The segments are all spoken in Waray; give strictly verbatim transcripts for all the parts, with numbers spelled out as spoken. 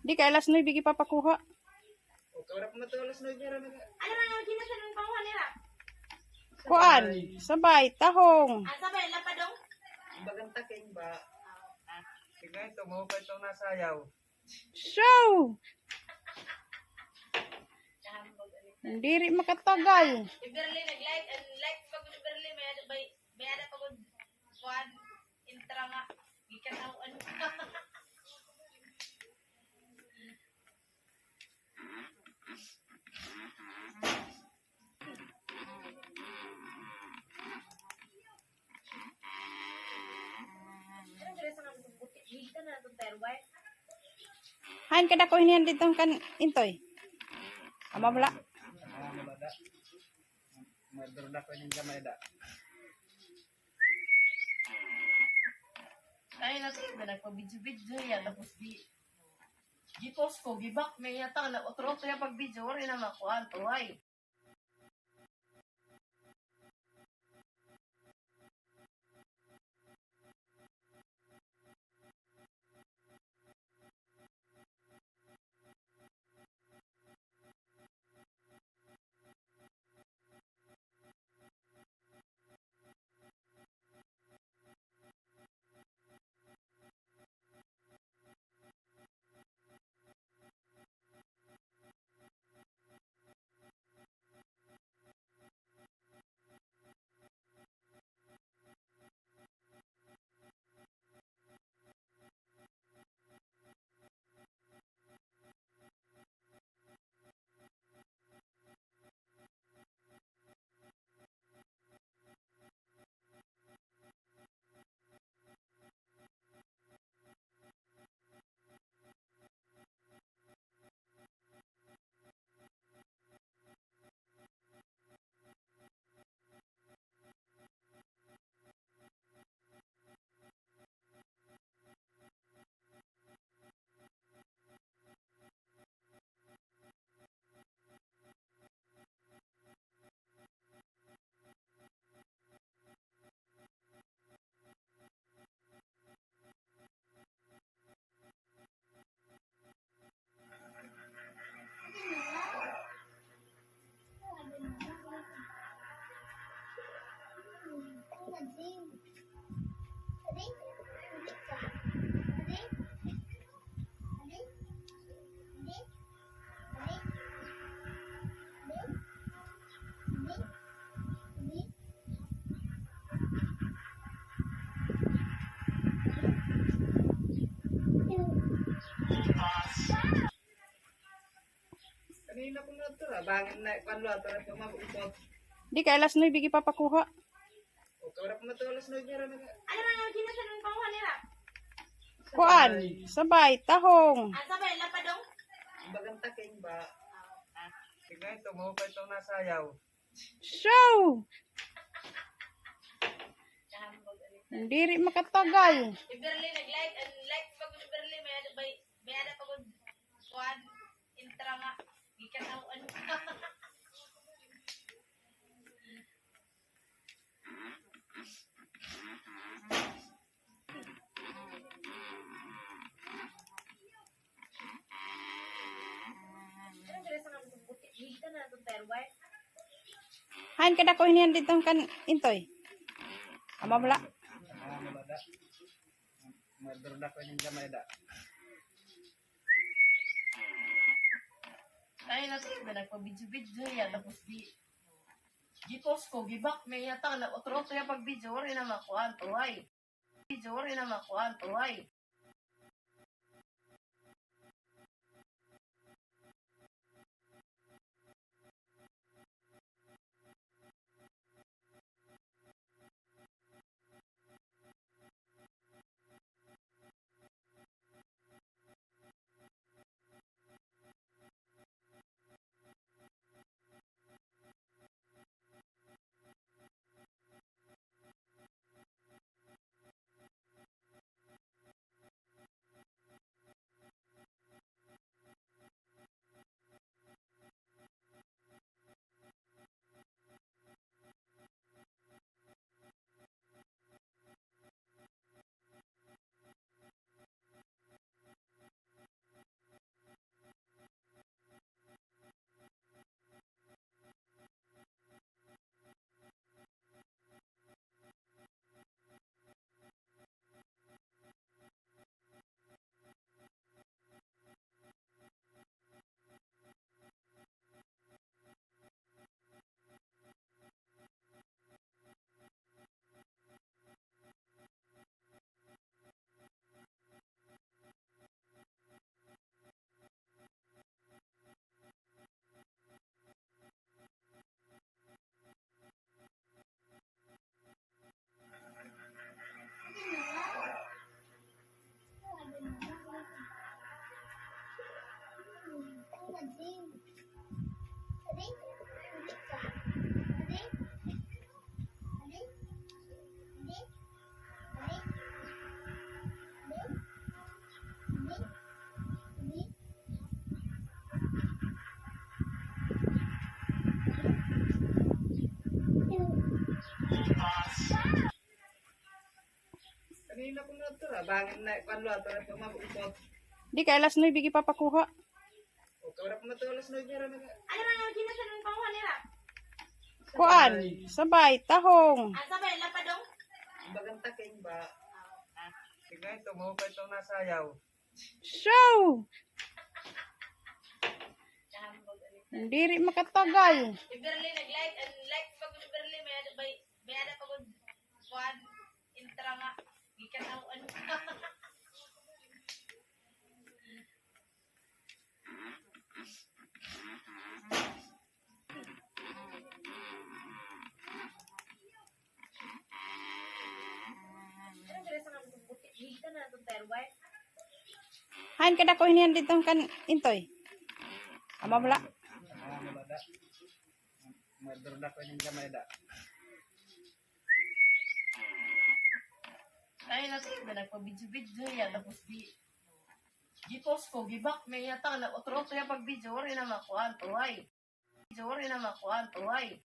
Di kay alas nuebe gipapakuha. Kuan, sabay, tahong. Bagan taking ba? Tignan ito, mahukay itong nasayaw. So, diri makatagal. Hain kadako hiniyan didto kan Intoy? Ama mula. Madurda ko ini gamay da. Ay, nagpa-video-video hiya, tapos di, gi-post ko, gi-back niya, tang, nag-utro-utro hiya pag-video, waray na makuha, tuhay. Di kay alas nuebe gipapakuha. Kuan, sabay, tahong. So, diri makatagal. Hain kadako hiniyan didto kan Intoy? Ama mula. Madurda ko ini gamay da. Ay, nagpa-video-video hiya, tapos di, gi-post ko, gi-back niya, tang, nag-utro-utro hiya pag-video, waray na makuha, tuhay. Video, waray na makuha, tuhay. Kanina ko na ito, ah. Bangin na, kuan lo, ito na ito, mabukot. Di kay alas nuebe, gipapakuha. O, kawala ko na ito, alas nuebe ra na. Ay, ra, ra, gina sa nang panguha nira. Kuan, sabay, tahong. Ah, sabay, lapadong? Bagang taking ba? Ah, sige, ito, mo pa itong nasayaw. Show! Diri makatagal. Si Berly nag-like, ang like pa ko ni Berly, may ada, may, may ada pa ko, kuan, intra nga, gikataw-an. Hain kadako hinihan didto kan Intoy? Ama bala. Madurda ko ini gamay da. Ay, nasa iba nagpa-video-video ya, tapos di, di-post ko, gi-back niya, tang, na otro-otro ya pag-video, waray na makuan, tuway. Video, waray na makuan, tuway.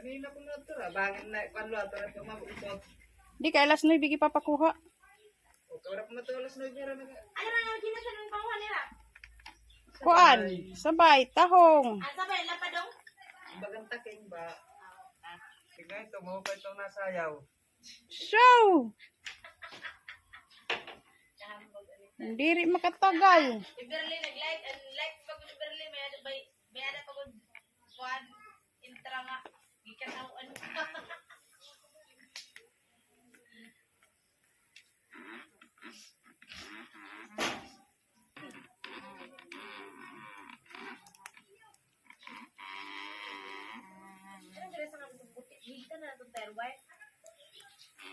Kanina ko na ito, ah. Bangin na, kuan lo, ato na ito, mabukot. Di kay alas nuebe gipapakuha. O, kawala ko na ito, alas nuebe ra na. Ay, ra, ra, gina sa nang panguha nira. Kuan, sabay, tahong. Ah, sabay, lapadong? Bagang taking ba? Ah, sige, ito, mo pa itong nasayaw. Show! Diri makatagal. Si Berly nag-like, ang like pa ko ni Berly, may ada, may, may ada pa ko, kuan, intra nga, gikataw-an.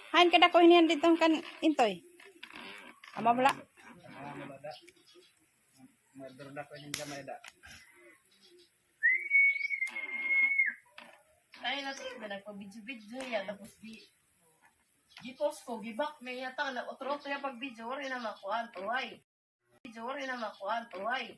Hain kadako hinihan didto kan Intoy? Ama bala. Madurda ko ini gamay da. Ay, nasa iba nagpa-video-video ya, tapos di, di-post ko, gi-back niya, tang, na otro-otro ya pag-video, waray na makuan, tuway. Video, waray na makuan, tuway.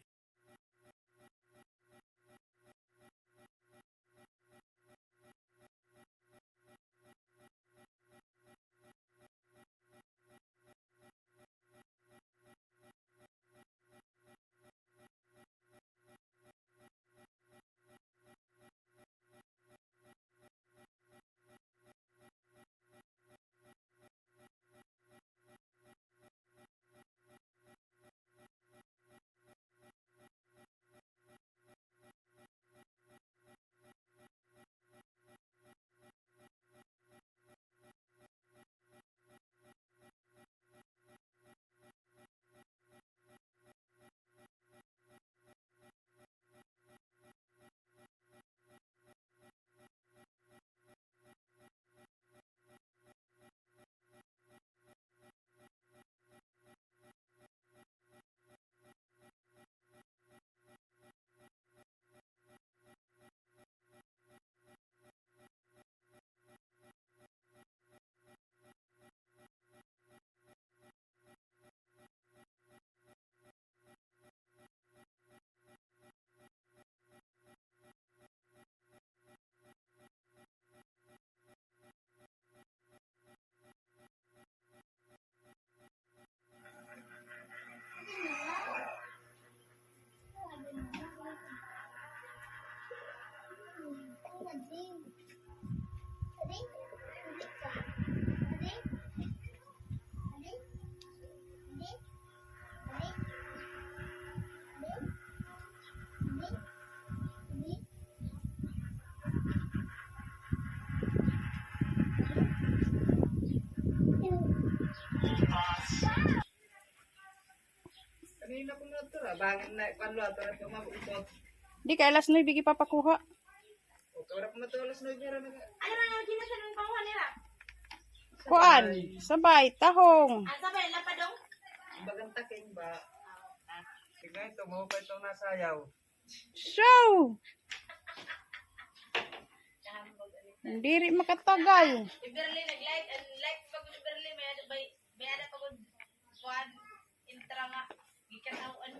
Di kay alas nuebe gipapakuha. Kuan, sabay, tahong. Bagan taking ba? Sige, ito, mahupay itong nasayaw. So, diri makatagal. Si Berly nag-like, and like pa gud si Berly, may ada pa, may ada pa gud kuan, intra nga gikataw-an.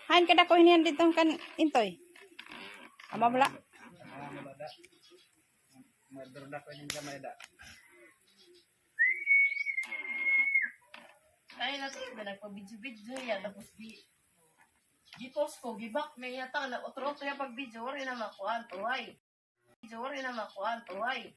Hain kadako ini didto kan Intoy? Ama bala. Madurda ko ini gamay da. Ay, nagpa-video-video ya, tapos di, di-post ko, gi-back niya ta, nag-utro-utro ya pag-video, waray na makuan, tuhay. Video, waray na makuan, tuhay.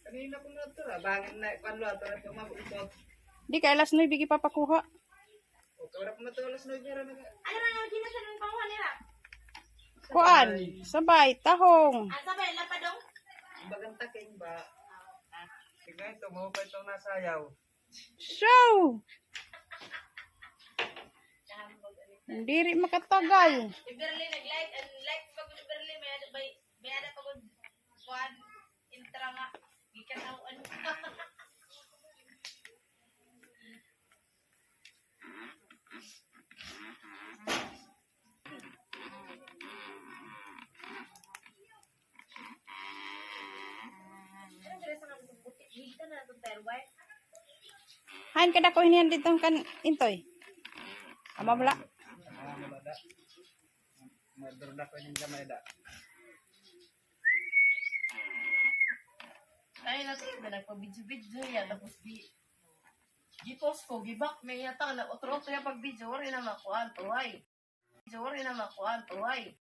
Kanina ko na ito, ah. Bangin na, kuan lo, ato na ito, mabukot. Di kay alas nuebe gipapakuha. O, kawala ko na ito, alas nuebe ra na. Ano na nga, ginasan ng panguha nila? Kuan, sabay, tahong. Ah, sabay, lapadong? Bagan taking ba? Ah, ah. Tignan ito, mahupay itong nasayaw. So, diri makatagal. Si Berly nag-like, and like pa gud si Berly, may ada pa, may ada pa gud kuan, intra nga gikataw-an. Hain kadako hiniyan didto kan Intoy? Ama bala. Madurda ko ini gamay da. Ay, nagpa-video-video ya, tapos di, di-post ko, gi-back niya ta, nag-utro-utro ya pag-video, waray na makuan, tuhay. Waray na makuan, tuhay.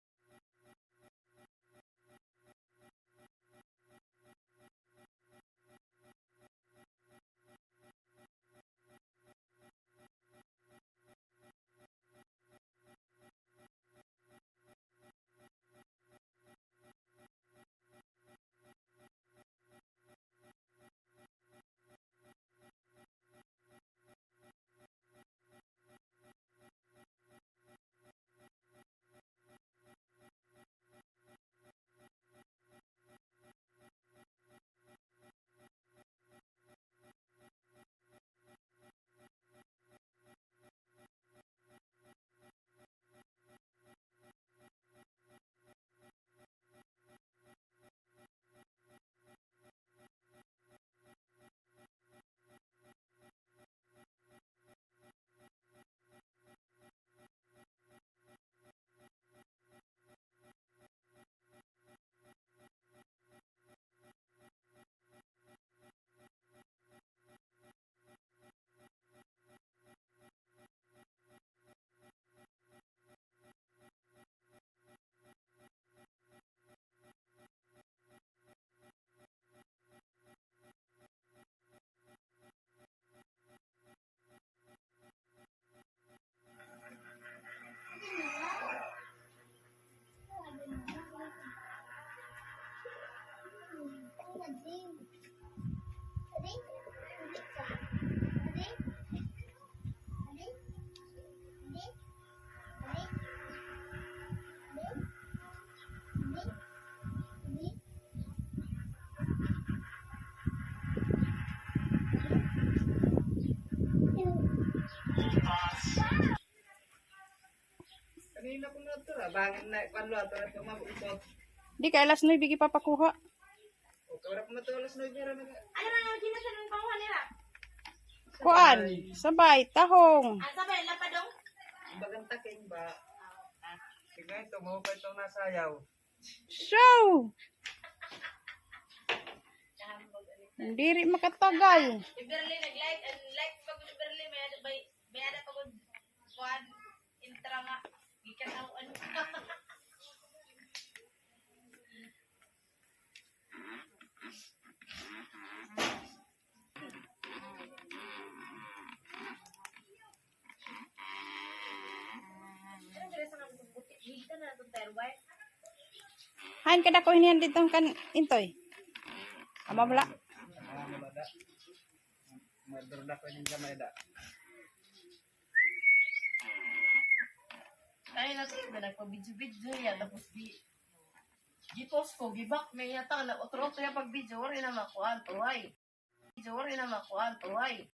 Di kay alas nuebe gipapakuha. Kuan, sabay, tahong. Bagan taking ba? Tignan ito, mahukay itong nasayaw. So, diri makatagal. Si Berly nag-like, and like pa gud si Berly, may ada, may, may ada pa gud kuan, intra nga gikan ako, ano. Hain kadako hinihan didto kan Intoy? Ama bala. Murder na ko inin gamay da. Ay, nasa na nagpa-video-video niya, tapos di, di-post ko, gi-back niya, tang, nag-utro-utro niya pag-video, waray na makuha, tuhay. Video, waray na makuha, tuhay.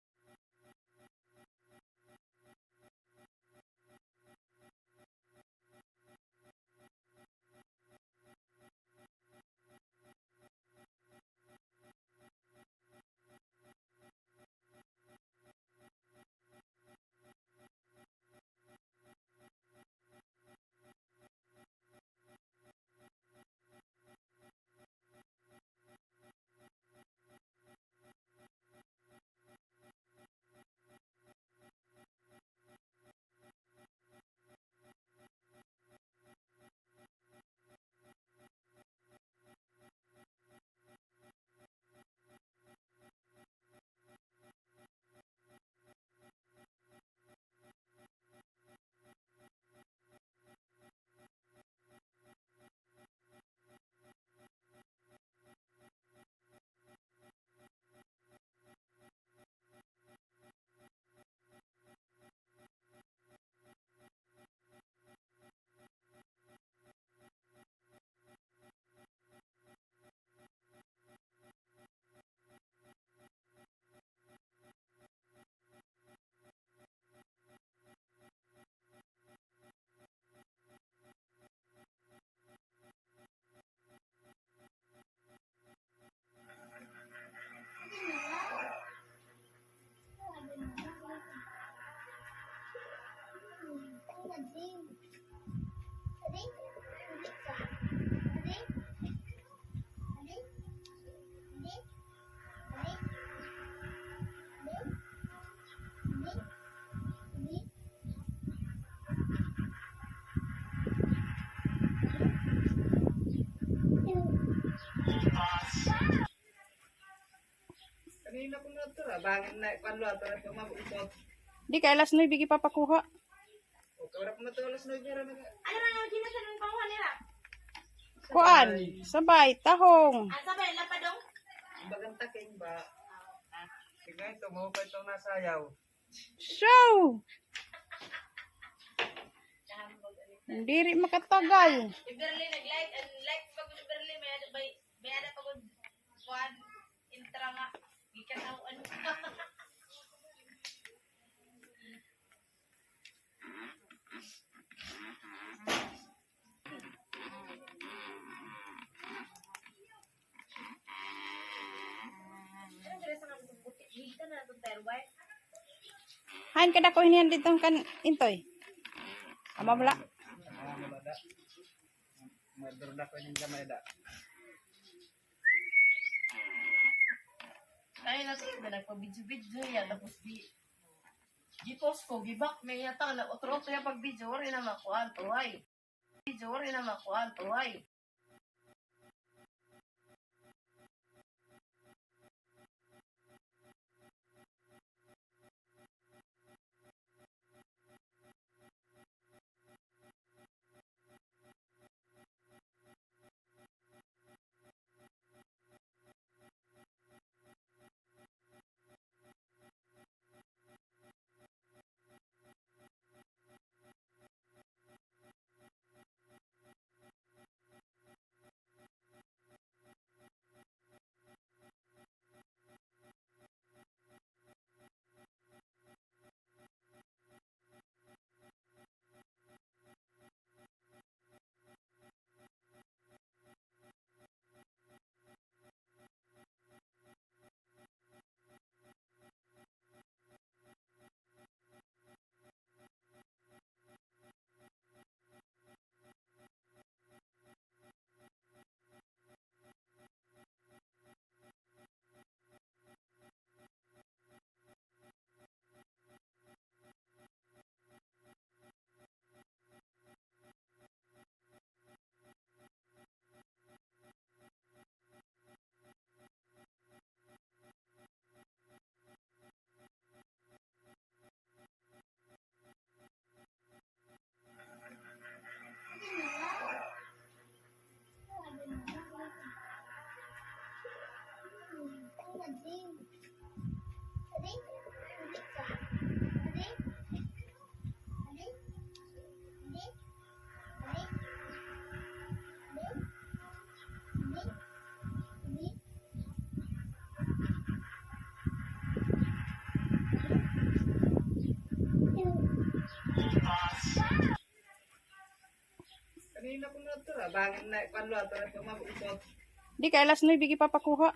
Kanina ko na ito, ah. Bangin na, kuwan lo, ato na ito, mabukot. Di kay alas nuebe gipapakuha. O, kawala ko na ito, alas nuebe ra na. Ano na nga, ginasan ang panguha nila? Kuan, sabay, tahong. Ah, sabay, lapadong? Ang bagang taking ba? Ah, ah. Tignan ito, mahukay itong nasayaw. So, diri makatagal. Si Berly nag-like, and like pa gud si Berly, may ada, may, may ada pa gud kuan, intra nga, gikan ako, ano. Hain kadako hinihan didto kan Intoy? Ama bala. Murder na ko inin gamay da. Ay, nasa na nagpa-video-video niya, tapos di, di-post ko, gi-back niya, tang, nag-utro-utro niya pag-video, waray na makuha, tuhay. Video, waray na makuha, tuhay. Di kay alas nuebe gipapakuha.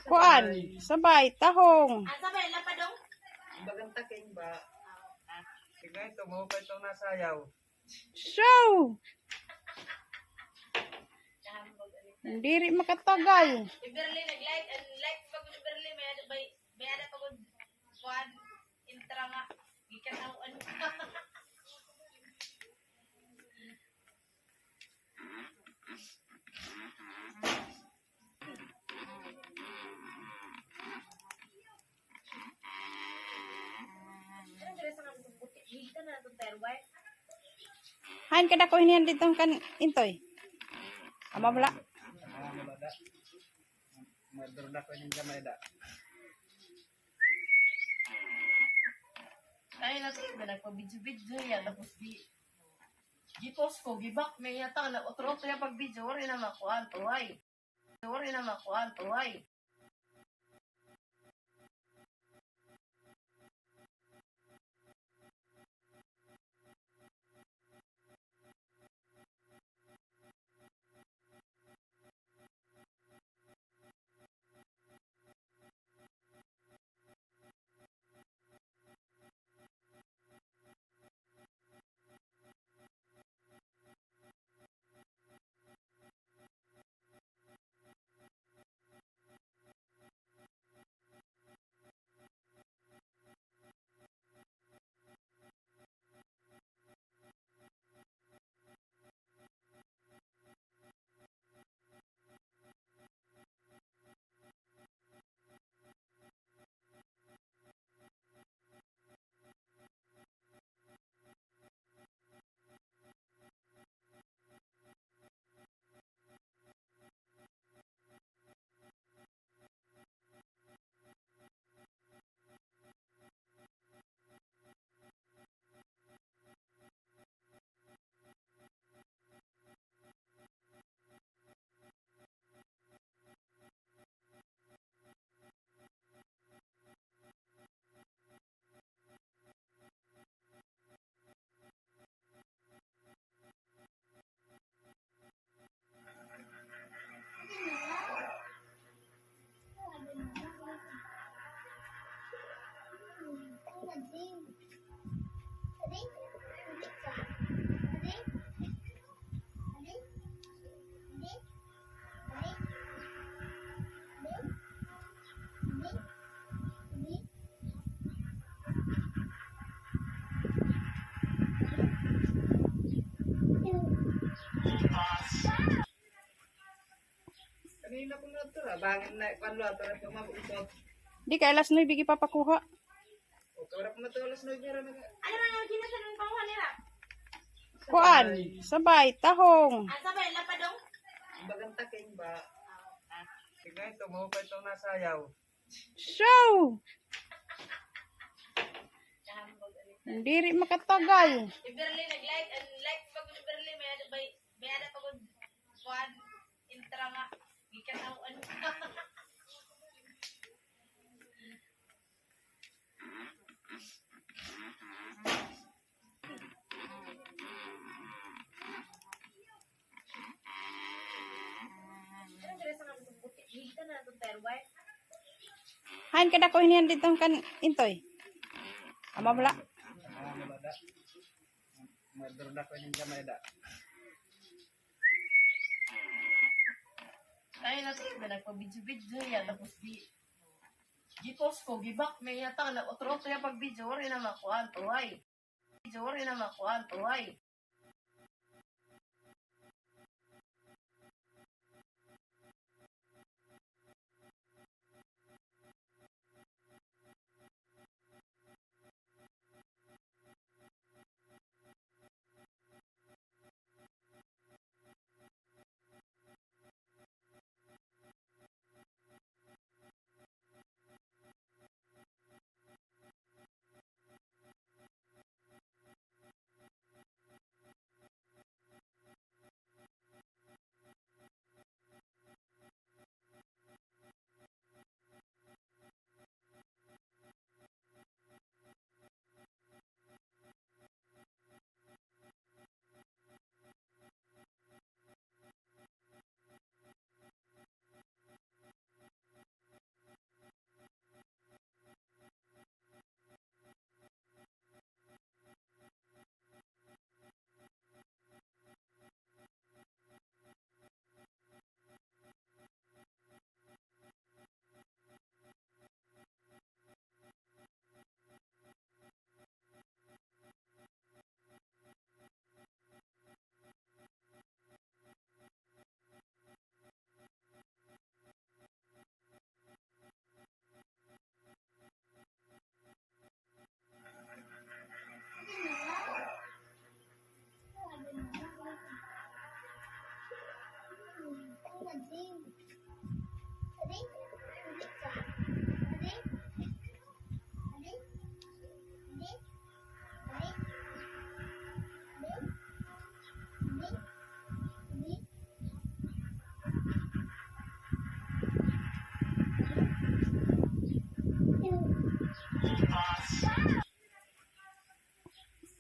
Kuan, sabay, tahong. Ang sabay, lapadong? Ang bagang taking ba? Sige, ito, mahukay itong nasayaw. Show! Diri makatagal. Si Berly nag-like, ang like pa gud ni Berly, may ada, may, may ada pa gud kuan, intra nga. Gikataw-an. Hain kadako hiniyan didto kan Intoy? Ama bala. Madurda ko ning gamay da. Ay, nasa iba nagpa-video-video ya, tapos di, di-post ko, gi-back, may yata na, otro-otro ya pag-video, waray na makuan, tuhay. Waray na makuan, tuhay. Di kay alas nuebe gipapakuha. Kuan, sabay, tahong. Ang sabay, lapadong? Ang bagang taking ba? Tignan ito, mahukay itong nasayaw. Show! Diri makatagal. Si Berly nag-like, ang like pa gud ni Berly, may ada, may, may ada pa gud kuan, intra nga, gikataw-an. Hain kadako hiniyan didto kan Intoy? Ama bala. Madurda ko ning gamay da. Ay, nasa iba nagpa-video-video ya, tapos di, di-post ko, gi-back, may yata na, otro-otro ya pag-video, waray na makuan, tuhay. Video, waray na makuan, tuhay.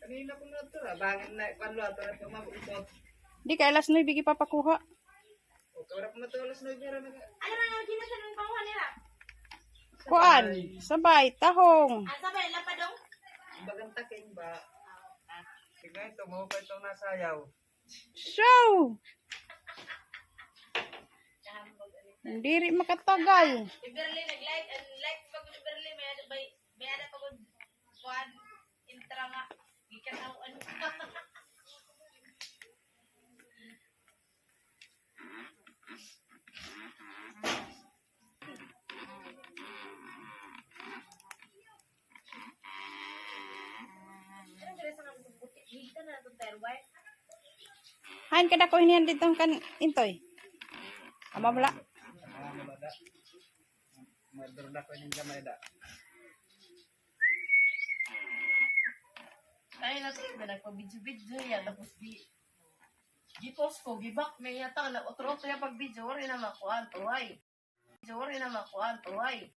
Kanina ko na ito, ah. Bangin na, kuwan lo, ito na ito, mabukot. Di kay alas nuebe gipapakuha. O, kaya ko na ito, alas nuebe, ra na. Ano na nga, ginasan ng panguha nila? Kuan, sabay, tahong. Ah, sabay, lapadong? Bagang taking ba? Ah, ah. Tignan ito, mo pa itong nasayaw. Show! Diri makatagal. Si Berly nag-like, ang like pa ko ni Berly, may ada, may, may ada pa ko, kuan, intra nga, gikan ako, ano. Hain kadako hiniyan didto kan Intoy? Ama bala. Madurda ko ning gamay da. Ay, nasa na nagpa-video-video ya, tapos di, di-post ko, gibak, may yata na, otro-otro ya pag-video, wari na makuan, tuway. Wari na makuan, tuway.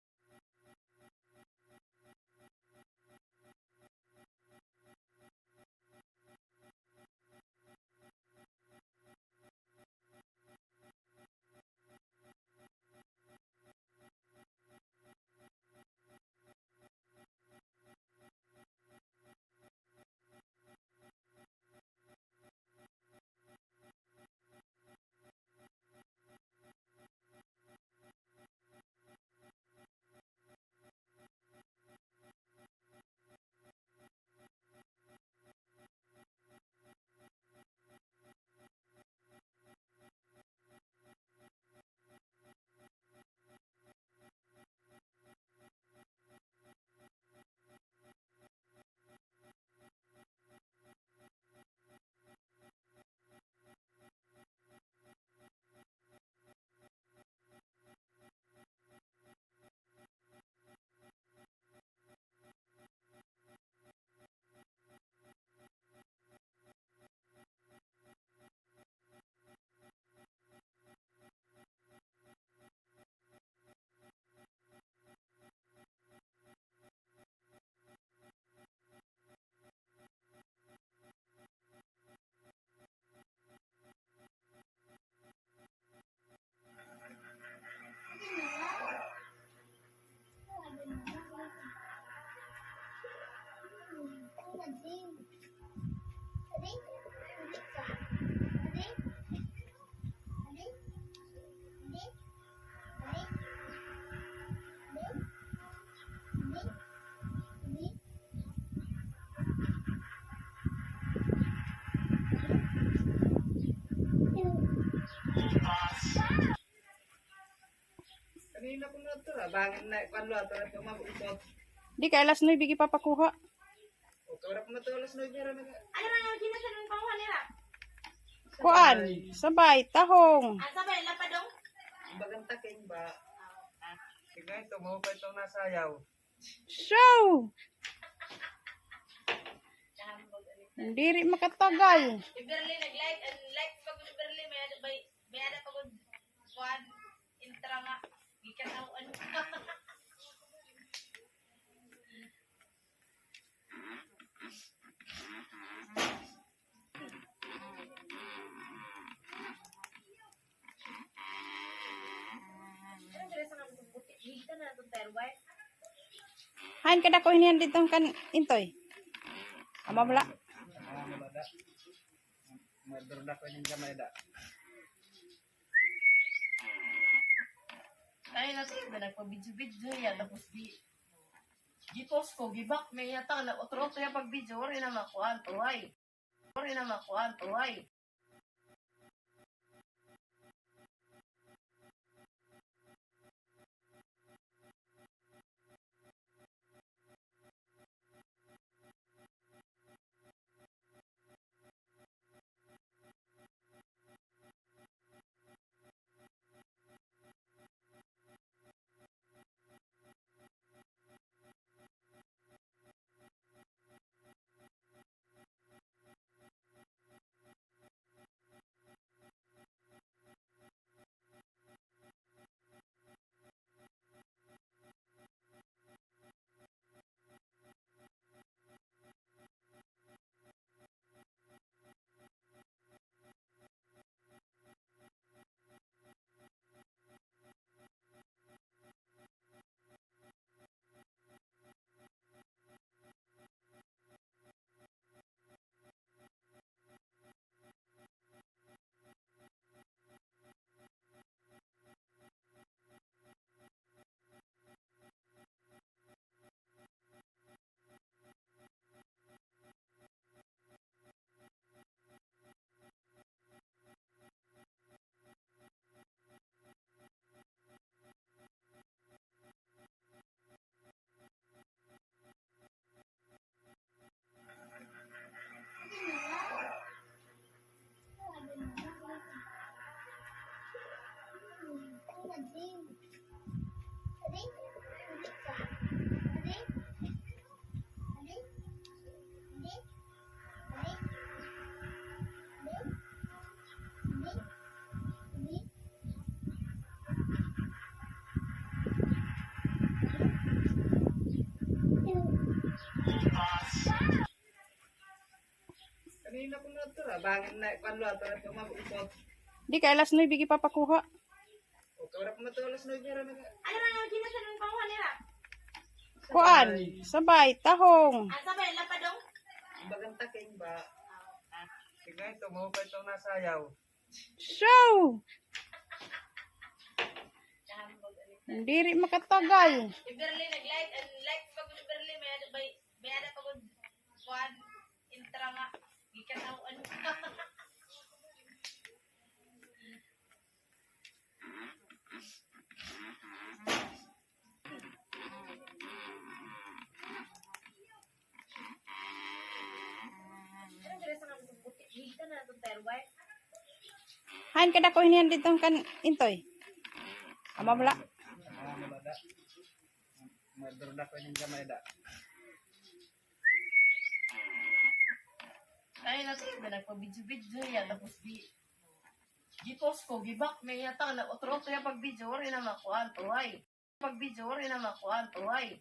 Kanina ko na ito, ah. Bangin na, kuwan lo, ito na ito, mabukot. Di kay alas nuebe gipapakuha. O, kaya ko na ito, alas nuebe, ra na. Ano na nga, ginasan ng panguha nila? Kuan, sabay, tahong. Ah, sabay, lapadong? Bagang taking ba? Ah, ah. Tignan ito, mo pa itong nasayaw. Show! Diri makatagal. Si Berly nag-like, ang like pa ko ni Berly, may ada, may, may ada pa ko, kuan, intra nga. Gikan ako, ano. Hain kadako hiniyan didto kan Intoy? Ama bala. Madurda ko ning gamay da. Ay, nasa na nagpa-video-video ya, tapos di, di-post ko, gibak, may yata na, otro-otro ya pag-video, wari na makuan, tuway. Wari na makuan, tuway. Di kay alas nuebe gipapakuha. Kuan, sabay, tahong. Bagan taking ba? Sige, ito, mahupay itong nasayaw. Show! Diri makatagal. Iberli nag-like, and like pa gud Iberli, may ada, may, may ada pa gud kuan, intra nga, gikataw-an. Hain kadako hiniyan didto kan Intoy? Ama bala. Madurda ko ini gamay da. Ay, nagpa-video-video ya, tapos di, di-post ko, gi-back niya, ta, nag-utro-utro ya pag-video, waray na makuan, tuway. Pag-video, waray na makuan, tuway.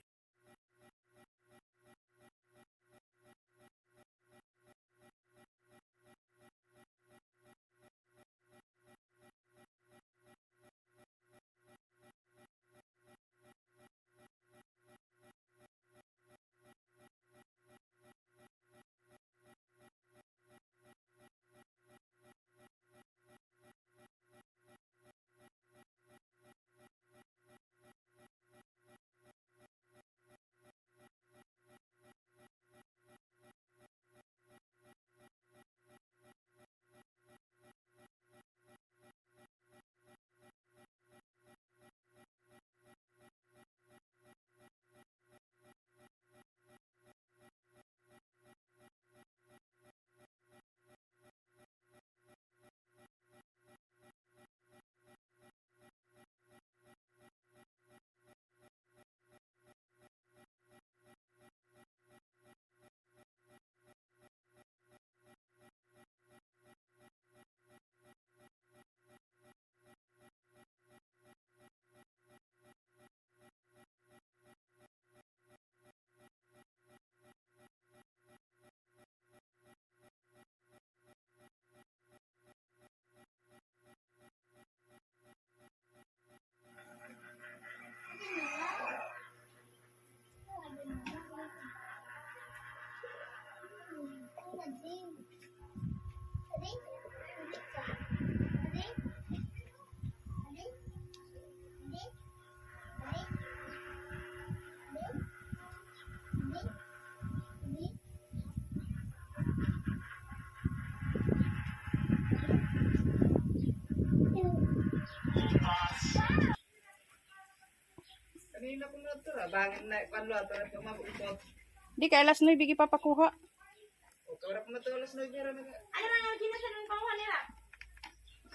Di kay alas nuebe gipapakuha.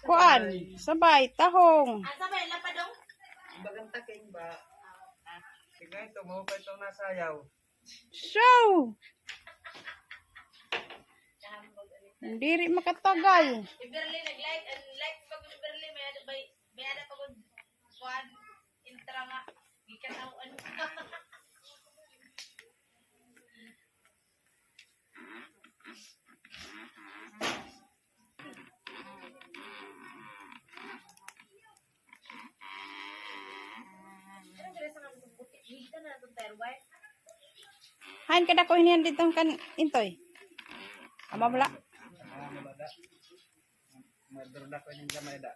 Kuan, sabay, tahong. Bagan taking ba? Sige, ito, mahupay itong nasayaw. Show! Diri makatagal. Iberli nag-like, and like pa gud Iberli, may ada pa, may ada pa gud kuan, intra nga gikataw-an. Hain kadako hiniyan didto kan Intoy? Ama bala. Madurda ko ini gamay da.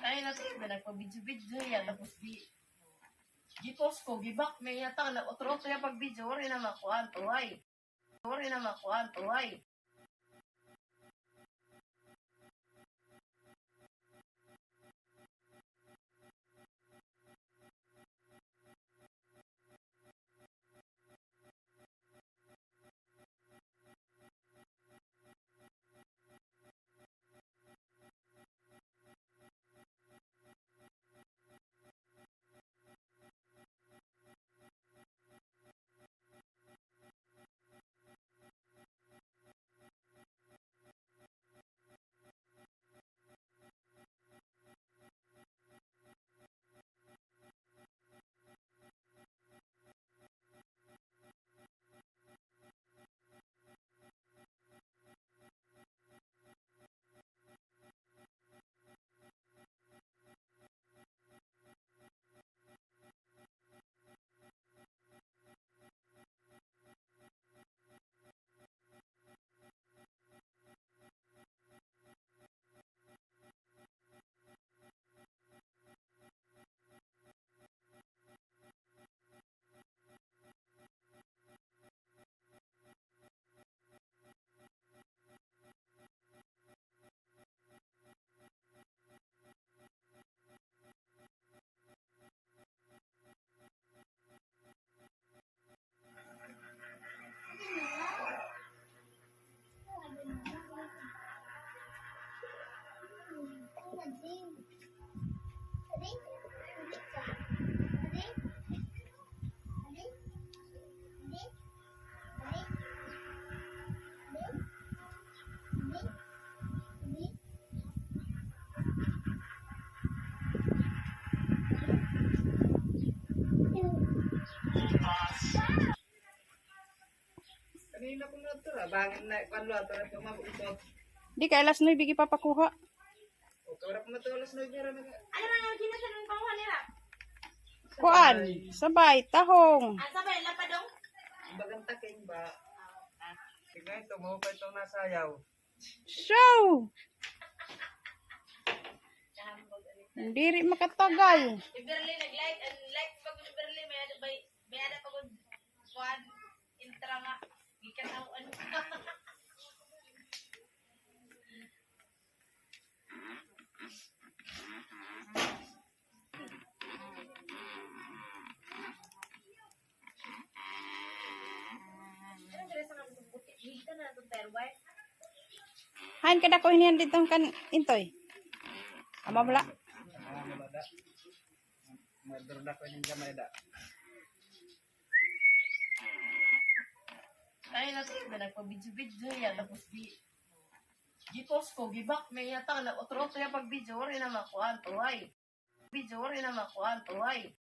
Ay, nagpa-video-video ya, tapos di, di-post ko, gi-back niya, ta, nag-utro-utro ya pag-video, waray na makuan, tuway. Sorry na, makuan, tuway. Kanina ko na ito, ah. Bangin na, kuan lo, ito na ito, mabukot. Di kay alas nuebe gipapakuha. O, kaya pa ito, alas nuebe ra na. Ay, ra, nga, ginasan ang panguha nila. Kuan, sabay, tahong. Ah, sabay, lapadong? Bagang taking ba? Ah, ah. Tingnan ito, maupay itong nasayaw. Show! Diri makatagal. Si Berly nag-like, ang like pa gud ni Berly, may ada, may, may ada pa gud kuan, intra nga, gikataw-an. Hain kadako hinihan didto kan Intoy? Ama bala. Madurda ko ning gamay da. Ay, nagpa-video-video ya, tapos di, di-post ko, gi-back, may yata na, otro-otro ya pag-video, waray na makuan, tuway. Video, waray na makuan, tuway.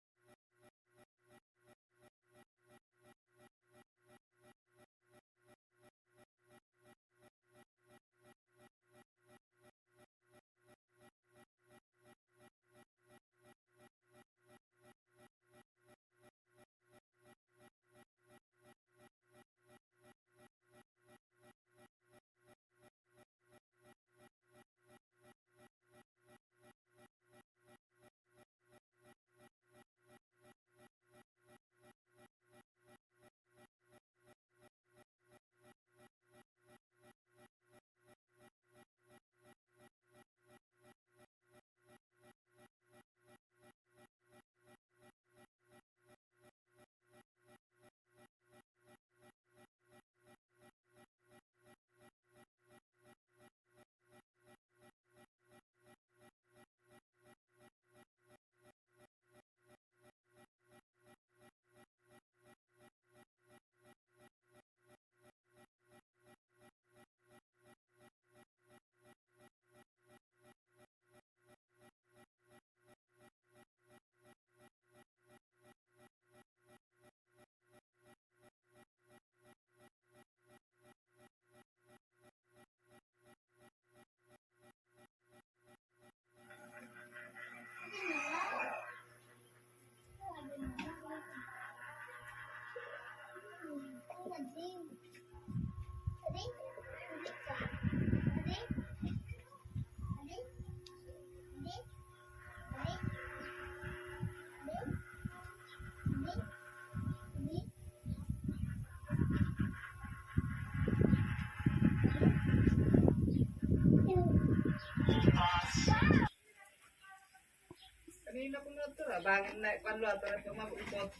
Kanina ko na ito, ah. Bangin na, kuan lo, ito na ito, mabukot.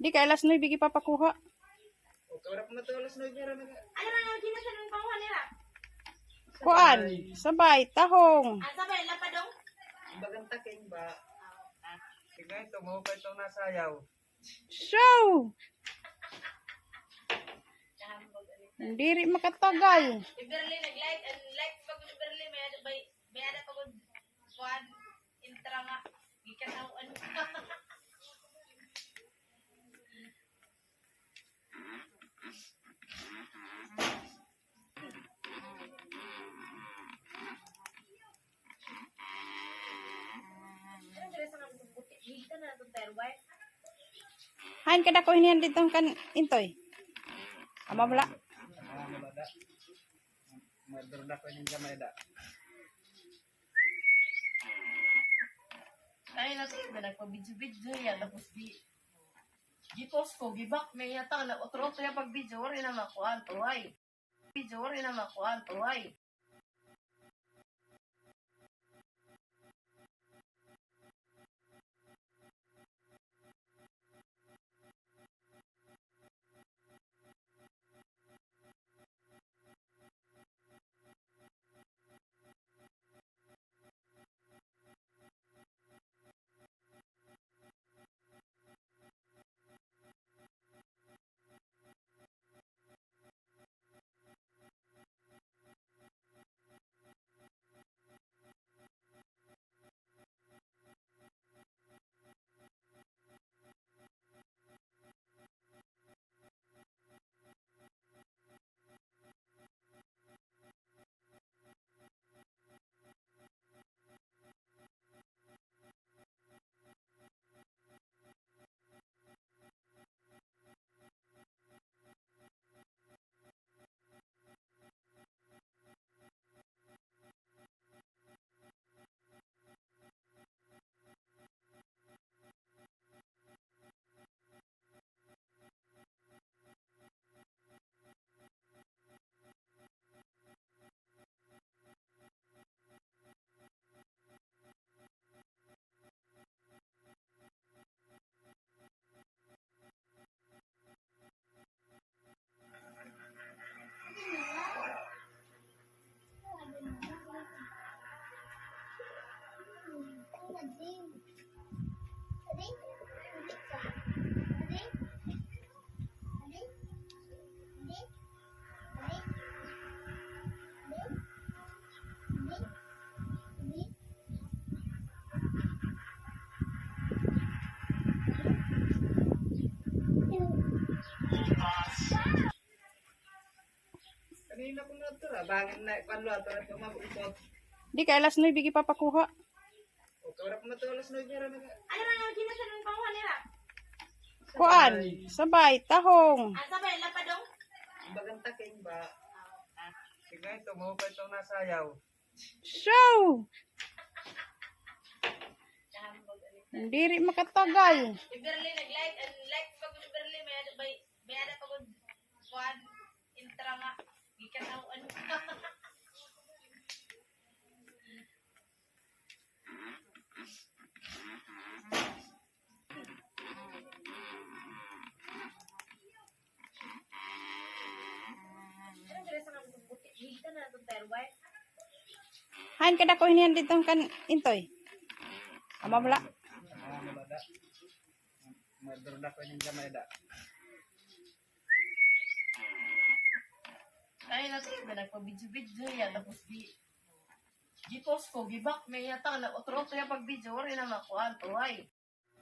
Di kay alas nuebe gipapakuha. O, kaya pa ito, alas nuebe ra na. Ay, ra, nga, ginasan ang panguha nila. Kuan, sabay, tahong. Ah, sabay, lapadong? Bagang taking ba? Ah, ah. Tingnan ito, maupay itong nasayaw. Show! Diri makatagal. Si Berly nag-like, ang like pa gud ni Berly, may ada, may, may ada pa gud kuan, intra nga, gikataw-an. Hain kadako hinihan didto kan Intoy? Ama bala. Madurda ko ning gamay da. Ay, nagpa-video-video ya, tapos di, di-post ko, gi-back, may yata na, otro-otro ya pag-video, waray na makuan, tuway. Video, waray na makuan, tuway. Di kay alas nuebe gipapakuha. Kuan, sabay, tahong. Bagan taking ba? Sige, ito, mahupay itong nasayaw. Show! Diri makatagal. Si Berly nag-like, ang like pa gud ni Berly, may ada, may, may ada pa gud kuan, intra nga, gikataw-an. Hain kadako hiniyan didto kan Intoy? Ama bala. Madurda ko ning gamay da. Ay, natin na nagpa-video-video ya, tapos di, di-post ko, gi-back niya, yata na, otro-otro ya pag-video, waray na makuan, tuway.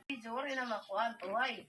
Video, waray na makuan, tuway.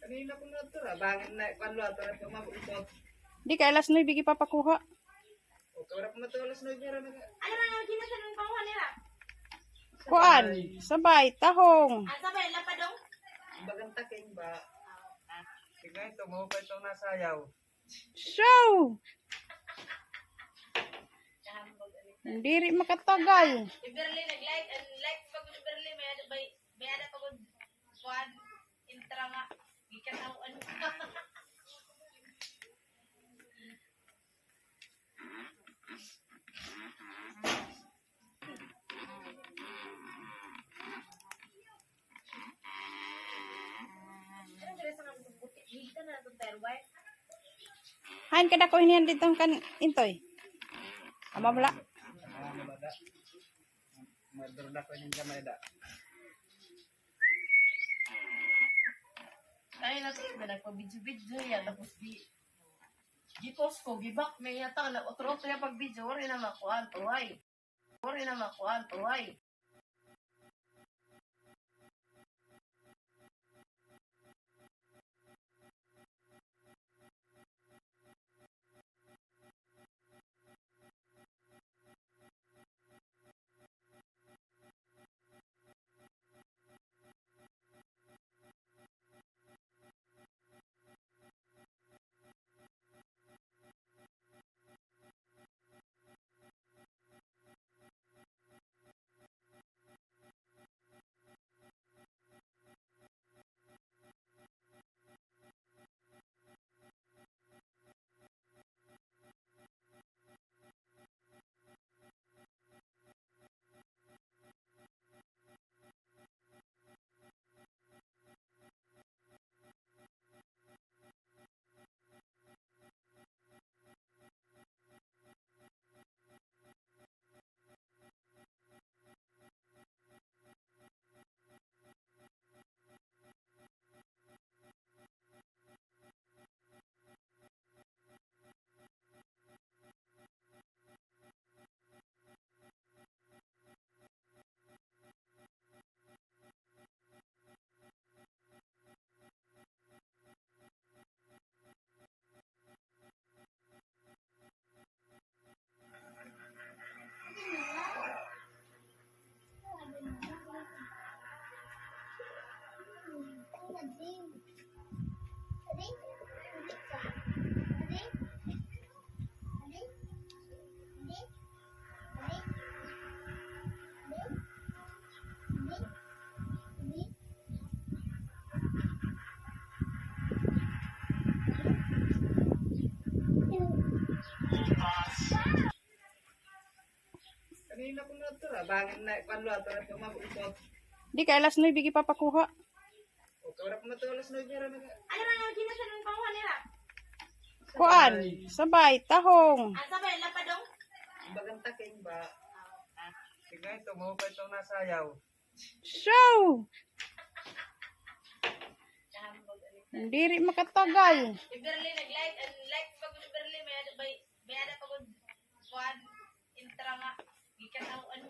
Kanina ko na ito, ah. Bangin na, kwan lo, ito na ito, mabukot. Di kay alas nuebe gipapakuha. O, kawala pa man ito, alas nuebe ra na. Ano ra nga, ginasalan pa kuha nila? Kuan, sabay, tahong. Ah, sabay, lapadong? Bagan taking ba? Sige, ito, mahupay itong nasayaw. Show! Diri makatagal. Si Berly nag-like, ang like pa gud ni Berly, may ada, may, may ada pa gud kuan, intra nga, gikataw-an. Hain kadako hiniyan didto kan Intoy? Ama bala. Madurda ko ning gamay da. Ay, nasa iba nagpa-video-video yan. Tapos di, di-post ko, gi-back niya, yata na, otro-otro ya pag-video, waray na makuan, tuway. Waray na makuan, tuway. Di kay alas nuebe gipapakuha. Kuan, sabay, tahong. Bagan taking ba? Sige, ito, maupay ito na sayaw. So, diri makatagal. Si Berly nag-like, an like pa gud ni Berly, may ada bay, may ada pa gud kuan, intra nga gikan ako, ano.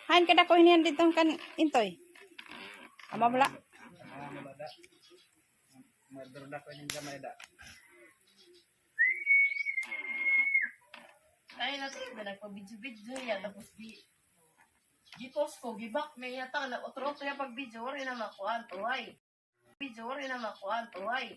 Hain kadako ini didto kan Intoy? Ama bala. Madurda ko ini gamay da. Ay, nasa iba nagpa-video-video ya, tapos di, gi-post ko, gi-back niya, tang, nag-utro-utro ya pag-video, waray na makuha, tuhay. Video, waray na makuha, tuhay.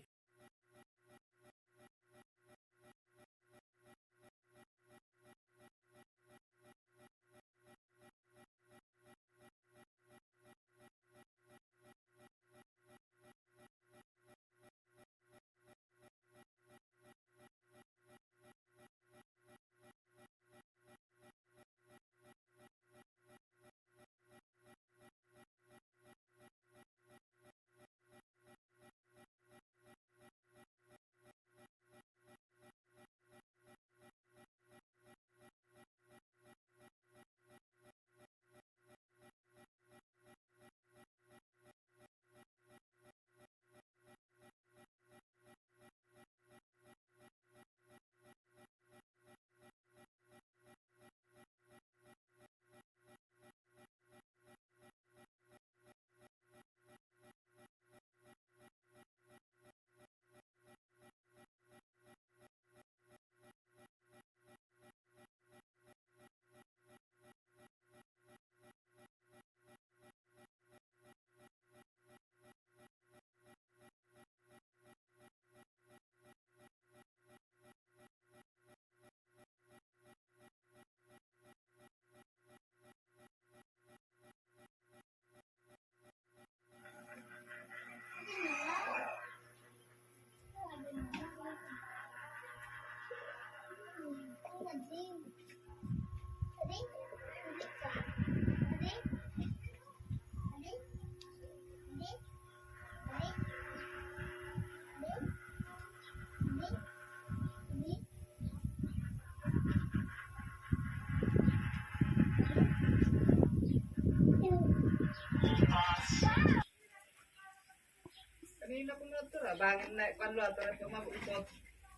Kanina ko na ito, ah. Bangin na, kuan lo, ito na ito, umabot ito.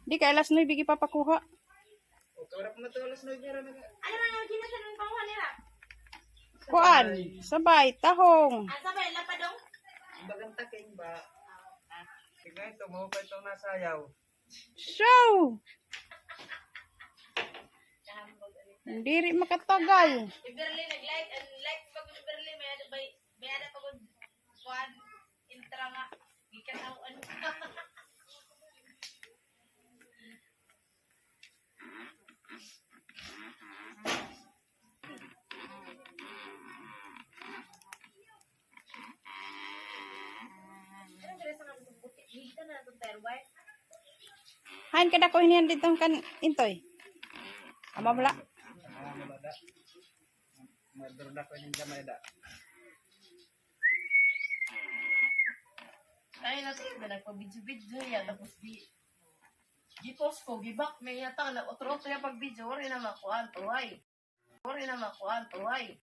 Di kay alas nuebe gipapakuha. O, ito na ko na ito, alas nuebe ra na. Ano na, ano, gina siya ng panguha nila? Kuan, sabay, tahong. Ah, sabay, lapadong? Bagang taking ba? Sige, ito, maupay ito na sayaw. So, diri makatagal. Si Berly nag-like, an like pa gud ni Berly, may ada bay, may ada pa gud kuan, intra nga gikan-aw, ano. Hain kadako ini didto kan Intoy? Ama bala. Madurda ko ini gamay da. Ay, nasa iba nagpa-video-video ya, tapos di, gi-post ko, gi-back niya, tang, nag-utro-utro ya pag-video, waray na makuha, tuhay. Waray na makuha, tuhay.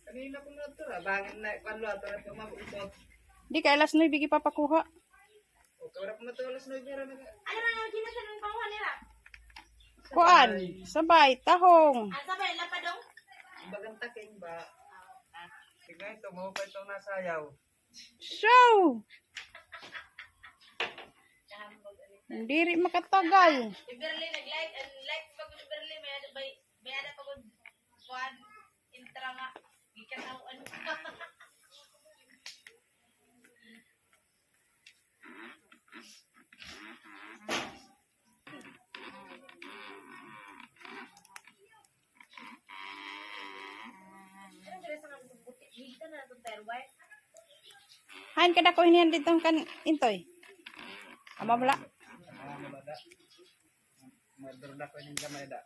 Kanina ko na ito, ah. Bangin na, kwan lo, ato na ito, mabukot. Di kay alas nuebe gipapakuha. O, kay wala pa man ito alas nuebe, wala na. Ano na, ano, ginasan ng panguha nila? Kuan, sabay, tahong. Ah, sabay, lapadong? Bagang taking ba? Tignan ito, mahupa itong nasayaw. Show! Diri makatagal. Si Berly nag-like, and like pag si Berly, may ada, may, may ada pag kuan, intra nga, gikan ako, ano. Hain kadako ini didto kan Intoy? Ama bala. Murder na ko ning gamay da.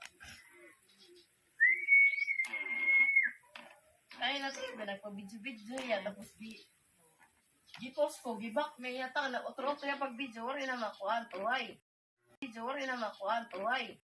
Ay, nasa iba nagpa-video-video ya, tapos di, gi-post ko, gi-back niya, tang, nag-utro-utro ya pag-video, waray na makuha, tuhay. Video, waray na makuha, tuhay.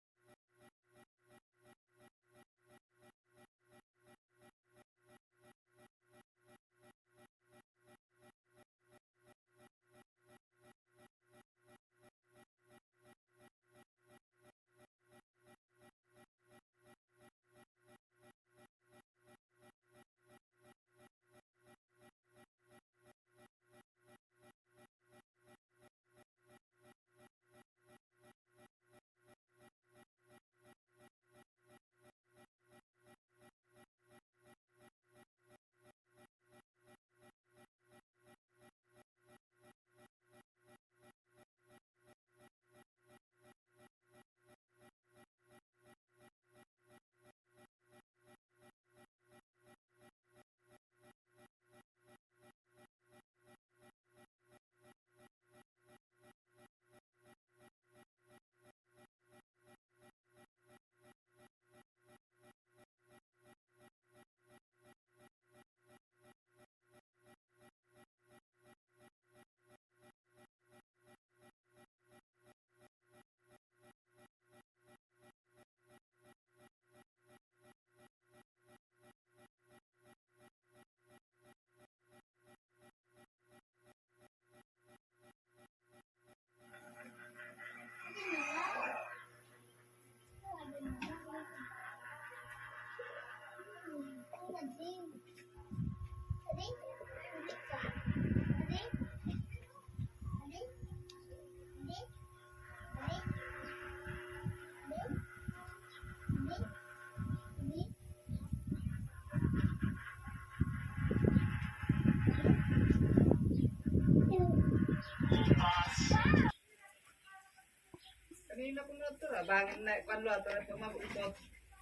Kanina ko na ito, ah. Bangin na, kwan lo, ato na ito, mabukot.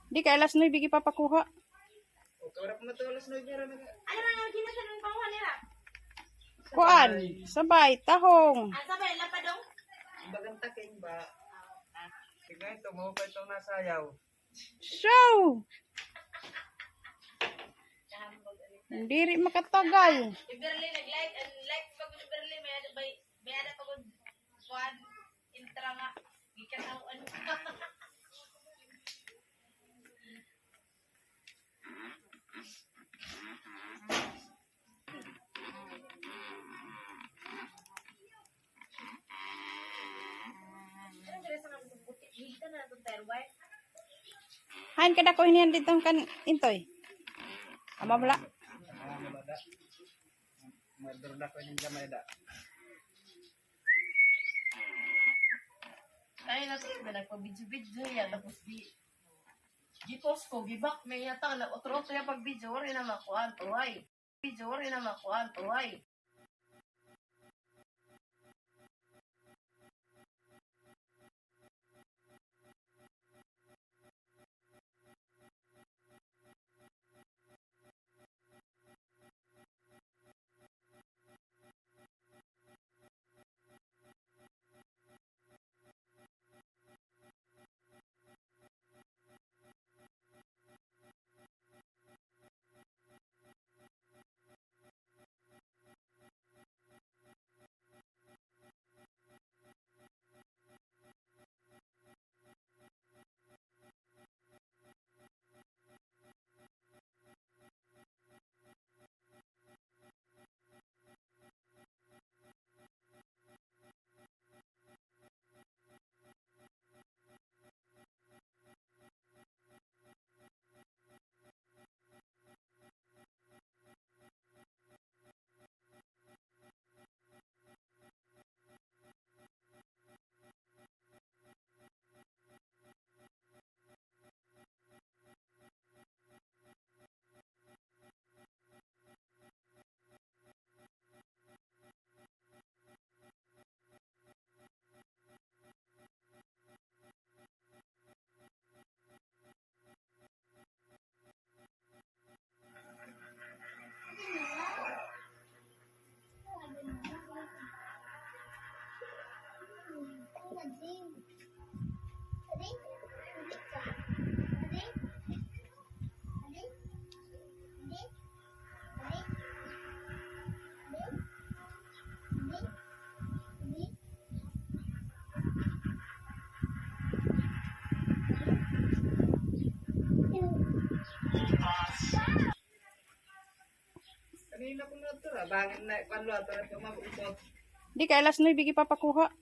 Di kay alas nuebe gipapakuha. O, kay wala pa man ito alas nuebe, wala na. Ano na nga, ginasan ng panguha nila? Kuan, sabay, tahong. Ah, sabay, lapadong? Bagang taking ba? Tignan ito, mahupa itong nasayaw. Show! Diri makatagal. Si Berly nag-like, and like pag si Berly, may ada, may, may ada pag kuan, intra nga. Gikan ako, ano. Hain kadako ini didto kan Intoy? Ama bala. Murder na ko ning gamay da. Ay, nasa iba nagpa-video-video ya, tapos di, gi-post ko, gi-back niya, tang, nag-utro-utro ya pag-video, waray na makuha, tuhay. Video, waray na makuha, tuhay. Di na ko na ito, ah. Bangin na, panlo, ito na ito, mabukot. Di kay alas nuebe gipapakuha.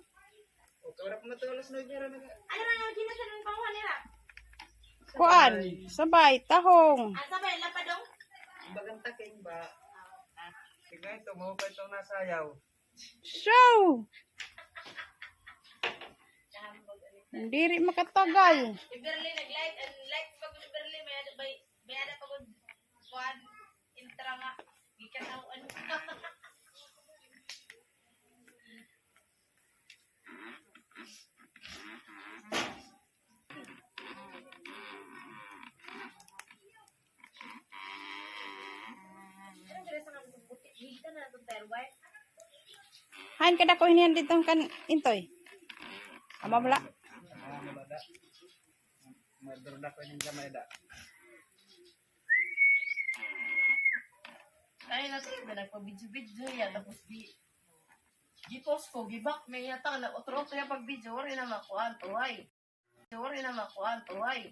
O, kaya ko na ito, alas nuebe, ra na. Ano ra nga, ginasan ng panguha nila? Kuan, sabay, tahong. Ah, sabay, lapadong? Bagang taking ba? Sige, ito, mahupa ito na sayaw. So, diri makatagal. Si Berly nag-light, and light pa gud si Berly, may ada, may, may ada pa gud kuan, intra nga, gikataw-an. Hain kadako ini didto kan Intoy? Ama bala. Madurda ko ini gamay da. Ay, nasa iba nagpa-video-video ya, tapos di, gi-post ko, gi-back, may yata, nag-utro-utro ya pag-video, wari na makuha, tuhay. Wari na makuha, tuhay.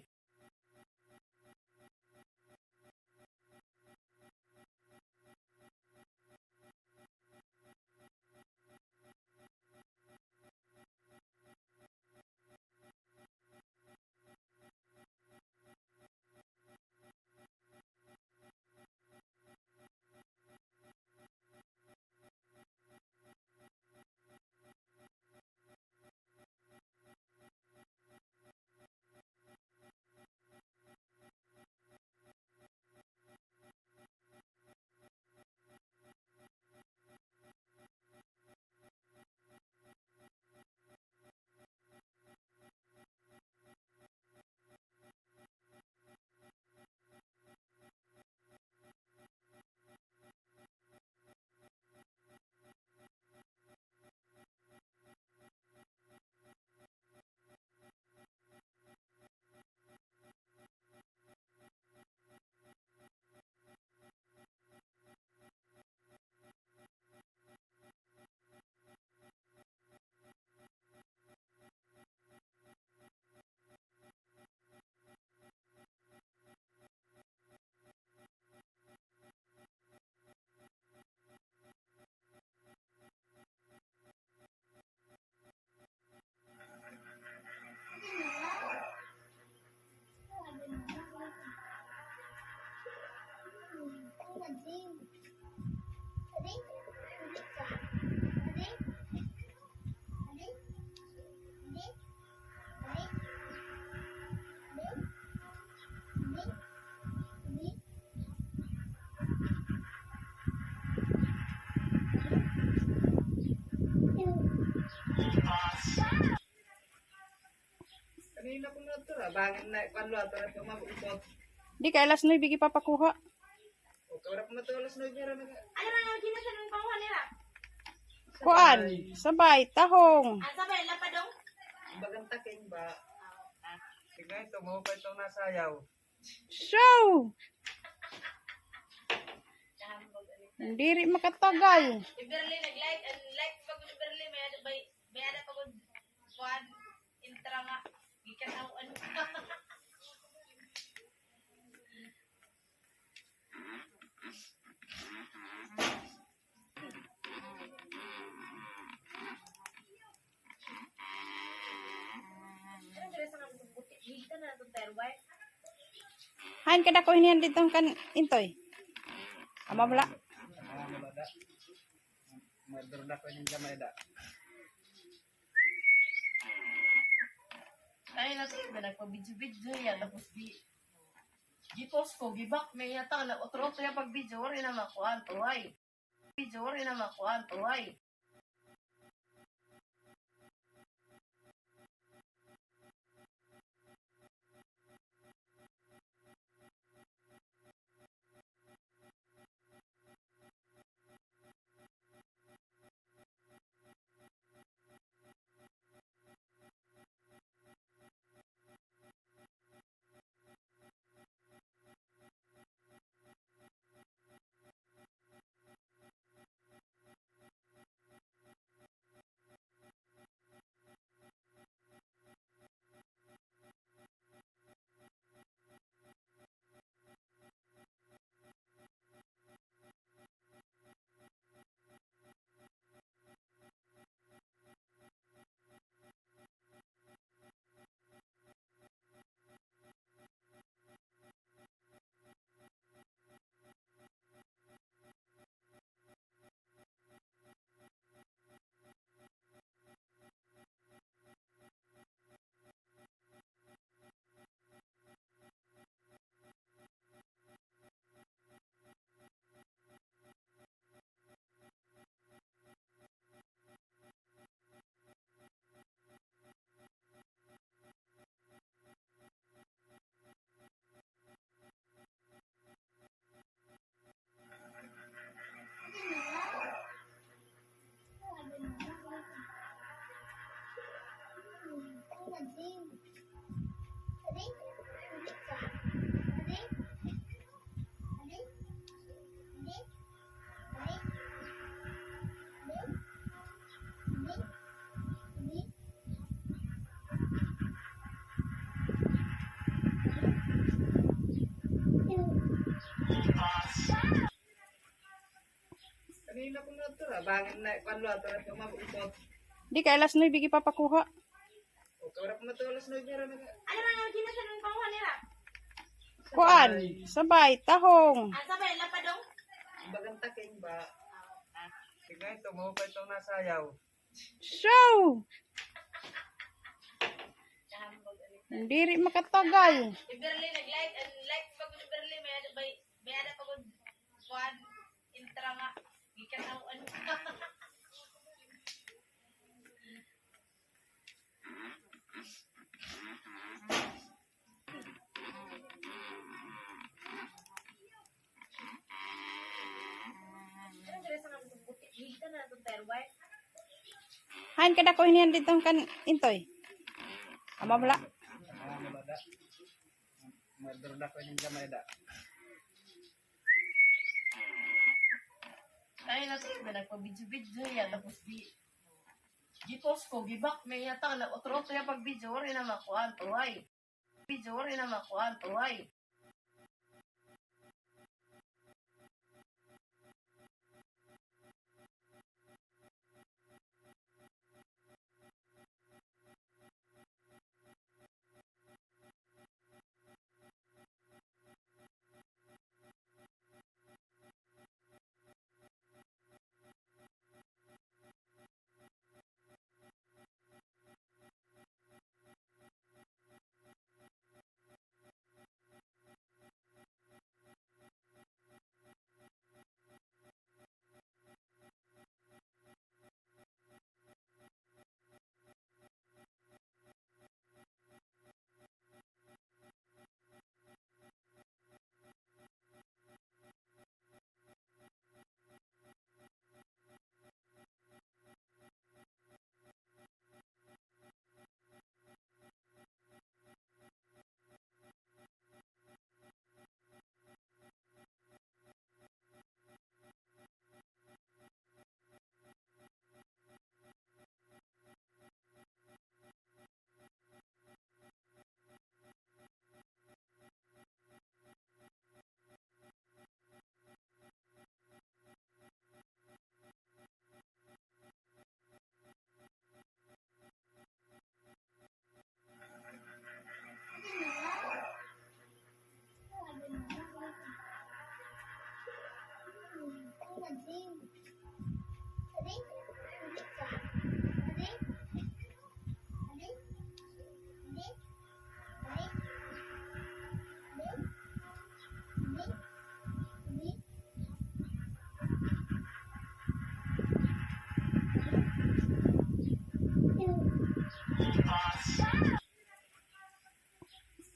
Kanina ko na ito, ah. Bangin na, kwan lo, ito na ito, mabukot. Di kay alas nuebe gipapakuha. O, kaya ko na ito, alas nuebe, ra na. Ano ra nga, ginasan ng panguha nila? Kuan, sabay, tahong. Ah, sabay, lapadong? Bagang taking ba? Sige, ito, mahupa ito na sayaw. So, diri makatagal. Si Berly nag-light, and light pa gud si Berly, may ada, may, may ada pa gud kuan, intra nga, gikataw-an. Hain kadako ini didto kan Intoy? Ama bala. Ay, nasa iba nagpa-video-video ya, tapos di, gi-post ko, gi-back, may yata, nag-utro-utro ya pag-video, wari na makuha, tuhay. Video, wari na makuha, tuhay. Di kay alas nuebe gipapakuha. Kuan, sabay, tahong. Bagan taking ba? Sige, ito, mahupay itong nasayaw. So, diri makatagal. Si Berly nag-like, and like pa gud si Berly, may ada pa, may ada pa gud kuan, intra nga gikan ako, ano. Hain kadako ini didto kan Intoy? Ama bala. Madurda ko ini gamay da. Ay, nasa iba nagpa-video-video ya, tapos di, di-post ko, gi-back niya, tang, nag-utro-utro ya pag-video, waray na makuha, tuhay. Video, waray na makuha, tuhay.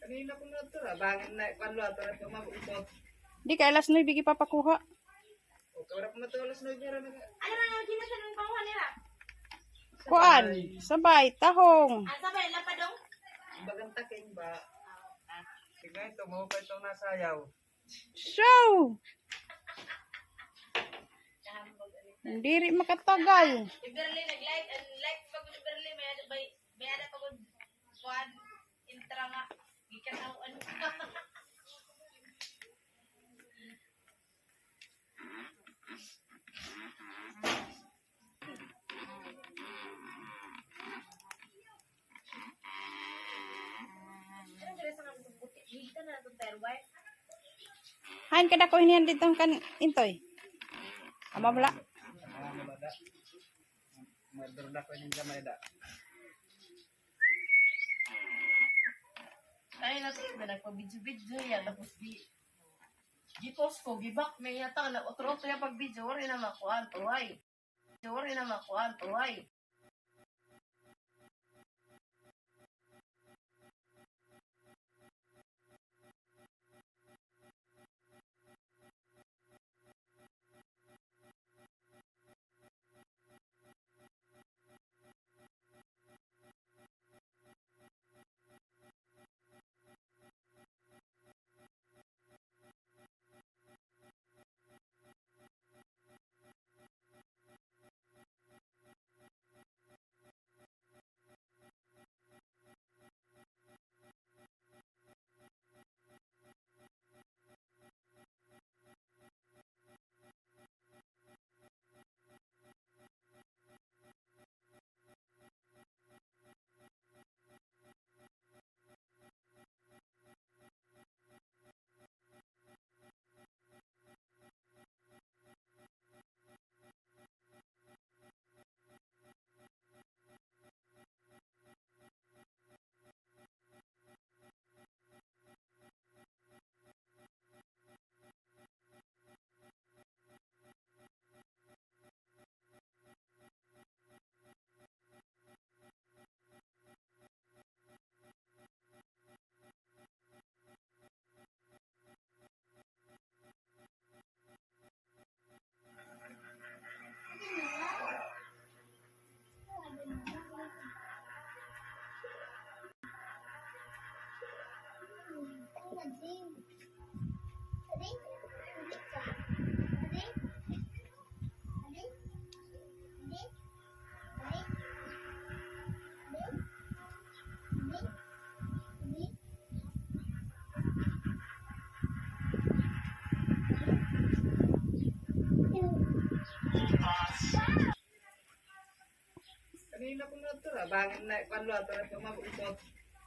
Kanina ko na ito, ah. Bangin na, kuan, luto na ito, mag-upot. Di kay alas nuebe gipapakuha. O, kaya ko na ito, alas nuebe, ra na. Ano na, ano, di na siya nang panguha nila? Kuan, sabay, tahong. Ah, sabay, lapadong? Bagan taking ba? Sige, ito, mahupay itong nasayaw. So, diri makatagal. Si Berly nag-like, and like pa gud si Berly, may ada pa, may ada pa gud kuan, intra nga gikan ako, ano. Hain kadako ini didto kan Intoy? Ama bala. Murder na ko ini gamay da. Ay, nasa iba nagpa-video-video ya, tapos di, di-post ko, gi-back niya, tang, nag-utro-utro ya pag-video, waray na makuha, tuhay. Waray na makuha, tuhay.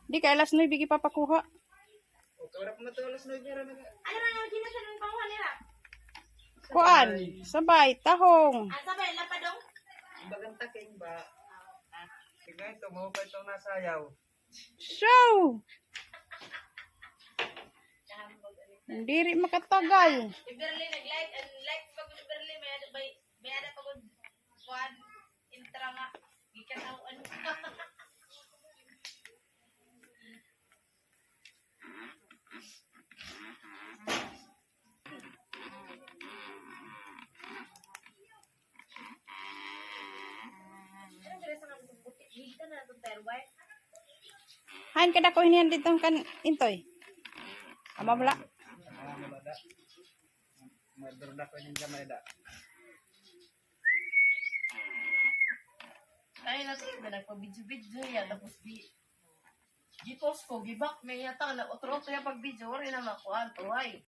Di kay alas nuebe gipapakuha. Kuan, sabay, tahong. Bagan taking ba? Sige, ito mo pa itong nasayaw. So, diri makatagal. Iberli nag-like, and like pag Iberli, may ada ba, may ada pag kuan, intra nga, gikan ako, ano. Hain kadako hinihan didto kan Intoy? Ama bala. Madurda ko ning gamay da. Ay, nasa na nagpa-video-video ya, tapos di, di-post ko, gi-back niya, ta, nag-utro-utro ya pag-video, wala na makuha, to, ay.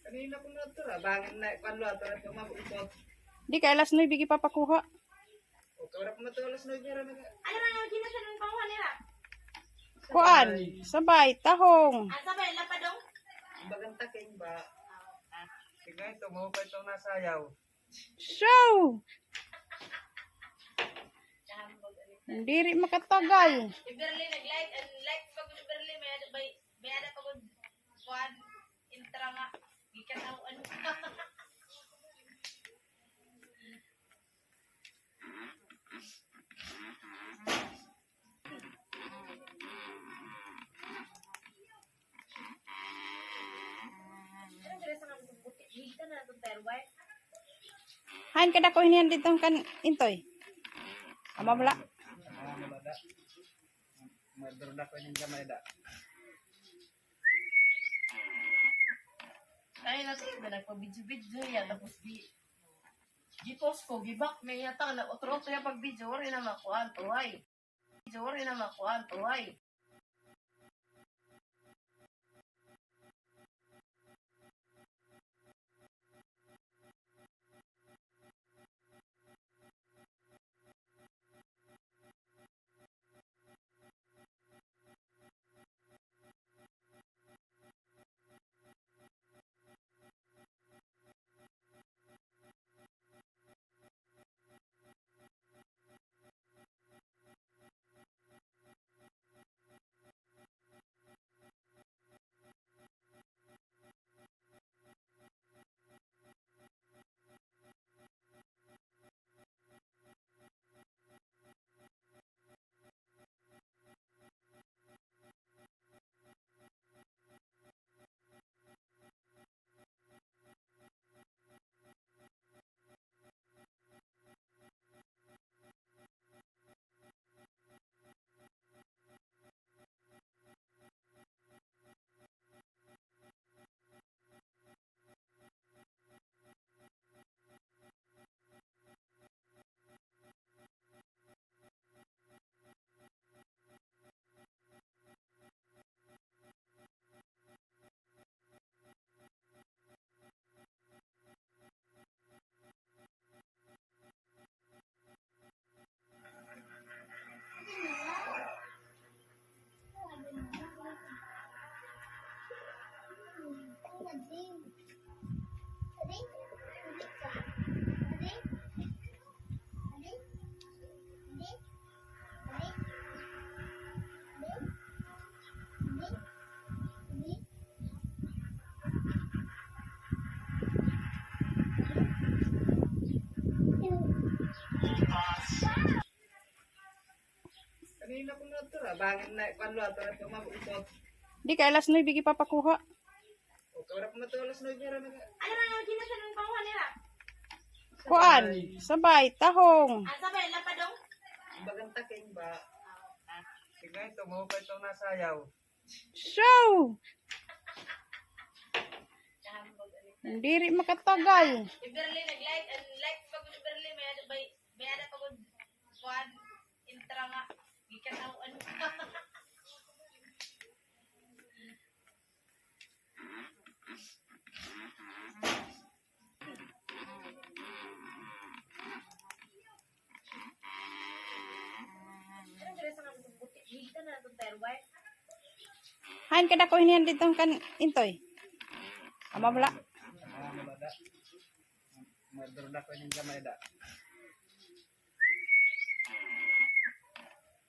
Kanina ko na ito, ah. Bangin na, kwan lo, ato na ito, mabukot. Di kay alas nuebe gipapakuha. O, kawala ko na ito, alas nuebe, ara na. Ano na, ano, ginasan ng panguha nila? Kuan, sabay, tahong. Ah, sabay, lapadong? Bagang taking ba? Sige, ito, mahupa itong nasayaw. So, diri makatagal. Si Berly nag-like, and like pa gud si Berly, may ada ba, may ada pa gud kuan, intra nga, gikan ako, ano. Hain kadako hinihan didto kan Intoy? Ama bala. Maduro na ko ning gamay da. Ay, nasa iba nagpa-video-video ya, tapos di, di-post ko, gi-back niya, ta, nag-utro-utro ya pag-video, wala na makuha, tuway. Video, wala na makuha, tuway. Di kay alas nuebe gipapakuha. Kuan, sabay, tahong. Bagan taking ba? Tignan ito, mahukay itong nasayaw. So, diri makatagal. Iberli nag-like, and like pag Iberli, may ada, may, may ada pag kuan, intra nga, gikataw-an. Hain kadako hinihan didto kan Intoy? Ama bala. Madurda ko ini gamay da.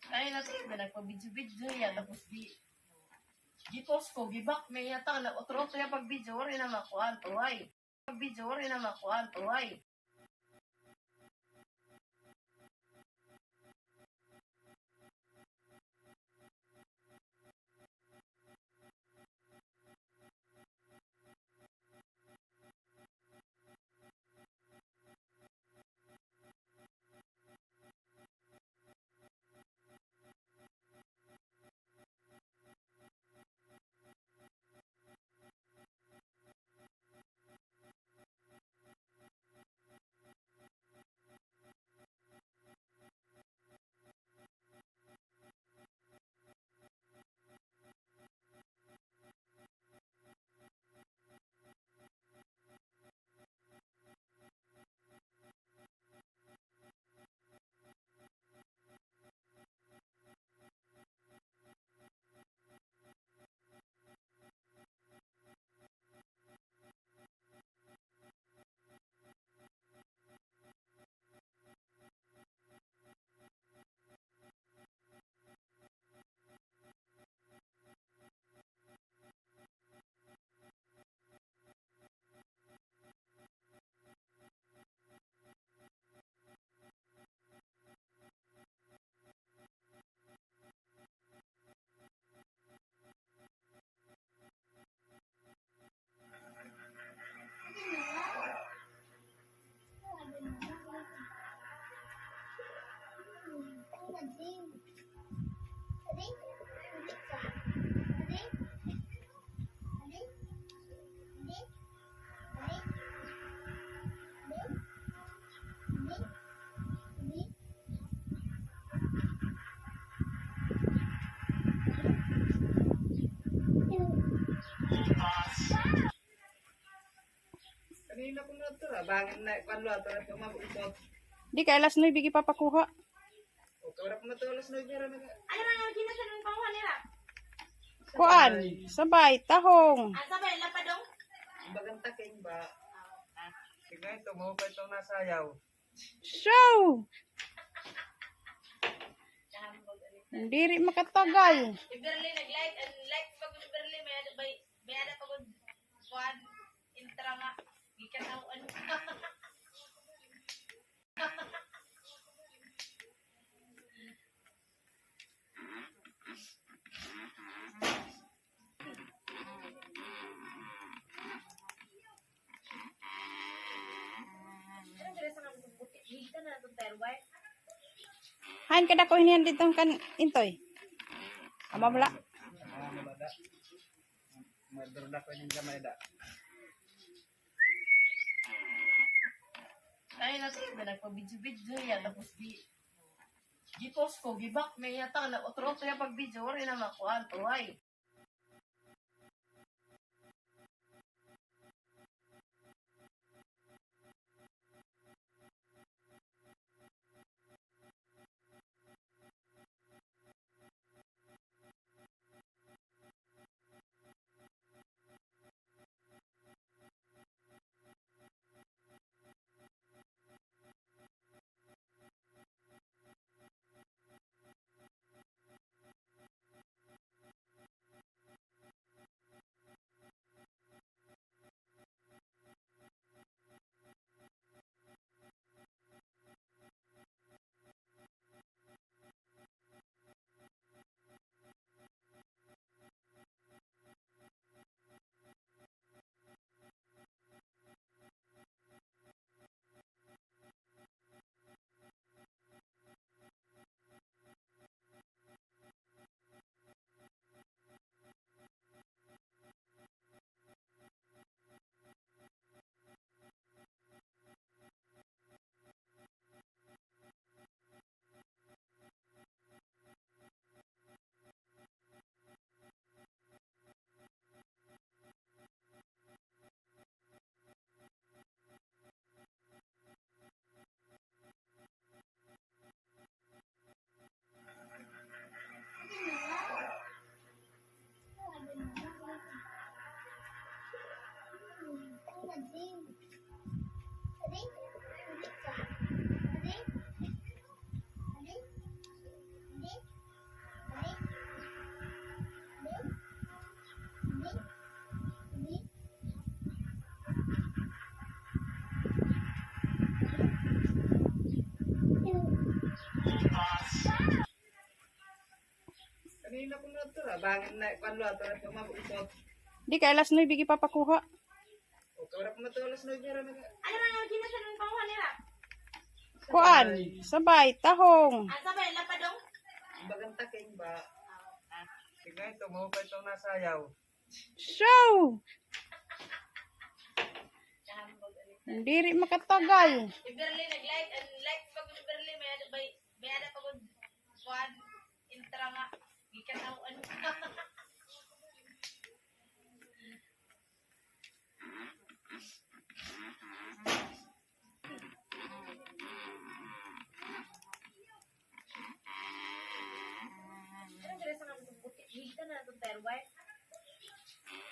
Ay, nasa iba nagpa-video-video niya, tapos di, di-post ko, gibak, may yata, na otro-otro niya pag-video, wari na makuha, tuway. Pag-video, wari na makuha, tuway. Di kay alas nuebe gipapakuha. Kuan, sabay, tahong. Bagan taking ba? Tignan ito, mahukay itong nasayaw. So, diri makatagal. Iberli nag-like, and like pag Iberli, may ada, may, may ada pag kuan, intra nga, gikataw-an. Hain kadako hinihan didto kan Intoy? Ama bala. Madurda ko ini gamay da. Ay, nasa iba nagpa-video-video niya, tapos di, di-post ko, gibak, may yata, na otro-otro niya pag-video, wari na makuha, tuway. Di kay alas nuebe gipapakuha. Kuan, sabay, tahong. Bagan taking ba? Tignan ito, mahukay itong nasayaw. So, diri makatagal. Si Berly nag-like, an like pa gud ni Berly, may ada, may, may ada pa gud kuan, intra nga, gikataw-an.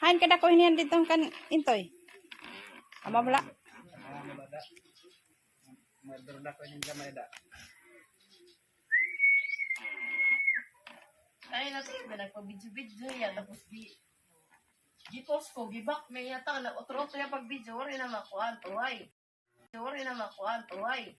Hain kadako hinihan didto kan Intoy? Ama bala. Madurda ko yung gamay da. Ay, nasi, nagpa-video-video ya, tapos di, di-post ko, gi-back niya, ta, nag-utro-utro ya pag-video, waray na makuha, tuhay. Waray na makuha, tuhay.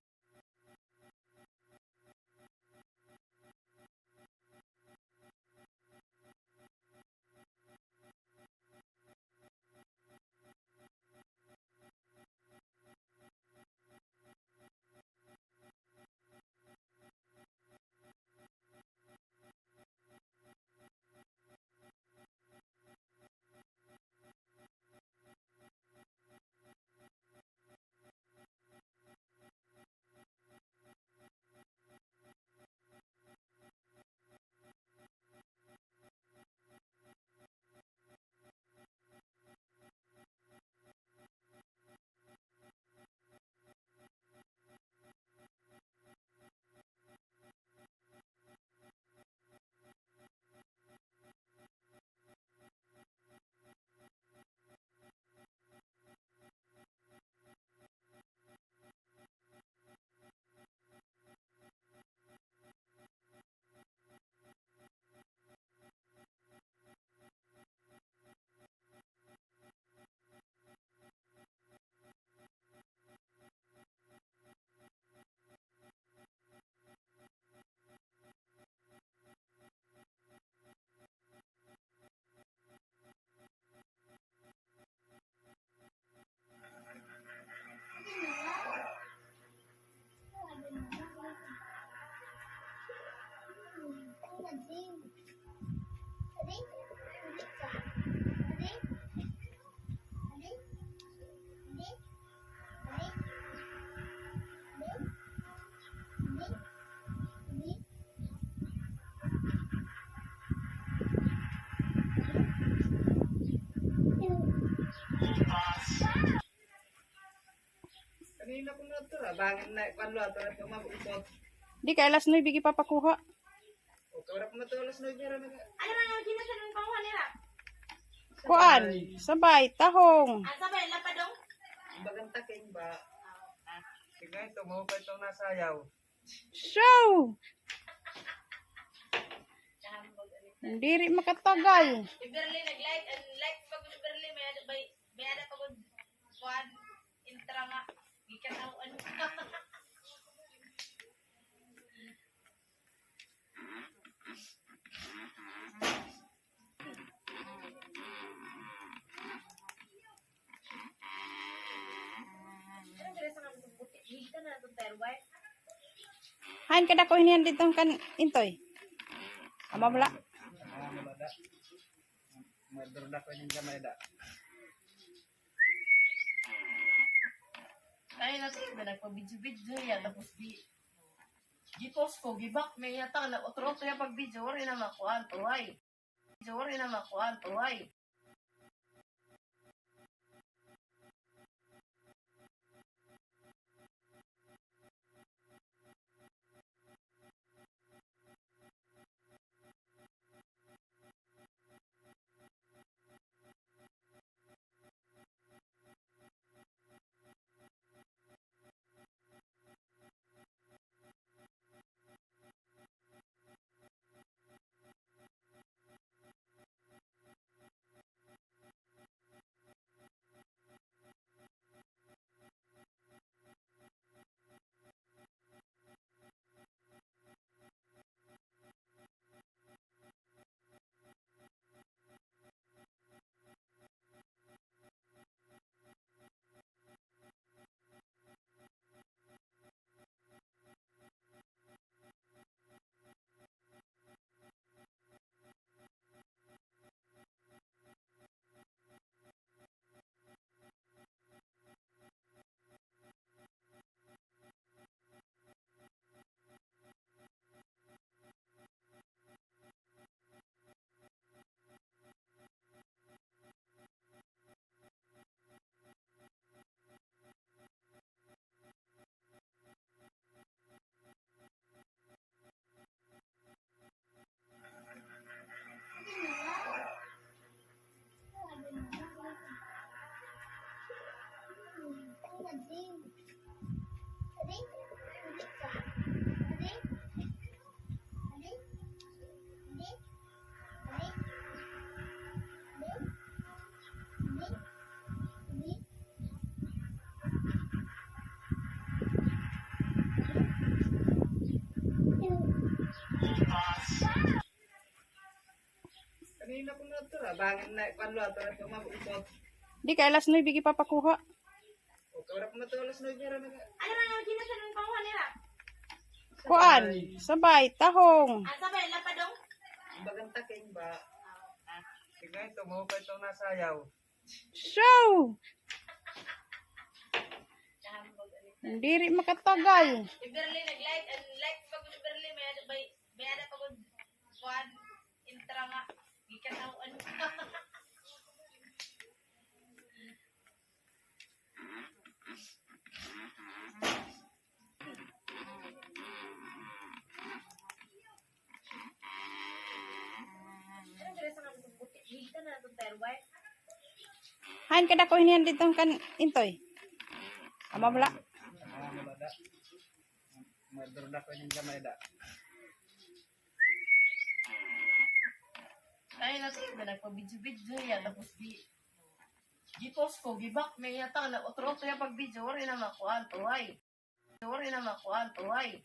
Kanina ko na ito, ah. Bangin na, kwan lo, ito na ito, mabukot. Di kay alas nuebe gipapakuha. O, kawala ko na ito, alas nuebe ra na. Ano na nga, ginasan ang panguha nila? Kuan, sabay, tahong. Ah, sabay, lapadong? Ang bagang taking ba? Ah, ah. Tignan ito, mahukay itong nasayaw. So, diri makatagal. Si Berly nag-like, ang like pa gud ni Berly, may ada, may, may ada pa gud, kuan, intra nga, gikataw-an. Hain kadako hinihan didto kan Intoy? Ama bala. Ay, nati, nagpa-video-video ya, tapos di, di-post ko, gi-back niya, ta, nag-utro-utro ya pag-video, waray na makuan, tuhay. Waray na makuan, tuhay. Di kay alas nuebe gipapakuha. Kuan, sabay, tahong. Ang sabay, lapadong? Ang bagang taking ba? Tignan ito, mahukay itong nasayaw. So, diri makatagal. Si Berly nag-like, ang like pa gud ni Berly, may ada, may, may ada pa gud kuan, intra nga, gikataw-an. Hain kadako hinihan didto kan Intoy? Ama bala. Madurda ko ini gamay da. Ay, nagpabidyo-bidyo hiya, tapos di, gi-pause ko, gi-back niya, ta, na, otro-otro hiya pag-video, waray na makuan, tuway. Waray na makuan, tuway.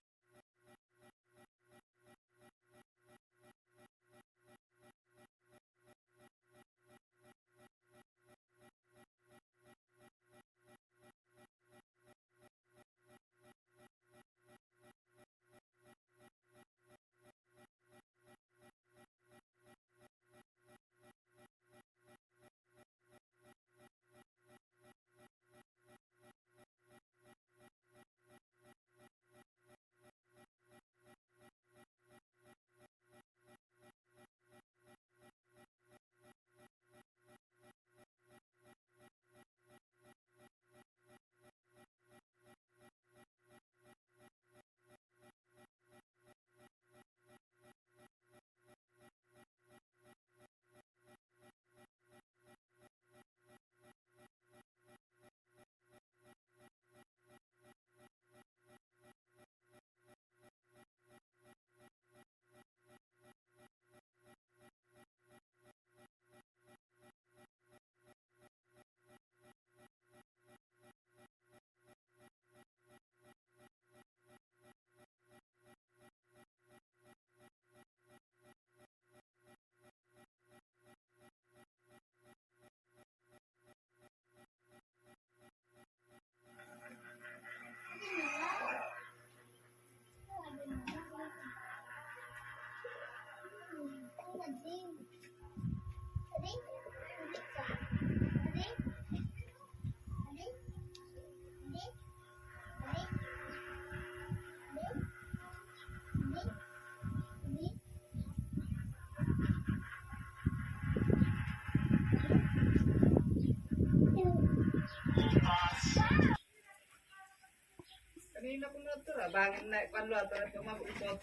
Kanina ko na ito, ah. Bangin na, kuwan lo, ito na ito, mabukot.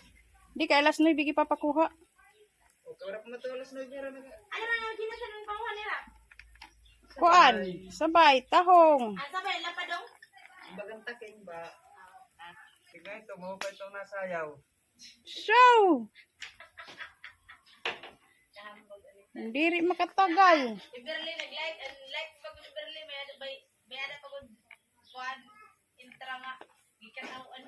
Di kay alas nuebe gipapakuha. O, kawala ko na ito, alas nuebe ra na. Ano ra nga, ginasan ang panguha nila? Kuan, sabay, tahong. Ang sabay, lapadong? Ang bagang taking ba? Tignan ito, mahukay itong nasayaw. So, diri makatagal. Si Berly nag-like, ang like pa ko ni Berly, may ano ba, may ano pa ko, kuan, intra nga, gikataw-an.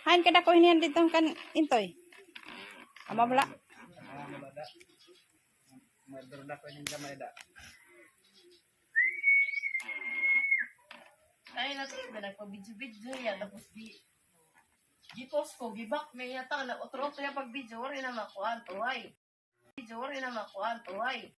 Hain kadako hinihan didto kan Intoy? Ama bala. Madurda ko ini gamay da. Ay, nagpabidyo-bidyo hiya, tapos di, gi-pause ko, gi-back niya, ta, na, otro-otro hiya pag-video, waray na makuan, tuway. Video, waray na makuan, tuway.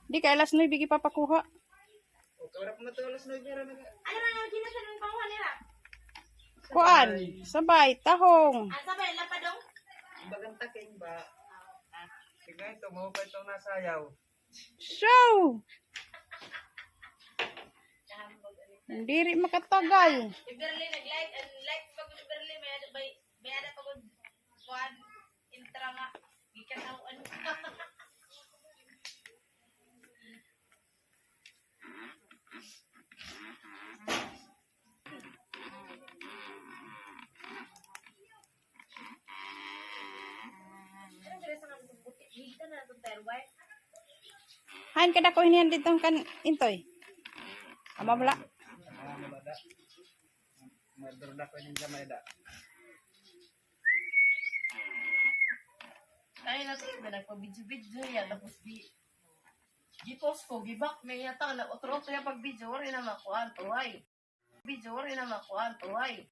Di kay alas nuebe gipapakuha. Kuan, sabay, tahong. So, diri makatagal. Hain kadako hiniyan didto kan Intoy? Ama bala. Ay, nasa na nagpa-video-video niya, tapos di, gi-post ko, gi-back niya, ta, nag-utro-utro niya pag-video, waray na makuha, tuway. Video, waray na makuha, tuway.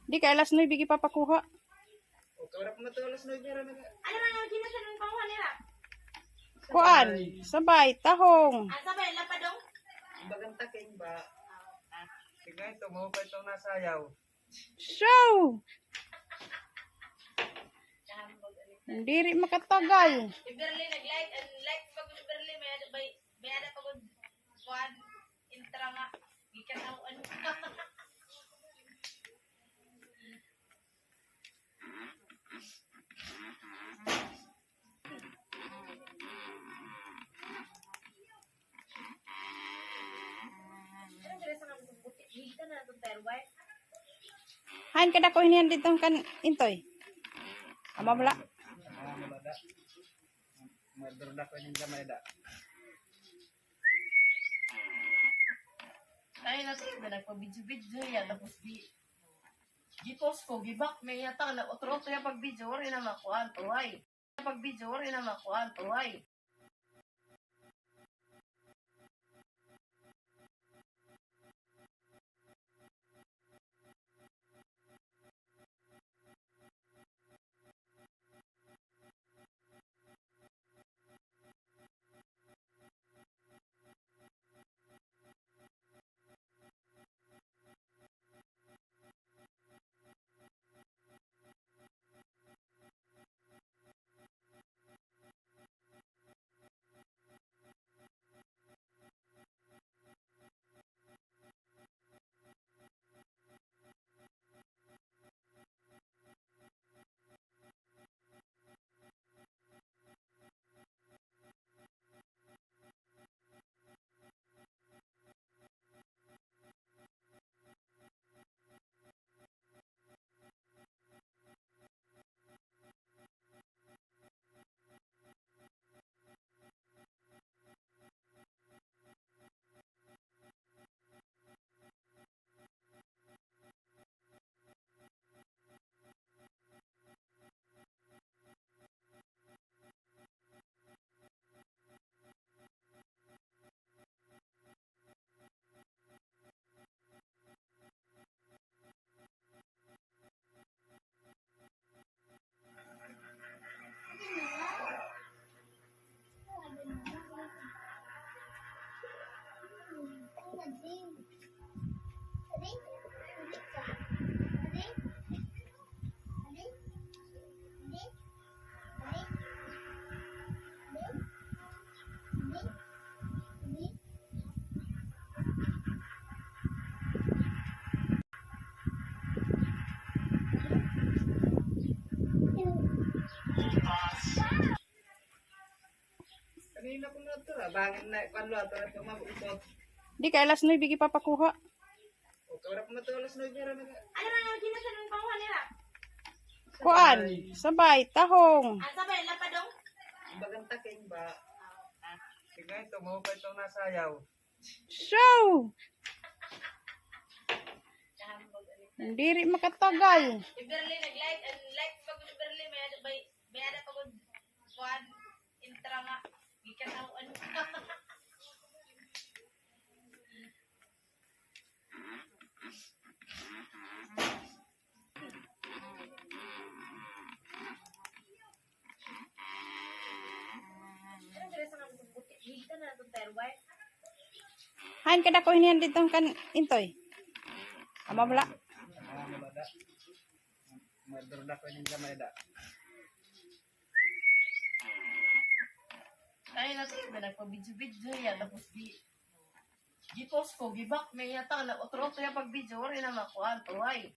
Di kay alas nuebe gipapakuha. Kuan, sabay, tahong. So, diri makatagal. Hain kadako hiniyan didto kan Intoy? Ama bala. Ay, nasa na nagpa-video-video niya, tapos di, gi-post ko, gi-back niya, ta, nag-utro-utro niya pag-video, waray na makuha, tuway. Pag-video, waray na makuha, tuway. Kanina ko na ito, ah. Bangin na, kwan lo, ato na ito, mabukot. Di kay alas nuebe gipapakuha. O, kawara ko na ito, alas nuebe, ra na. Ano na nga, ginasan ang panguha nila? Kuan, sabay, tahong. Ah, sabay, lapadong? Bagang taking ba? Ah. Sige, ito, maupay itong nasayaw. Show! Diri makatagal. Si Berly, nag-like, ang like pa gud ni Berly, may ada, may, may ada pa gud, kuan, intra nga, gikan ako, ano. Hain kadako ini didto kan Intoy? Ama bala. Murder da ko ini gamay da. Ay, nasa iba nagpa-video-video ya, tapos di, di-post ko, gibak, may yata, na otro-otro ya pag-video, ori na makuha, tuhay.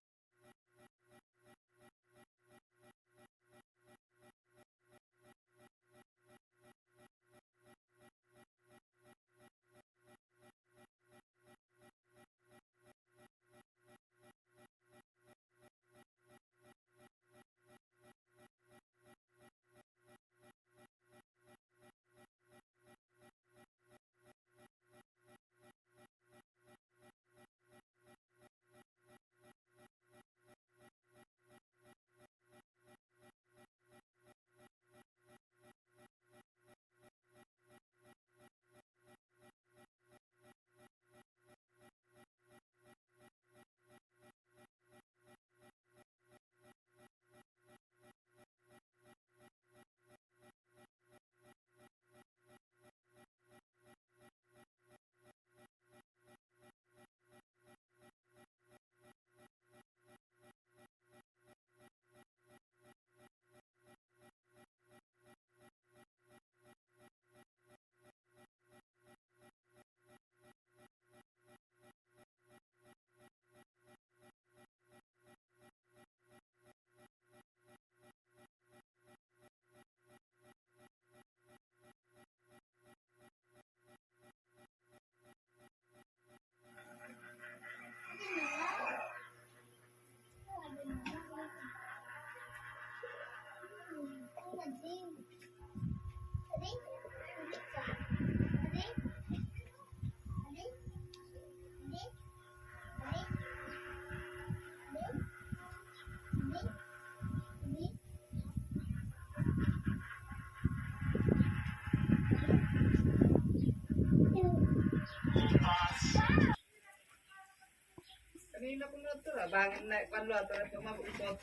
Kanina ko na ito, ah. Bangin na, kwan lo, ato na ito, mabukot.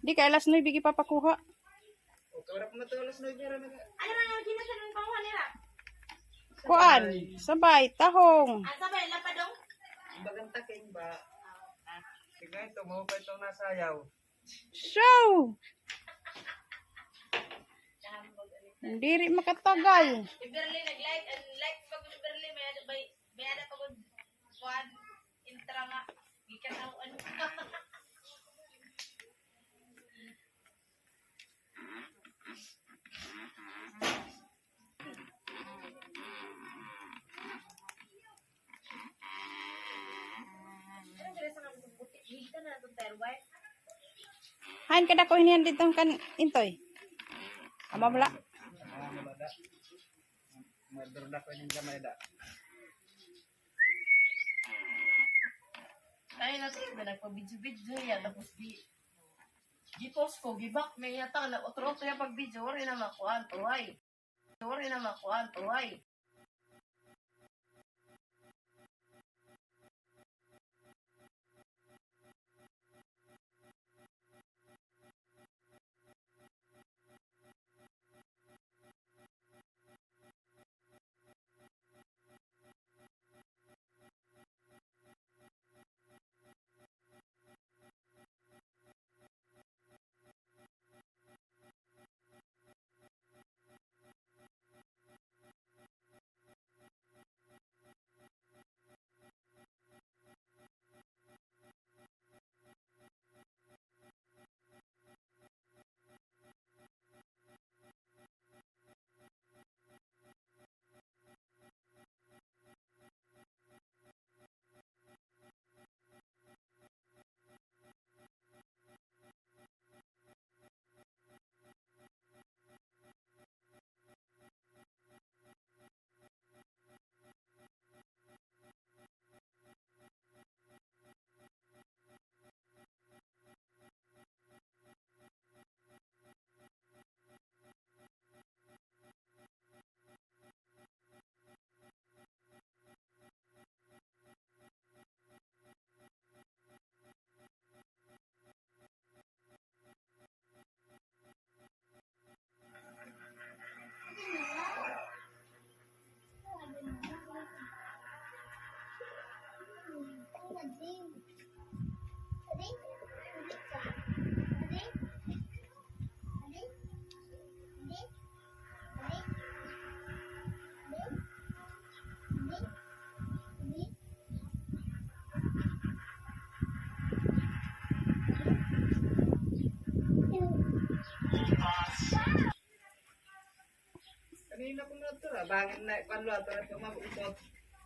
Di kay alas nuebe gipapakuha. O, kawara ko na ito, alas nuebe, ra na. Ano na nga, ginasan ang panguha nila? Kuan, sabay, tahong. Ah, sabay, lapadong? Bagang taking ba? Ah, ah. Sige, ito, maupay itong nasayaw. Show! Diri makatagal. Si Berly nag-like, ang like pa gud ni Berly, may ada, may, may ada pa gud kuan, intra nga. Gikan ako, ano. Hain kadako ini didto kan Intoy? Ama bala. Murder da ko ini gamay da. Ay, nasa iba nagpa-video-video ya, tapos di, di-post ko, gibak, may yata, na otro-otro ya pag-video, ori na makuha, tuhay. Ori na makuha, tuhay.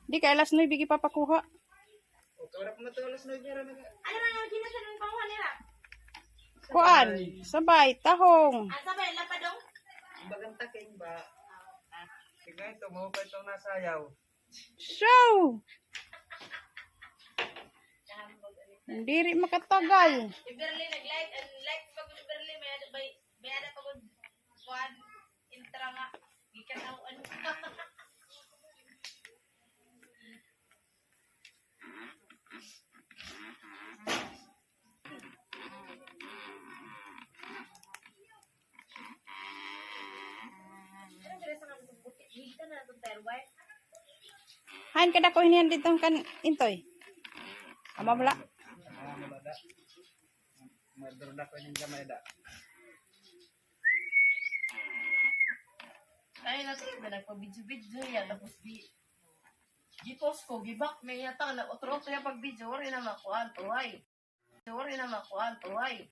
Di kay alas nuebe gipapakuha. Kuan, sabay, tahong. Bagan taking ba? Sige, ito, mahupay itong nasayaw. So, diri makatagal. Iberli nag-like, and like pa gud Iberli, may ada, may, may ada pa gud kuan, intra nga gikataw-an. Hain kadako hiniyan didto kan Intoy? Ama bala. Madurda ko ning gamay da. Ay, nasa iba nagpa-video-video ya, tapos di, di-post ko, gi-back niya ta, na otro-otro ya pag-video, waray na makuan, tuway. Waray na makuan, tuway.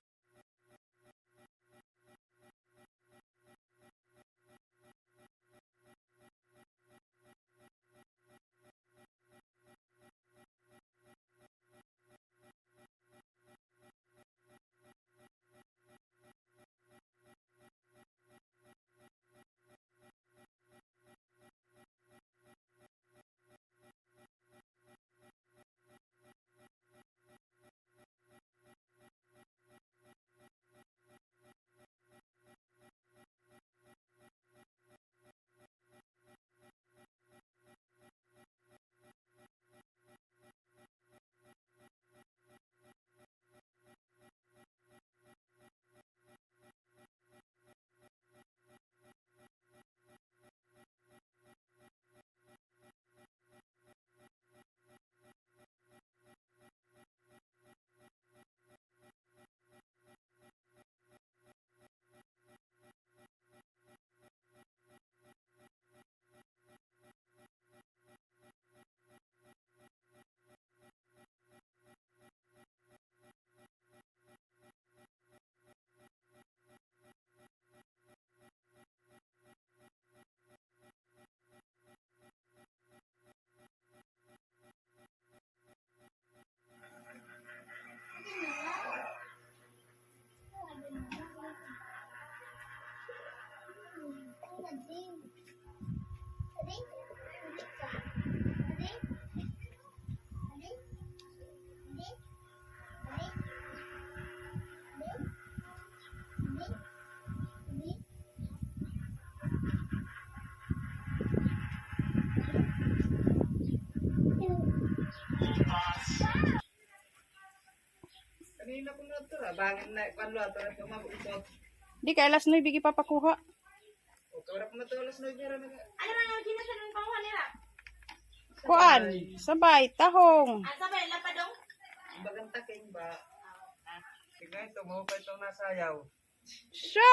Kanina ko na ito, ah. Bangin na, kuan, luto na ito, mabuktot. Di kay alas nuebe gipapakuha. O, kawala ko na ito, alas nuebe ra na. Ano ra nga, ginasan ang panguha nila? Kuan, sabay, tahong. Ah, sabay, lapadong? Bagan taking ba? Sige, ito, mahupay itong nasayaw. So,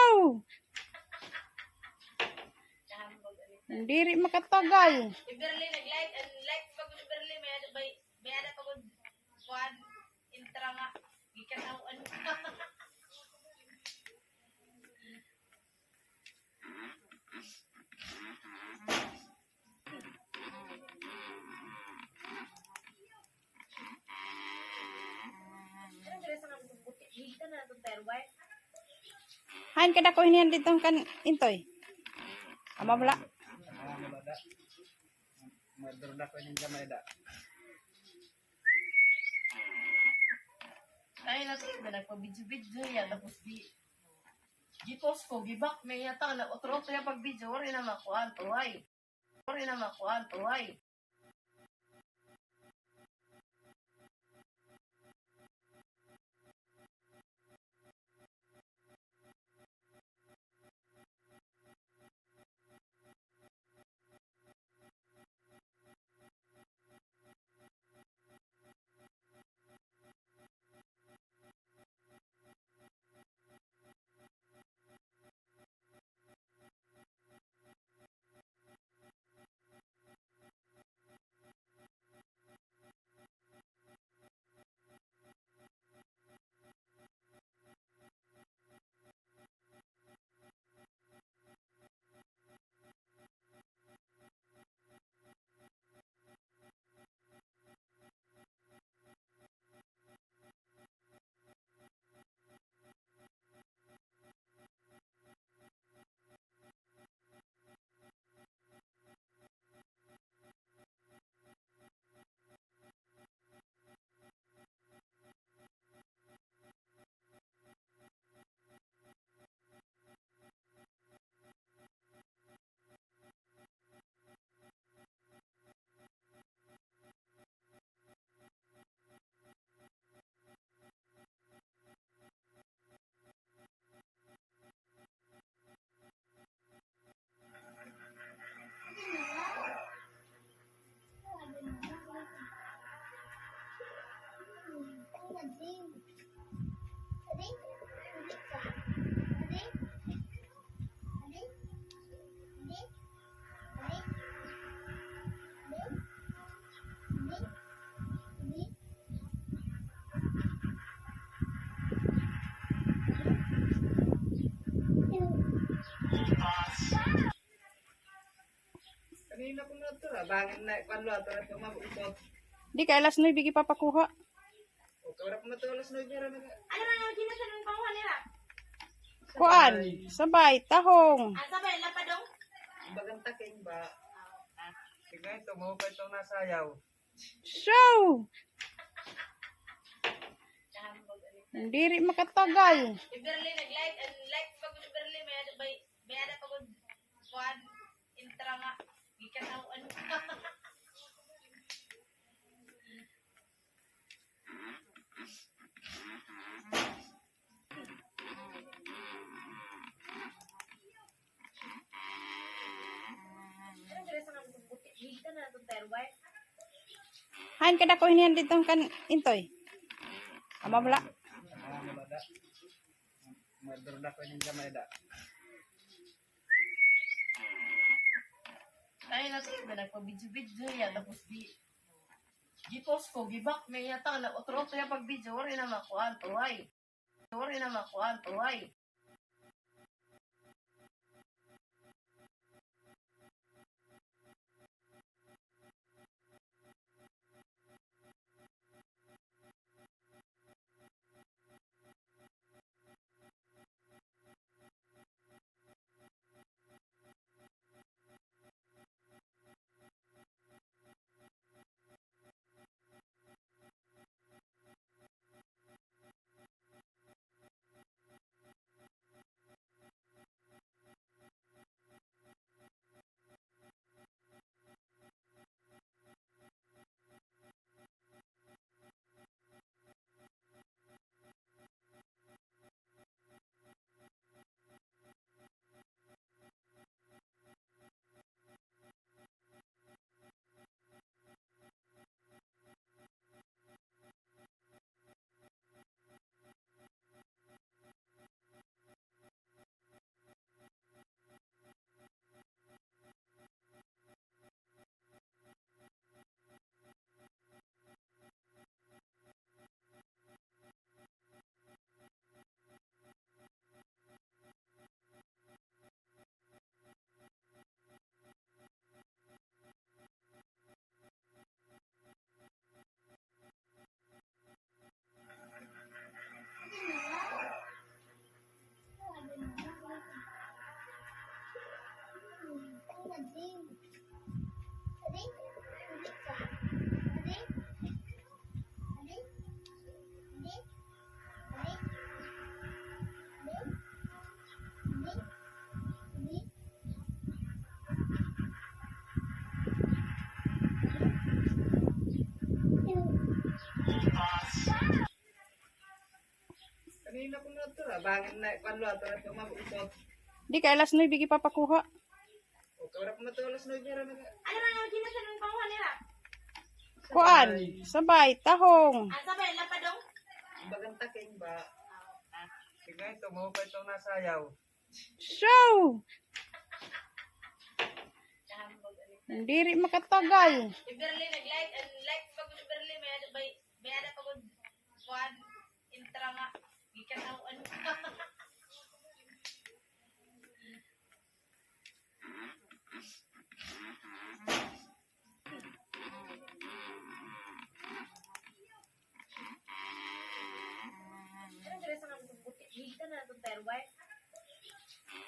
diri makatagal. Iberli nag-like, and like pa gud Iberli, may ada pa, may ada pa gud kuan, intra nga gikataw-an. Hain kadako hiniyan didto kan Intoy? Ama bala. Madurda ko ning gamay da. Ay, nasa iba nagpa-video-video ya, tapos di, di-post ko, gi-back niya ta, na otro-otro ya pag-video, waray na makuan, tuway. Waray na makuan, tuway. Di kay alas nuebe gipapakuha. Kuan, sabay, tahong. Bagan taking ba? Sige, ito, mahupay itong nasayaw. Show! Diri makatagal. Iberli nag-like, and like pag Iberli, may ada, may, may ada pag kuan, intra nga. Gikataw-an. Hain kadako hiniyan didto kan Intoy? Ama bala. Ay, nati, nagpa-video-video ya, tapos di, di-post ko, gi-back niya, ta, na, otro-otro ya pag-video, waray na makuan, tuway. Waray na makuan, tuway. Kanina ko na ito, ah. Bangin na, kwan lo, ato na ito, mabukot. Di kay alas nuebe gipapakuha. O, kawala ko na ito, alas nuebe, ra na. Ano na nga, ginasan ng panguha nila? Kuan, sabay, tahong. Ah, sabay, lapadong? Bagan taking ba? Sige, ito, mahupay itong nasayaw. Show! Diri makatagal. Iberli nag-like, and like pag Iberli, may ada, may, may ada pag kuan, intra nga, gikan ako, ano.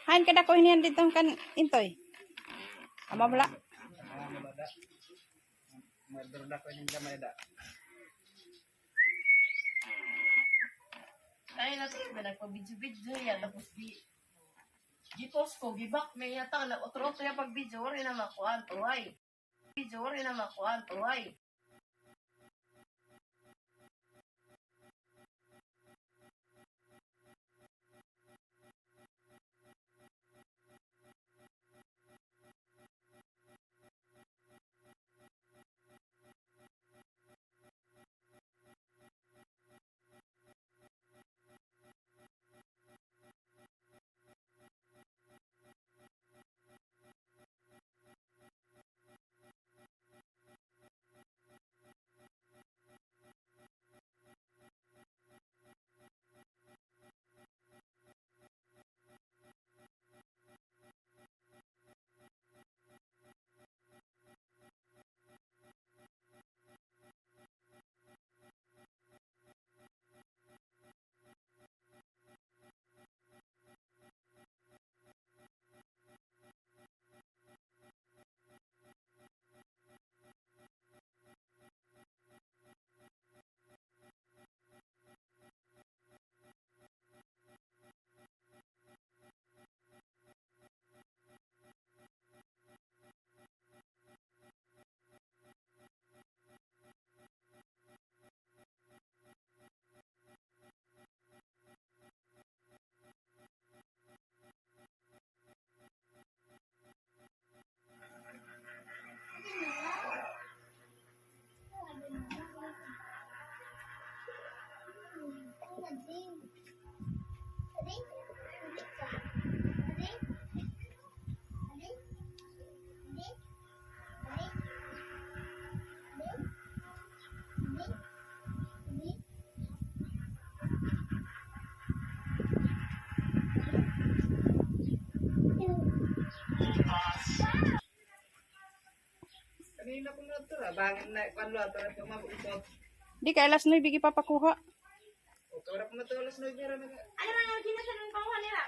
Hain kadako hiniyan didto kan Intoy? Ama bala. Ay, nati, nagpa-video-video ya, tapos di, di-post ko, gi-back niya, ta, na, otro-otro ya pag-video, waray na makuan, tuhay. Video, waray na makuan, tuhay. Kanina ko na ito, ah. Bangin na, kwan lo, ito na ito, mabukot. Di kay alas nuebe gipapakuha. O, kaya ko na ito, alas nuebe, ra na. Ano ra nga, ginasan ng panguha nila?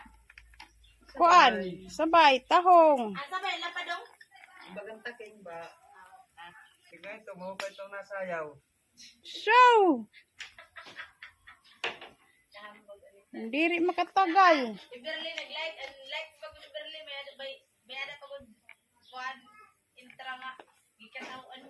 Kuan, sabay, tahong. Ah, sabay, lapadong? Bagang taking ba? Sige, ito mo pa itong nasayaw. So, diri makatagal. Si Berly nag-like, and like pag si Berly, may ada ba, may ada pag kuan, intra nga, gikataw-an.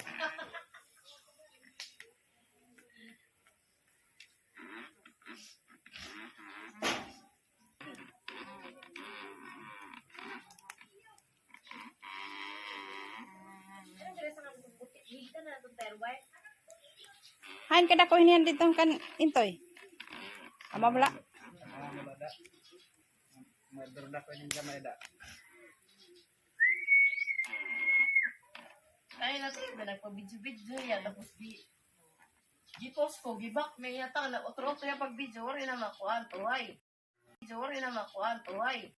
Hain kadako ini didto kan Intoy? Ama bala. Madurda ko ini gamay da. Ay, nasa iba nagpa-video-video ya, tapos di, gi-post ko, gi-back niya, ta, nag-utro-utro ya pag-video, waray na makuha, tuway. Video, waray na makuha, tuway.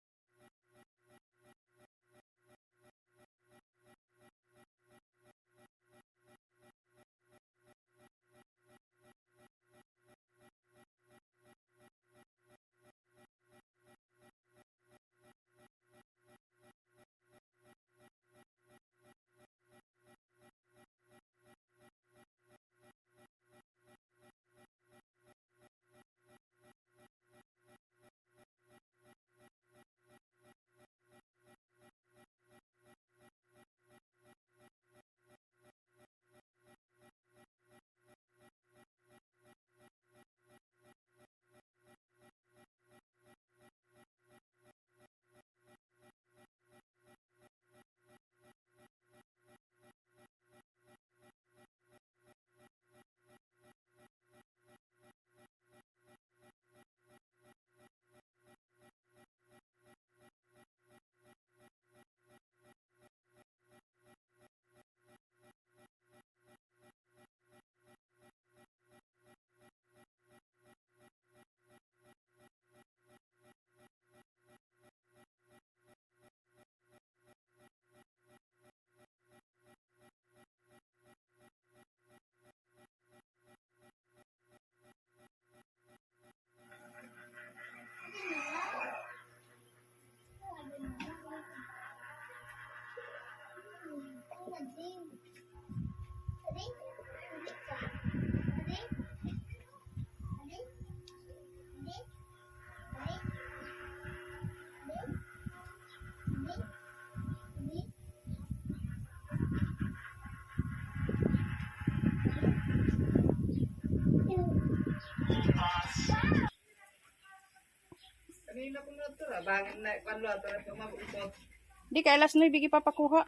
Kanina ko na ito, ah. Bangin na, kwan lo, ito na ito, mabukot. Di kay alas nuebe gipapakuha.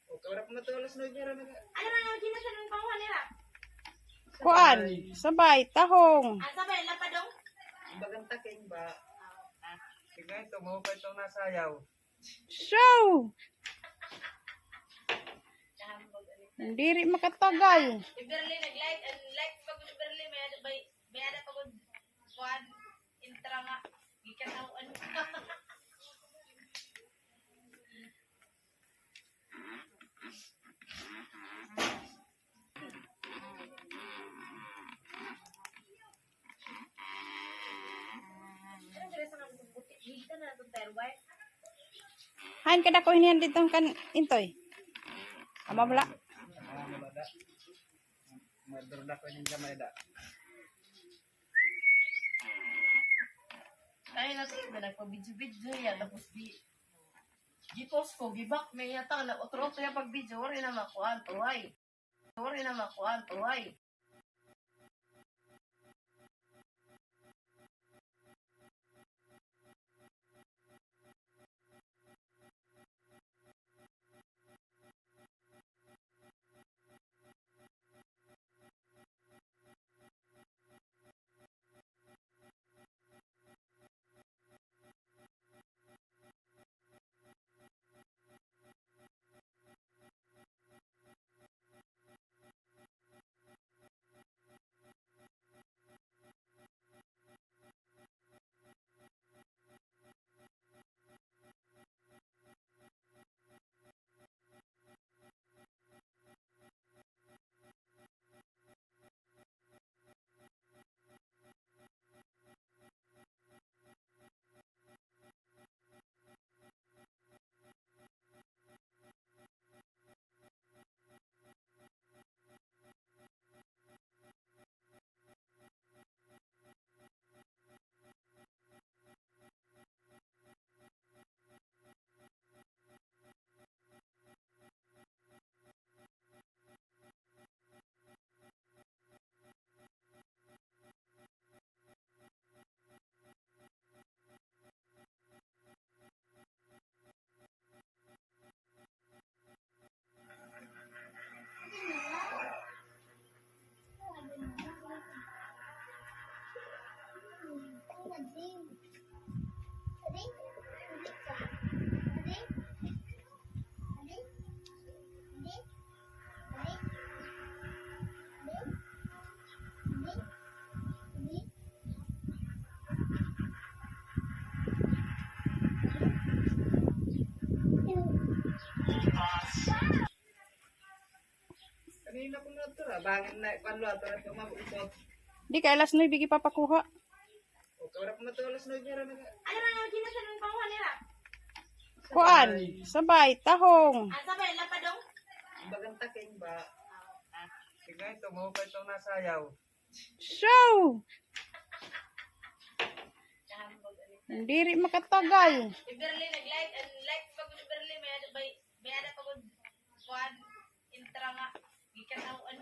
O, kaya ko na ito, alas nuebe, ra na. Ano ra nga, ginasan ng panguha nila? Kuan, sabay, tahong. Ah, sabay, lapadong? Bagang taking ba? Ah, ah. Sige, ito mo pa itong nasayaw. So, diri makatagal. Si Berly nag-like, and like pag si Berly, may ada ba, may ada pag kuan, intra nga, gikataw-an. Hain kadako hinihan didto kan Intoy? Ama bala. Madurda ko ini gamay da. Ay, nasa iba nagpa-video-video ya, tapos di, gi-post ko, gi-back niya, ta, nag-utro-utro ya pag-video, waray na makuha, tuway. Sorry na, makuan, tuway. Di kay alas nuebe gipapakuha. Kuan, sabay, tahong. Ang sabay, lapadong? Bagang taking ba? Tignan ito, mahukay itong nasayaw. So, diri makatagal. Si Berly nag-like, and like pa gud ni Berly, may ada, may, may ada pa gud kuan, intra nga, gikataw-an.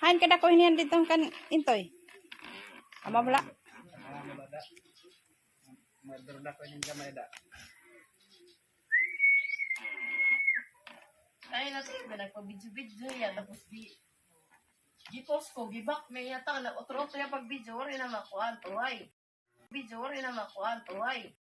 Hain kadako hinihan didto kan Intoy? Ama bala. Madurda ko ini gamay da. Ay, nasa iba nagpa-video-video niya, tapos di, gi-post ko, gi-back niya, tang, nag-utro-utro niya pag-video, waray na makuha, tuhay. Video, waray na makuha, tuhay.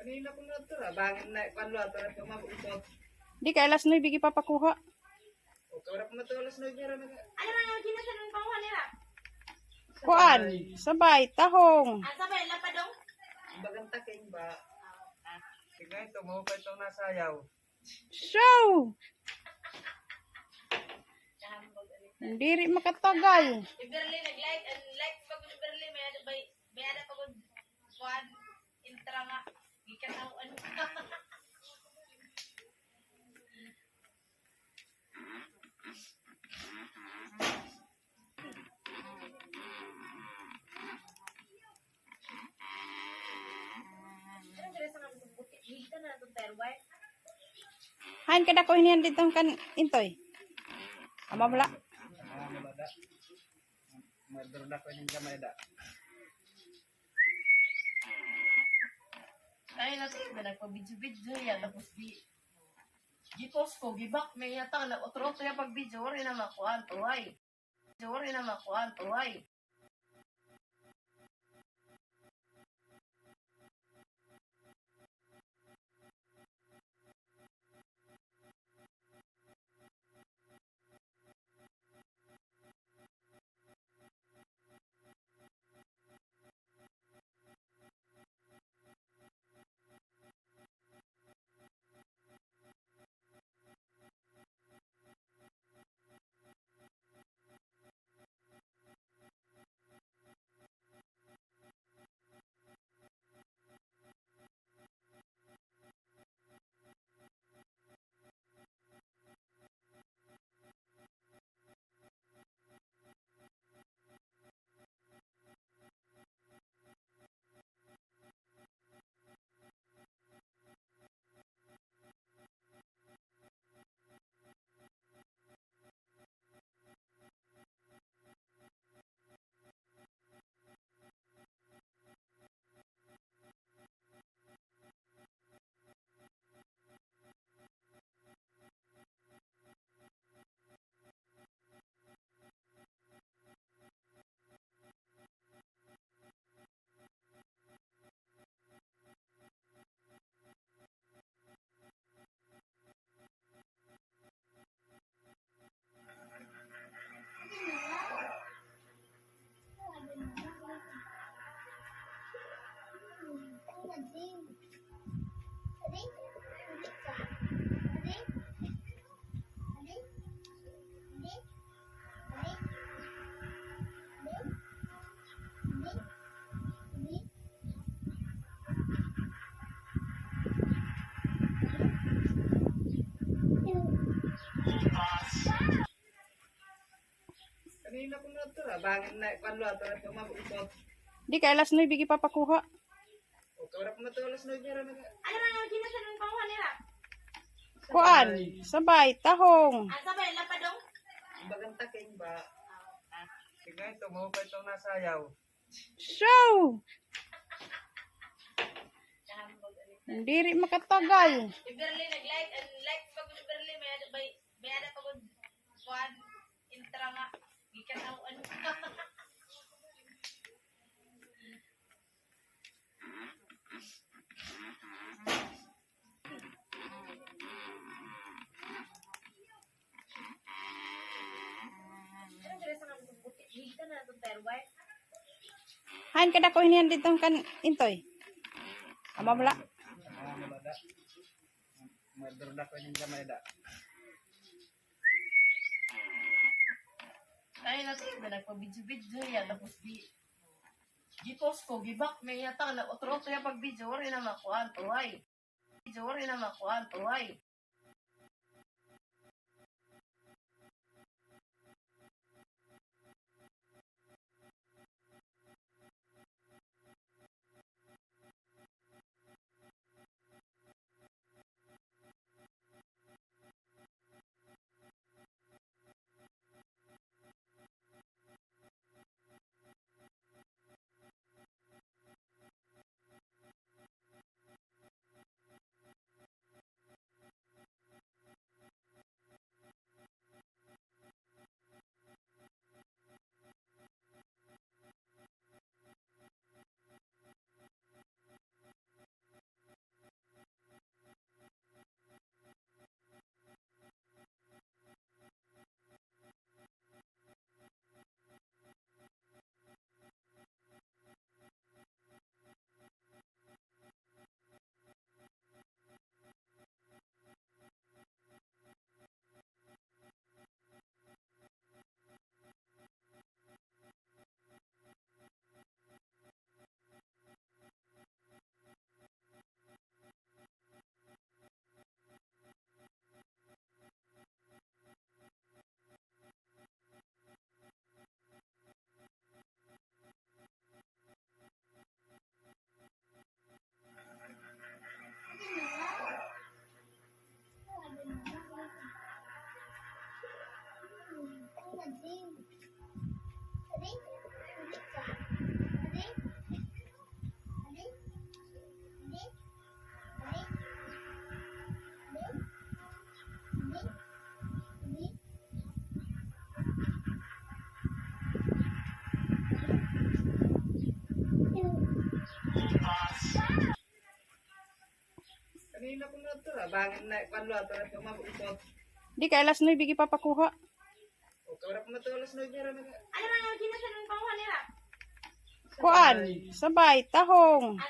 Kanina ko na ito, ah. Bangin na, kuan, luto na ito, mabukot. Di kay alas nuebe gipapakuha. O, kawala ko na ito, alas nuebe ra na. Ano na nga, ginasan ang panguha nila? Kuan, sabay, tahong. Ah, sabay, lapadong? Bagang taking ba? Tignan ito, mahukay itong nasayaw. So, diri makatagal. Si Berly nag-like, and like pa gud ni Berly, may ada, may, may ada pa gud kuan, intra nga, gikataw-an. Hain kadako hinihan didto kan Intoy? Ama bala. Madurda ko ini gamay da. Ay, nasa iba nagpa-video-video niya, tapos di, gi-post ko, gi-back niya, tang, nag-utro-utro niya pag-video, waray na makuha, tuhay. Waray na makuha, tuhay. Di kay alas nuebe gipapakuha. Kuan, sabay, tahong. So, diri makatagal. Hain kadako hiniyan didto kan Intoy? Ama bala. Ay, natin na nagpa-video-video yan. Tapos di, gi-post ko, gi-back na iya tana. Otro-otro yung pag-video, wari na makuhaan to, ay. Video, wari na makuhaan to, ay. Di kay alas nuebe gipapakuha. Kuan, sabay, tahong.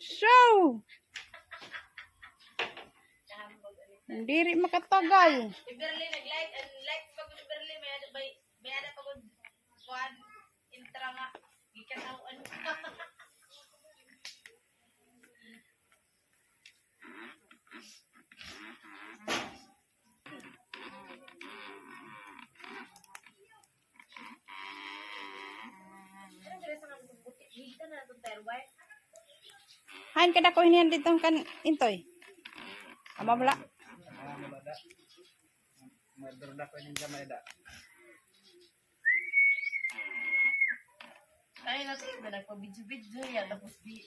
So, diri makatagal. Hain kadako hiniyan didto kan Intoy? Ama bala. Ay, natin na nagpa-video-video yan. Tapos di,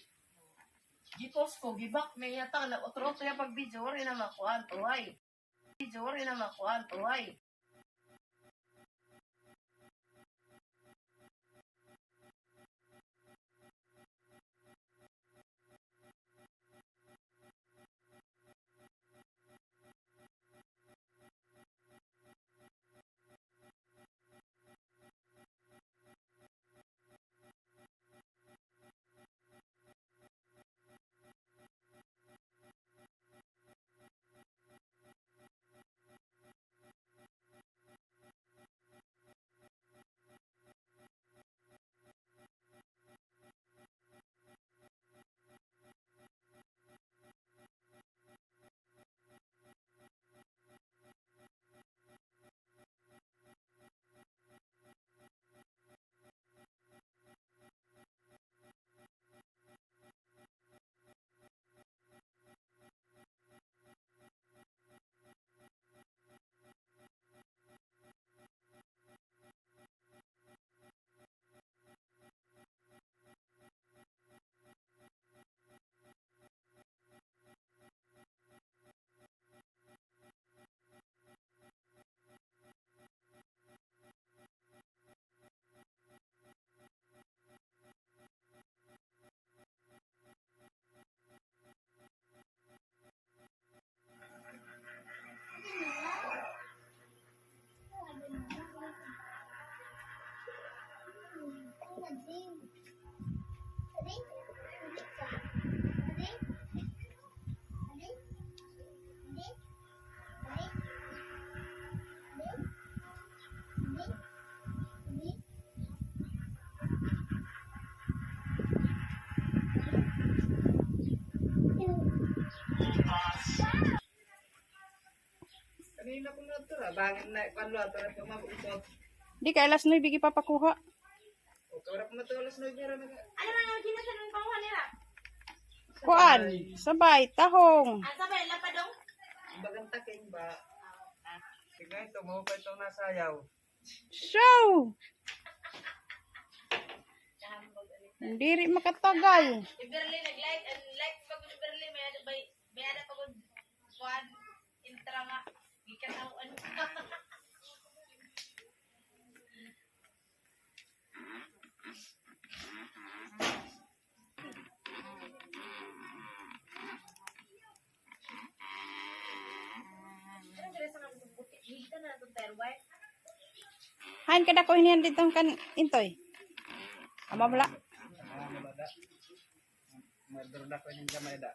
gi-post ko, gi-back na iya tana. Otro-otro iya pag-video, wari na makuhaan to, ay. Video, wari na makuhaan to, ay. Di na ko natura, bangin na, panlo, atura pa mabukot. Di kay alas nuebe gipapakuha. O, kawala pa matulas na gira na. Ano na nga, ginasan ng panguha nila? Kuan, sabay, tahong. Ah, sabay, lapadong? Bagang taking ba? Sige, ito, mahupa itong nasayaw. Show! Diri makatagal. Si Berly nag-like, and like pag si Berly, may ada, may, may ada pag kuan, intra nga, gikataw-an. Hain kadako hinihan didto kan Intoy? Ama bala. Madurda ko ini gamay da.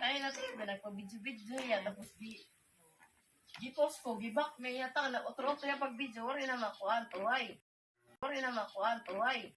Ay, nasa iba nagpa-video-video ya, tapos di, gi-post ko, gi-back niya, ta, nag-utro-utro ya pag-video, waray na makuha, tuway. Waray na makuha, tuway.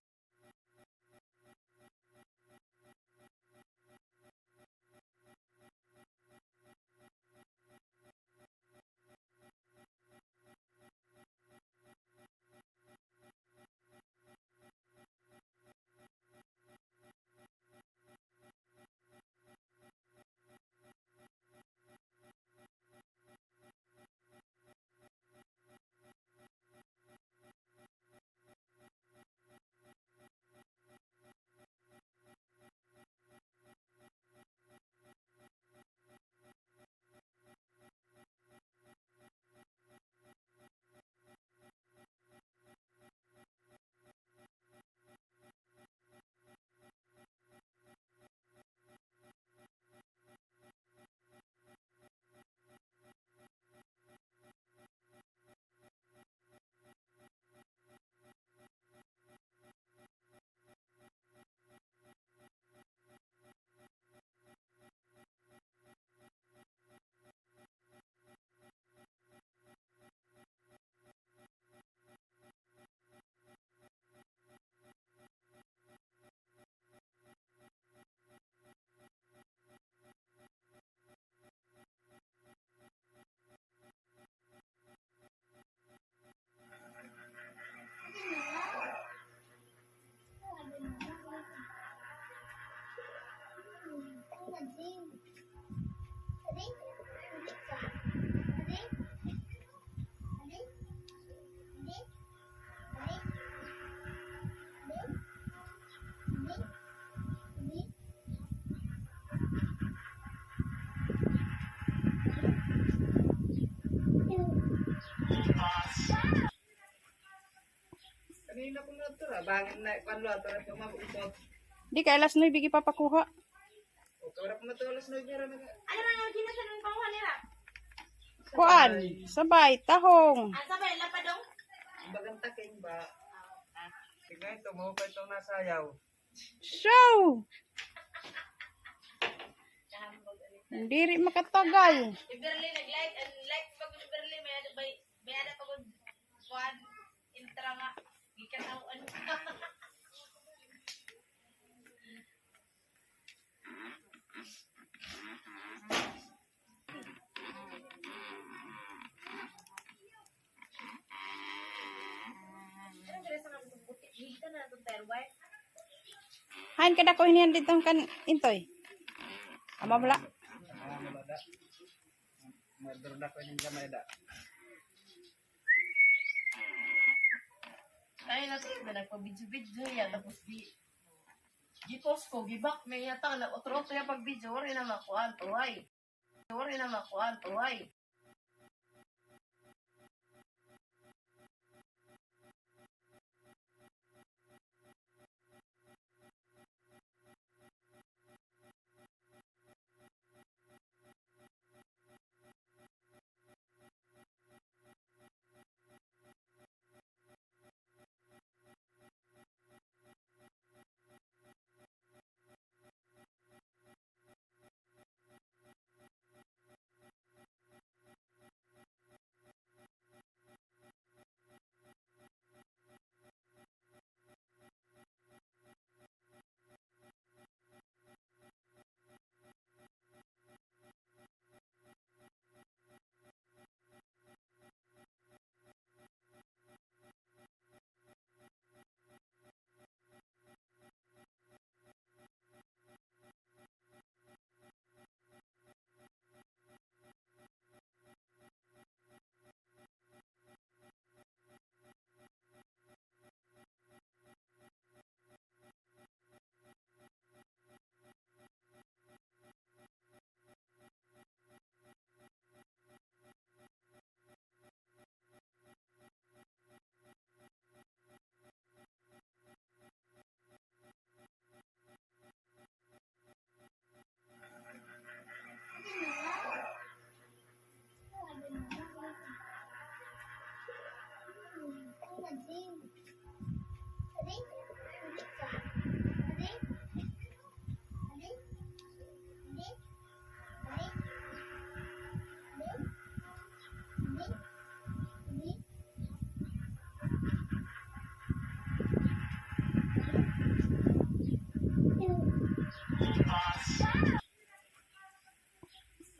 Kanina ko na ito, ah. Bangin na, panlo, ito na ito, mabukot. Di kay alas nuebe gipapakuha. O, kawala pa matulas na gira na. Ano na nga, ginasan ng panguha nila? Kuan, sabay, tahong. Ah, sabay, lapadong? Bagang taking ba? Ah, ah. Tignan ito, mahupa itong nasayaw. Show! Diri makatagal. Si Berly nag-like, and like pag si Berly, may ano ba, may ano pag kuan, intra nga, gikataw-an. Hain kadako hinihan didto kan Intoy? Ama bala. Madurda ko ini gamay da. Ay, nasa iba nagpa-video-video ya, tapos di, gi-post ko, gi-back niya, ta, nag-utro-utro ya pag-video, waray na makuha, tuway. Waray na makuha, tuway.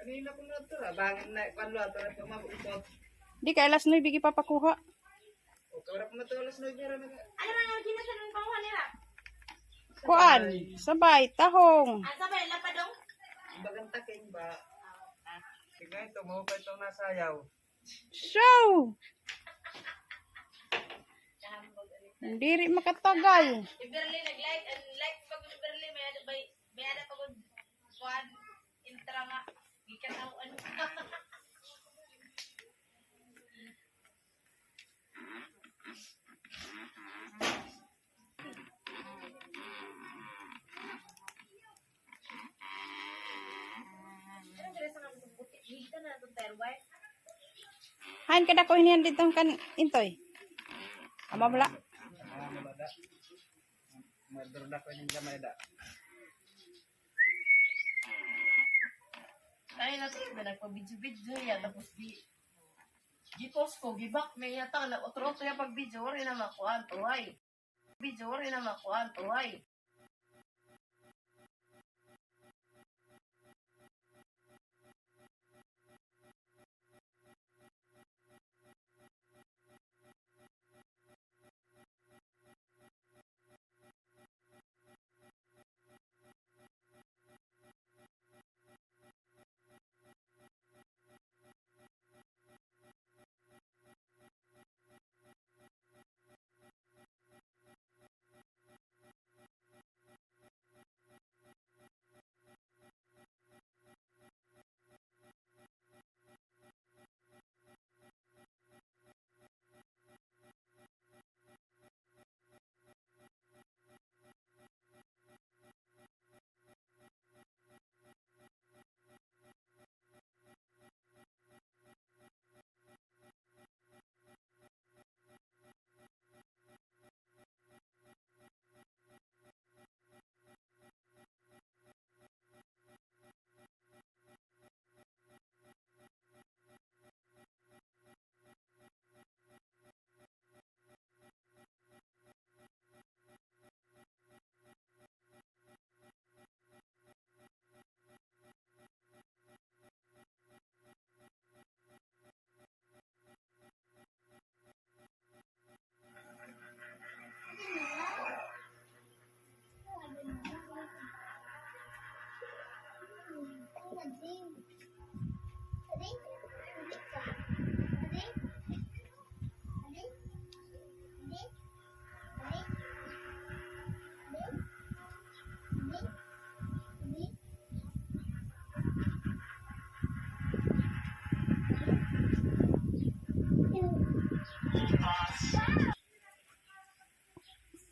Kanina ko na ito, ah. Bangin na, kwan lo, ito na ito, mabukot. Di kay alas nuebe gipapakuha. O, kawala ko na ito, alas nuebe ra na. Ano na nga, ginasan ang panguha nila? Kuan, sabay, tahong. Ah, sabay, lapadong? Bagang taking ba? Tignan ito, mahupay itong nasayaw. Show! Diri makatagal. Si Berly nag-like, and like pag si Berly, may ada, may, may ada pag kuan, intra nga, gikataw-an. Hain kadako hinihan didto kan Intoy? Ama bala. Madurda ko ini gamay da. Ay, nasa iba nagpa-video-video ya, tapos di, di-post ko, gi-back niya, ta, na, otro-otro ya pag-video, waray na makuha, tuhay. Video, waray na makuha, tuhay.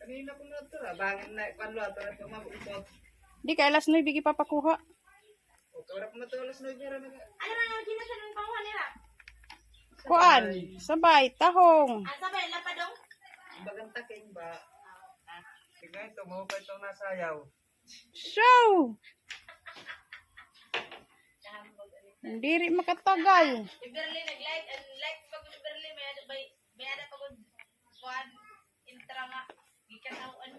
Kanina ko na ito, ah. Bangin na, kwan lo, ito na ito, mabukot. Di kay alas nuebe gipapakuha. O, kawala ko na ito, alas nuebe ra na. Ano na nga, ginasan ang panguha nila? Kuan, sabay, tahong. Ah, sabay, lapadong? Bagang taking ba? Tignan ito, mahupay itong nasayaw. Show! Diri makatagal. Si Berly nag-like, and like pag si Berly, may ano ba, may ano pag kuan, intra nga, gikataw-an.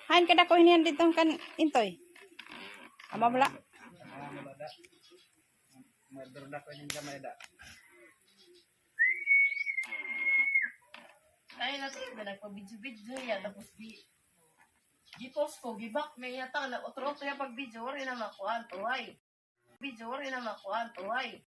Hain kadako hinihan didto kan Intoy? Ama bala. Madurda ko ini gamay da. Ay, nasa iba nagpa-video-video ya, tapos di, di-post ko, gi-back niya, ta, na, otro-otro ya pag-video, waray na makuha, tuhay. Video, waray na makuha, tuhay.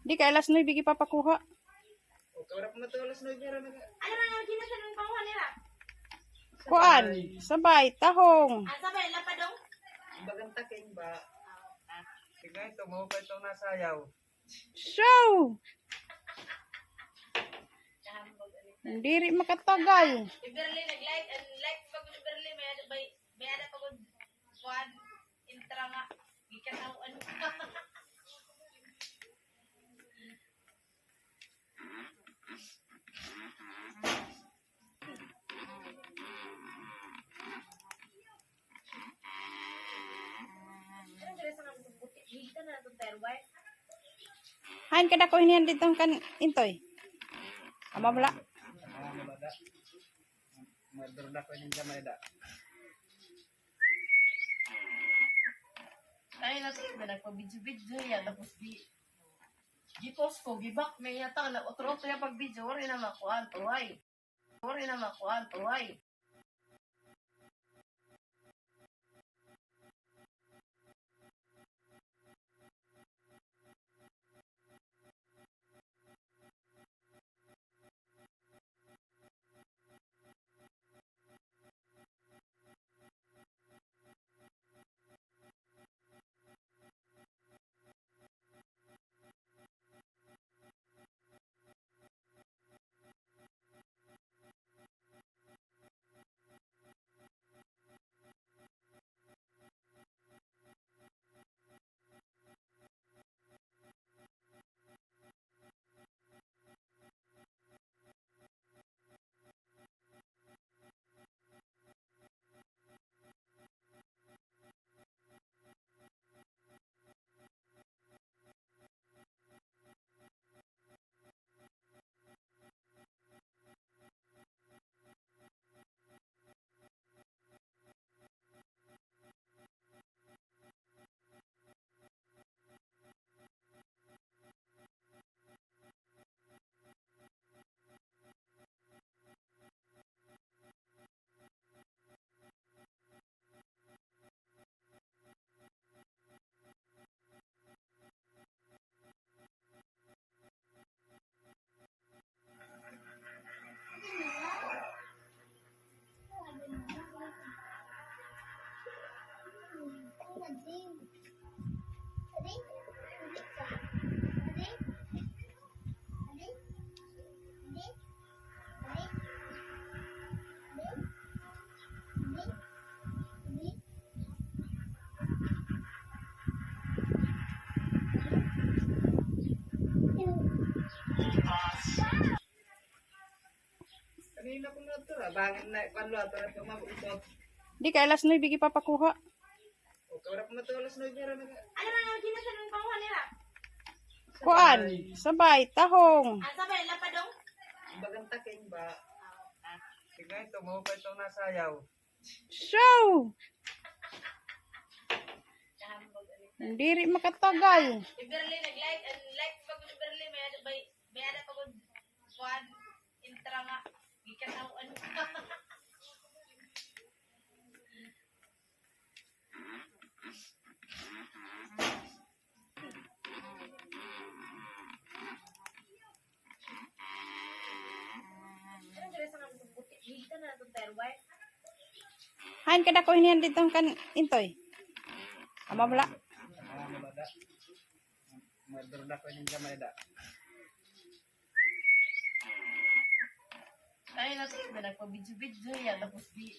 Di kay alas nuebe gipapakuha. Kuan, sabay, tahong. So, diri makatagal. Hain kadako hinihan didto kan Intoy? Ama bala. Ay, nasa na nagpa-video-video ya, tapos di, di-post ko, gi-back niya, tang, nag-utro-utro ya pag-video, waray na makuha, tuhay. Waray na makuha, tuhay. Di kay alas nuebe gipapakuha. Kuan, sabay, tahong. So, diri makatagal. Hain kadako hinihan didto kan Intoy? Ama bala. Ay, nasa na nagpa-video-video ya, tapos di,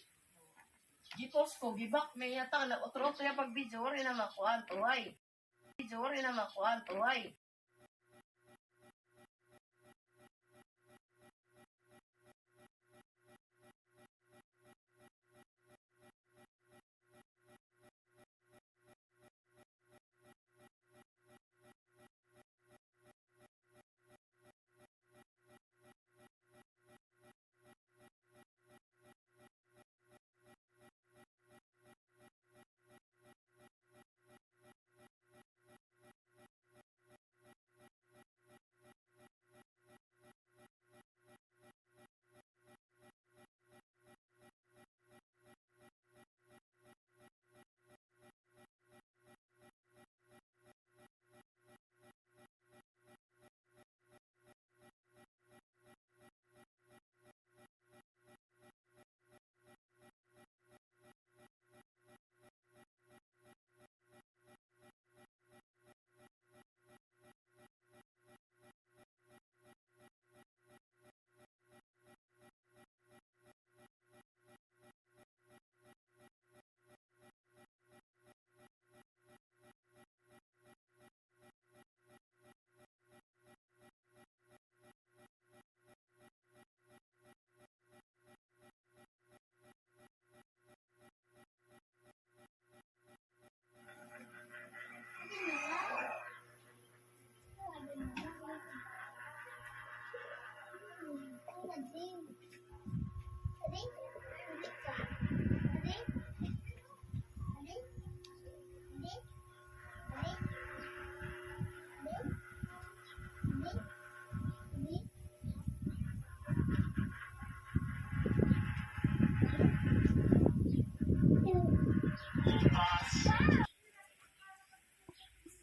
di-post ko, gi-back niya, tang, nag-utro-utro ya pag-video, waray na makuha, tuhay. Video, waray na makuha, tuhay.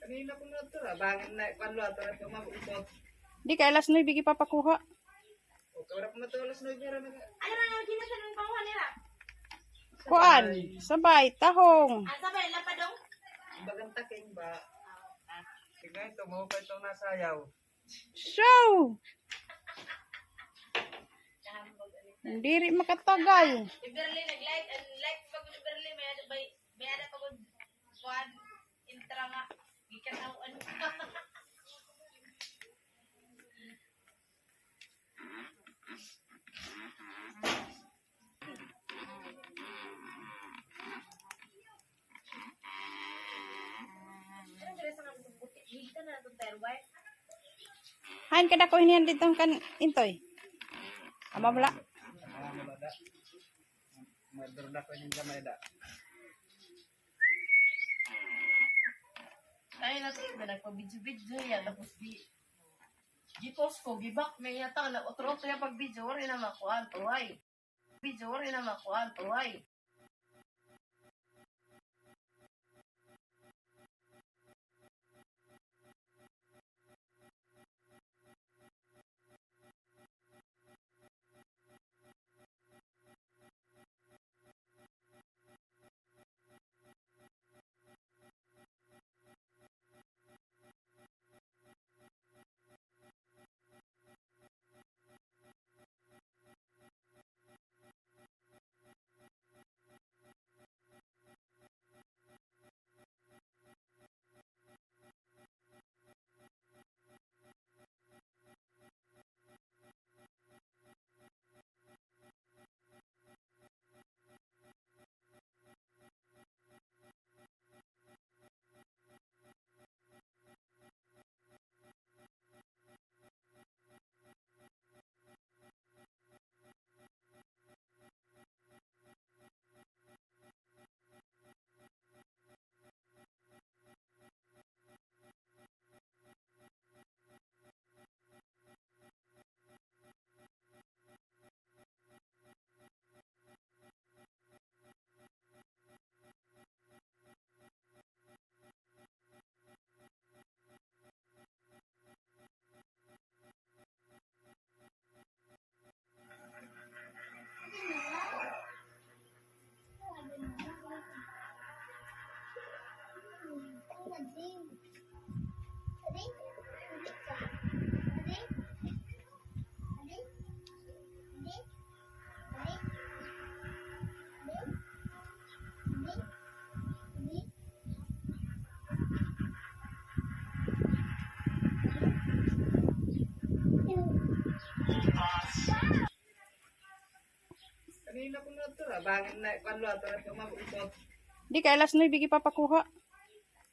Kanina ko na ito, ah. Bangin na, kwan lo, ito na ito, mabukot. Di kay alas nuebe gipapakuha. O, kaya ko na ito, alas nuebe, ra, nag- Ano na nga, ginasan ng panguha nila? Kuan, sabay, tahong. Ah, sabay, lapadong? Bagang taking ba? Ah, ah. Sige, ito, mo pa itong nasayaw. Show! Diri makatagal. Si Berly nag-like, an like pag ni Berly, may ada bay, may ada pag kuan, intra nga, gikan aw ano. Hain kadako ini didto kan Intoy? Ama bala. Madurda ko ini gamay da. Ay, nati, na nagpa-video-video ya, tapos di, di-post ko, gi-back niya, ta, na, otro-otro ya pag-video, waray na makuan, tuhay. Video, waray na makuan, tuhay. Kanina ko na ito, ah. Bangin na, kwan lo, ito na ito, mabukot. Di kay alas nuebe gipapakuha.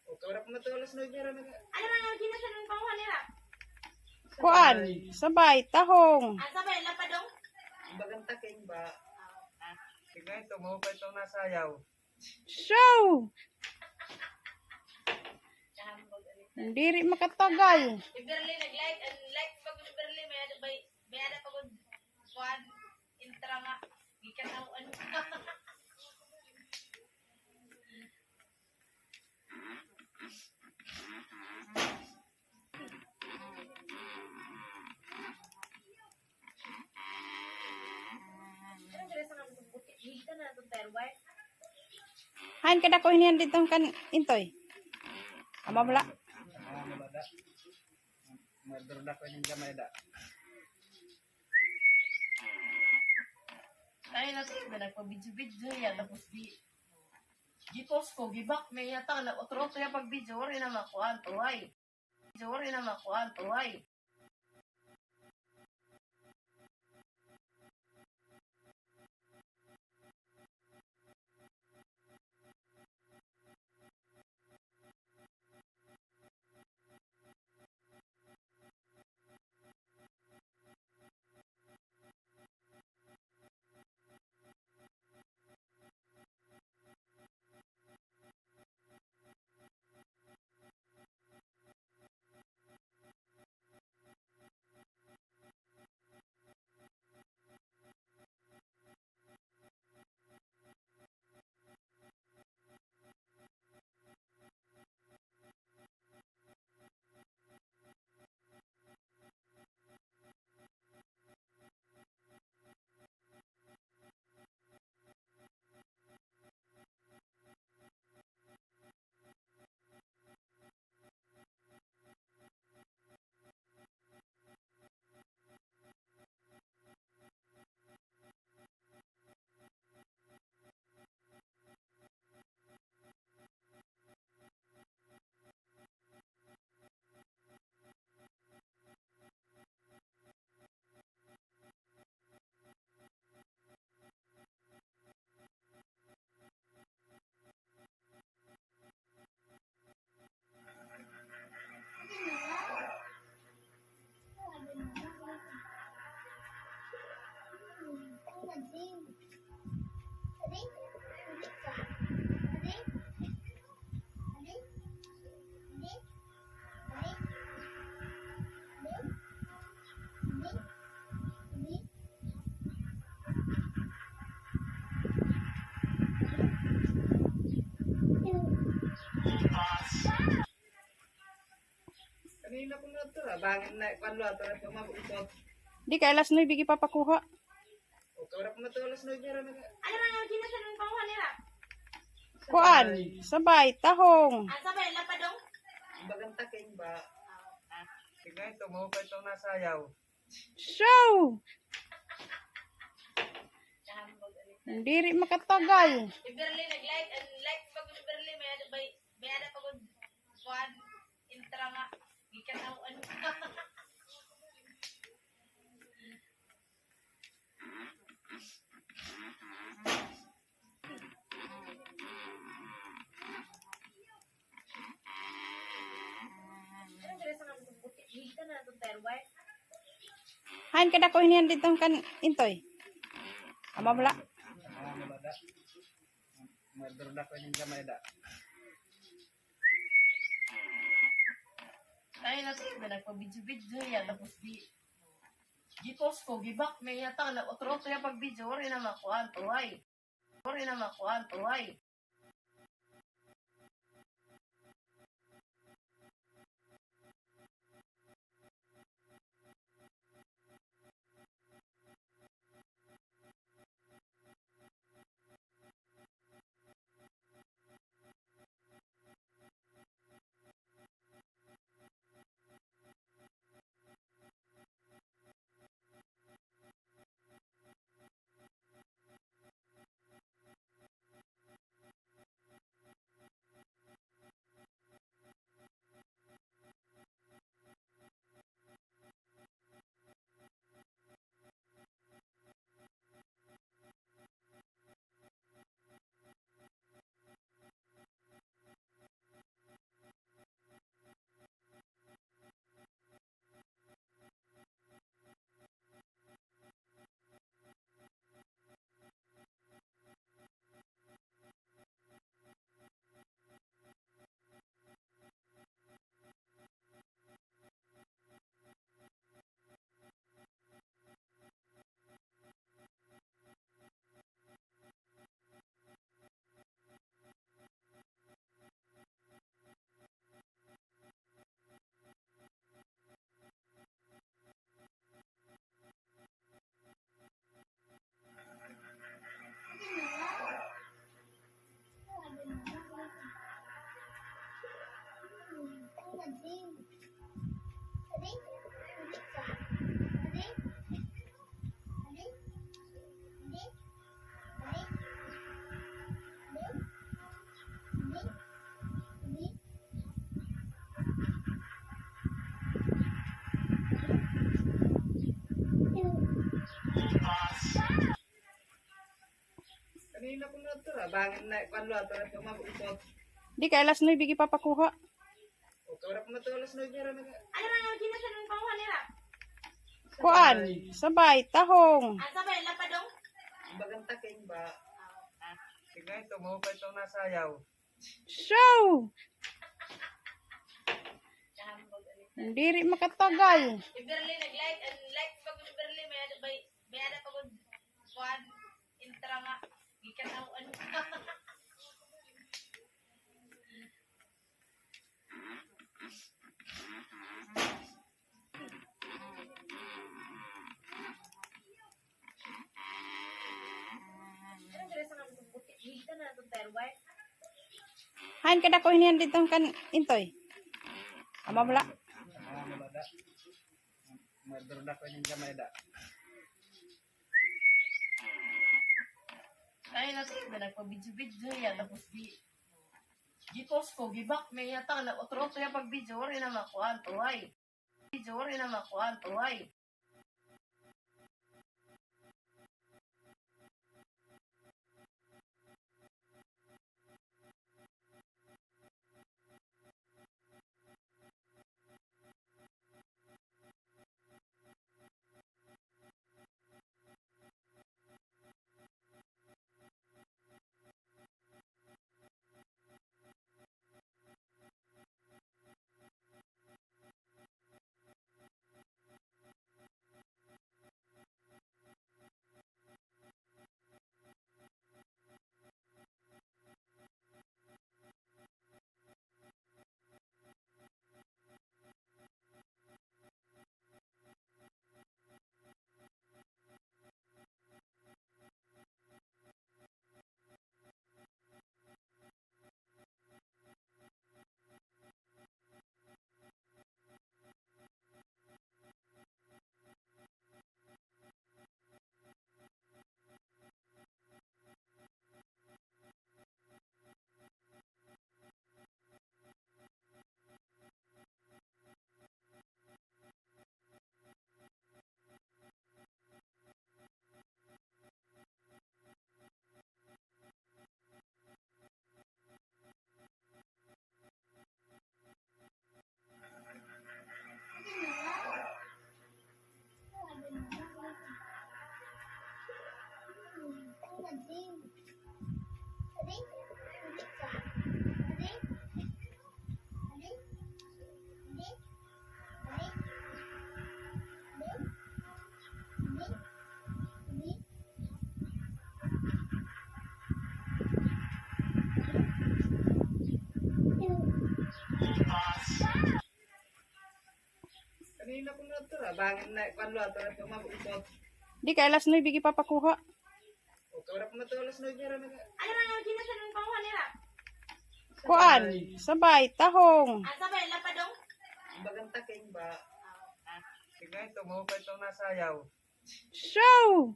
O, kaya ko na ito, alas nuebe, ra, nag- Ano na nga, ginasan ng panguha nila? Kuan, sabay, tahong. Ah, sabay, lapadong? Bagang taking ba? Ah, ah. Sige, ito, mo pa itong nasayaw. Show! Diri makatagal. Si Berly nag-like, an like pag ni Berly, may ada bay, may ada pag kuan, intra nga, gikan aw ano. Hain kadako hiniyan didto kan Intoy? Ama bala. Madurda ko ini gamay da. Ay, nati, nagpa-video-video ya, tapos di, di-post ko, gi-back niya, ta, na, otro-otro ya pag-video, waray na makuan, tuhay. Waray na makuan, tuhay. Kanina ko na ito, ah. Bangin na, kwan lo, ito na ito, mabukot. Di kay alas nuebe, gipapakuha. O, kawala ko na ito, alas nuebe, ra na. Ano na nga, ginasan ng panguha nila? Kuan, sabay, tahong. Ah, sabay, lapadong? Bagang taking ba? Tignan ito, mahupa itong nasayaw. Show! Diri makatagal. Si Berly nag-like, and like pag ni Berly, may ada, may, may ada pag kuan, intra nga, gikataw-an. Hain kadako hinihan didto kan Intoy? Ama bala. Murder na ko inin gamay da. Ay, na, sige, nagpa-video-video niya, tapos di, gi-pause ko, gi-back niya, ta, na, otro-otro niya pag-video, waray na makuan, tuway. Waray na makuan, tuway. Kanina ko na ito, ah. Bangin na, kwan lo, ito na ito, mabukot. Di kay alas nuebe gipapakuha. O, kawala ko na ito, alas nuebe, ra na. Ano na nga, ginasan ng panguha nila? Kuan, sabay, tahong. Ah, sabay, lapadong? Bagang taking ba? Tignan ito, mahupa itong nasayaw. Show! Diri makatagal. Si Berly nag-like, and like pag ni Berly, may ada, may, may ada pag kuan, intra nga, gikataw-an. Hain kadako hinihan didto kan Intoy? Ama bala. Murder na ko inin gamay da. Ay, na, sige, nagpa-video-video niya, tapos di, gi-pause ko, gi-back niya, ta, na, otro-otro niya pag-video, waray na makuan, tuway. Video, waray na makuan, tuway. Kanina ko na ito, ah. Bangin na, kuan lo, ito na ito, mabukot. Di kay alas nuebe gipapakuha. O, kay wala pa man ito, alas nuebe ra na. Ano ra nga, ginasan ang panguha nila? Kuan, sabay, tahong. Ah, sabay, lapadong? Bagang taking ba? Sige, ito mo pa itong nasayaw. Show!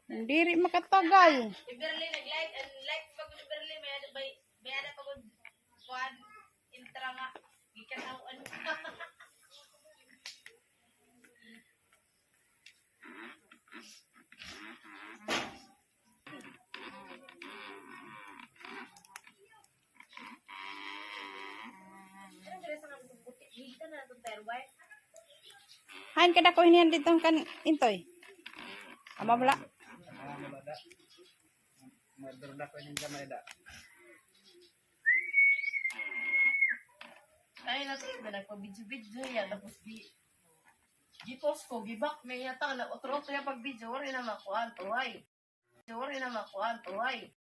Diri makatagal. Si Berly nag-like, ang like pag si Berly, may ada, may, may ada pag kuan, intra nga, gikataw-an. Hain kadako hiniyan didto kan Intoy? Ama bala. Madurda ko ning gamay da. Ay, nasa na nagpa-video-video ya, tapos di, di-post ko, gi-back, may yata na, otro-otro ya pag-video, wari na makuan, tuhay. Wari na makuan, tuhay.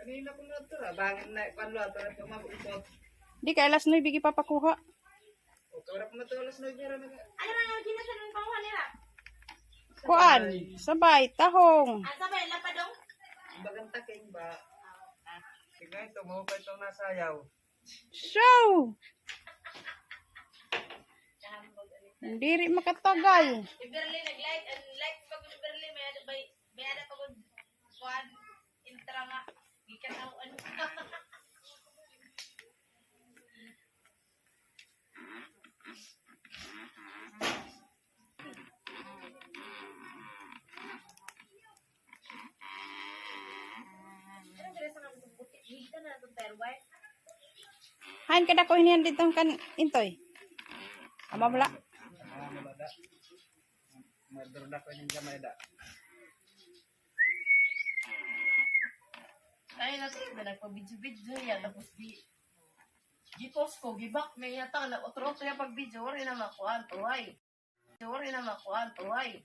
Kanina ko na ito, ah. Bangin na, kuan lo, ito na ito, mabukot. Di kay alas nuebe gipapakuha. O, kay wala pa man ito alas nuebe ra na. Ano ra nga ginasan ang panguha nila? Kuan, sabay, tahong. Ah, sabay, lapadong? Bagang taking ba? Ah, ah. Sige, ito mo pa itong nasayaw. Show! Diri makatagal. Si Berly nag-like, ang like pag si Berly, may ada, may, may ada pag kuan, intra nga, gikataw-an. Hain kadako hiniyan didto kan Intoy? Ama bala. Madurda ko ning gamay da. Ay, nasa na nagpa-video-video ya, tapos di, di-post ko, gi-back, may yata na, otro-otro ya pag-video, wari na makuan, tuhay. Wari na makuan, tuhay.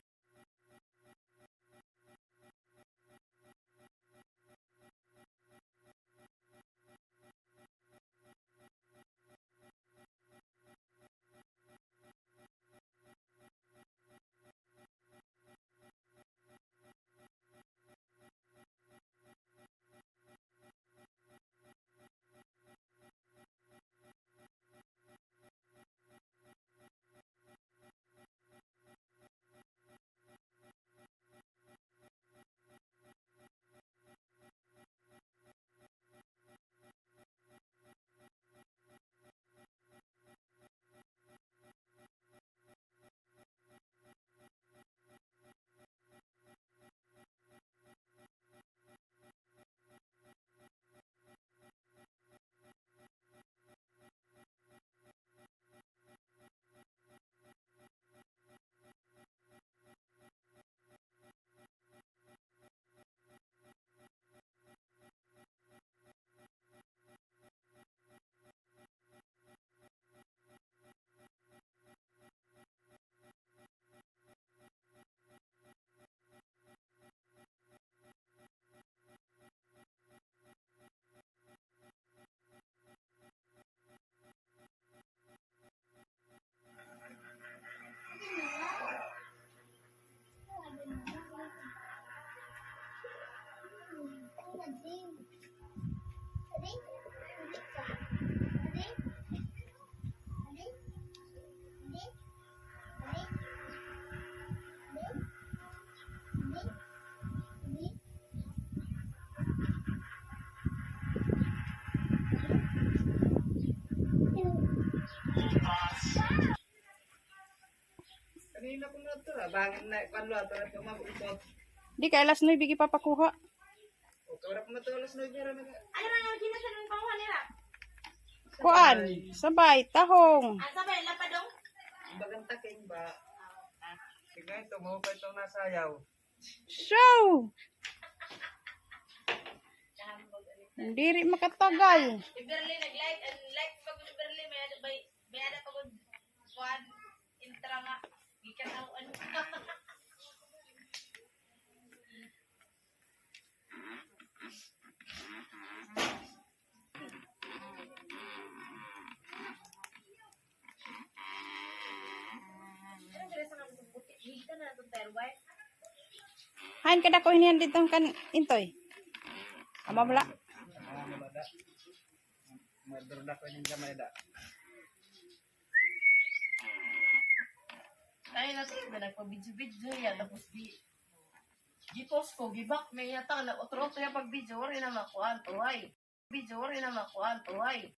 Kanina ko na ito, ah. Bangin na, kuwan lo, ito na ito, mabukot. Di kay alas nuebe gipapakuha. O, kaya ko na ito, alas nuebe ra na. Ano na nga, ginasan ng panguha nila? Kuan, sabay, tahong. Ah, sabay, lapadong? Bagang taking ba? Tignan ito, mahupa itong nasayaw. Show! Diri makatagal. Si Berly nag-like, and like pa gud ni Berly, may ada pa, may ada pa gud kuan, intra nga, gikataw-an. Hain kadako hinihan didto kan Intoy? Ama bala. Madurda ko ning gamay da. Ay, nasa iba nagpa-video-video ya, tapos di, di-post ko, gi-back, may yata, na otro-otro ya pag-video, wari na makuan to, ay. Video, wari na makuan to, ay.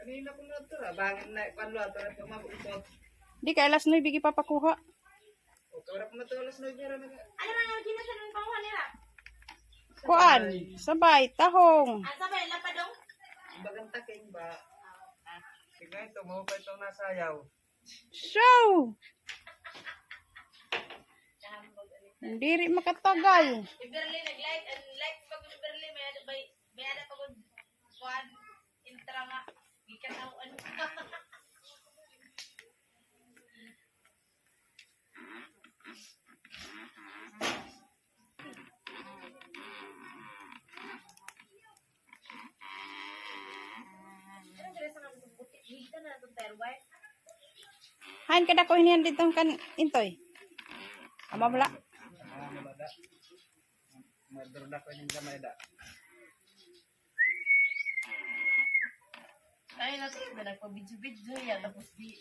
Kanina ko na ito, ah. Bangin na, kuwan lo, ato na ito, mabukot. Di kay alas nuebe gipapakuha. O, kaya ko na ito, alas nuebe ra na. Ano na nga, ginasan ng panguha nila? Kuan, sabay, tahong. Ah, sabay, lapadong? Bagang taking ba? Tignan ito, mahupa itong nasayaw. Show! Diri makatagal. Si Berly nag-like, and like pa gud ni Berly, may ada, may, may ada pa gud kuan, intra nga, gikataw-an. Hain kadako hinihan didto kan Intoy? Ama bala. Madurda ko ning gamay da. Ay, nasa iba nagpa-video-video ya, tapos di,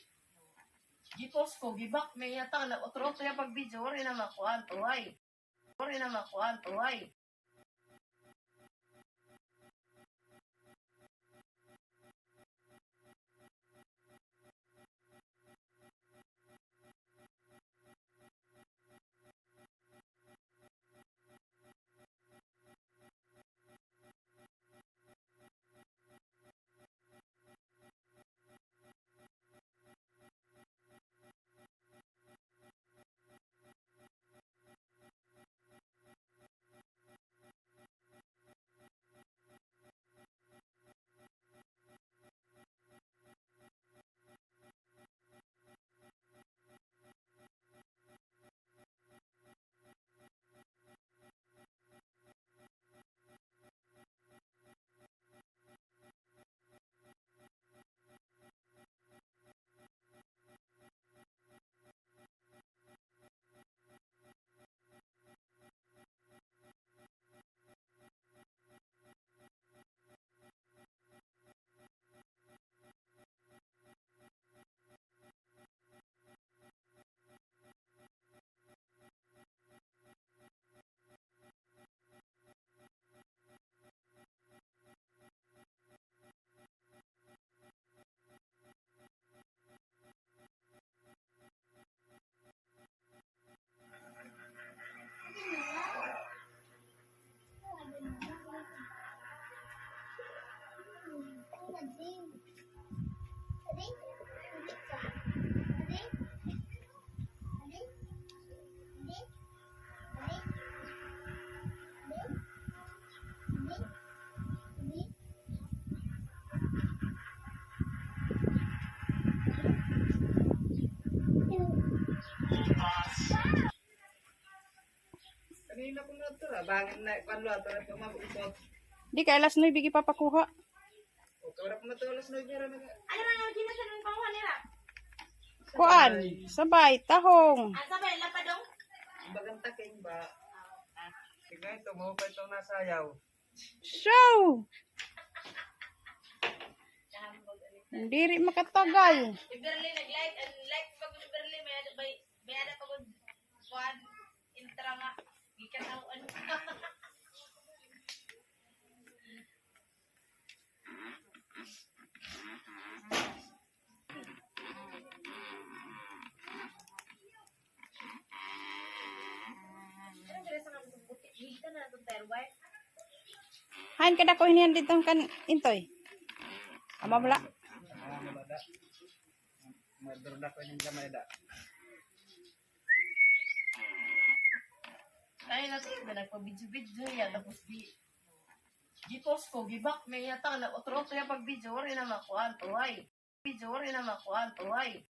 di-post ko, gi-back, may yata, na otro-otro ya pag-video, wari na makuan to, ay. Wari na makuan to, ay. Di kay alas nuebe gipapakuha. Kuan, sabay, tahong. Ang sabay, lapadong? Bagang taking ba? Tignan ito, mahupay itong nasayaw. Show! Diri makatagal. Si Berly nag-like, ang like pa gud ni Berly, may ada, may, may ada pa gud kuan, intra nga, gikataw-an. Hain kadako hiniyan didto kan Intoy? Ama bala. Madurda ko ini gamay da. Ay, nagpa-video-video ya, tapos di, di-post ko, gi-back niya, ta, na, otro-otro ya pag-video, waray na makuan, tuway. Video, waray na makuan, tuway.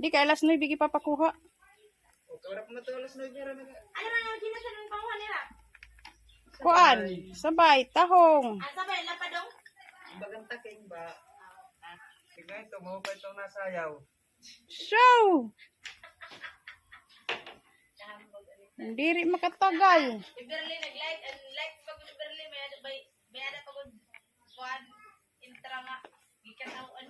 Di kay alas nuebe gipapakuha. Kuan, sabay, tahong. Bagang taking ba? Tignan ito, mahupay itong nasayaw. Show! Diri makatagal. Si Berly nag-like, ang like pa gud ni Berly, may ada, may, may ada pa gud kuan, intra nga, gikataw-an.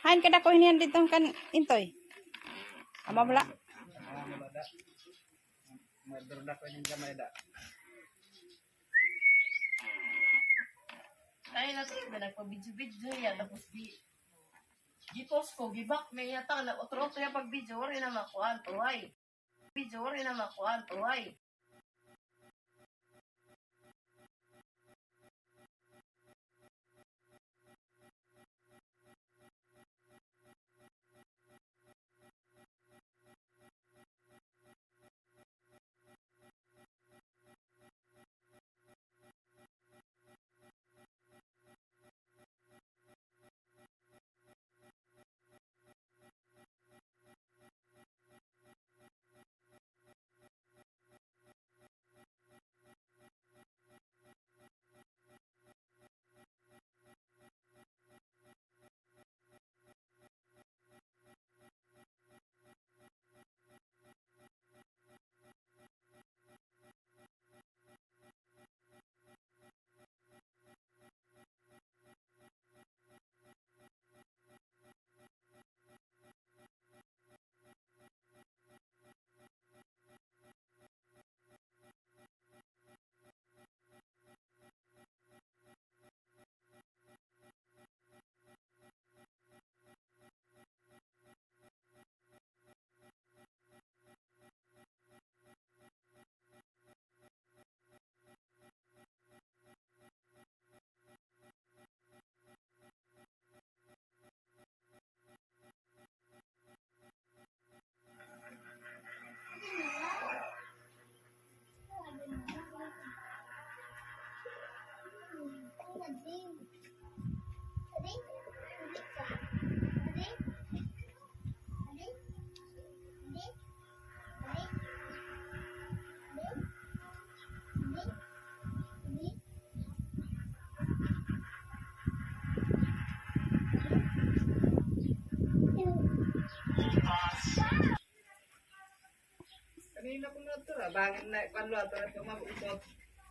Hain kadako hiniyan didto kan Intoy? Ama bala. Madurda ko ini gamay da. Ay, nagpa-video-video ya, tapos di, di-post ko, gi-back niya, ta, na, otro-otro ya pag-video, waray na makuan, tuway. Video, waray na makuan, tuway.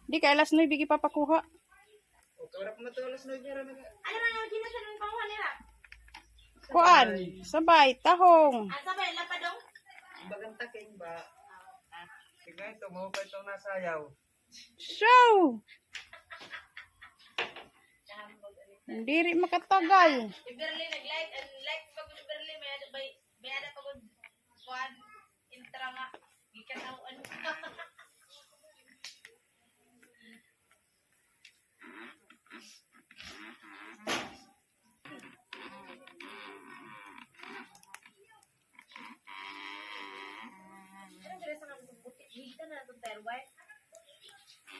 Di kay alas nuebe gipapakuha. Kuan, sabay, tahong. Bagan taking ba? Sige, ito, mahupay itong nasayaw. So, diri makatagal. Si Berly nag-like, an like pa gud ni Berly, may ada, may, may ada pa gud kuan, intra nga gikataw-an.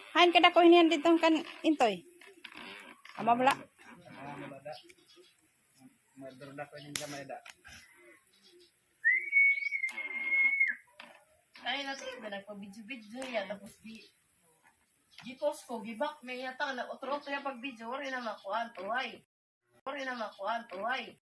Hain kadako hinihan didto kan Intoy? Ama bala. Madurda ko ning gamay da. Ay, nasa iba nagpa-video-video ya, tapos di, di-post ko, gi-back niya, ta, nag-utro-utro ya pag-video, waray na makuan, tuhay. Waray na makuan, tuhay.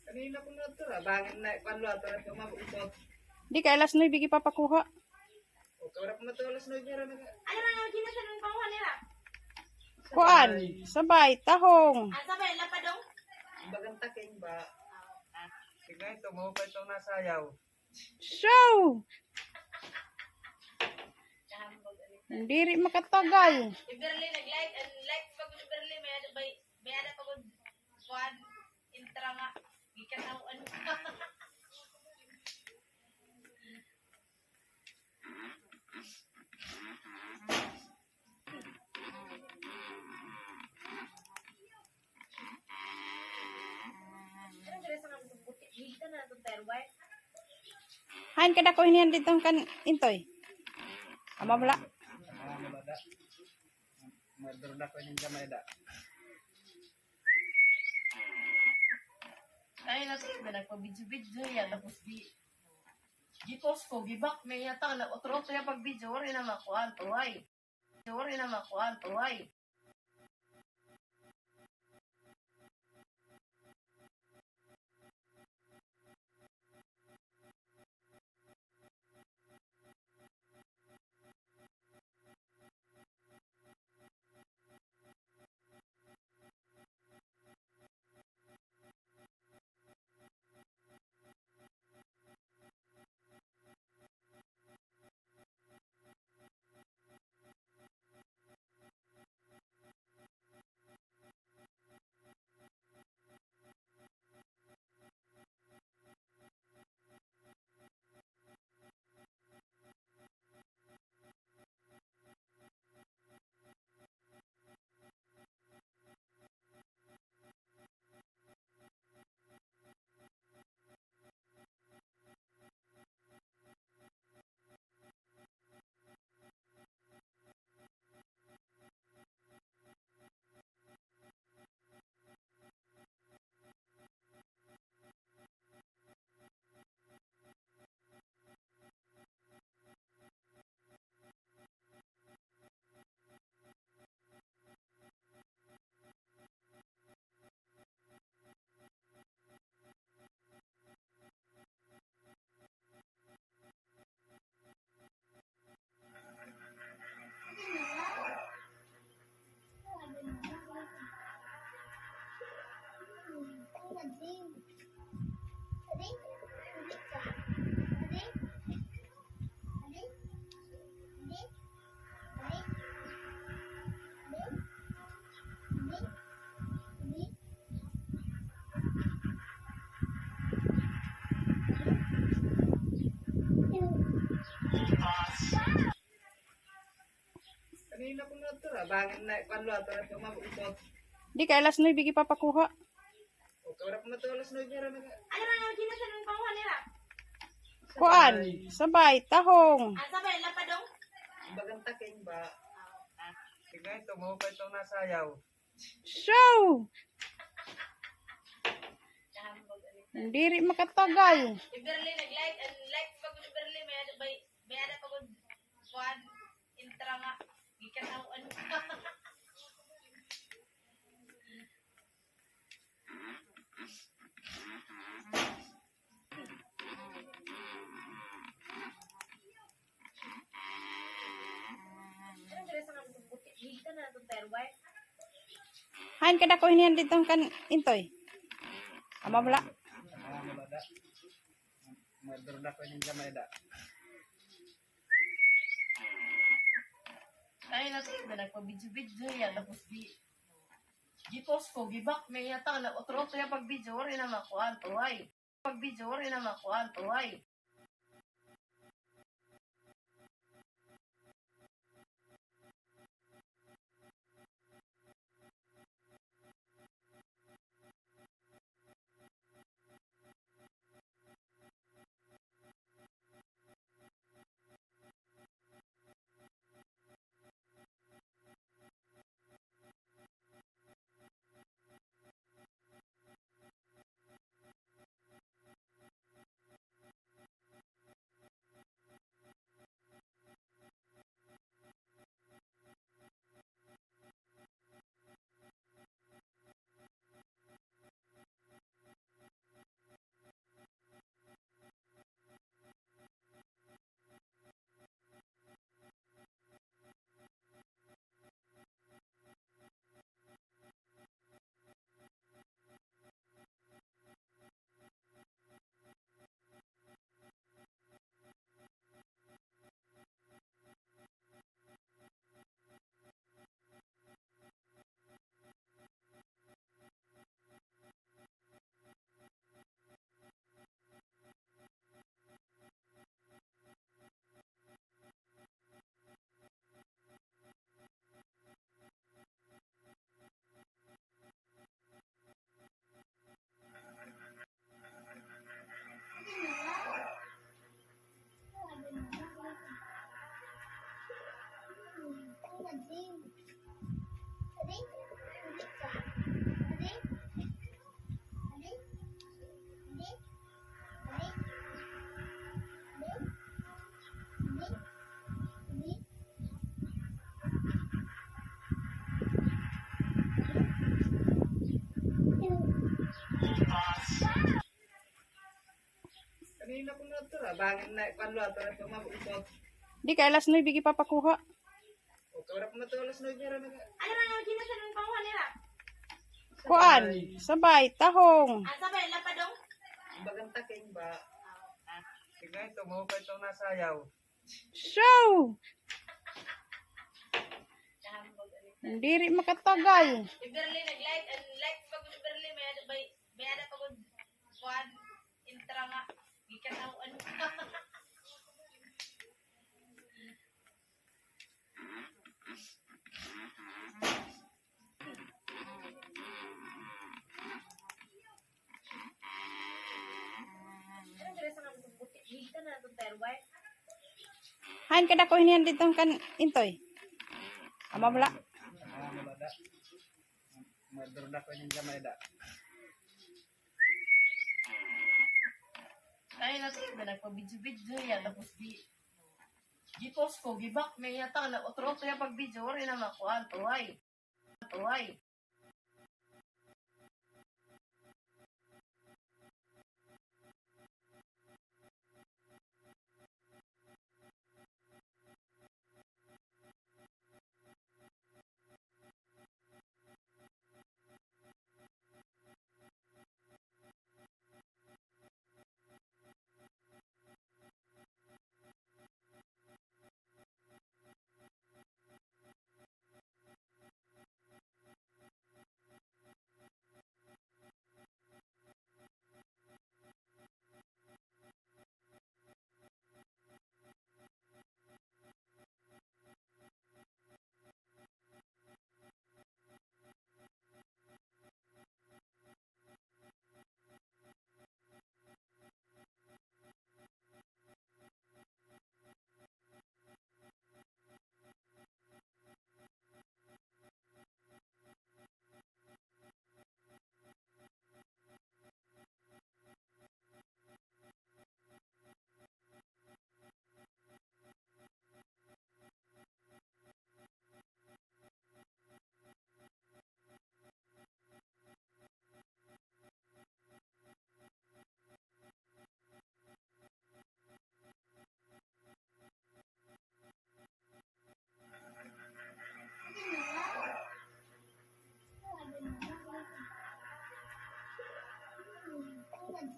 Kanina ko na ito, ah. Bangin na, kwan lo, ito na ito, mabukot. Di kay alas nuebe gipapakuha. O, kawala ko na ito, alas nuebe, ra na. Ano na nga, kinasan ang panguha nila? Kuan, sabay, tahong. Ah, sabay, lapadong? Bagang taking ba? Ah, ah. Sige, ito, mahupay itong nasayaw. So, diri makatagal. Si Berly nag-like, an like pa gud ni Berly, may ada, may, may ada pa gud kuan, intra nga gikataw-an. Hain kadako hinihan didto kan Intoy? Ama bala. Madurda ko ning gamay da. Ay, nasa iba nagpa-video-video ya, tapos di, di-post ko, gi-back niya, ta, nag-utro-utro ya pag-video, waray na makuan, tuhay. Waray na makuan, tuhay. Di kay alas nuebe gipapakuha. Kuan, sabay, tahong. Bagang taking ba? Sige, ito mo pa itong nasayaw. So, diri makatagal. Si Berly nag-like, ang like pa gud ni Berly, may ada, may, may ada pa gud kuan, intra nga gikataw-an. Hain kadako hiniyan didto kan Intoy? Ama bala. Ay, nasa na nagpa-video-video ya, tapos di, di-post ko, gi-back niya, ta, nag-utro-utro ya pag-video, waray na makuan, tuway. Pag-video, waray na makuan, tuway. Kanina ko na ito, ah. Bangin na, panlo, ito na ito, mabukot. Di kay alas nuebe gipapakuha. O, kawala ko na ito, alas nuebe, ra na. Ano ra nga, ginasan ang panguha nila? Kuan, sabay, tahong. Ah, sabay, lapadong? Bagang taking ba? Sige, ito mo pa itong nasayaw. So, diri makatagal. Si Berly nag-like, ang like pa gud ni Berly, may ano ba, may ano pa gud, kuan, intra nga, gikataw-an. Hain kadako hiniyan didto kan Intoy? Ama bala. Ay, nasa na nagpa-video-video ya, tapos di, di-post ko, gi-back niya, ta, nag-utro-utro ya pag-video, waray na makuan, tuway. Tuway. Kanina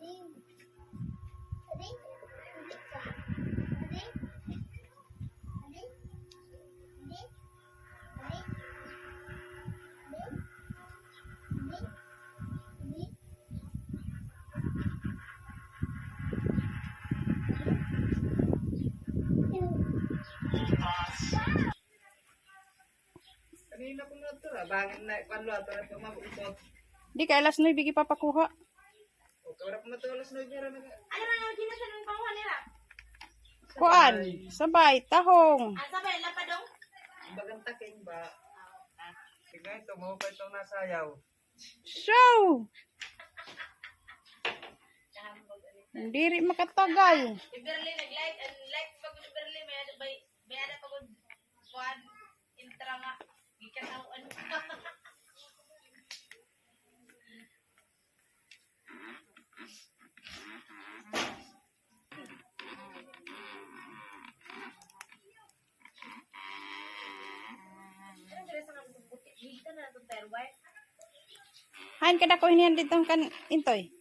ko na ito, ah. Bangin na, ikuan lo, ato na ito, mabukot. Di kay alas nuebe gipapakuha. O, kaya ko na ito, alas nuebe, ra na. Ano ra nga, di na siya nang panguha nila? Kuan, sabay, tahong. Ah, sabay, lapadong? Bagang taking ba? Sige, ito, mo pa itong nasayaw. Show! Diri makatagal. Si Berly nag-like, and like pag si Berly, may ano ba, may ano pag kuan, intra nga, gikan ako, ano. Hain kadako hinihan didto kan Intoy?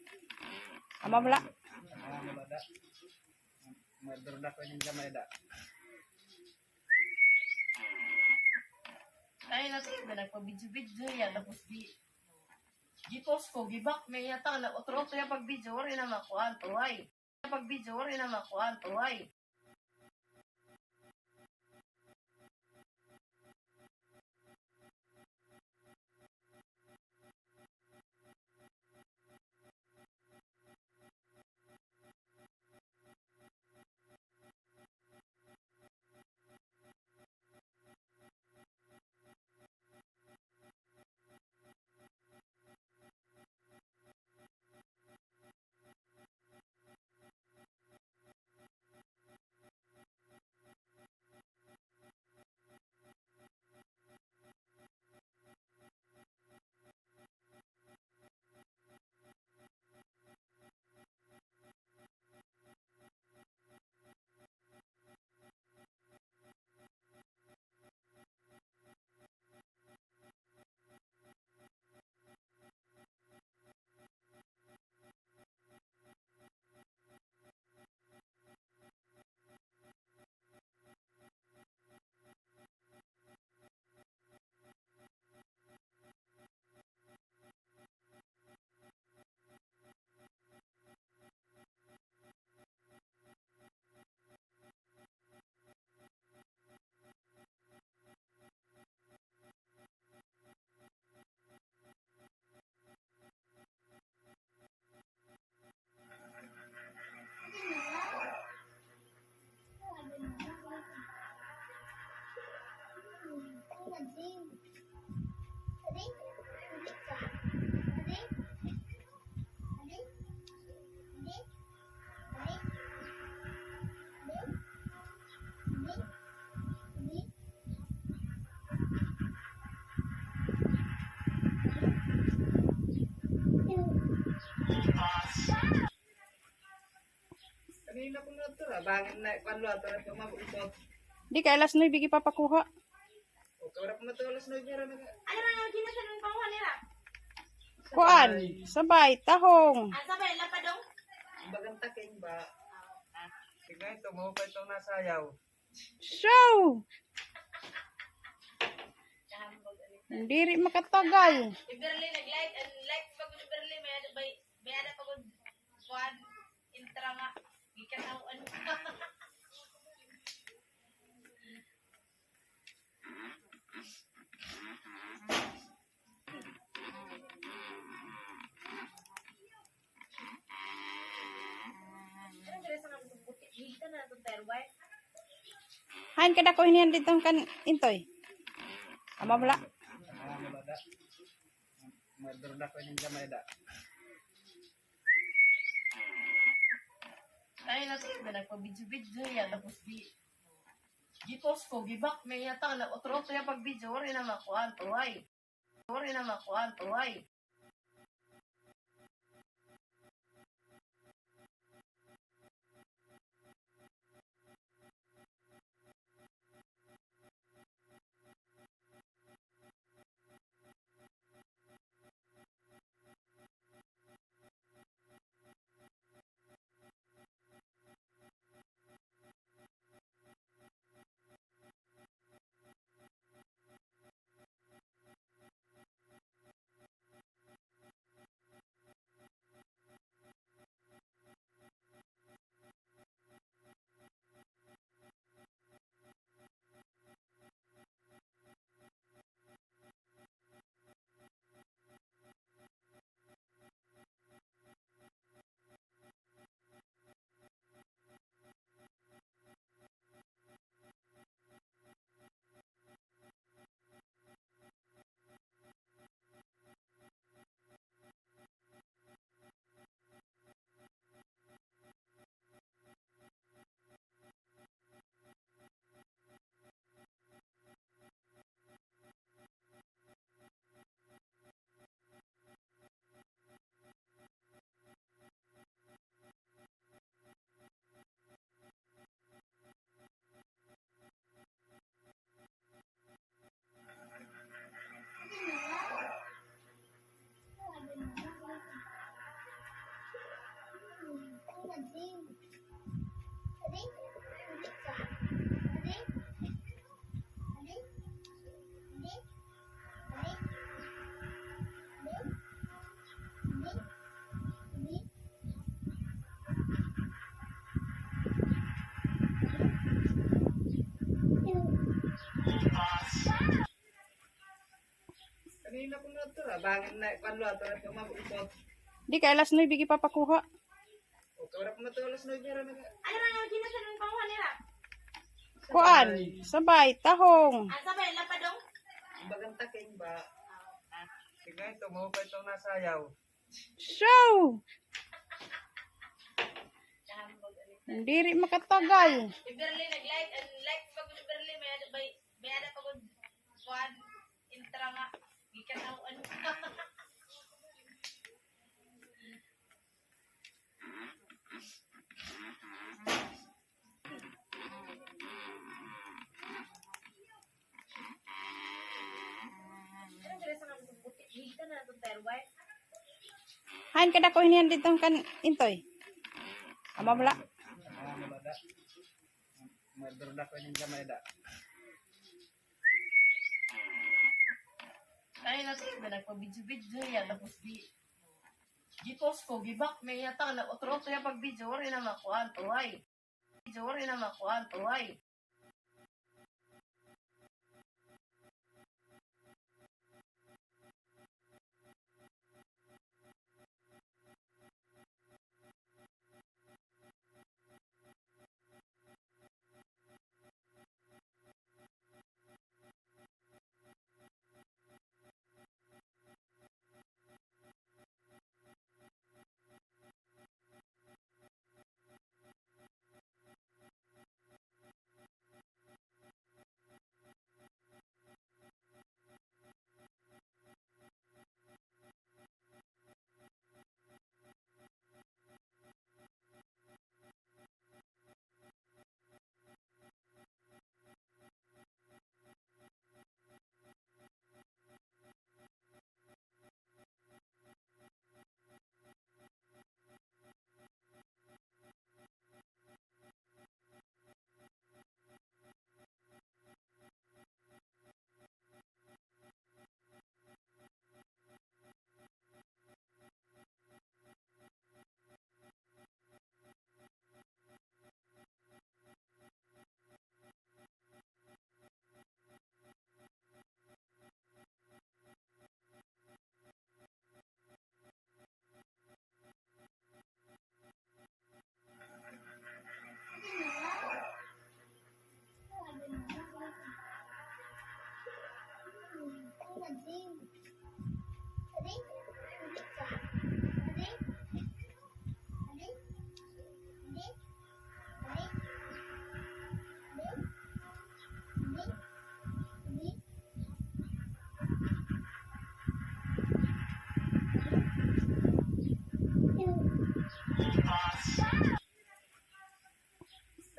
Ama bala. Murder na ko inin gamay da. Ay, nasa iba nagpa-video-video ya, tapos di, di-post ko, gi-back niya, tala, otro-otro ya pag-video, waray na makuan, tuhay. Pag-video, waray na makuan, tuhay. Kanina ko na ito, ah. Bangin na, kuan lo, ato na ito, mabukot. Di kay alas nuebe gipapakuha. O, kaya ko na ito, alas nuebe, ra na. Ano ra nga, di na siya nang panguha nila? Kuan, sabay, tahong. Ah, sabay, lapadong? Bagang taking ba? Sige, ito, mo pa itong nasayaw. Show! Diri makatagal. Si Berly nag-like, and like pag si Berly, may ano ba, may ano pag kuan, intra nga, gikan ako, ano. Hain kadako hinihan didto kan Intoy? Ama bala. Murder na ko inin gamay da. Ay, nasa iba nagpa-video-video ya, tapos di, di-post ko, gi-back niya, tala, otro-otro ya pag-video, waray na makuan, tuhay. Waray na makuan, tuhay. Kanina ko na ito, ah. Bangin na, kuwan lo, ato na ito, mabukot. Di kay alas nuebe, gipapakuha. O, kawara ko na ito, alas nuebe, ra na. Ano ra nga ginasan ng panguha nila? Kuan, sabay, tahong. Ah, sabay, lapadong? Bagang taking ba? Sige, ito, mo pa itong nasayaw. Show! Diri makatagal. Si Berly nag-live, ang live pag ni Berly, may ada, may, may ada pag kuan, intra nga, gikan ako, ano. Hain kadako hiniyan didto kan Intoy? Ama bala. Murder na ko inin gamay da. Ay, nasa iba nagpa-video-video ya, tapos di, di-post ko, gi-back, may yata, na otro-otro ya pag-video, waray na makuan, tuhay. Video, waray na makuan, tuhay.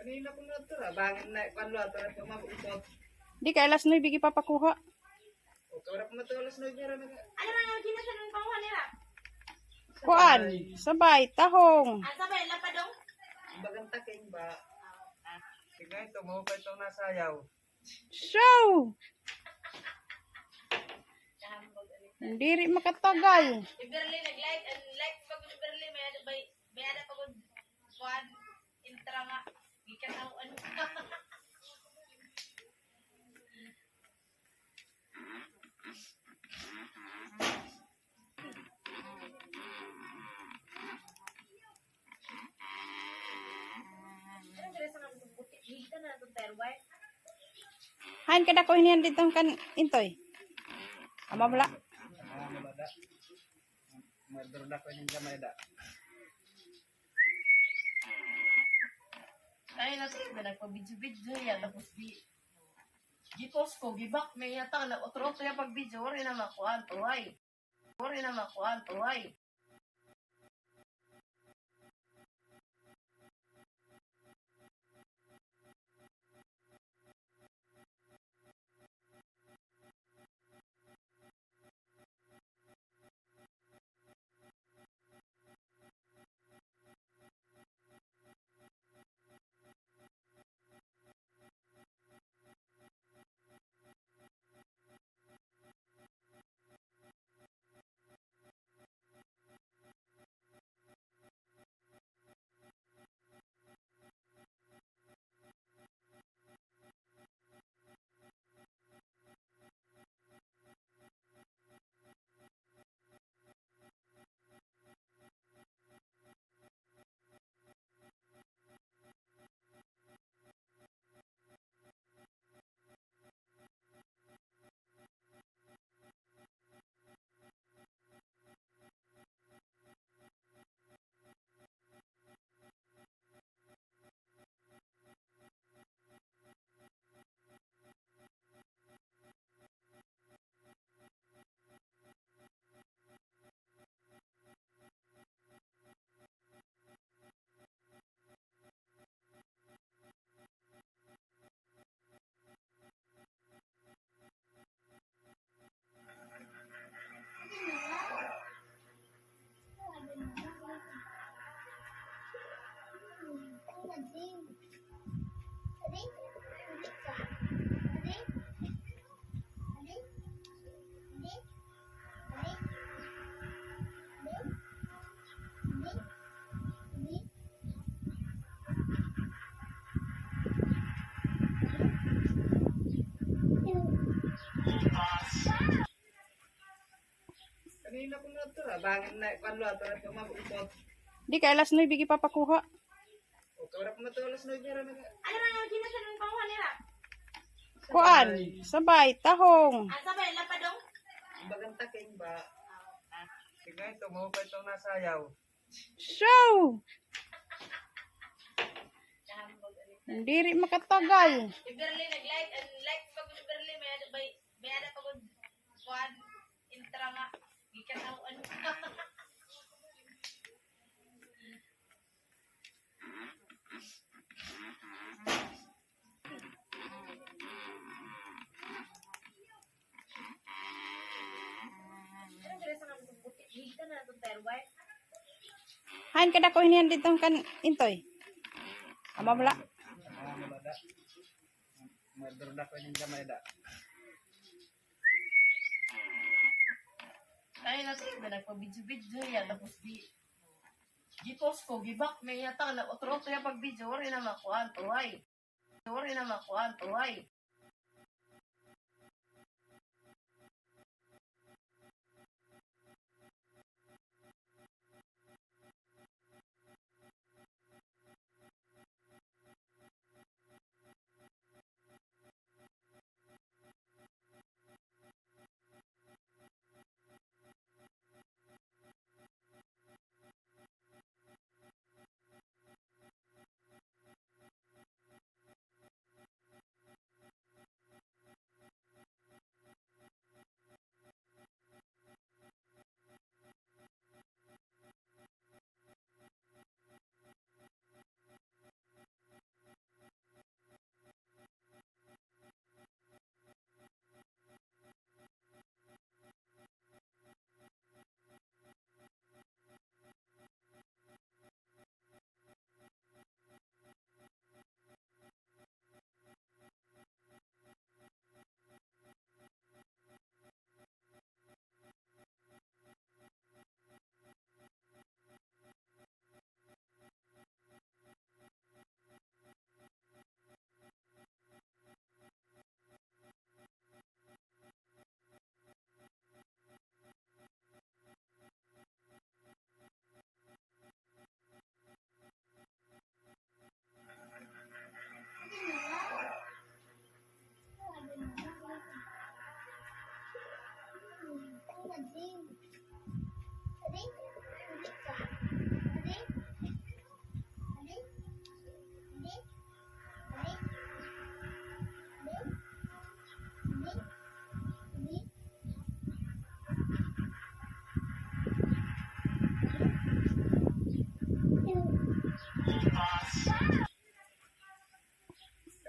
Kanina ko na ito, ah. Bangin na, kuwan lo, ato na ito, mabukot. Di kay alas nuebe gipapakuha. O, kawara ko na ito, alas nuebe, ra na. Ano ra nga ginasan ng panguha nila? Kuan, sabay, tahong. Ah, sabay, lapadong? Bagang taking ba? Ah, ah. Sige, ito, mo pa itong nasayaw. Show! Diri makatagal. Si Berly nag-live, ang live pag ni Berly, may ano ba, may ano pag kuan, intra nga, gikan ako, ano. Hain kadako hiniyan didto kan Intoy? Ama bala. Murder na ko inin gamay da. Ay, nasa iba nagpa-video-video ya, tapos di, di-post ko, gi-back, may yata, na otro-otro ya pag-video, waray na makuan, tuhay. Waray na makuan, tuhay. Di kay alas nuebe gipapakuha. Kuan, sabay, tahong. Bagan taking ba? Sige, ito mo pa itong nasayaw. So, diri makatagal. Si Berly nag-light, ang light pa gud ni Berly, may ada, may, may ada pa gud kuan, intra nga, gikan ako, ano. Hain kadako hiniyan didto kan Intoy? Ama bala. Madurda ko yung gamay da. Ay, nasa iba nagpa-video-video yan, tapos di, di-post ko, gibak na iya ta, nag-utro-utro iya pag-video, wari na makuan, tuway. Wari na makuan, tuway.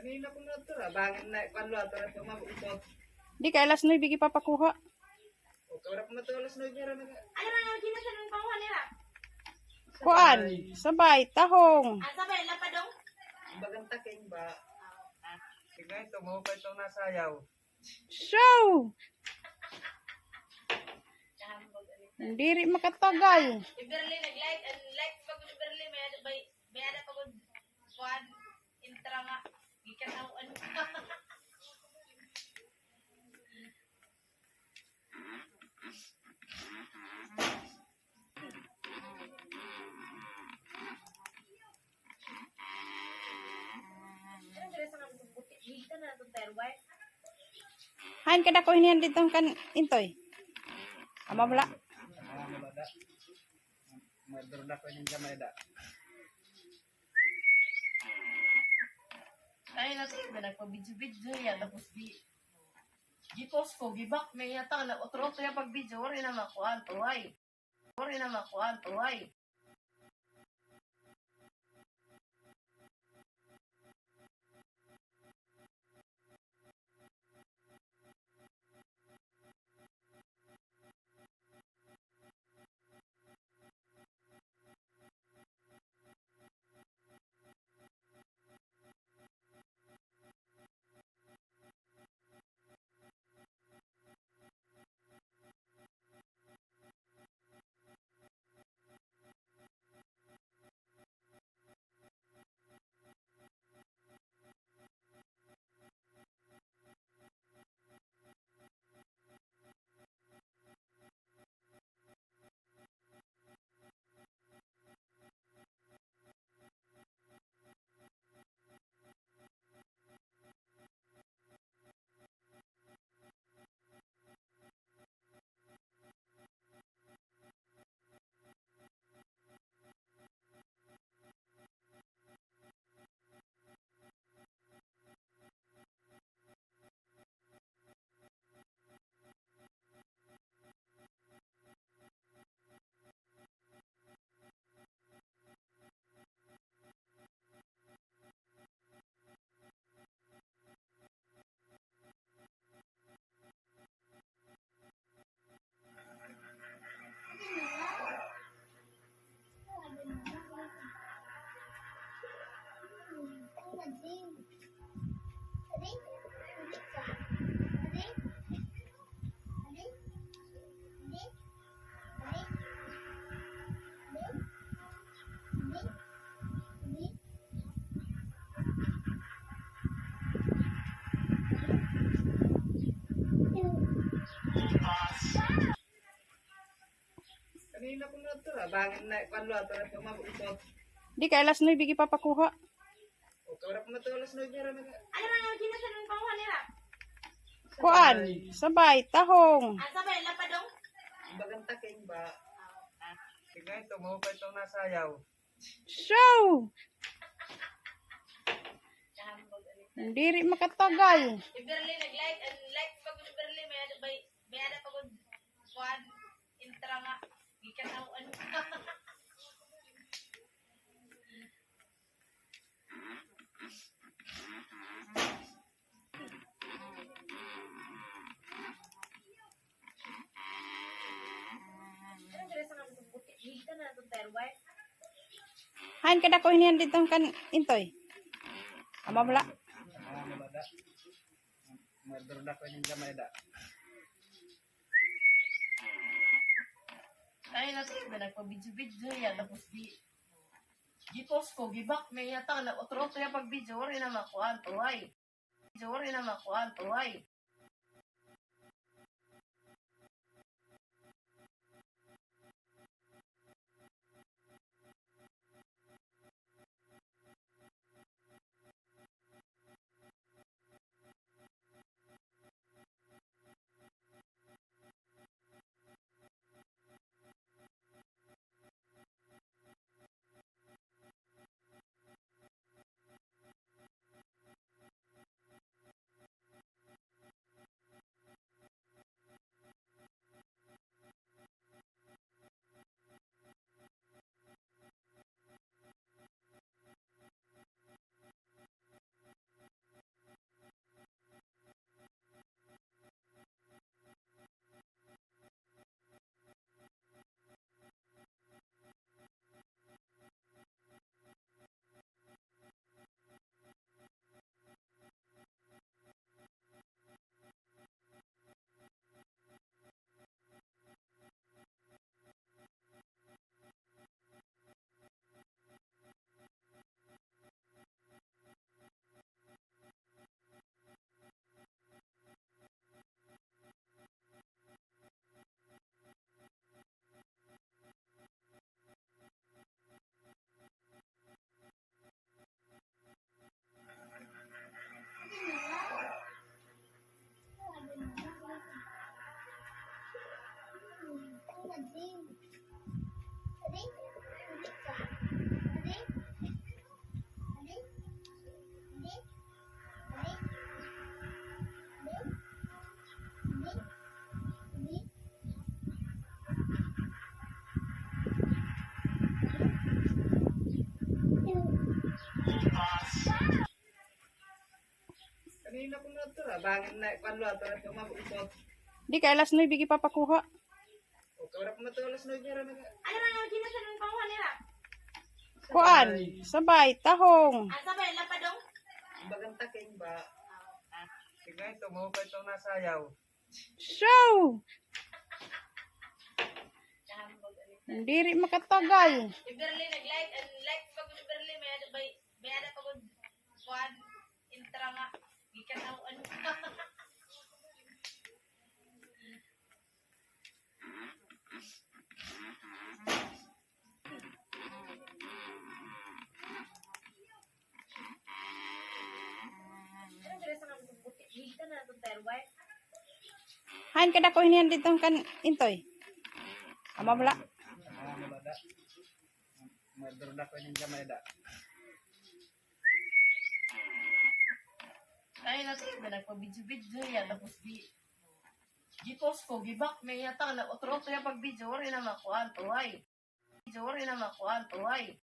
Kanina ko na ito, ah. Bangin na, kuwan lo, ito na ito, mabukot. Di kay alas nuebe gipapakuha. O, kawala ko na ito, alas nuebe ra na. Ano ra nga, gina siya ng panguha nila? Kuan, sabay, tahong. Ah, sabay, lapadong? Bagang taking ba? Sige, ito mo pa itong nasayaw. So, diri makatagal. Si Berly nag-light, ang light pa ko ni Berly, may ada, may, may ada pa ko, kuan, intra nga, gikan ako, ano. Hain kadako hiniyan didto kan Intoy? Ama bala. Madurda ko yung gamay da. Ay, nasa iba nagpa-video-video yan. Tapos di, di-post ko, gibak na iya ta, nag-utro-utro iya pag-video, wari na makuan, tuway. Wari na makuan, tuway. Di kay alas nuebe gipapakuha. Kuan, sabay, tahong. Bagan taking ba? Sige, ito mo pa itong nasayaw. So, diri makatagal. Si Berly nag-like, an like pa gud ni Berly, may ada bay, may ada pa gud kuan, intra nga, gikan ako, ano. Hain kadako ini didto kan Intoy? Ama bala. Murder na ko ini gamay da. Ay, nagpabidyo-bidyo ya, tapos di, gi-post ko, gi-back niya, ta, nag-utro-utro ya pag-video, waray na makuan, tuway. Waray na makuan, tuway. Kanina ko na ito, ah. Bangin na, kwan lo, ito na ito, mabukot. Di kay alas nuebe gipapakuha. O, kawala ko na ito, alas nuebe ra na. Ano ra, ano, di na siya nang panguha nila? Kuan, sabay, tahong. Ah, sabay, lapadong? Bagang taking ba? Sige, ito mo pa itong nasayaw. So, diri makatagal. Si Berly nag-like, an like pa gud ni Berly, may ada bay, may ada pa gud kuan, intra nga gikan-aw, ano. Hain kadako hiniyan didto kan Intoy? Ama bala. Ay, nasa iba nagpa-video-video yan, tapos di, gi-post ko, gi-back niya, ta, nag-utro-utro yan pag-video, waray na makuan, tuway. Video, waray na makuan, tuway.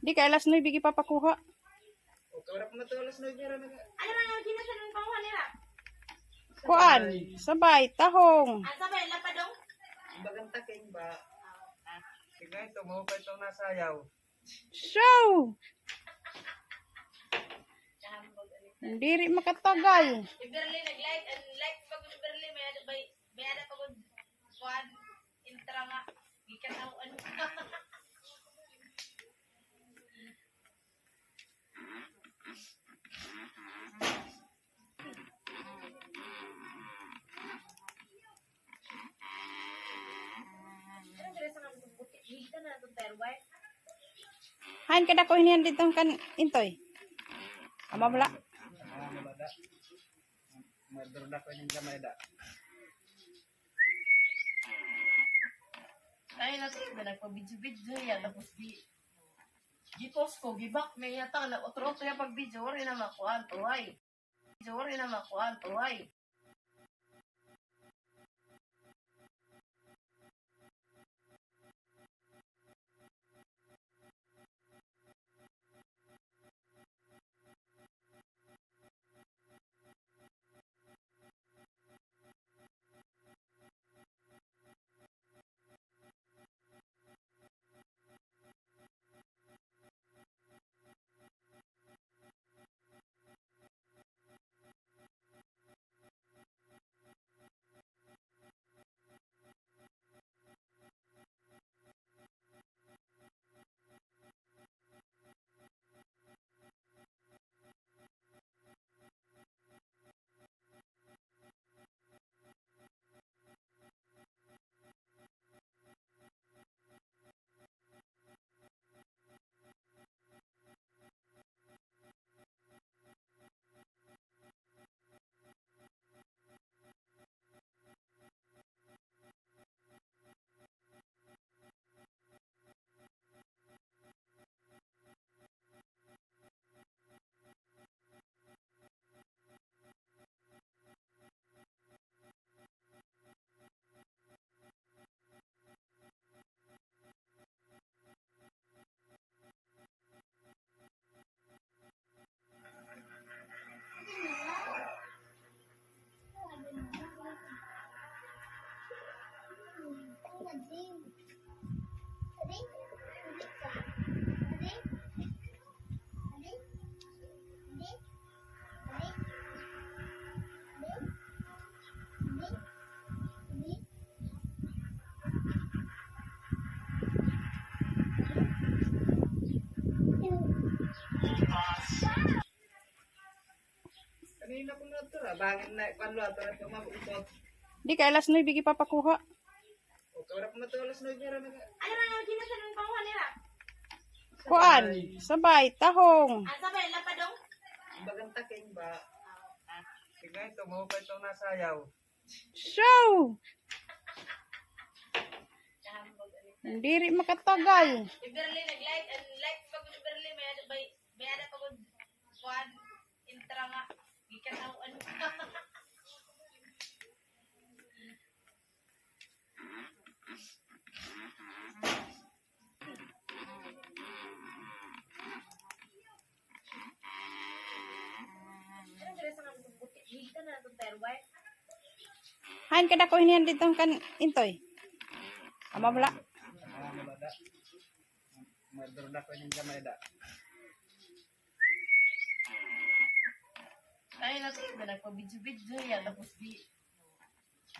Di kay alas nuebe gipapakuha. Kuan, sabay, tahong. Bagan taking ba? Sige, ito, mahukay ito na sayaw. So, diri makatagal. Si Berly nag-like, an like pa gud ni Berly, may ada, may, may ada pa gud kuan, intra nga gikataw-an. Hain kadako hinihan didto kan Intoy? Ama bala. Madurda ko ini gamay da. Ay, nasa na nagpa-video-video ya, tapos di, di-post ko, gi-back niya, tang, nag-utro-utro ya pag-video, waray na makuha, tuhay. Waray na makuha, tuhay. Kanina ko na ito, ah. Bangin na, kwan lo, ito na ito, mabukot. Di kay alas nuebe gipapakuha. O, kawala ko na ito, alas nuebe ra na. Ano ra nga, ginasan ang panguha nila? Kuan, sabay, tahong. Ah, sabay, lapadong? Bagang taking ba? Sige, ito, mahukay ito na sayaw. So, diri makatagal. Si Berly nag-like, an like pa gud ni Berly, may ada, may, may ada pa gud kuan, intra nga gikataw-an. Hain kadako hinihan didto kan Intoy? Ama bala. Ay, nasa na nagpa-video-video ya, tapos di,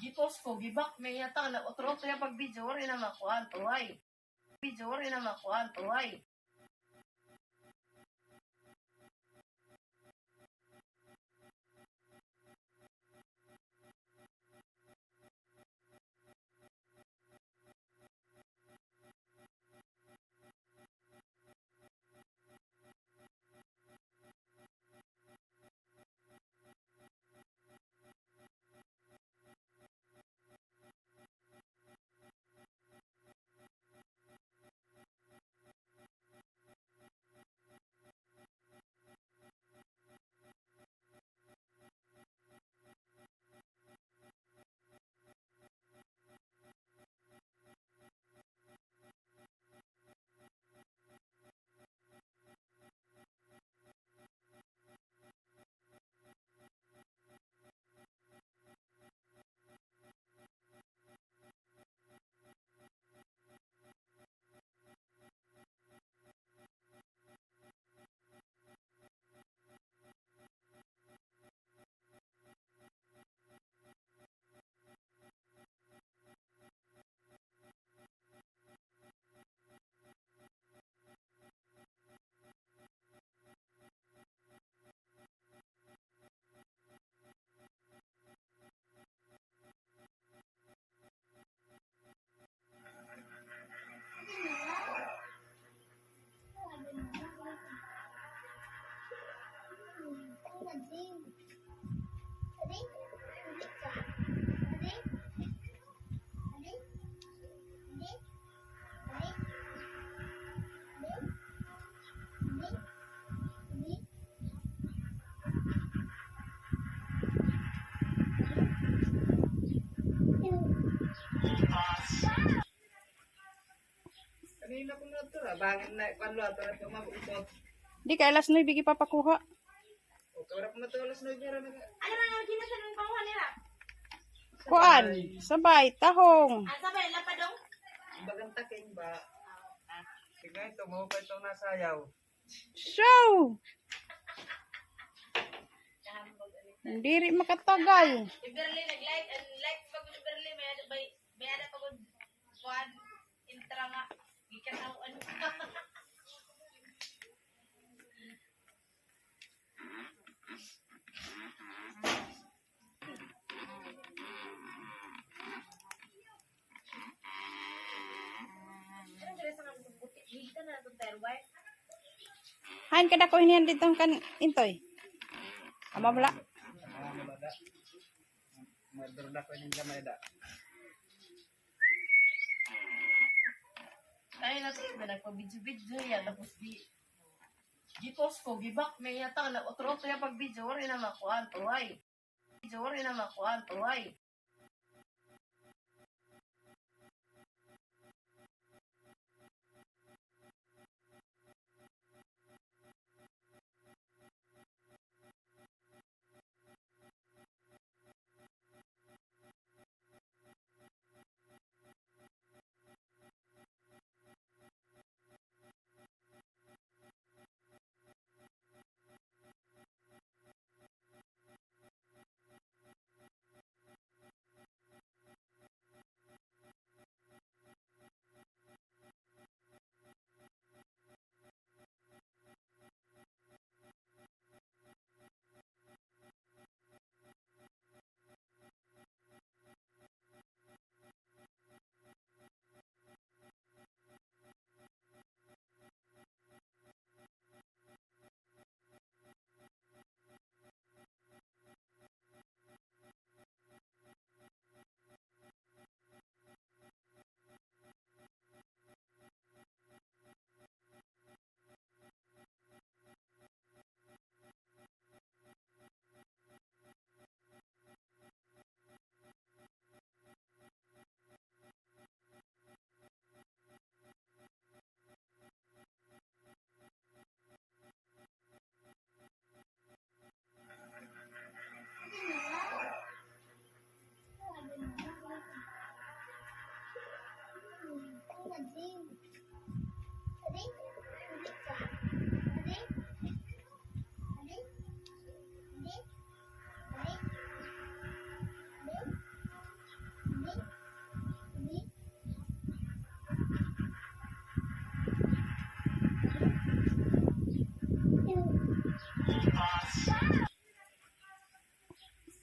di-post ko, gi-back niya, tang, nag-utro-utro ya pag-video, waray na makuha, tuhay. Video, waray na makuha, tuhay. Di kay alas nuebe gipapakuha. Kuan, sabay, tahong. Bagan taking ba? Sige, ito, mahupay itong nasayaw. So, diri makatagal. Si Berly nag-like, an like pa gud ni Berly, may ada, may, may ada pa gud kuan, intra nga gikataw-an. Hain kadako ini didto kan Intoy? Ama bala. Madurda ko ini gamay da. Ay, nagpa-video-video ya, tapos di, gi-post ko, gi-back niya, ta, nag-utro-utro ya pag-video, waray na makuan, tuway. Video, waray na makuan, tuway.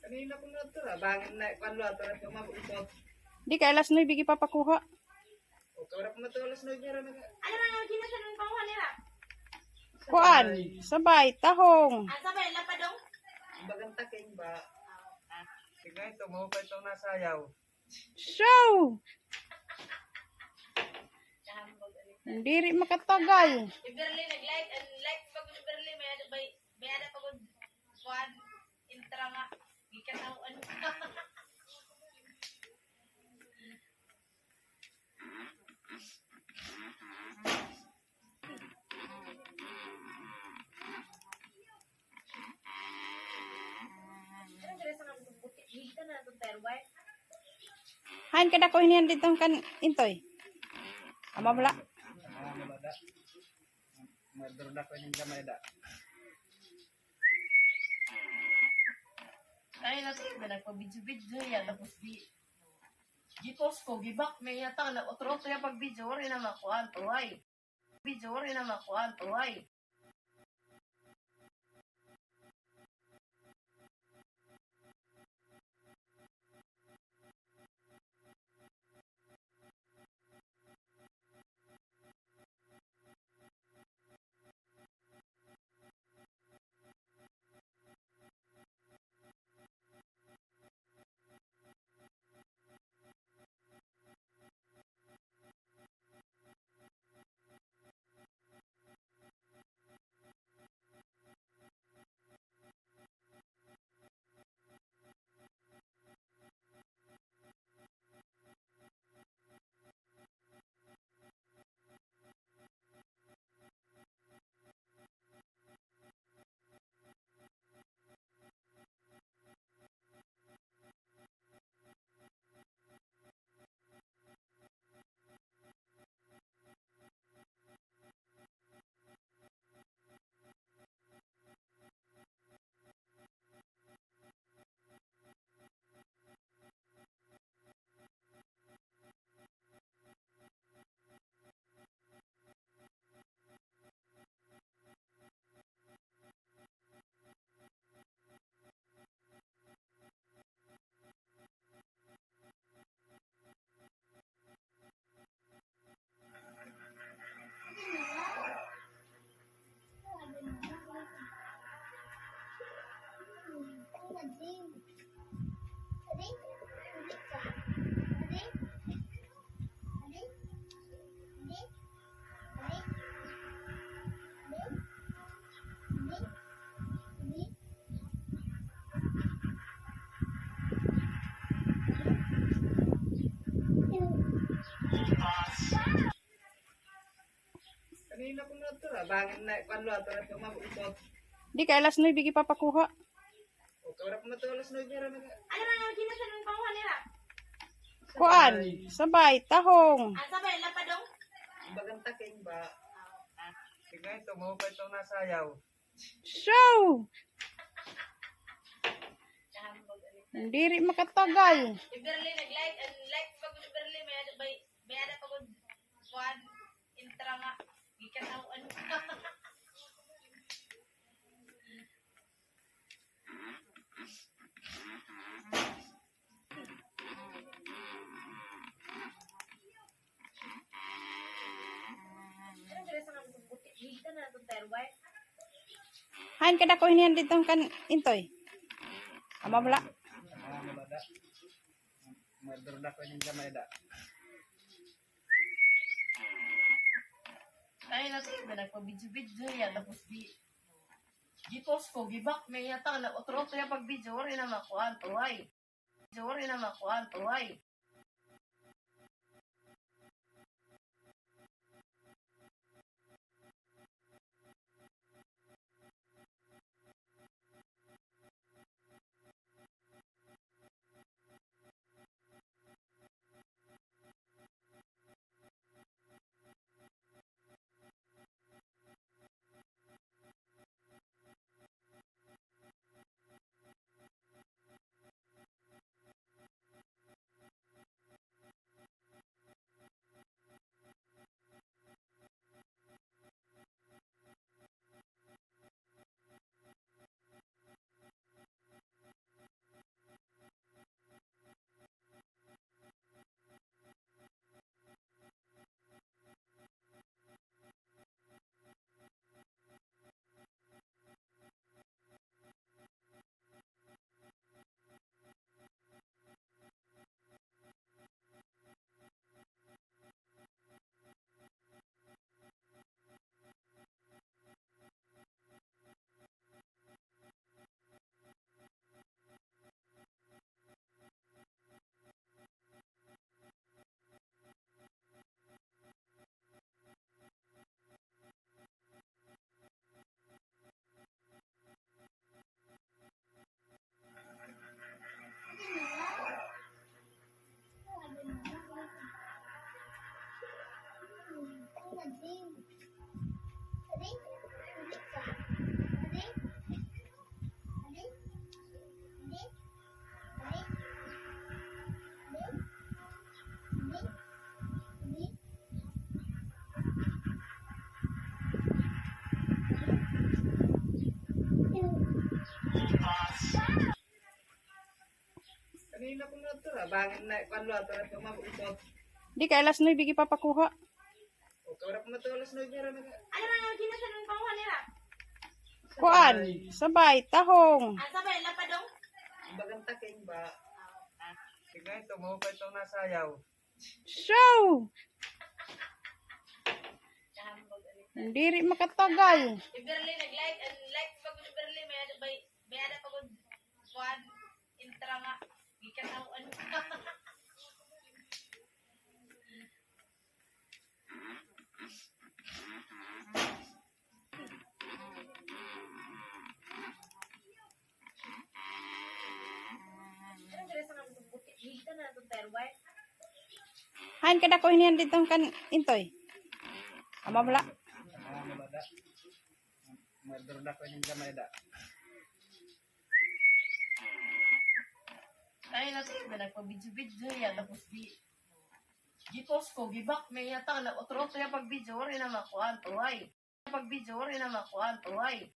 Kanina ko na ito, ah. Bangin na, kuan lo, ato na ito, mabukot. Di kay alas nuebe gipapakuha. O, kawala pa man ito, alas nuebe ra, nag- Ano ra nga, ginasan ang panguha nila? Kuan, sabay, tahong. Ah, sabay, lapadong? Bagan taking ba? Ah, ah. Sige, ito, mahupay itong nasayaw. So, diri makatagal. Si Berly nag-like, an like pa gud ni Berly, may ada, may, may ada pa gud kuan, intra nga gikataw-an. Hain kadako hiniyan didto kan Intoy? Ama bala. Ay, nagpa-video-video ya, tapos di, gi-post ko, gi-back niya, ta, nag-utro-utro ya pag-video, waray na makuan, tuway. Video, waray na makuan, tuway. Di kay alas nuebe gipapakuha. Kuan, sabay, tahong. Bagan taking ba? Sige, ito mo pa itong nasayaw. So, diri makatagal. Iberli nag-live, and live pa gud Iberli, may ada, may, may ada pa gud kuan, intra nga gikan-aw-an. Hain kadako hiniyan didto kan Intoy? Ama bala. Madurda ko yung gamay da. Ay, natin na nagpa-video-video yan. Tapos di, di-post ko, gibak na yata, nag-utro-utro yung pag-video, wari na makuhaan, tuway. Wari na makuhaan, tuway. Kanina ko na ito, ah. Bangin na, kuwan lo, ito na ito, mabukot. Di kay alas nuebe gipapakuha. O, kawala pa man ito, alas nuebe ra na. Ano na nga, ginasan ang panguha nila? Kuan, sabay, tahong. Ah, sabay, lapadong? Bagang taking ba? Ah, ah. Sige, ito mo pa itong nasayaw. So, diri makatagal. Si Berly nag-live, and live pa gud si Berly, may ada, may, may ada pa gud kuan, intra nga, gikan-aw-an. Hain kadako hiniyan didto kan Intoy? Ama bala. Ay, nati, nagpa-video-video yan. Tapos di, di-post ko, gibak, may yata, na otro, otro yung pag-video, wari na makuha, tuway. Pag-video, wari na makuha, tuway.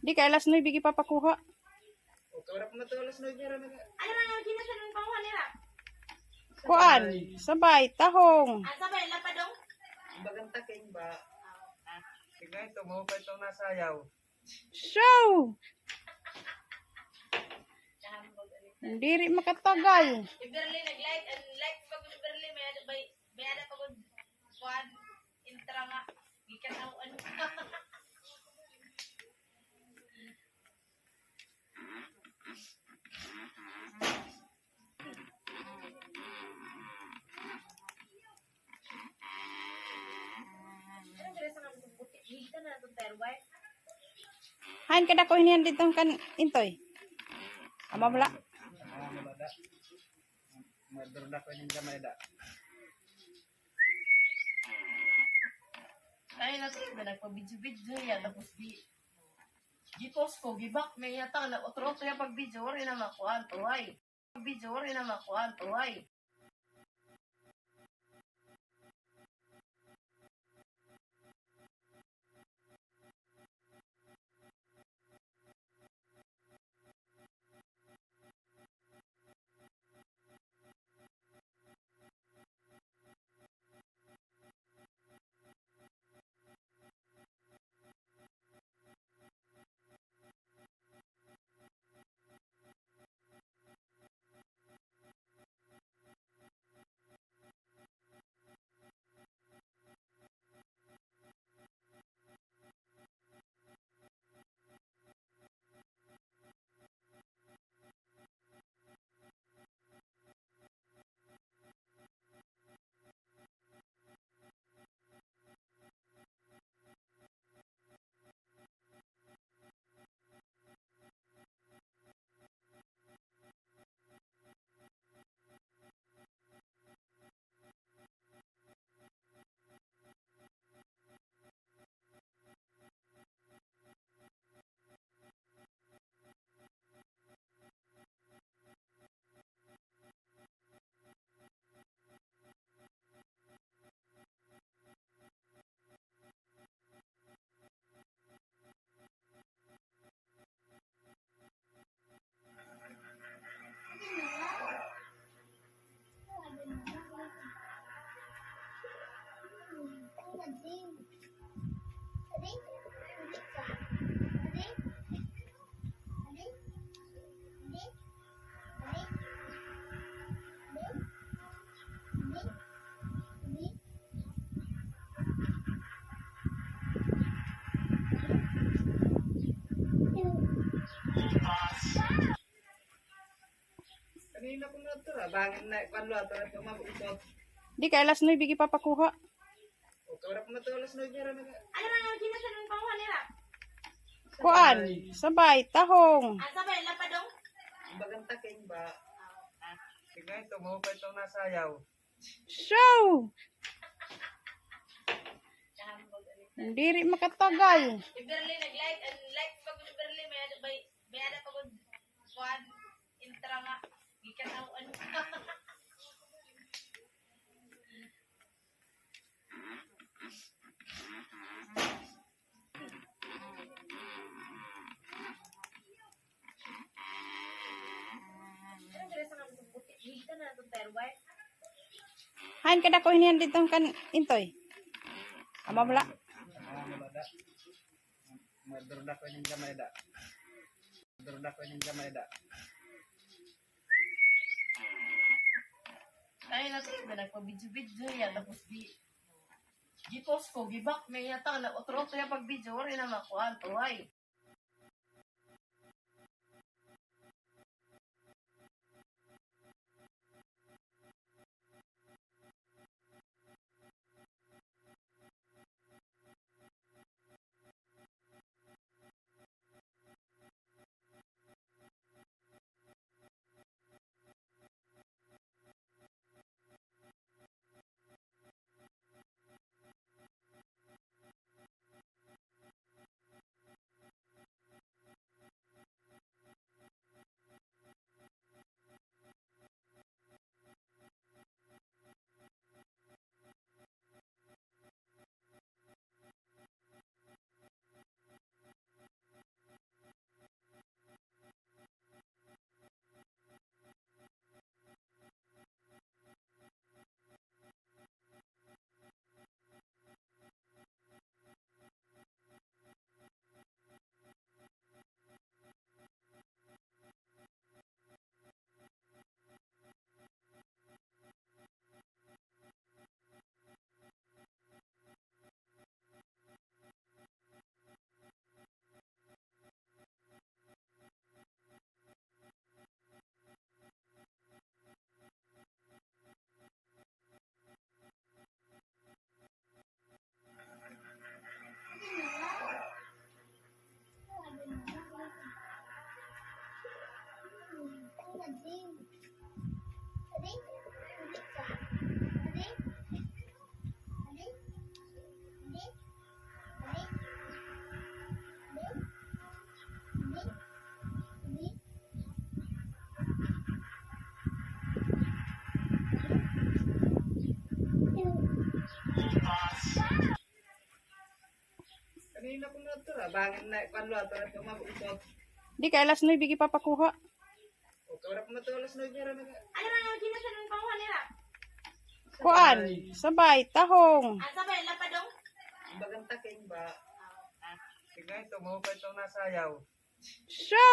Di kay alas nuebe gipapakuha. Kuan, sabay, tahong. Show! Diri makatagal. Hain kadako hiniyan didto kan Intoy? Ama bala. Madurda ko inin gamay da. Ay, nagpa-video-video ya, tapos di, di-post ko, gi-back na iya ta, nag-utro-utro ya pag-video, waray na makuan, tuhay. Pag-video, waray na makuan, tuhay. Di kay alas nuebe gipapakuha. Kuan, sabay, tahong. Show! Diri makatagal. Hain kadako hiniyan didto kan Intoy? Ama bala. Madurda ko inin gamay da. Madurda ko inin gamay da. Ay, nagpa-video-video ya, tapos di, di-post ko, gi-back na iya ta, nag-utro-utro ya pag-video, waray na makuan, tuhay. Di kay alas nuebe gipapakuha. Kuan, sabay, tahong. Bagan taking ba? Sige, ito, mahukay itong nasayaw. So,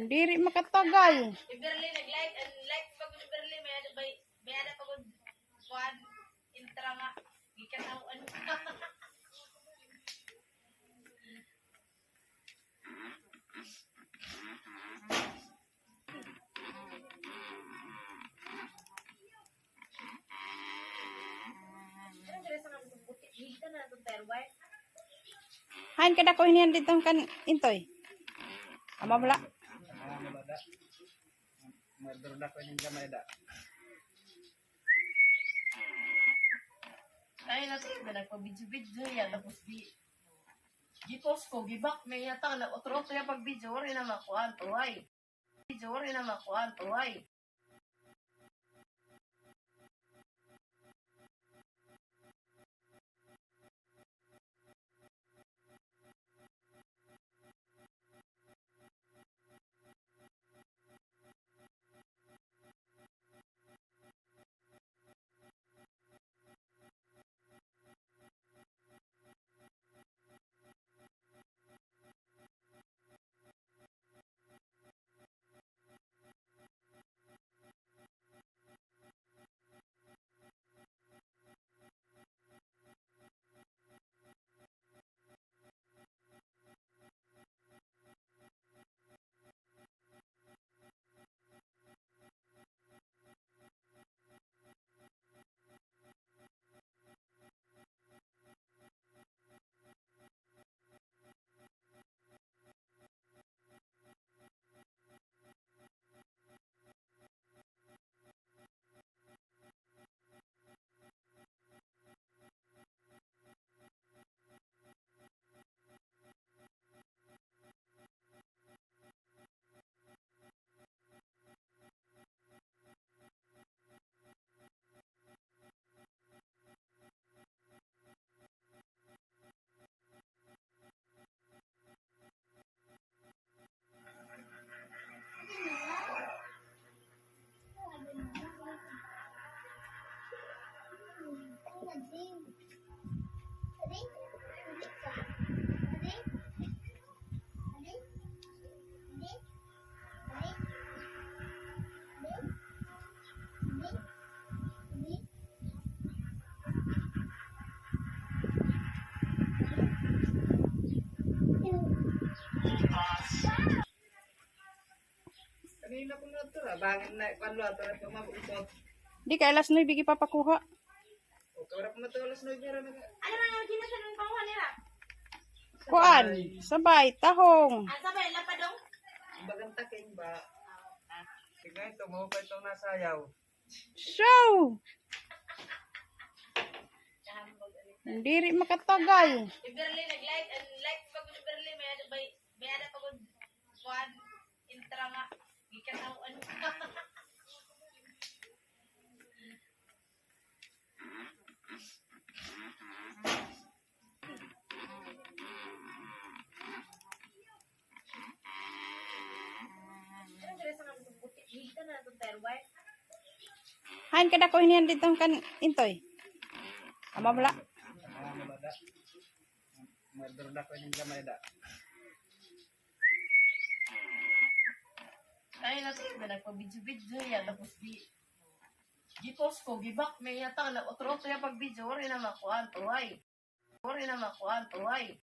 diri makatagal. Iberli nag-light, and light pa gud Iberli, may ada, may, may ada pa gud kuan, intra nga gikataw-an. Hain kadako hinihan didto kan Intoy? Ama bala. Murder da ko inin gamay da. Ay, nasa na nagpa-video-video niya, tapos di, di-post ko, gi-back niya, tang, nag-utro-utro niya pag-video, wari na makuan to, ay. Video, wari na makuan to, ay. Kanina ko na ito, ah. Bangin na, kuan lo, ato na ito, mabukot. Di kay alas nuebe gipapakuha. O, kawara pa matulos na dyan, ano nga? Ano nga, ano nga, ano nga, ano nga, ano nga? Kuan, sabay, tahong. Ah, sabay, lapadong? Bagan taking ba? Sige, ito, mahukay itong nasayaw. So! Diri makatagal. Iberli, nag-light, and light pa gud Iberli, may ada, may, may ada pa gud, kuan, intra nga, gikataw-an. Hain kadako hinihan didto kan Intoy? Ama bala. Murder da ko inin gamay da. Ay, nasa na nagpa-video-video niya, tapos di, di-post ko, gi-back niya, tang, nag-utro-utro niya pag-video, wari na makuan to, ay. Wari na makuan to, ay.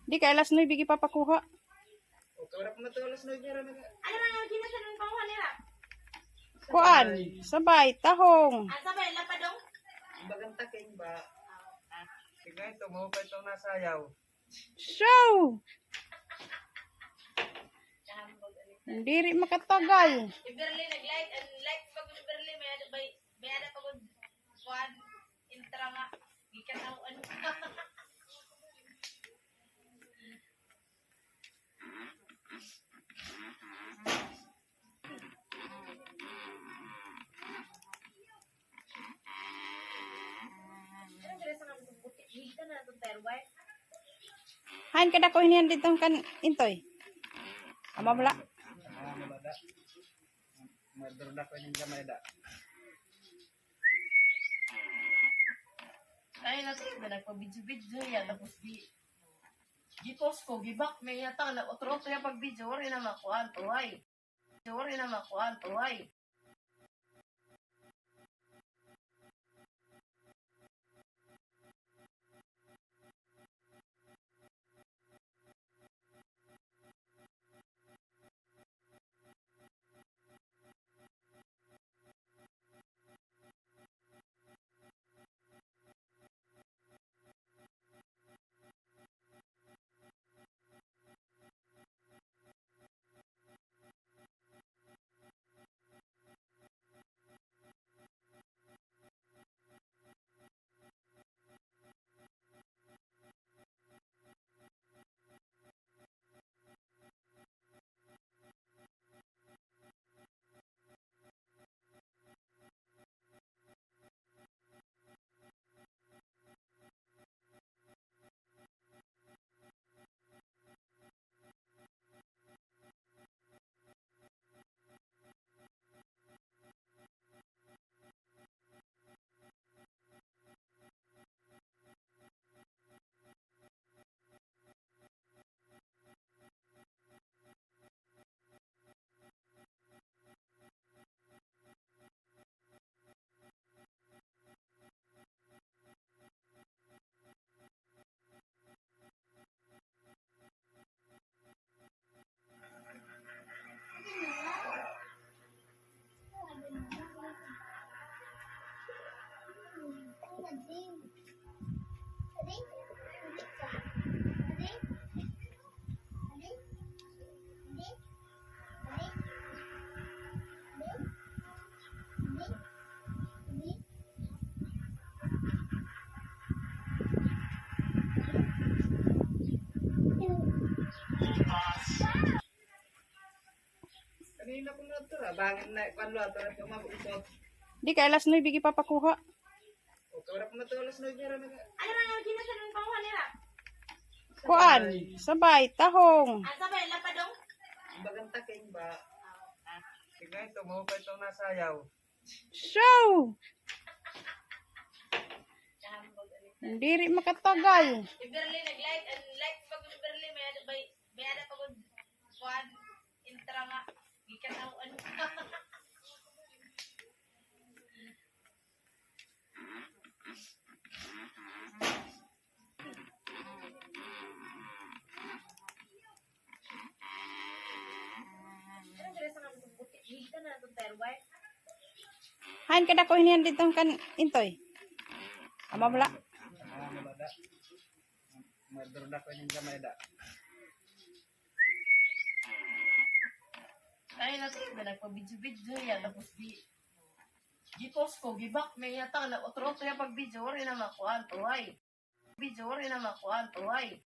Di kay alas nuebe gipapakuha. Kuan, sabay, tahong. Bagan taking ba? Tignan ito, mahukay itong nasayaw. So, diri makatagal. Iberli nag-like, and like pag Iberli, may ada, may, may ada pag kuan, intra nga, gikataw-an. Hain kadako hiniyan didto kan Intoy? Ama bala. Madurda ko ini gamay da. Ay, na tayo ba nagpa-video-video niya, tapos di, di-post ko, gi-back niya, tang, nag-utro-utro niya pag-video, waray na makuha, tuhay. Waray na makuha, tuhay. Kanina ko na ito, ah. Bangin na, kwan lo, ito na ito, mabukot. Di kay alas nuebe gipapakuha. O, kawala ko na ito, alas nuebe ra na. Ano ra nga, ginasan ang panguha nila? Kuan, sabay, tahong. Ah, sabay, lapadong? Ang bagang taking ba? Ah, ah. Tignan ito, mahukay itong nasayaw. So, diri makatagal. Iberli nag-like, and like pag Iberli, may ada, may, may ada pag kuan, intra nga, gikataw-an. Hain kadako hiniyan didto kan Intoy? Ama bala. Madurda ko ini gamay da. Ay, na, sige, nagpa-video-video niya, tapos di, gi-post ko, gi-back niya, tang, nag-utro-utro niya pag-video, waray na makuha, tuhay. Video, waray na makuha, tuhay.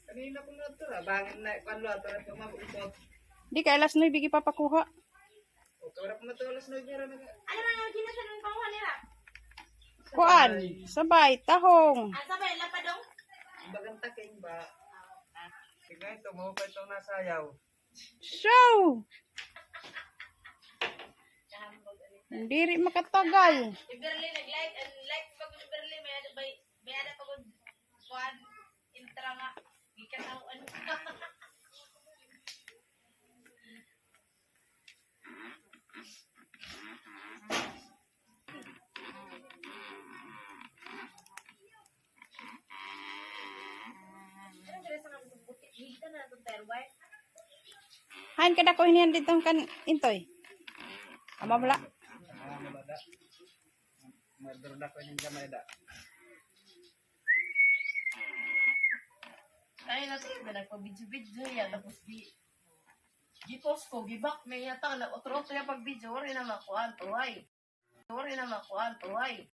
Kanina ko na ito, ah. Bangin na, kuwan lo, ito na ito, mabukot. Di kay alas nuebe, gipapakuha. O, ito na ko na ito, alas nuebe, ra na. Ano na nga, ginasan ng panguha nila? Kuan, sabay, tahong. Ah, sabay, lapadong? Bagang taking ba? Sige, ito, mahupa itong nasayaw. Show! Diri makatagal. Si Berly nag-like, an like pa gud ni Berly, may ada bay, may ada pa gud kuan, intra nga, gikan ako, ano. Hain kadako hinihan didto kan Intoy? Ama bala. Murder da ko ini gamay da. Ay, nasa iba nagpa-video-video niya, tapos di, di-post ko, gi-back niya, tang, nag-utro-utro niya pag-video, waray na makuha, tuhay. Waray na makuha, tuhay.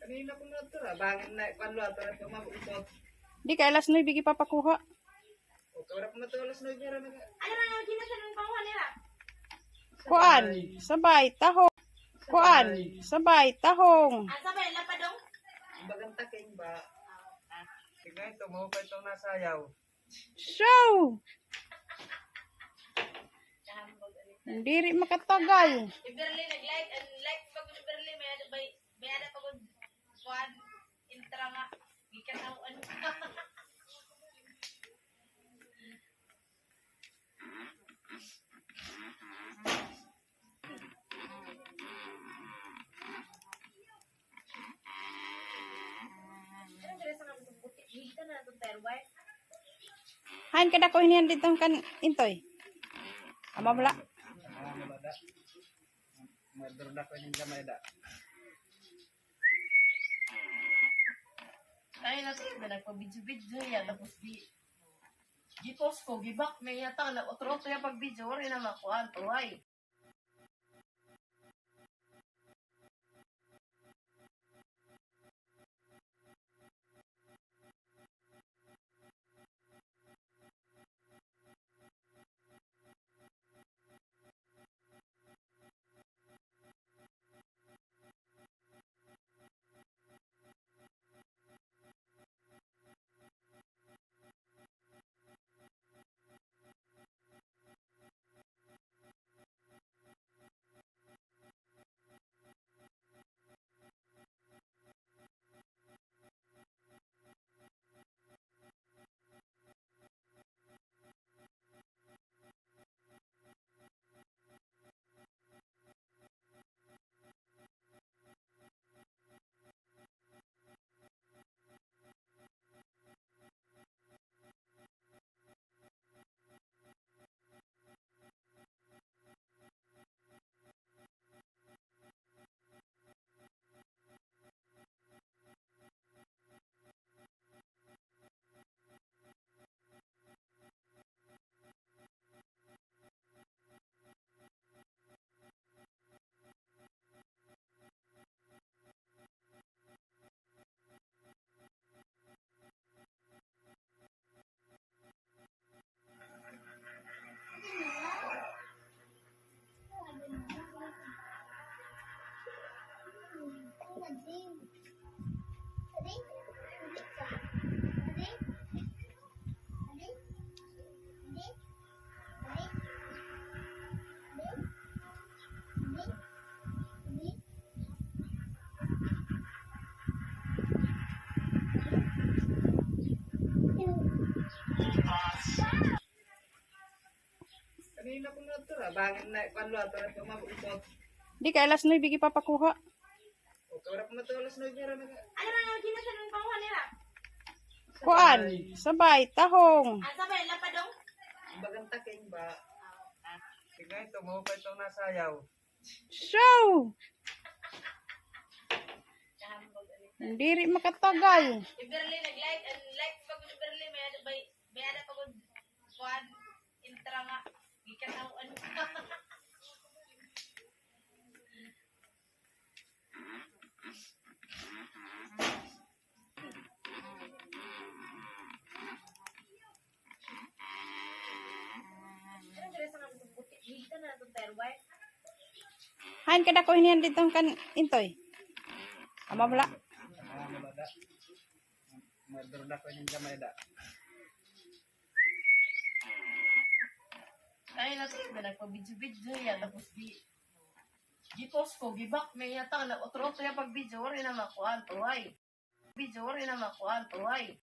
Kanina ko na ito, ah. Bangin na, kuwan lo, ito na ito, mabukot. Di kay alas nuebe gipapakuha. O, kaya ko na ito, alas nuebe, ra na. Ano na nga, ginasan ng panguha nila? Kuan, sabay, tahong. Kuan, sabay, tahong. Ah, sabay, lapadong? Bagang taking ba? Sige, ito, mahupa itong nasayaw. Show! Diri makatagal. Si Berly nag-like, an like pa gud ni Berly, may ada bay, may ada pa gud kuan, intra nga gikan ako, ano. Hain kadako hinihan didto kan Intoy? Ama bala. Murder da ko ini gamay da. Ay, nasa iba nagpa-video-video niya, tapos di, di-post ko, gi-back niya, tang, nag-utro-utro niya pag-video, waray na makuha, tuhay. Di kay alas nuebe gipapakuha. Kuan, sabay, tahong. Bagan taking ba? Sige, ito mo pa itong nasayaw. So, diri makatagal. Iberli nag-like, ang like pa gud Iberli, may ada, may, may ada pa gud kuan, intra nga gikataw-an. Hain kadako hiniyan didto kan Intoy? Ama bala. Madurda ko ning gamay da. Ay, natin ba nagpa-video-video ya, tapos di, di-post ko, gibak, may yata, na otro-otro ya pag-video, wari na makuan to, ay. Video, wari na makuan to, ay.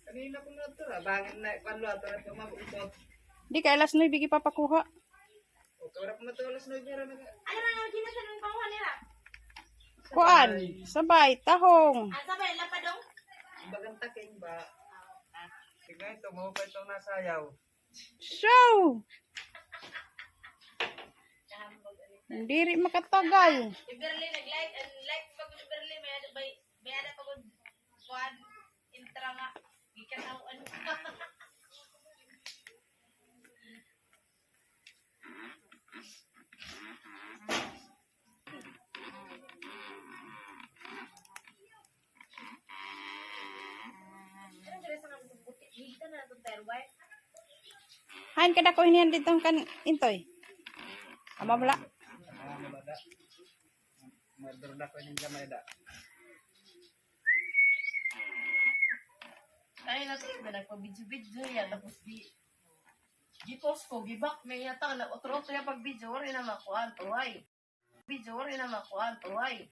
Kanina ko na ito, ah. Bangin na, kwan lo, ito na ito, mabukot. Di kay alas nuebe gipapakuha. O, kawala ko na ito, alas nuebe ra na. Ano na nga, kinasan ang panguha nila? Kuan, sabay, tahong. Ah, sabay, lapadong? Bagang taking ba? Ah, ah. Sige, ito, maupay itong nasayaw. So, diri makatagal. Si Berly nag-like, ang like pa gud ni Berly, may ada, may, may ada pa gud kuan, intra nga gikataw-an. Hain kadako hiniyan didto kan Intoy? Ama bala. Madurda ko ning gamay da. Ay, nasa iba nagpa-video-video yan. Tapos di, di-post ko, gibak, may yata, na otro-otro yung pag-video, wari na makuha, tuway. Video, wari na makuha, tuway.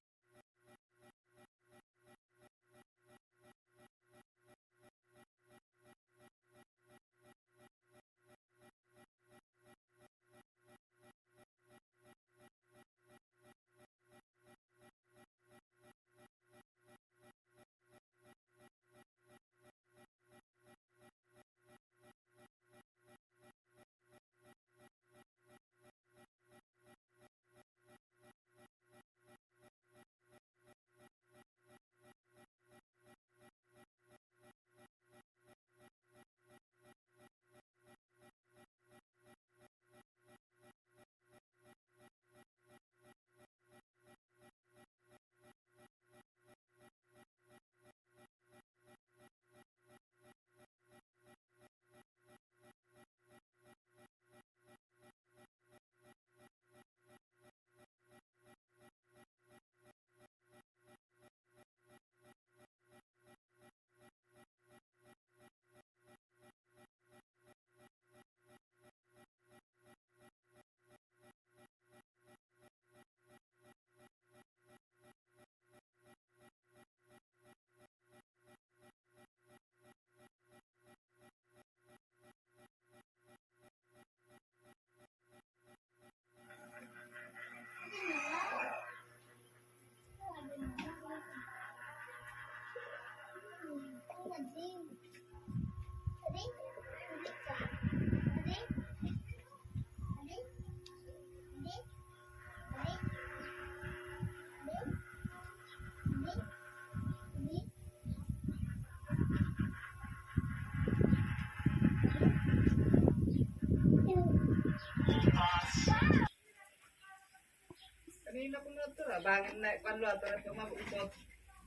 Kanina ko na ito, ah. Bangin na, kwan lo, ito na ito, mabukot.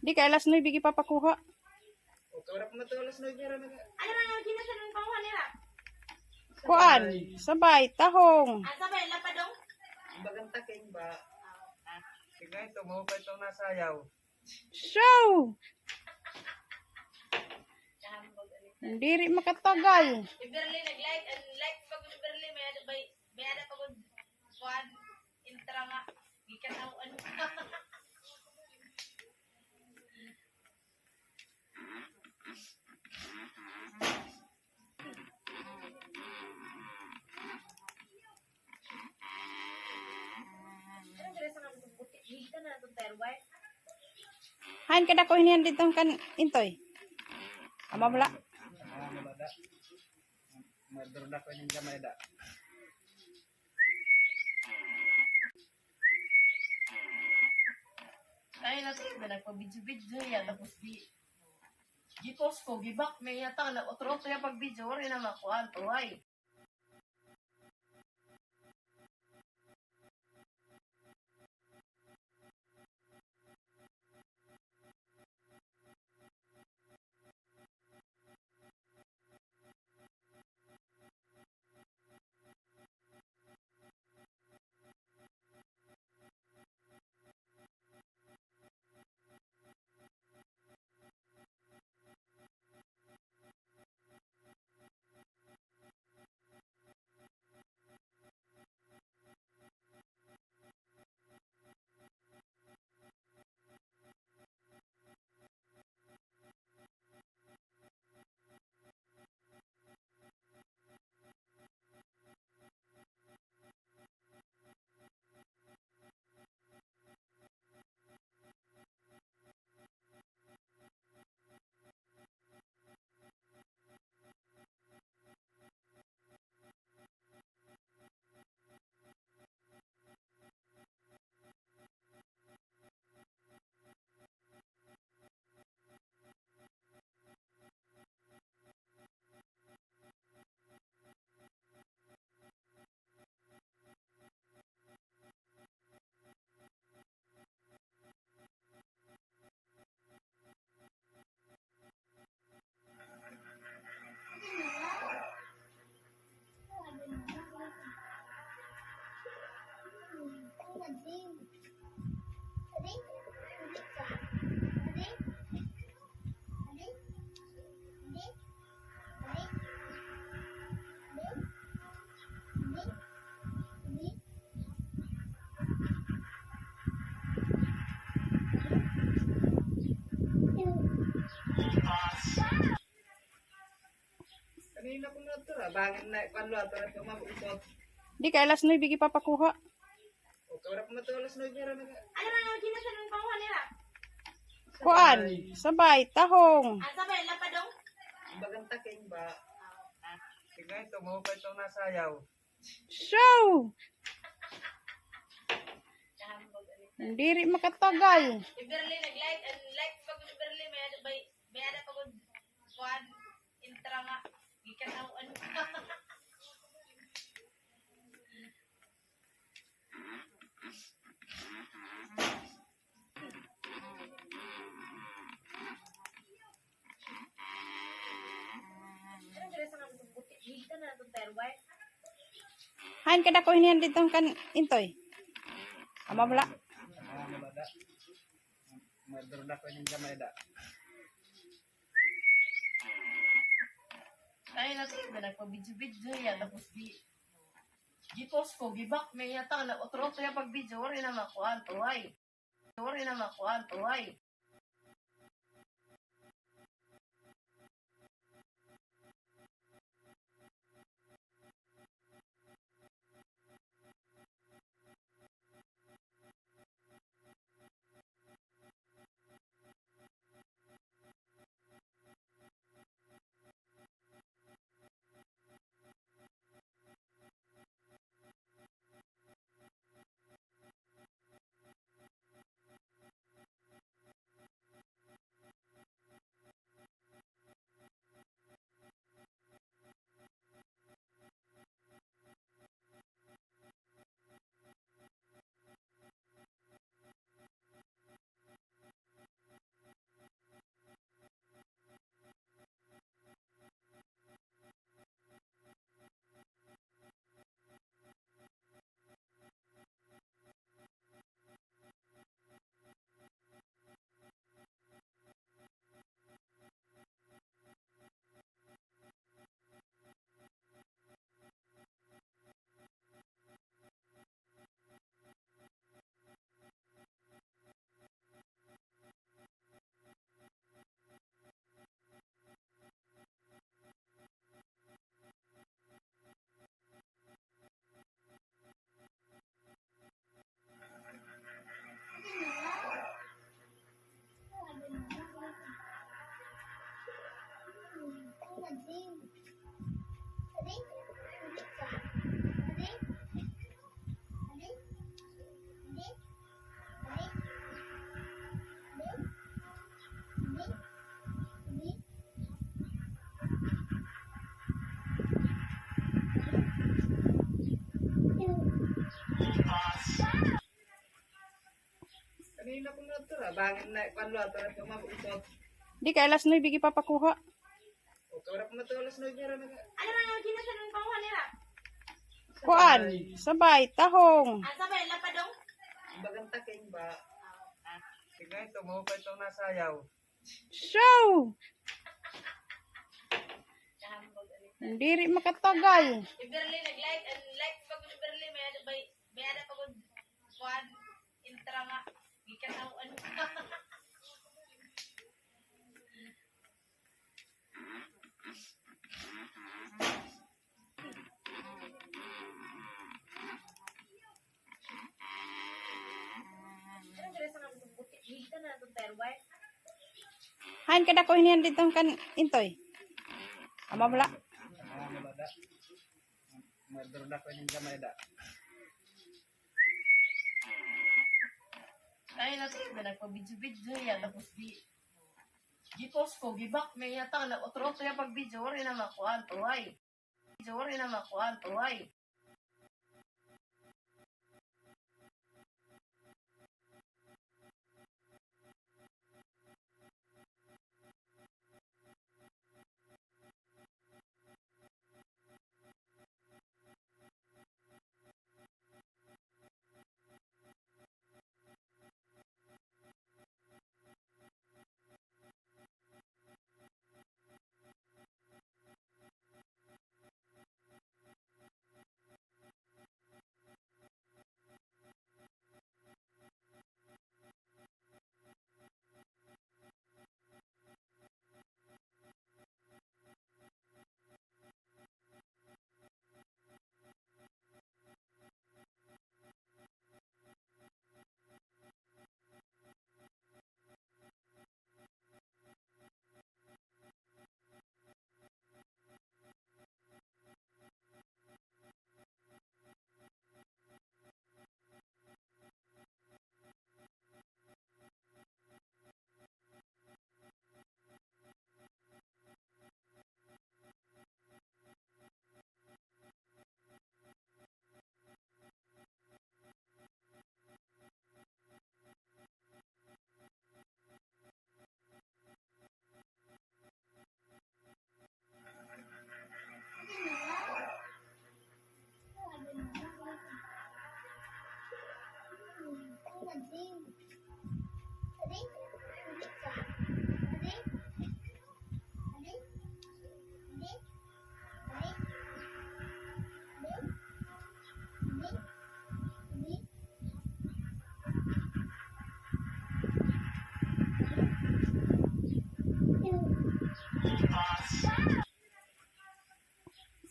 Di kay alas nuebe, gipapakuha. O, kaya ko na ito, alas nuebe, ra na. Ano na nga, ginasan ng panguha nila? Kuan, sabay, tahong. Ah, sabay, lapadong? Bagang taking ba? Sige, ito, mahupa itong nasayaw. Show! Diri makatagal. Si Berly, nag-like, and like pa gud si Berly, may ada pa, may ada pa gud, kuan, intra nga, gikan ako, ano. Hain kadako hinihan didto kan Intoy? Ama bala. Madurda ko ini gamay da. Ay, nasa na nagpa-video-video ya, tapos di, gi-post ko, gi-back, may yata, na otro-otro ya pag-video, wari na makuha, to, ay. Kanina ko na ito, ah. Bangin na, kwan lo, ito na ito, mabukot. Di kay alas nuebe gipapakuha. O, kaya ko na ito, alas nuebe, ra na. Ano na nga, ginasan ng panguha nila? Kuan, sabay, tahong. Ah, sabay, lapadong? Bagang taking ba? Ah, ah. Sige, ito, mahupa itong nasayaw. Show! Diri makatagal. Si Berly, nag-like, and like pa gud si Berly, may ada pa, may ada pa gud, kuan, intra nga, gikan ako, ano. Hain kadako hinihan didto kan Intoy? Ama bala. Madurda ko ini gamay da. Ay, nasa na nagpa-video-video ya, tapos di, gi-post ko, gi-back, may yata na, otro-otro ya pag-video, wari na makuha, to, ay. Wari na makuha, to, ay. Di kay alas nuebe gipapakuha. Kuan, sabay, tahong. Bagan taking ba? Tignan ito, mahukay itong nasayaw. So, diri makatagal. Iberli nag-like, and like pag Iberli, may ada, may, may ada pag kuan, intra nga, gikan ako, ano. Hain kadako hiniyan didto kan Intoy? Ama mula. Murder na ko ning gamay da. Ay, na tayo, nagpa-video-video niya, tapos di, gi-post ko, gi-back niya, tang, nag-utro-utro niya pag-video, wari na makuha, tuhay. Video, wari na makuha, tuhay.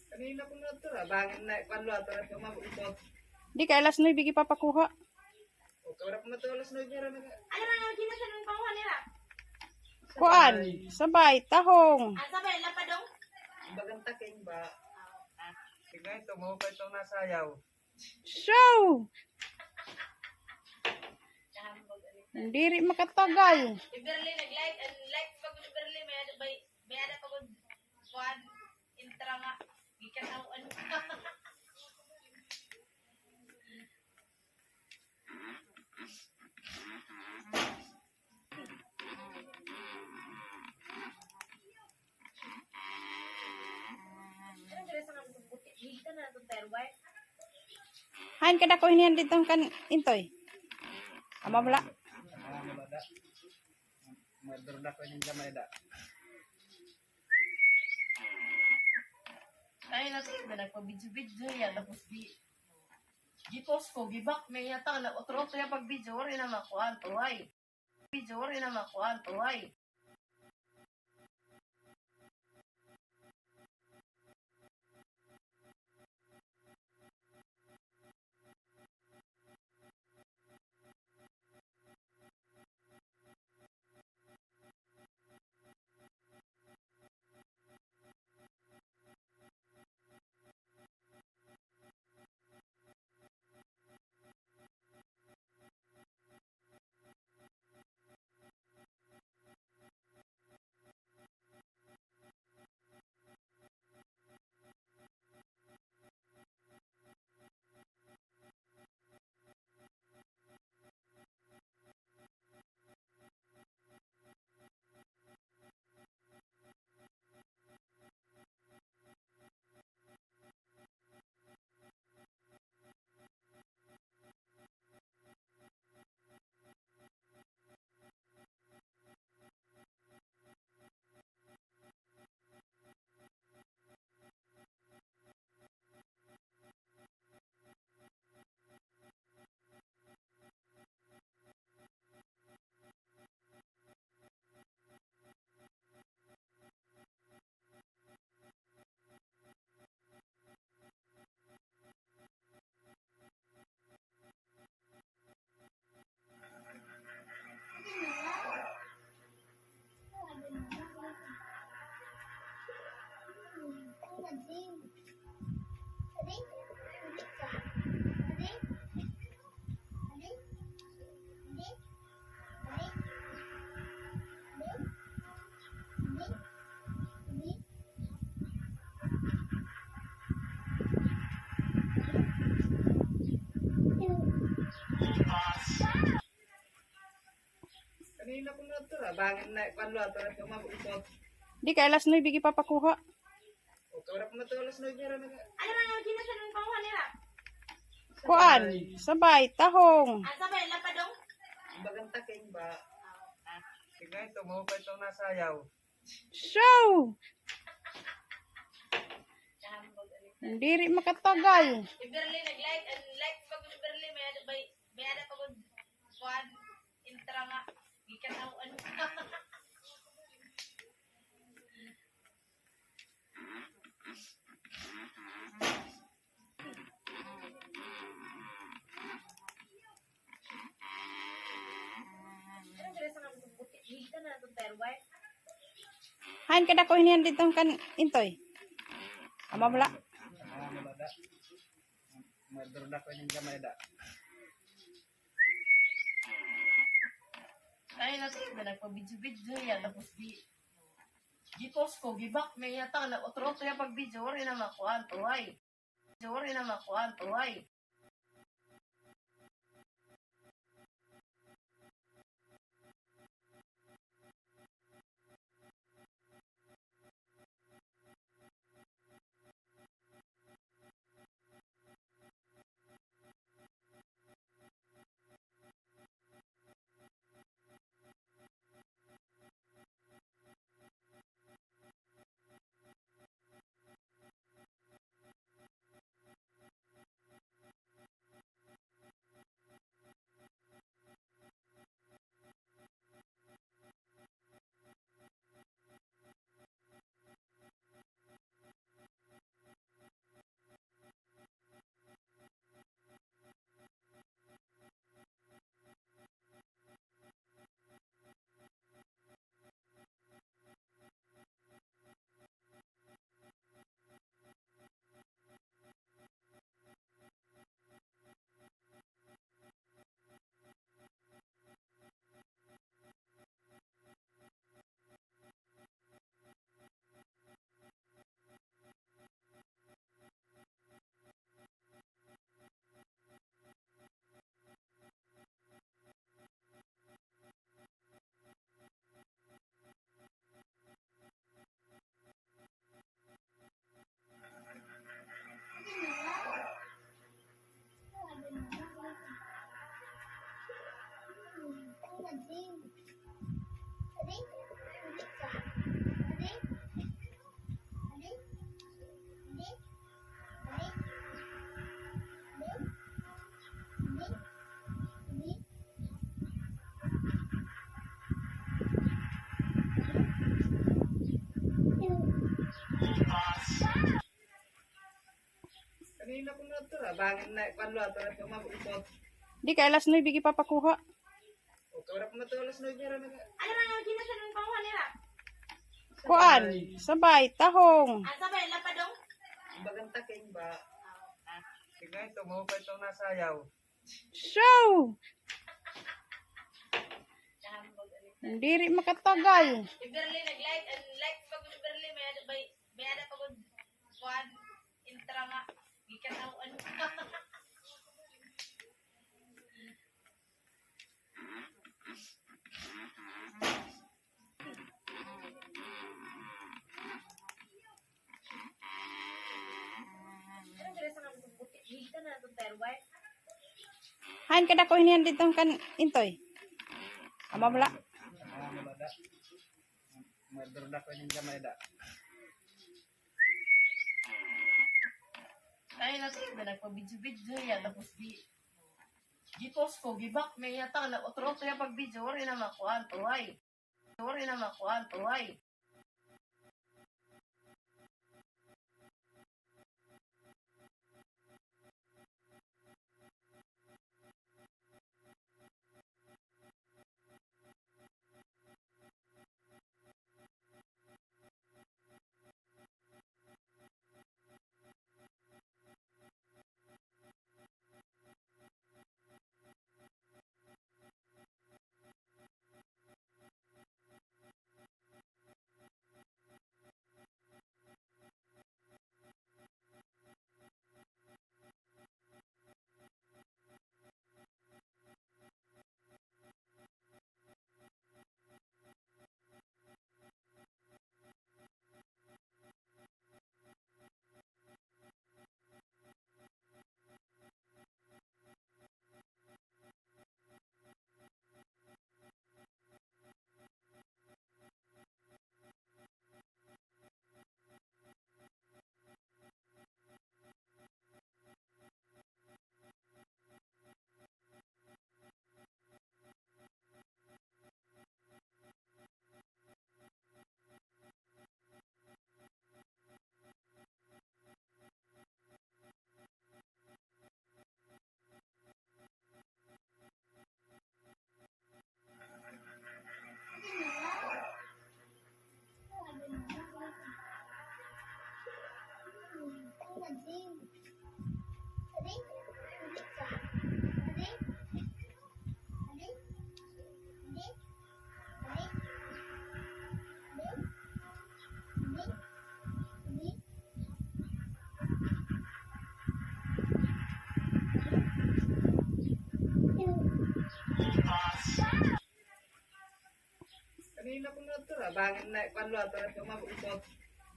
Kanina ko na ito, ah. Bangin na, kwan lo, ato na ito, mabukot. Di kay alas nuebe gipapakuha. O, kawala ko na ito, alas nuebe ra na. Ano ra nga, di na siya nang panguha nila? Kuan, sabay, tahong. Ah, sabay, lapadong? Bagan taking ba? Tignan ito, mahukay itong nasayaw. So, diri makatagal. Iberli nag-like, and like pag Iberli, may ada, may, may ada pag kuan, intra nga, gikan ako, ano. Hain kadako hiniyan didto kan Intoy? Ama bala. Murder na ko ning gamay da. Ay, nasa iba nagpa-video-video niya, tapos di, gi-post ko, gi-back niya, tang, nag-utro-utro niya pag-video, wari na makuha, tuhay. Video, wari na makuha, tuhay. Di kay alas nuebe gipapakuha. Kuan, sabay, tahong. Bagan taking ba? Sige, ito, mahupay ito nasayaw. So, diri makatagal. Si Berly nag-like, an like pa gud ni Berly, may ada, may, may ada pa gud kuan, intra nga gikan ako, ano. Hain kadako hinihan didto kan Intoy? Ama bala. Madurda ko ini gamay da. Ay, nati, na nagpa-video-video ya, tapos di, di-post ko, gi-back niya, tang, nag-utro-utro ya pag-video, waray na makuan, tuhay. Waray na makuan, tuhay. Kanina ko na ito, ah. Bangin na, kuwan lo, ito na ito, mabukot. Di kay alas nuebe gipapakuha. O, tura ko na ito, alas nuebe, ra na. Ano ra nga, di na siya nang panguha nila? Kuan, sabay, tahong. Ah, sabay, lapadong? Bagan taking ba? Sige, ito, mahupay ito nasayaw. So, diri makatagal. Si Berly nag-like, an like pa gud ni Berly, may ada, may, may ada pa gud kuan, intra nga gikan-aw, ano. Hain kadako hinihan didto kan Intoy? Ama bala. Ay, nati, na nagpa-video-video ya, tapos di, di-post ko, gi-back niya, tang, nag-utro-utro ya pag-video, waray na makuan, tuhay. Sorry na, makuan, tuhay.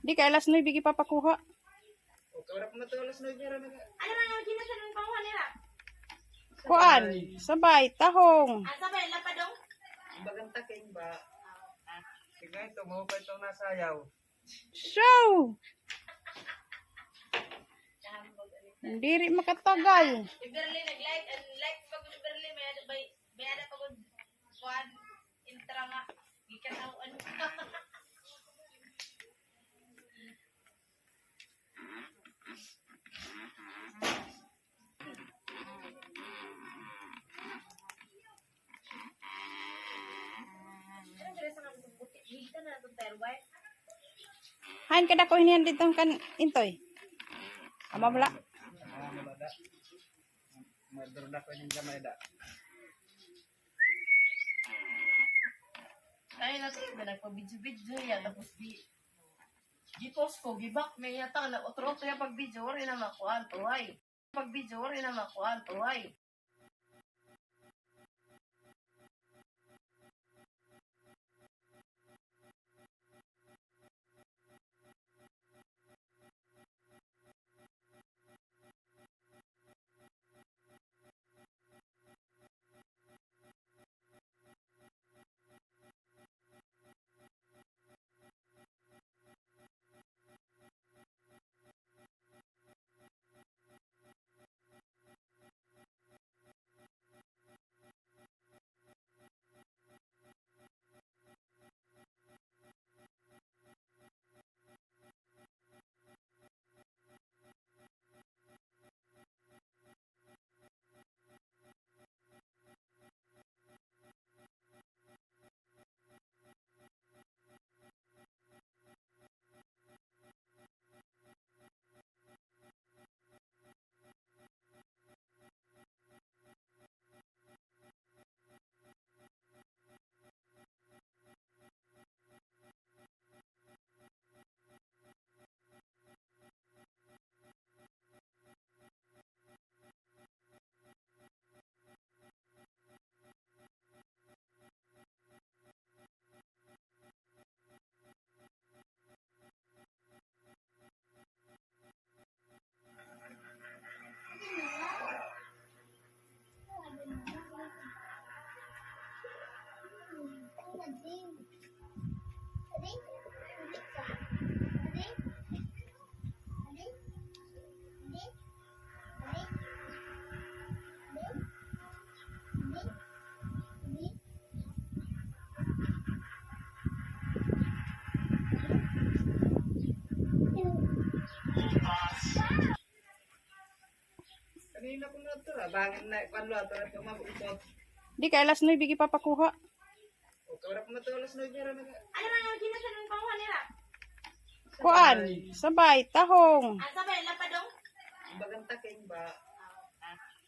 Di kay alas nuebe gipapakuha. Kuan, sabay, tahong. Bagan taking ba? Tignan ito, mahupay itong nasayaw. So, diri makatagal. Si Berly nag-like, and like pa gud si Berly, may ada, may, may ada pa gud kuan, intra nga gikataw-an. Hain kadako hiniyan didto kan Intoy? Ama bala. Madurda ko ning gamay da. Ay, na to, nagpa-video-video niya, tapos di, di-post ko, gi-back niya, tang, nag-utro-utro niya pag-video, waray na makuha, tuhay. Pag-video, waray na makuha, tuhay. Kanina ko na ito, ah. Bangin na, kwan lo, ito na ito, mabukot. Di kay alas nuebe gipapakuha. O, kawala ko na ito, alas nuebe ra na. Ano na nga, ginasan ng panguha nila? Kuan, sabay, tahong. Ah, sabay, lapadong? Bagan taking ba?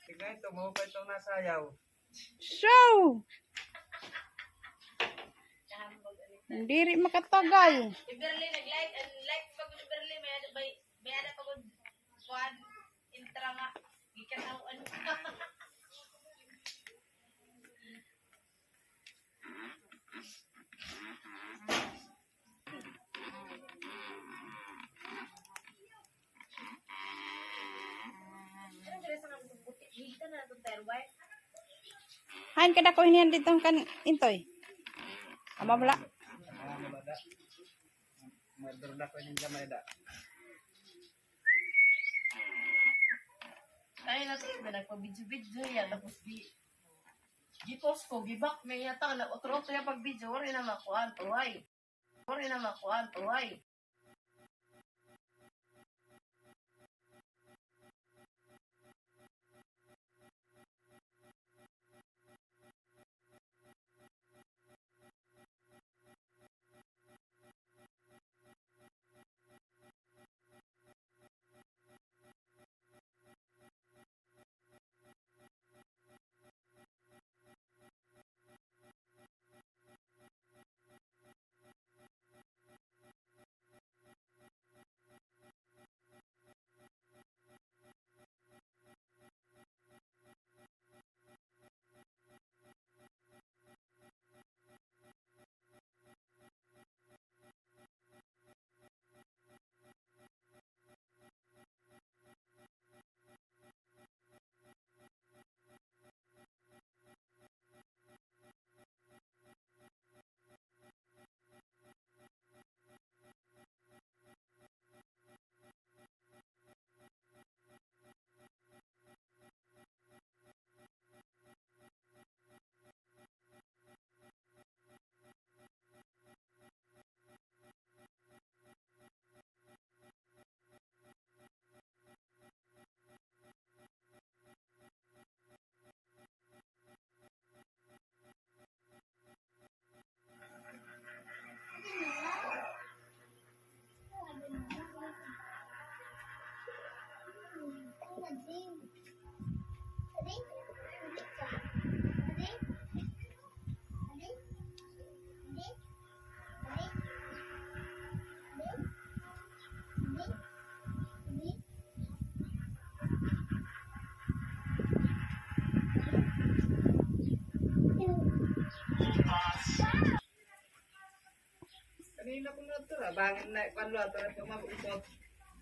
Tignan ito, mahupay itong nasayaw. So, diri makatagal. Si Berly nag-like, and like pa gud si Berly, may ada, may, may ada pa gud, kuan, intra nga, gikataw-an. Hain kadako hiniyan didto kan Intoy? Ama bala. Madurda ko ning gamay da. Ay, na, sige, nagpa-video-video niya, tapos di, di-post ko, gi-back niya, tang, nag-utro-utro niya pag-video, waray na makuha, tuhay. Waray na makuha, tuhay.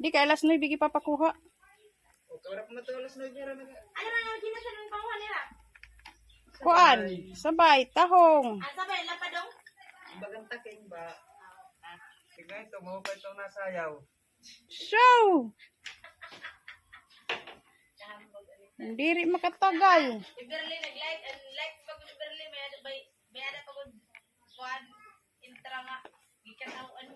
Di kay alas nuebe gipapakuha. Kuan, sabay, tahong. Bagan taking ba? Sige, ito mo pa itong nasayaw. So, diri makatagal. Si Berly nag-like, ang like pa gud ni Berly, may ada, may, may ada pa gud kuan, intra nga, gikan ako, ano.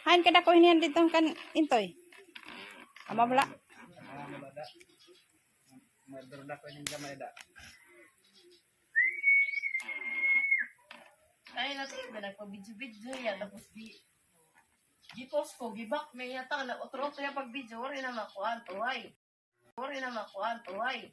Hain kadako hiniyan didto kan Intoy? Ama bala. Madurda ko ning gamay da. Ay, nati, na nagpa-video-video ya, tapos di, di-post ko, gi-back, may yata, na otro-otro ya pag-video, wari na makuan, tuway. Wari na makuan, tuway.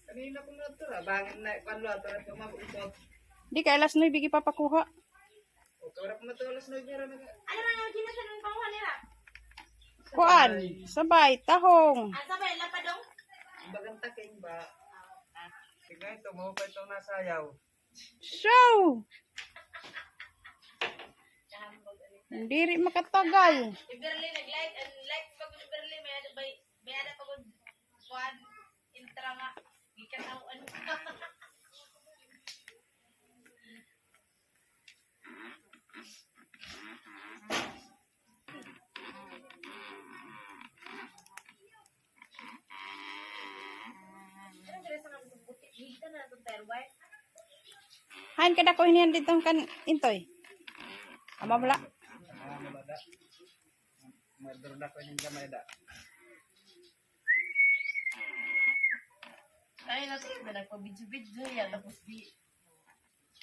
Kanina ko na ito, ah. Bangin na, kuwan lo, ito na ito, mabukot. Di kay alas nuebe gipapakuha. O, kawala ko na ito, alas nuebe, ra, nag- Ano na nga, ginasan ng panguha nila? Kuan, sabay, tahong. Ah, sabay, lapadong? Bagan taking ba? Sige, ito mo pa itong nasayaw. So, diri makatagal. Si Berly nag-like, ang like pa gud ni Berly, may ada, may, may ada pa gud kuan, intra nga, gikan ako, ano. Hain kadako hiniyan didto kan Intoy? Ama bala. Madurda ko ning gamay da. Ay, nati, nagpa-video-video ya, tapos di,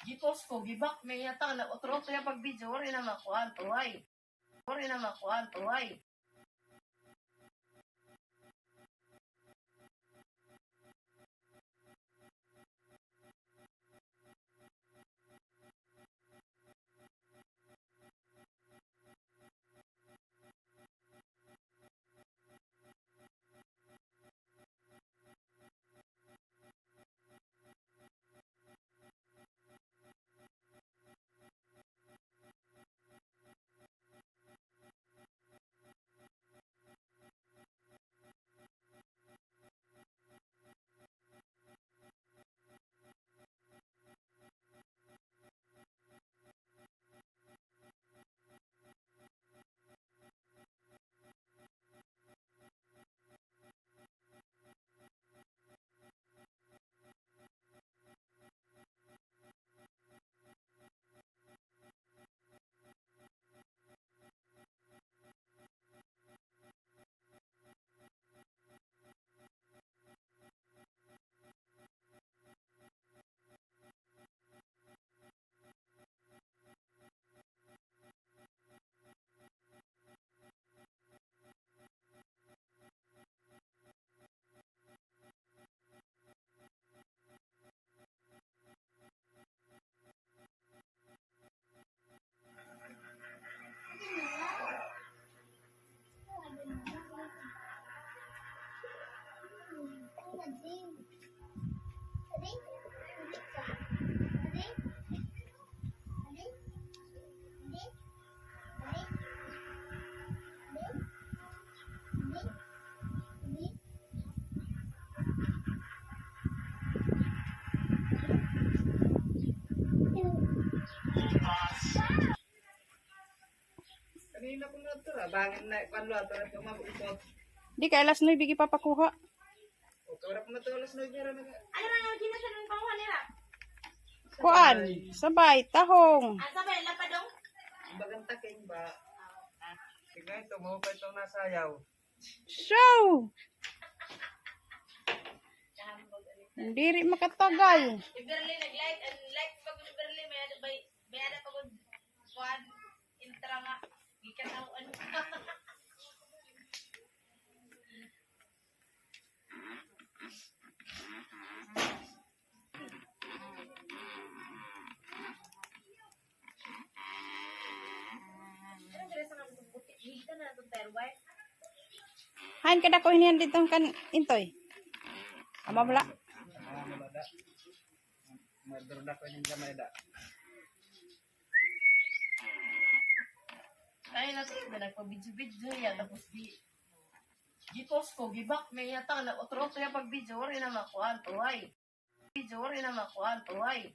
di-post ko, gi-back, may yata, na otro-otro ya pag-video, wari na makuan, tuway. Wari na makuan, tuway. Di kay alas nuebe gipapakuha. Kuan, sabay, tahong. Bagan taking ba? Tignan ito, mahukay itong nasayaw. So, diri makatagal. Iberli nag-light, and light pag Iberli, may ada, may, may ada pag kuan, intra nga, gikataw-an. Hain kadako hiniyan didto kan Intoy? Ama bala. Madurda ko ning gamay da. Ay, na, sige, nagpa-video-video niya, tapos di, gi-post ko, gi-back niya, tang, nag-utro-utro niya pag-video, waray na makuha, tuhay. Video, waray na makuha, tuhay.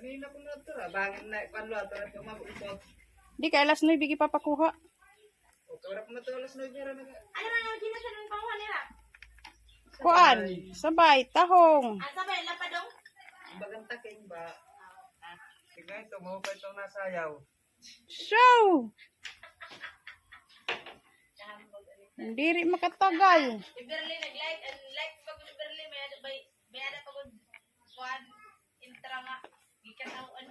Kanina ko na ito, ah. Bangin na, kuan lo, ato na ito, mabukod. Di kay alas nuebe gipapakuha. O, kawala ko na ito, alas nuebe ra na. Ano ra nga, gina siya ng panguha nila? Kuan, sabay, tahong. Ah, sabay, lapadong? Ang bagang taking ba? Tignan ito, mahukay itong nasayaw. So, diri makatagal. Iberli nag-light, and light pa gud Iberli, may ada, may, may ada pa gud kuan, intra nga, gikataw-an.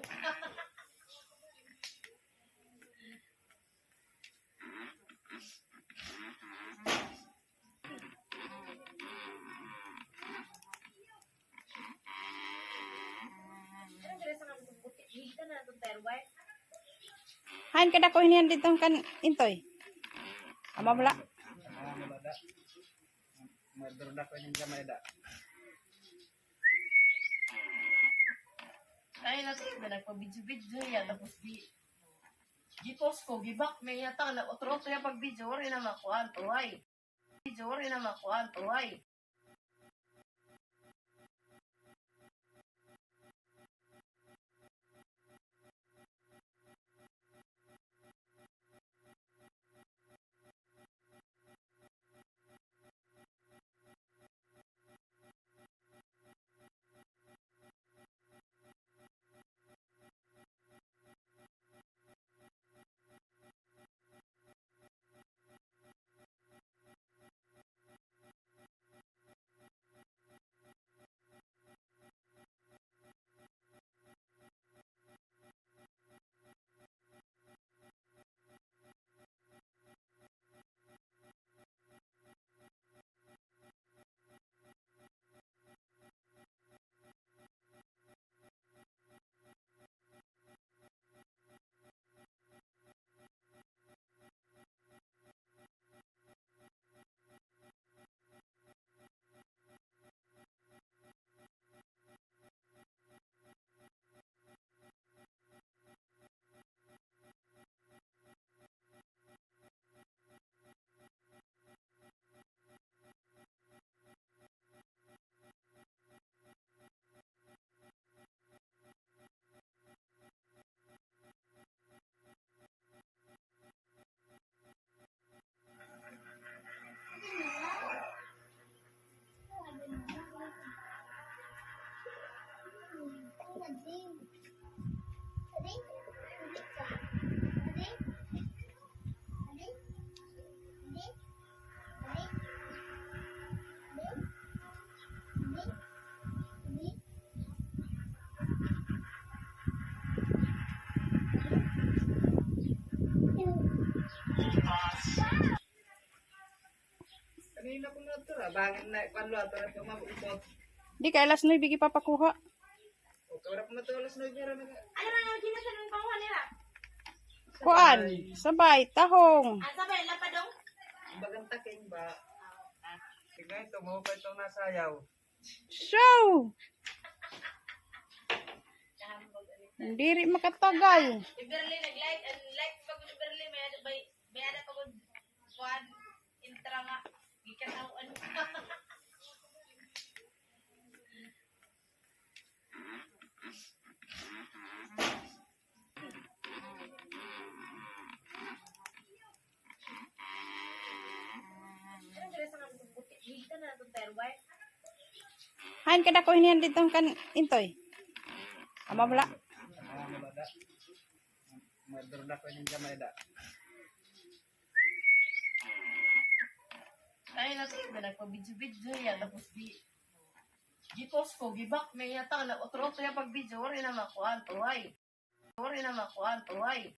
Hain kadako hiniyan didto kan Intoy? Ama bala. Madurda ko ning gamay da. Ay, na, sige, nagpa-video-video niya, tapos di, gi-post ko, gi-back niya, tang, nag-utro-utro niya pag-video, waray na makuha, tuhay. Video, waray na makuha, tuhay. Kanina ko na ito, ah. Bangin na, kwan lo, ito na ito, mabukot. Di kay alas nuebe, gipapakuha. O, kawala ko na ito, alas nuebe, ra na. Ano ra nga, ginasan ng panguha nila? Kuan, sabay, tahong. Ah, sabay, lapadong? Bagang taking ba? Tignan ito, mo pa itong nasayaw. Show! Diri makatagal. Si Berly nag-like, ang like pa ko ni Berly, may ada, may, may ada pa ko, kuan, intra nga, gikataw-an. Hain kadako hinihan didto kan Intoy? Ama bala. Madurda ko ning gamay da. Ay, nasa yun na nagpa-video-video yan. Tapos di, di-post ko, gi-back niya, yata na, otro-otro yung pag-video, wari na makuan, tuway. Wari na makuan, tuway.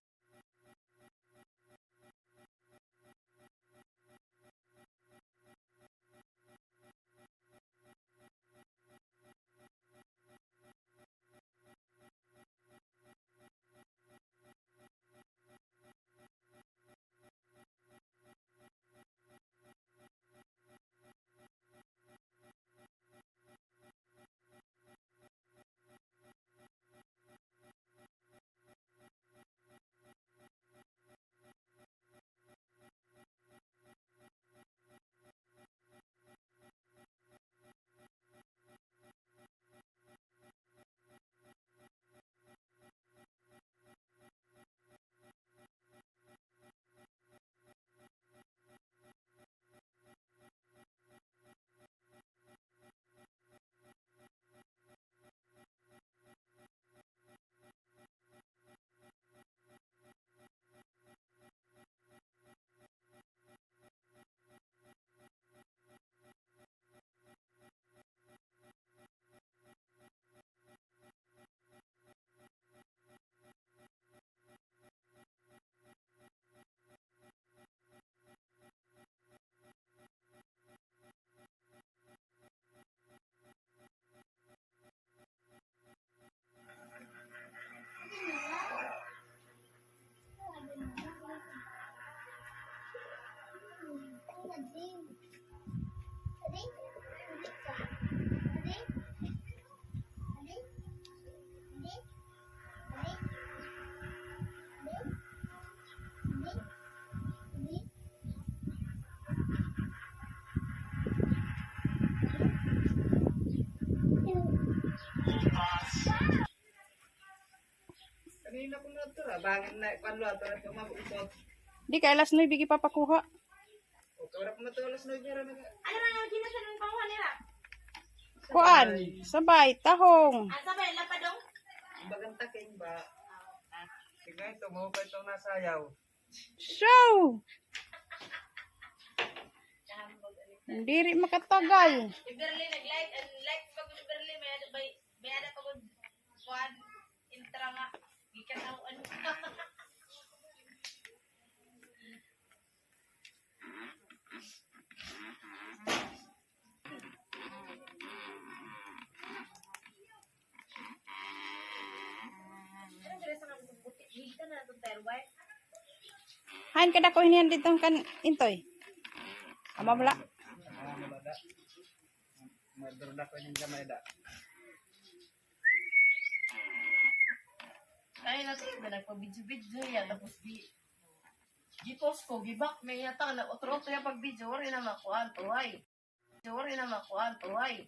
Kanina ko na ito, ah. Bangin na, kwan lo, ito na ito, mabukot. Di kay alas nuebe gipapakuha. O, kawala ko na ito, alas nuebe, ra na. Ano ra nga, ginasan ng panguha nila? Kuan, sabay, tahong. Ah, sabay, lapadong? Bagang taking ba? Tignan ito, mo pa itong nasayaw. Show! Diri makatagal. Si Berly nag-like, ang like pa ko ni Berly, may ada, may, may ada pa ko, kuan, intra nga, gikataw-an. Hain kadako hinihan didto kan Intoy? Ama bala. Madurda ko ning gamay da. Ay, nasa yun na nagpa-video-video yan. Tapos di, di-post ko, gi-back niya, yata na, otro-otro yung pag-video, wari na makuha, tuway. Wari na makuha, tuway.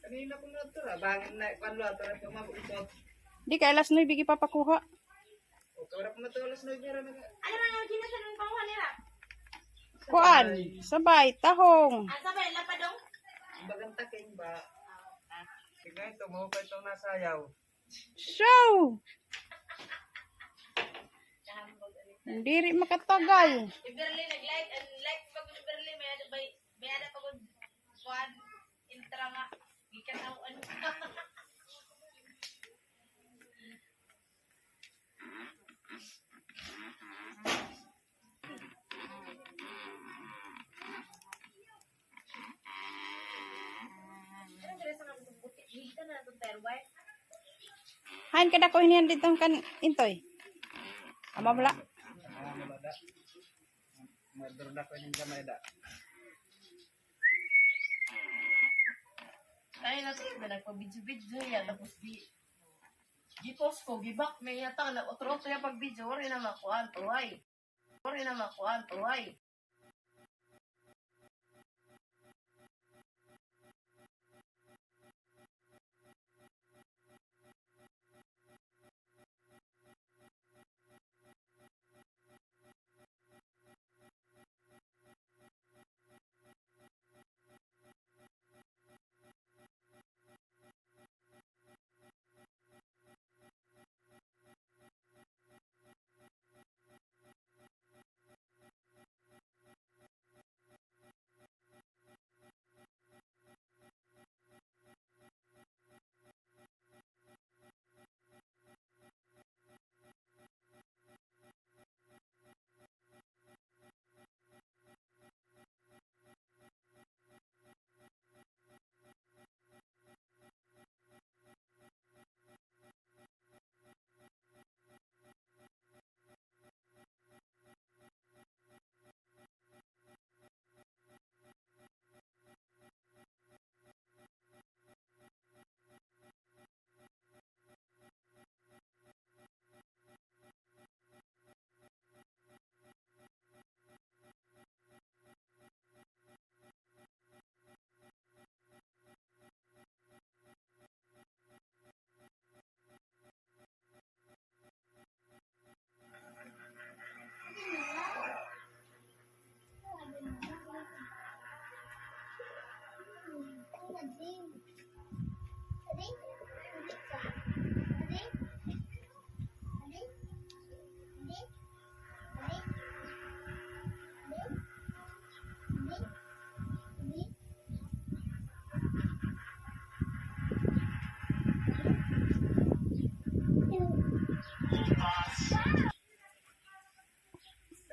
Kanina ko na ito, ah. Bangin na, kwan lo, ito na ito, mabukot. Di kay alas nuebe, gipapakuha. O, kawara ko na ito, alas nuebe, ra na. Ano na nga, ginasan ng panguha nila? Kuan, sabay, tahong. Ah, sabay, lapadong? Ang bagang taking ba? Tignan ito, mahukay itong nasayaw. Show! Diri makatagal. Si Berly nag-like, and like pag si Berly, may ada, may, may ada pag kuan, intra nga. Gikan ako, ano. Hain kadako hiniyan didto kan Intoy? Ama mula. Madurda ko ini gamay da. Ay, na ito, nagpa-video-video niya, tapos di, di-post ko, gi-back, may yata, na otro-otro niya pag-video, wari na makuan to, ay. Wari na makuan to, ay.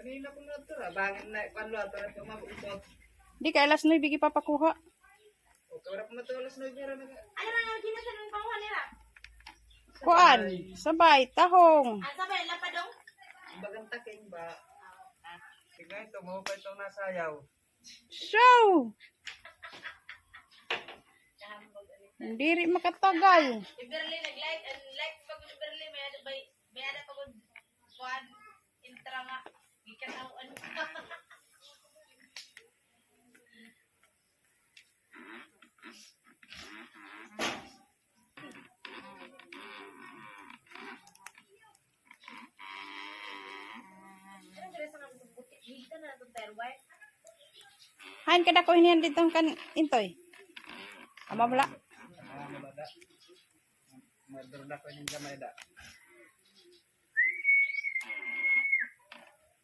Kanina ko na ito, ah. Bangin na, kwan lo, ato na ito, mabukot. Di kay alas nuebe, gipapakuha. O, kawara ko na ito, alas nuebe, ra na. Ano na nga, ginasan ng panguha nila? Kuan, sabay, tahong. Ah, sabay, lapadong? Ang bagang taking ba? Tignan ito, mahukay itong nasayaw. Show! Diri makatagal. Si Berly nag-like, and like pag si Berly, may ada, may, may ada pag kuan, intra nga. Gikan ako, ano. Hain kadako hiniyan didto kan Intoy? Ama mula. Madurda ko ini gamay da.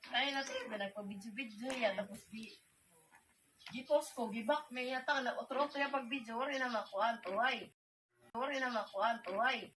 Ay, na ito, nagpa-video-video niya, tapos di, di-post ko, gi-back, may yata, na otro-otro niya pag-video, wari na makuan to, ay. Wari na makuan to, ay.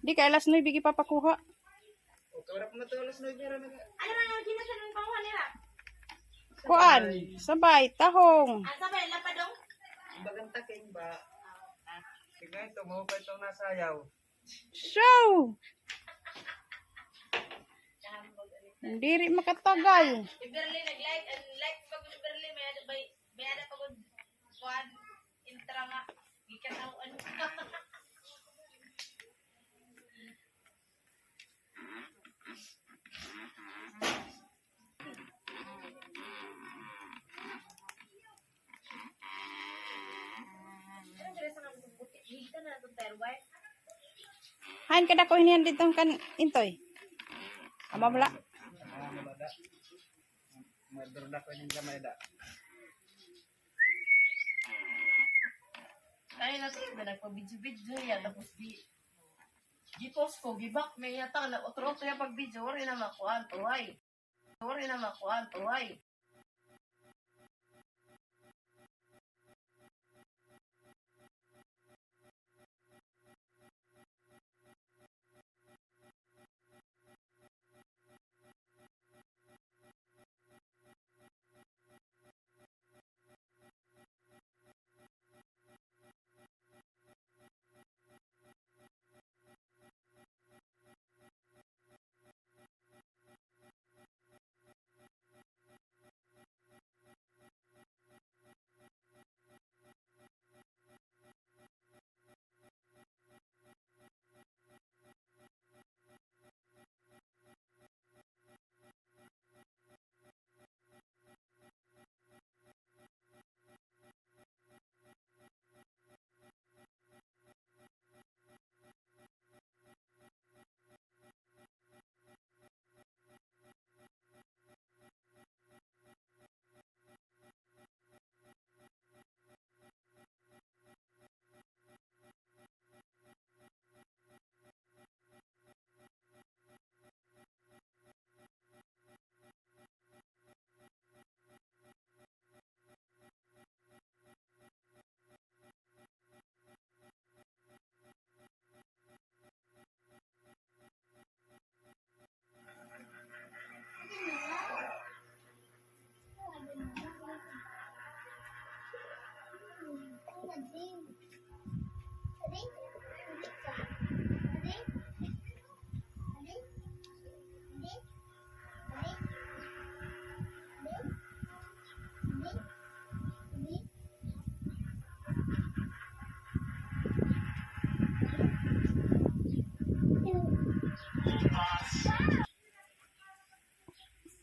Di kay alas nuebe gipapakuha. Kuan, sabay, tahong. Bagan taking ba? Tignan ito, mahukay itong nasayaw. So, diri makatagal. Kimberly, nag-like, and like pa gud Kimberly, may ada, may, may ada pa gud kuan, intra nga, gikataw-an. Hain kadako hinihan didto kan Intoy? Ama bala. Murder na ko ining gamay da. Ay, nasa iba nagpa-video-video ya, tapos di, gi-post ko, gi-back, may yata, na otro-otro ya pag-video, waray na makuha, tuhay. Waray na makuha, tuhay.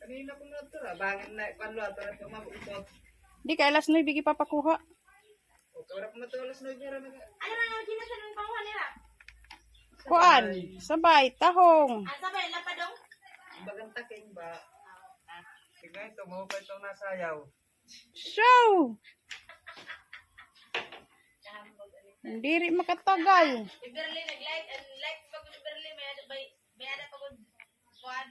Kanina ko na ito, ah. Bangin na, panlo, ito na ito, mabukot. Di kay alas nuebe gipapakuha. O, kawala ko na ito, alas nuebe ra na. Ano na nga, ginasan ng panguha nila? Kuan, sabay, tahong. Ah, sabay, lapadong? Ang bagang taking ba? Tignan ito, mahukay itong nasayaw. So, diri makatagal. Kimberly, nag-like, and like pa gud Kimberly, may ada, may, may ada pa gud kuan,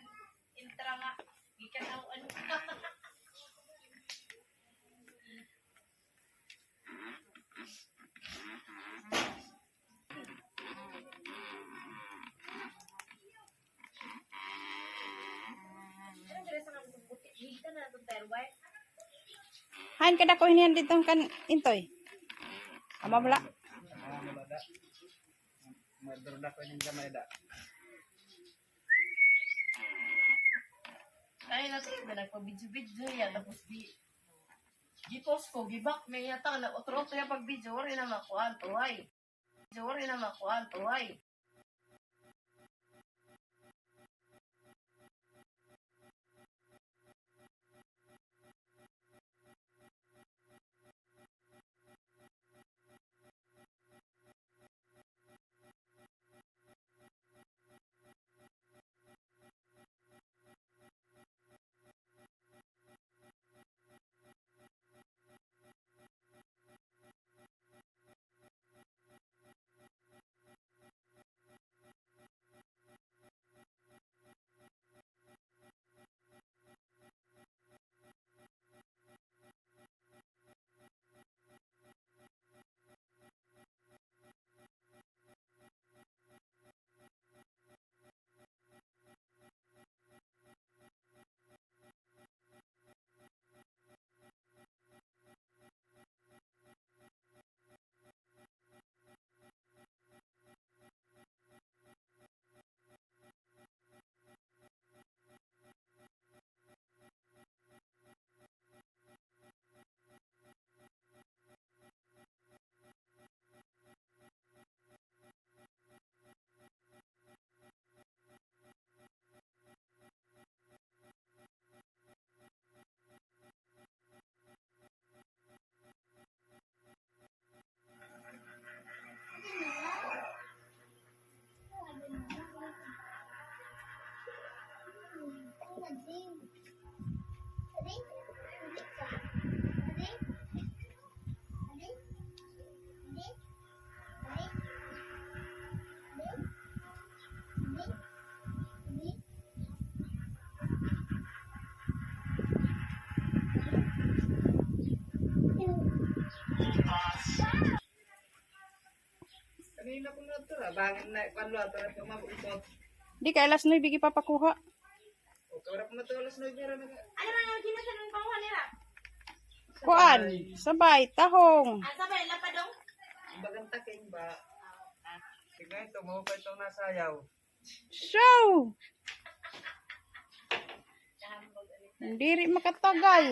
intra nga, gikataw-an. Hain kadako hinihan didto kan Intoy? Ama bala. Murder na ko ining gamay da. Ay, nasa iba nagpa-video-video ya, tapos di, gi-post ko, gi-back, may yata na, otro-otro ya pag-video, waray na makuha, tuhay. Waray na makuha, tuhay. Di kay alas nuebe gipapakuha. Kuan, sabay, tahong. So, diri makatagal.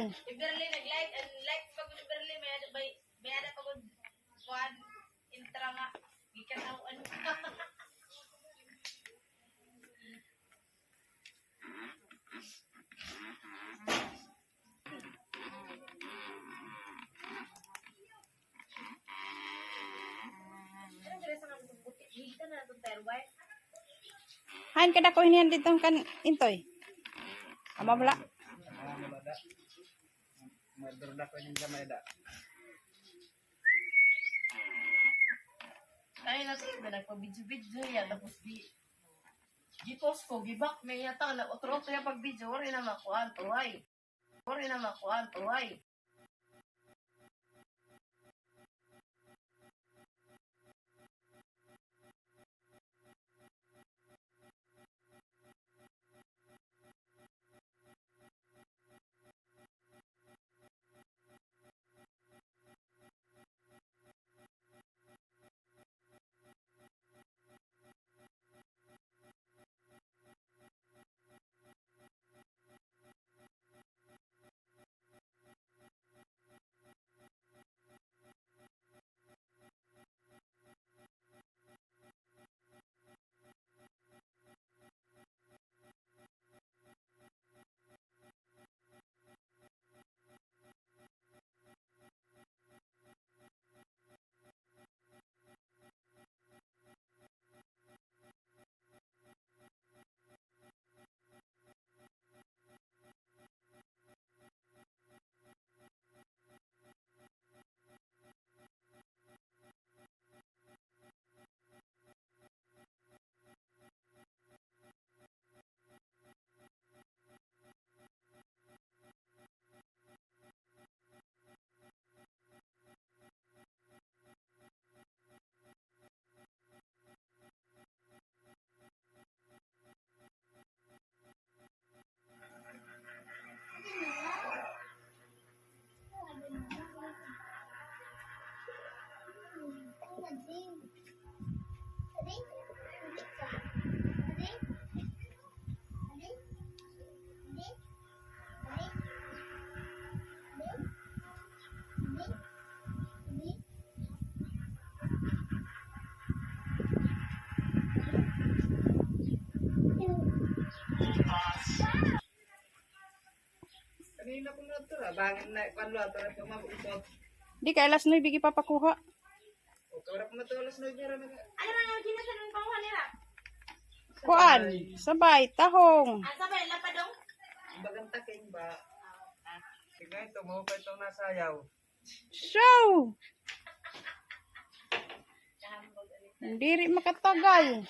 Hain kadako hinihan didto kan Intoy? Ama bala. Ay, nasa iba nagpa-video-video niya, tapos di, di-post ko, gi-back niya, tang, nag-utro-utro niya pag-video, waray na makuha, tuhay. Waray na makuha, tuhay. Di kay alas nuebe gipapakuha. Kuan, sabay, tahong. So, diri makatagal.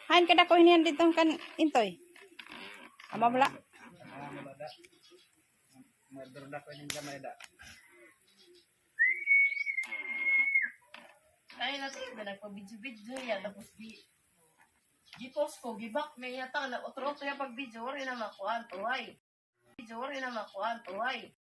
Hain kadako hinihan didto kan Intoy? Ama bala. Ay, nasa iba nagpa-video-video niya, tapos di, di-post ko, gi-back niya, tang, nag-utro-utro niya pag-video, waray na makuha, tuhay. Video, waray na makuha, tuhay.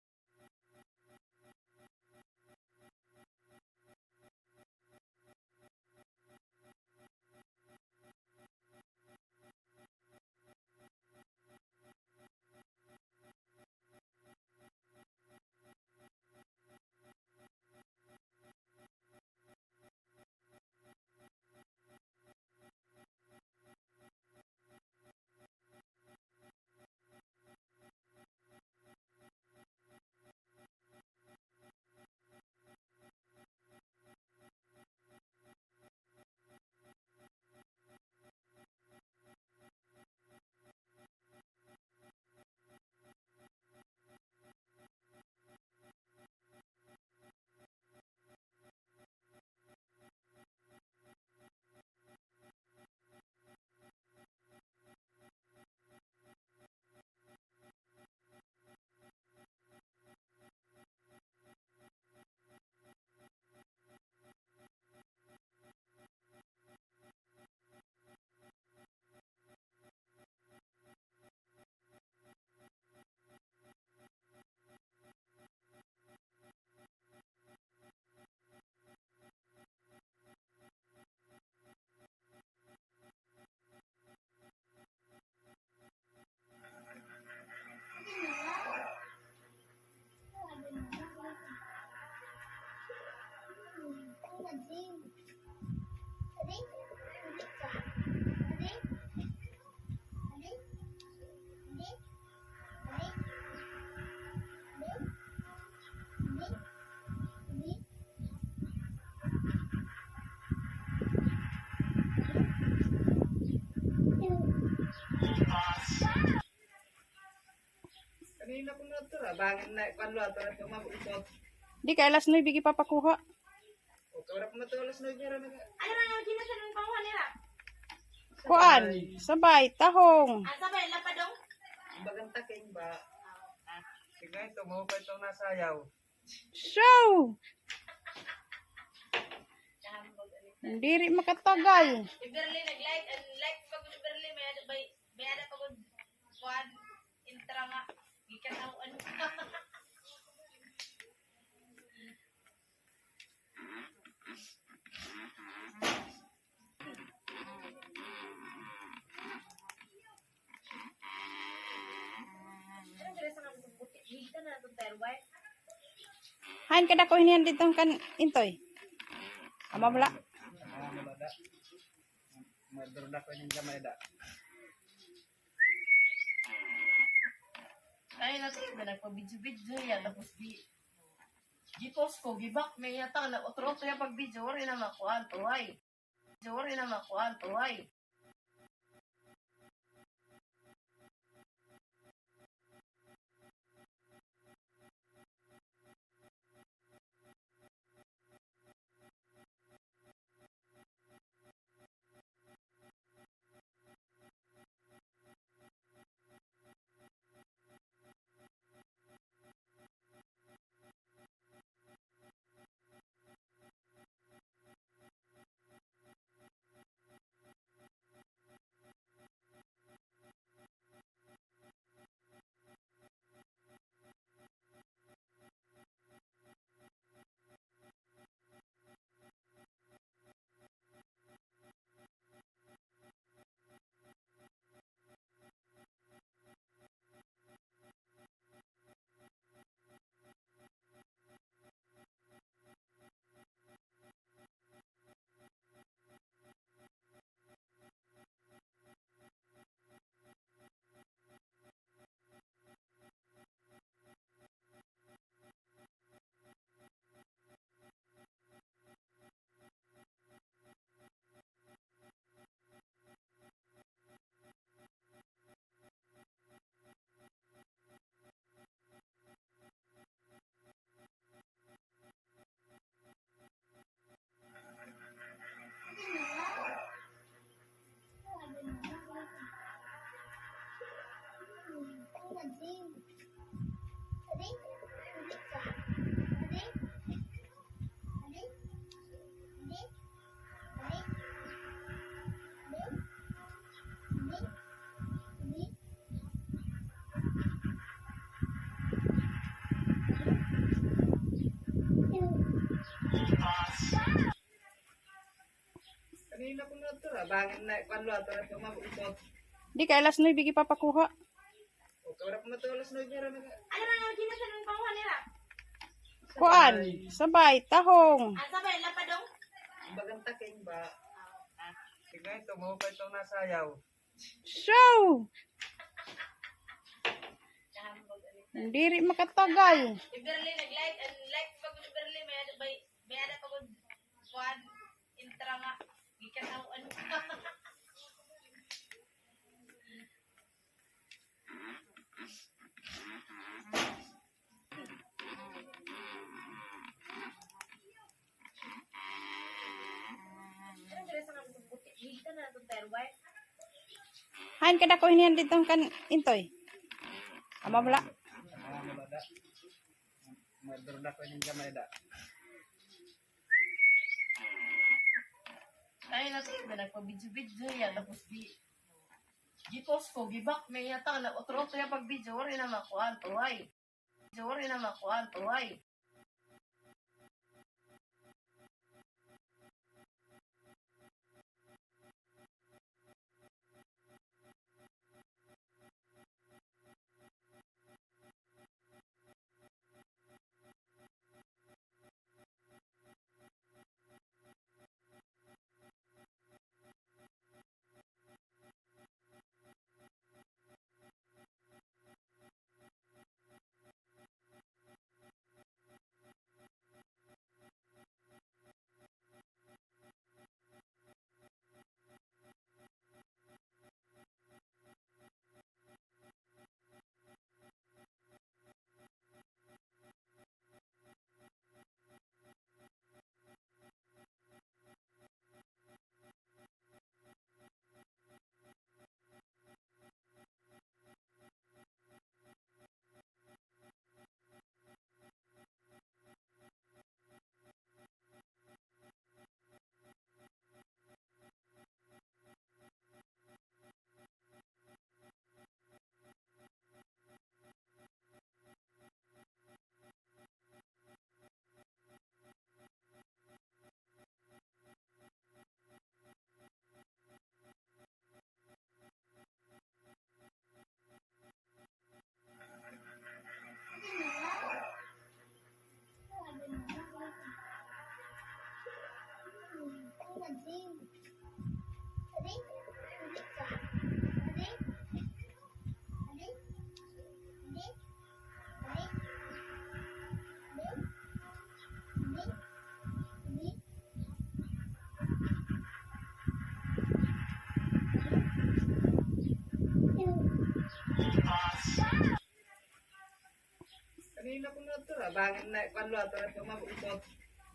Di kay alas nuebe gipapakuha. Kuan, sabay, tahong. Bagan taking ba? Sige, ito mo pa itong nasayaw. So, diri makatagal. Si Berly nag-like, ang like pa gud ni Berly, may ada, may, may ada pa gud kuan, intra nga, gikataw-an. Hain kadako hiniyan didto kan Intoy? Ama bala. Madurda ko ning gamay da. Ay, natin na nagpa-video-video yan. Tapos di, di-post ko, gibak, may yata, nag-utro-utro yung pag-video, wari na makuha, tuway. Wari na makuha, tuway. Di kay alas nuebe gipapakuha. Kuan, sabay, tahong. Bagan taking ba? Sige, ito mo pa itong nasayaw. So, diri makatagal. Si Berly nag-like, ang like pa gud ni Berly, may ada, may, may ada pa gud kuan, intra nga, gikataw-an. Hain kadako hiniyan didto kan Intoy? Ama bala. Madurda ko ning gamay da. Ay, natin na nagpa-video-video yan. Tapos di, di-post ko, gibak, may yata, na utro-utro yung pag-video, wari na makuha, tuway. Wari na makuha, tuway.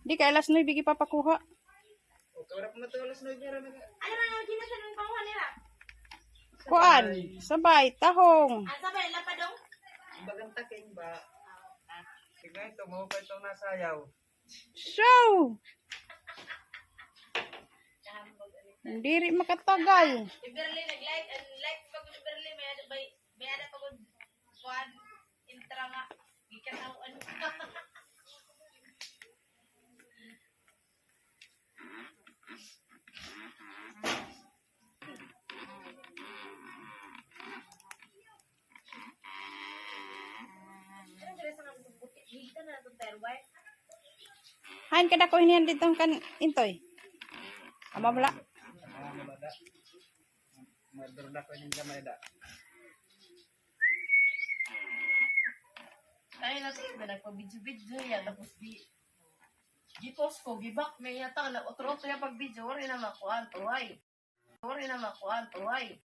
Di kay alas nuebe gipapakuha. Kuan, sabay, tahong. So, diri makatagal. Hain kadako ini didto kan Intoy? Ama bala. Ay, nasa iba nagpa-video-video niya, tapos di, gi-post ko, gi-back niya, tang, nag-utro-utro niya pag-video, waray na makuha, tuhay. Waray na makuha, tuhay.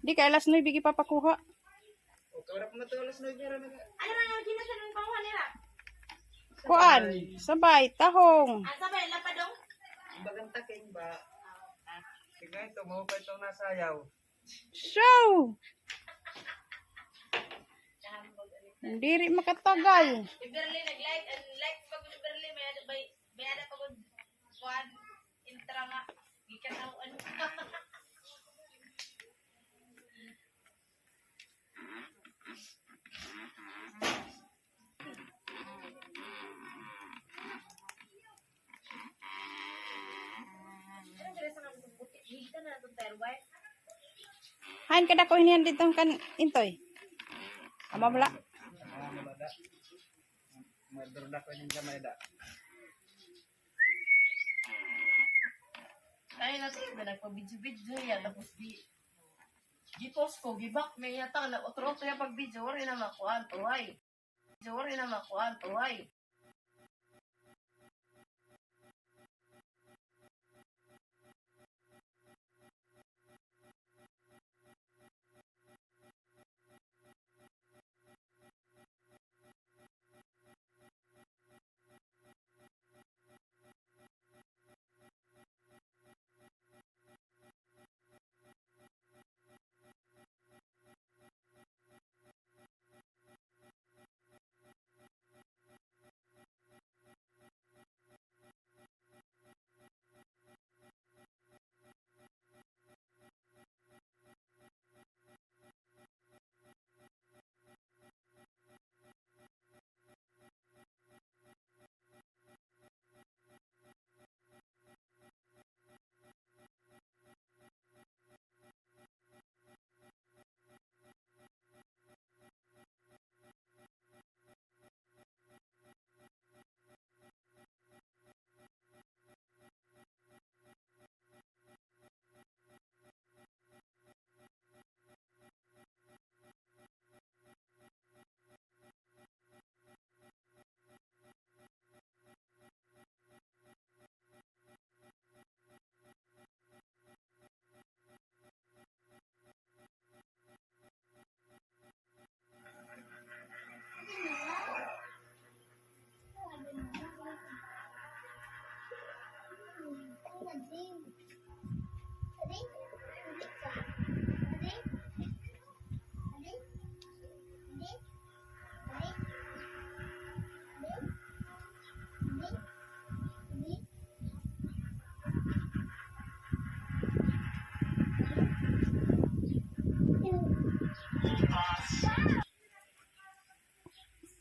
Di kay alas nuebe gipapakuha. Kuan, sabay, tahong. So, diri makatagal. Hain kadako ini didto kan Intoy? Ama bala. Ay, nasa iba nagpa-video-video niya, tapos di, gi-post ko, gi-back niya, tang, nag-utro-utro niya pag-video, waray na makuha, tuhay. Waray na makuha, tuhay.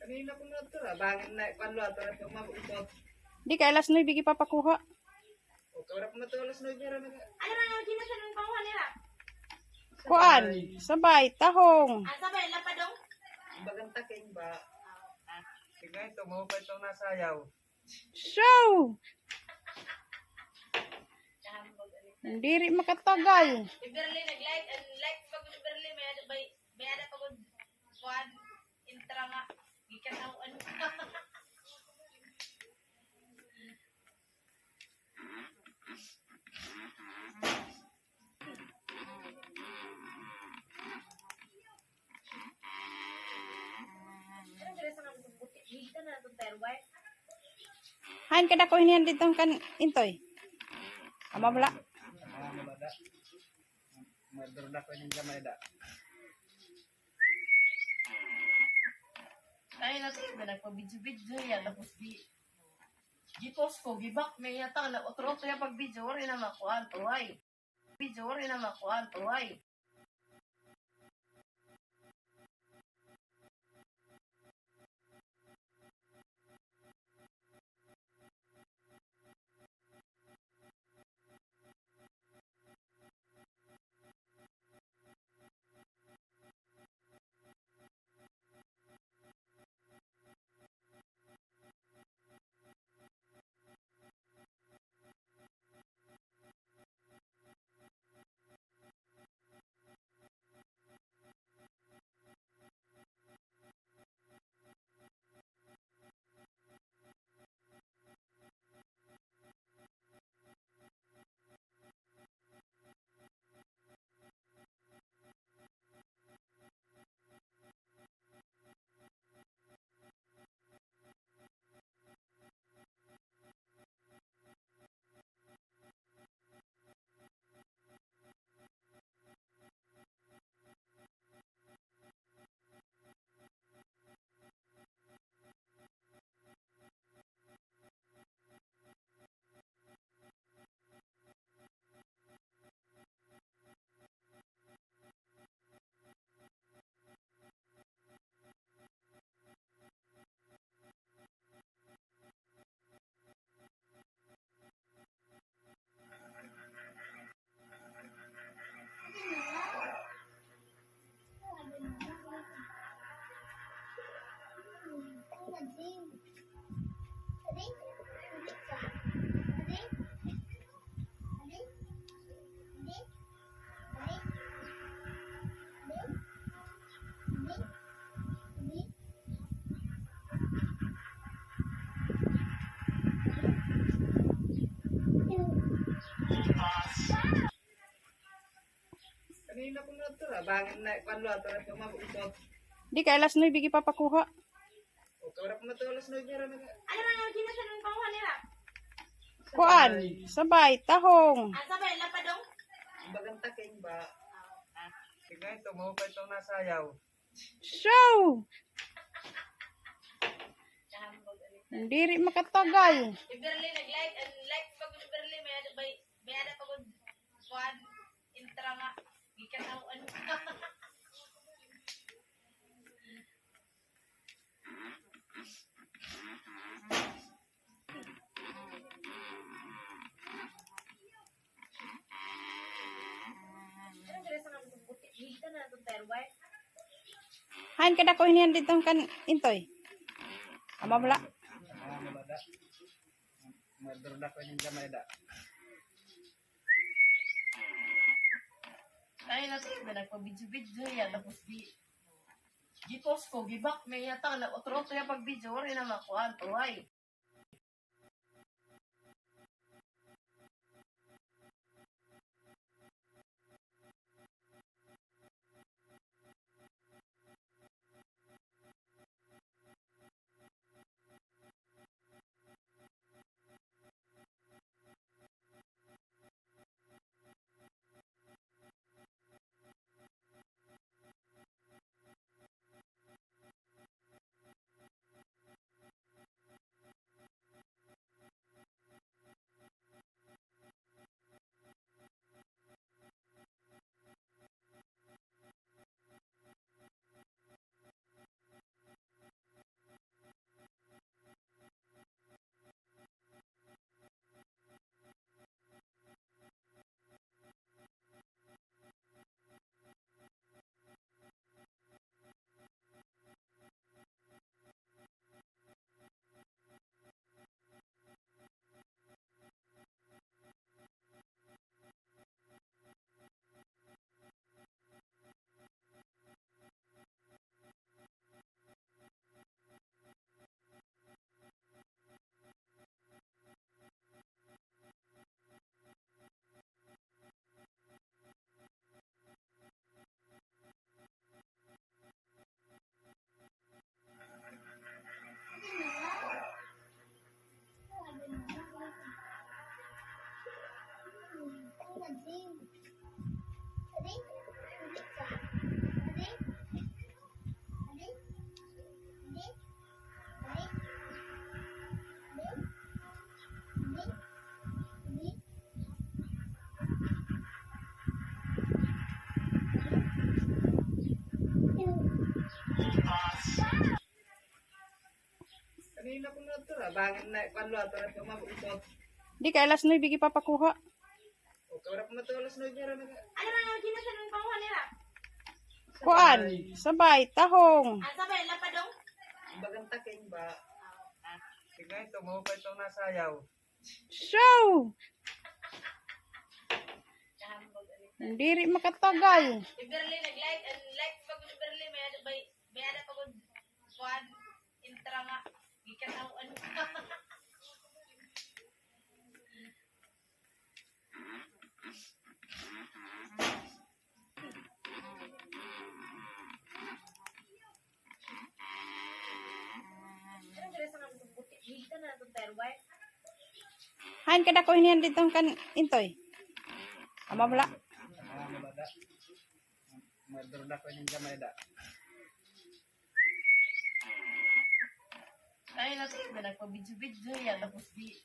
Kanina ko na ito, ah. Bangin na, kuwan lo, ato na ito, umabot. Di kay alas nuebe, gipapakuha. O, kaya ko na ito, alas nuebe, ra na. Ano ra nga, ginasan ang panguha nila? Kuan, sabay, tahong. Ah, sabay, lapadong? Bagang taking ba? Tignan ito, maupay itong nasayaw. So, diri makatagal. Si Berly nag-live, ang live pa gud ni Berly, may ada, may, may ada pa gud kuan, intra nga, gikan ako, ano. Hain kadako hiniyan didto kan Intoy? Ama bala. Madurda ko ning gamay da. Ay, nati, na nagpa-video-video yan. Tapos di, di-post ko, gibak, may yata, na otro-otro yung pag-video, wala na makuha, tuway. Video, wala na makuha, tuway. Kanina ko na ito, ah. Bangin na, kuwan lo, ato na ito, umabot. Di kay alas nuebe gipapakuha. O, kaya ko na ito, alas nuebe, ra na. Ano ra nga, ginasan ang panguha nila? Kuan, sabay, tahong. Ah, sabay, lapadong? Bagang taking ba? Tignan ito, maupay itong nasayaw. So, diri makatagal. Si Berly nag-live, ang live pa gud ni Berly, may ada, may, may ada pa gud kuan, intra nga, gikan ako, ano. Hain kadako hiniyan didto kan Intoy? Ama bala. Madurda ko ning gamay da. Ay, nati, na nagpa-video-video yan. Tapos di, di-post ko, gibak, may yata, na otro-otro yung pag-video, wala na makuha, tuway. Di kay alas nuebe gipapakuha. Kuan, sabay, tahong. Bagan taking ba? Sige, ito, maupay itong nasayaw. So, diri makatagal. Si Berly nag-like, and like pa gud si Berly, may ada, may, may ada pa gud kuan, intra nga, gikataw-an. Hain kadako ini didto kan Intoy? Ama bala. Madurda ko ini gamay da. Ay, nasa iba nagpa-video-video ya, tapos di,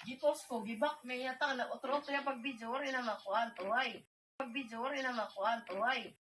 di-post ko, gi-back niya, tang, nag-utro-utro ya pag-video, waray na makuha, tuway. Pag-video, waray na makuha, tuway.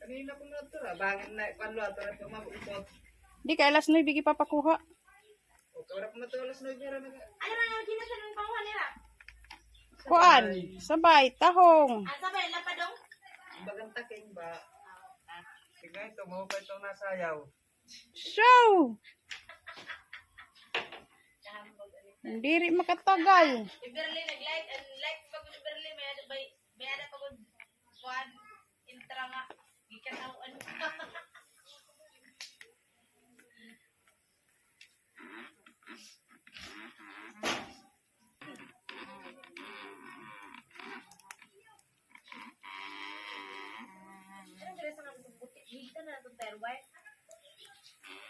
Kanina ko na ito, ah. Bangin na, kuan lo, ato na ito, mabukot. Di kay alas nuebe gipapakuha. O, kawala ko na ito, alas nuebe ra na. Ano ra nga, kinasan ang panguha nila? Kuan, sabay, tahong. Ah, sabay, lapadong? Bagan taking ba? Ah, ah. Sige, ito, maupay itong nasayaw. So, diri makatagal. Si Berly nag-like, and like pa gud si Berly, may ano ba, may ano pa gud, kuan, intra nga, gikataw-an.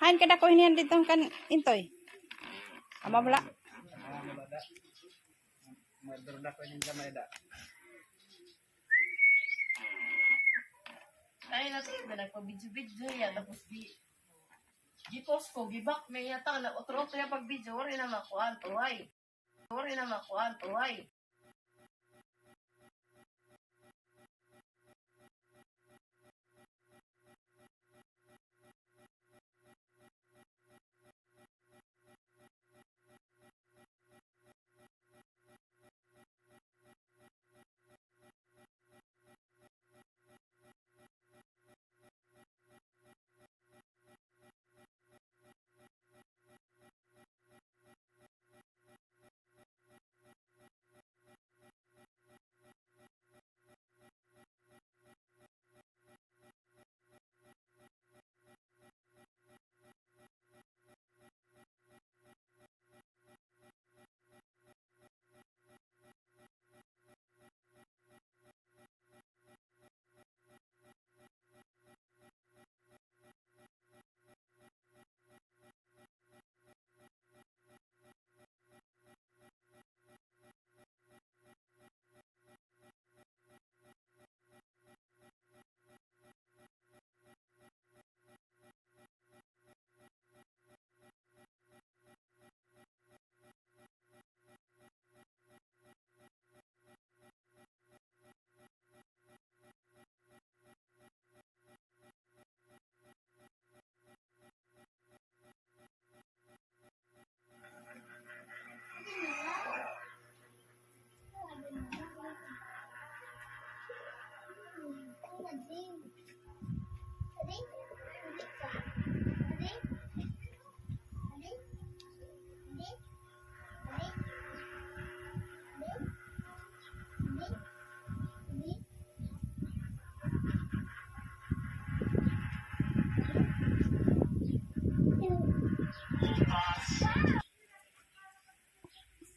Hain kadako hinihan didto kan Intoy? Ama bala. Madurda ko ini gamay da. Ay, nasa iba nagpa-video-video ya, tapos di, di-post ko, gi-back niya, tang, nag-utro-utro ya pag-video, waray na makuha, tuway. Sorry na, makuan, tuway.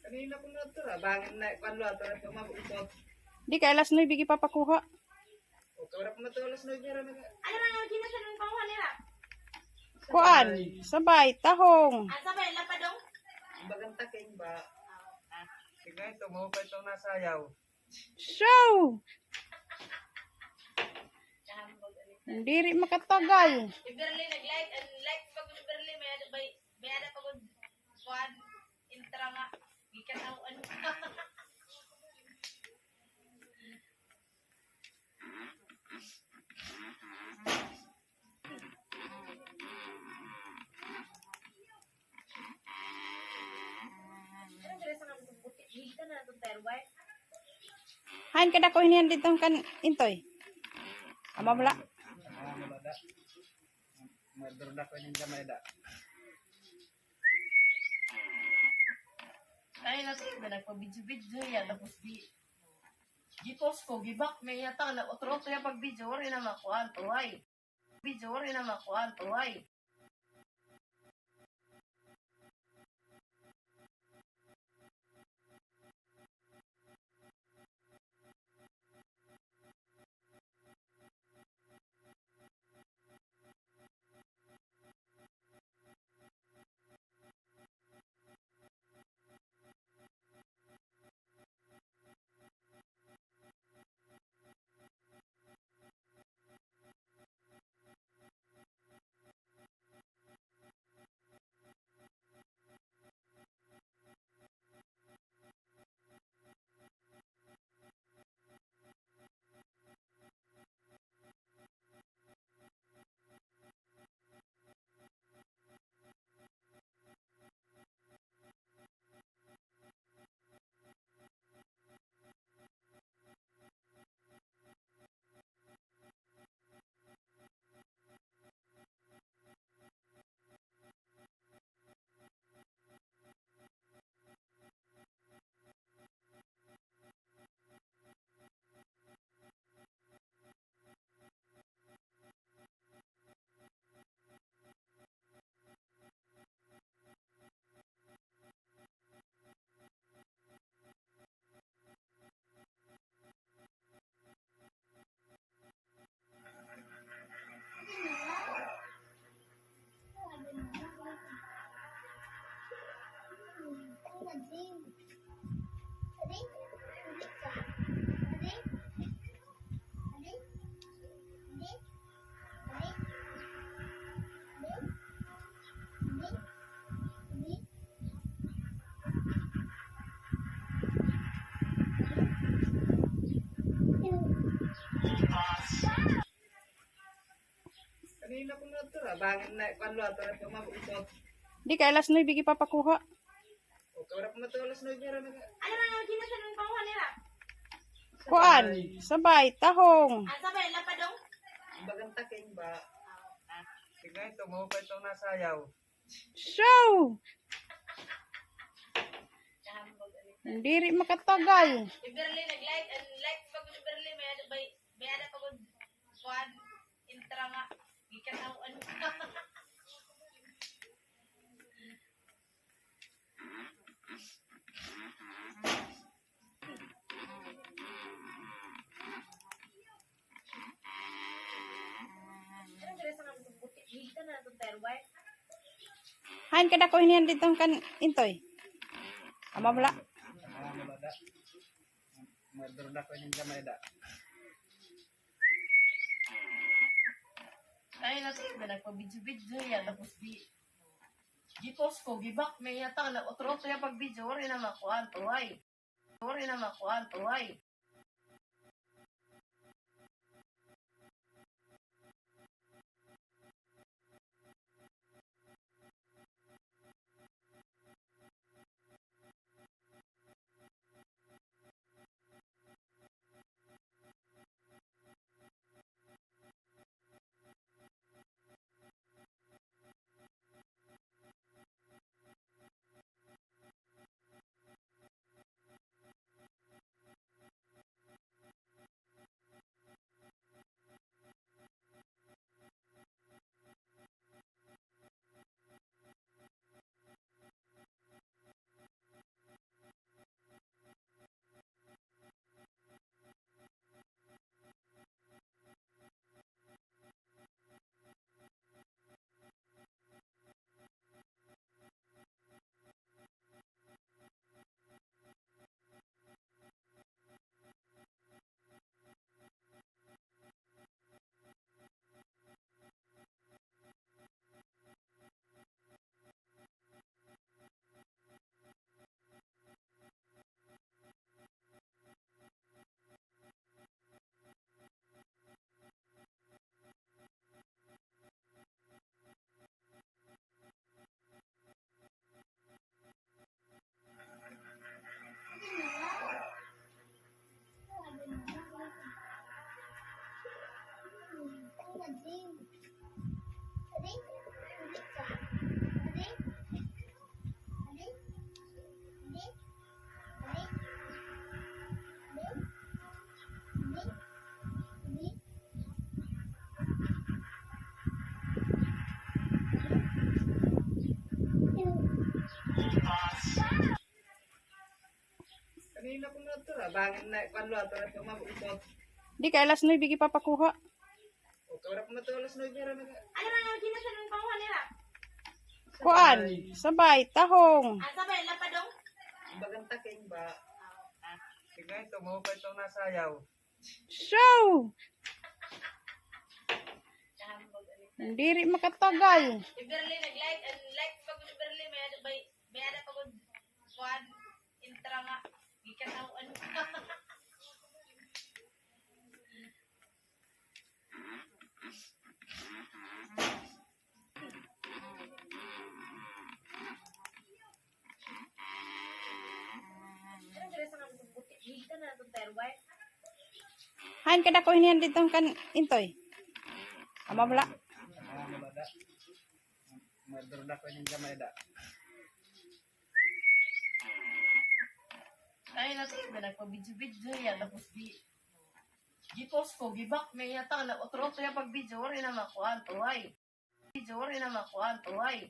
Kanina ko na ito, ah. Bangin na, kuan lo, ito na ito, mabukot. Di kay alas nuebe gipapakuha. O, kaya pa ito, alas nuebe ra na. Ano ra nga ginasan ng panguha nila? Kuan, sabay, tahong. Ah, sabay, lapadong? Bagang taking ba? Ah, ah. Sige, ito, maupay itong nasayaw. Show! Diri makatagal. Si Berly nag-like, ang like pa gud ni Berly, may ada, may, may ada pa gud kuan, intra nga, gikataw-an. Hain kadako hiniyan didto kan Intoy? Ama bala. Madurda ko ning gamay da. Ay, nasa na nagpa-video-video ya, tapos di, di-post ko, gi-back niya, ta, na, otro-otro ya pag-video, waray na makuan, tuway. Video, waray na makuan, tuway. Kanina ko na ito, ah. Bangin na, kuan lo, ato na ito, mabukot. Di kay alas nuebe gipapakuha. O, kaya pa ito, alas nuebe ra na. Ano ra nga ginasan ng panguha nila? Kuan, sabay, tahong. Ah, sabay, lapadong? Bagang taking ba? Sige, ito, maupay itong nasayaw. Show! Diri makatagal. Si Berly nag-like, ang like pa gud ni Berly, may ada, may, may ada pa gud kuan, intra nga, gikataw-an. Hain kadako hiniyan didto kan Intoy? Ama bala. Madurda ko ning gamay da. Ay, nasa na nagpa-video-video ya, tapos di, di-post ko, gi-back niya, ta, na, otro-otro ya pag-video, waray na makuan, tuway. Sorry na, makuan, tuway. Kanina ko na ito, ah. Bangin na, kwan lo, ito na ito, mabukot. Di kay alas nuebe gipapakuha. O, kawala ko na ito, alas nuebe, ra na. Ano na nga, ginasan ng panguha nila? Kuan, sabay, tahong. Ah, sabay, lapadong? Bagang taking ba? Tignan ito, mahupay itong nasayaw. Show! Diri makatagal. Si Berly nag-like, and like pag ni Berly, may ada, may, may ada pag kuan, intra nga, gikataw-an. Hain kadako hiniyan didto kan Intoy? Ama bala. Madurda ko ini gamay da. Ay, nasa iba nagpa-video-video niya, tapos di, gi-post ko, gi-back niya, tang, nag-utro-utro niya pag-video, waray na makuha, tuhay. Video, waray na makuha, tuhay.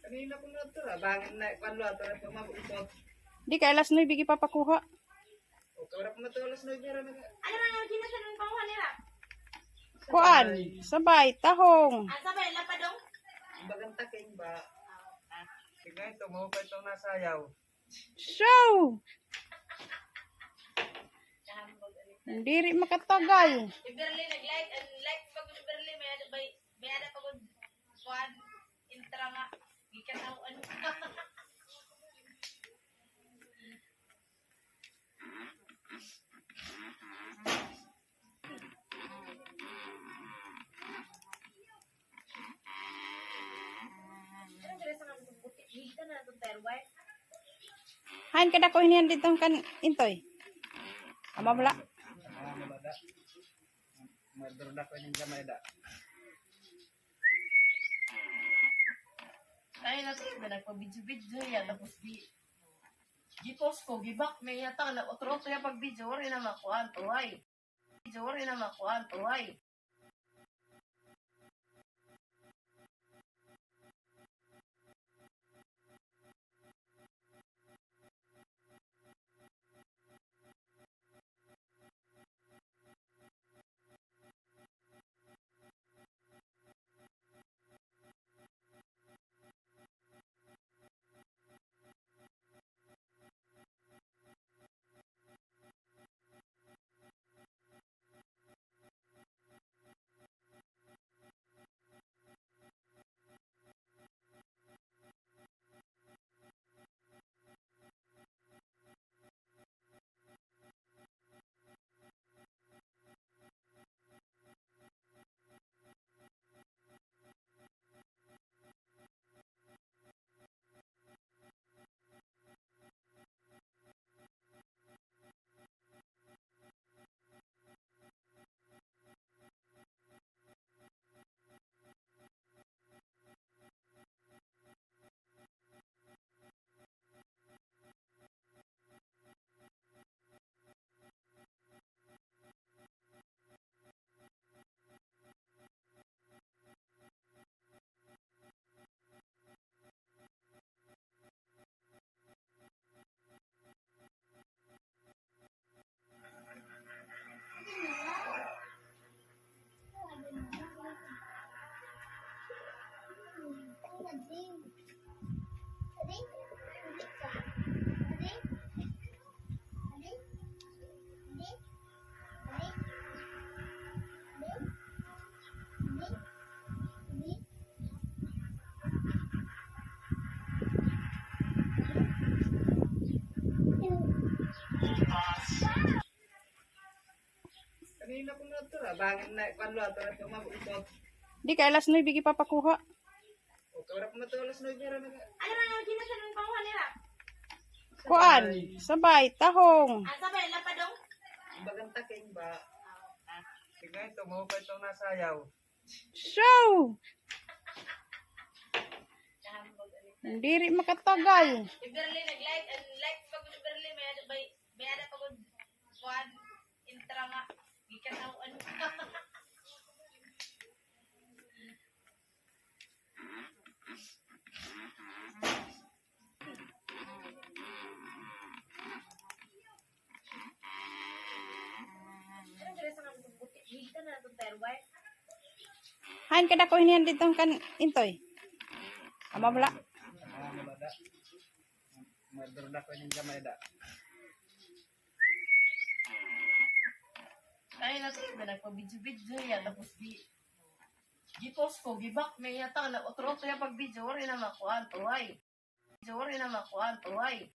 Kanina ko na ito, ah. Bangin na, kwan lo, ato na ito, mabukot. Di kay alas nuebe gipapakuha. O, kawala ko na ito, alas nuebe, ra na. Ano na nga, ginasan ng panguha nila? Kuan, sabay, tahong. Ah, sabay, lapadong? Bagang taking ba? Tignan ito, mahupay itong nasayaw. Show! Diri makatagal. Si Berly nag-like, and like pag ni Berly, may ada, may, may ada pag kuan, intra nga, gikataw-an. Hain kadako hiniyan didto kan Intoy? Ama bala. Madurda ko ini gamay da. Ay, nasa iba nagpa-video-video niya, tapos di, gi-post ko, gi-back niya, tang, nag-utro-utro niya pag-video, waray na makuha, tuhay. Video, waray na makuha, tuhay. Kanina ko na ito, ah. Bangin na, kwan lo, ito na ito, mabukot. Di kay alas nuebe gipapakuha. O, kay wala pa man ito alas nuebe, wala na. Ano na nga, ginasan ng panguha nila? Kuan, sabay, tahong. Ah, sabay, lapadong? Bagang taking ba? Sige, ito mo pa itong nasayaw. So, diri makatagal. Si Berly nag-like, an like pa gud ni Berly, may ada bay, may ada pa gud kuan, intra nga, gikan-aw, ano. Hain kadako ini didto kan Intoy? Ama bala. Murder na ko ini gamay da. Ay, nasa iba nagpa-video-video ya, tapos di, gi-post ko, gi-back niya, ta, nag-utro-utro ya pag-video, waray na makuan, tuway. Waray na makuan, tuway.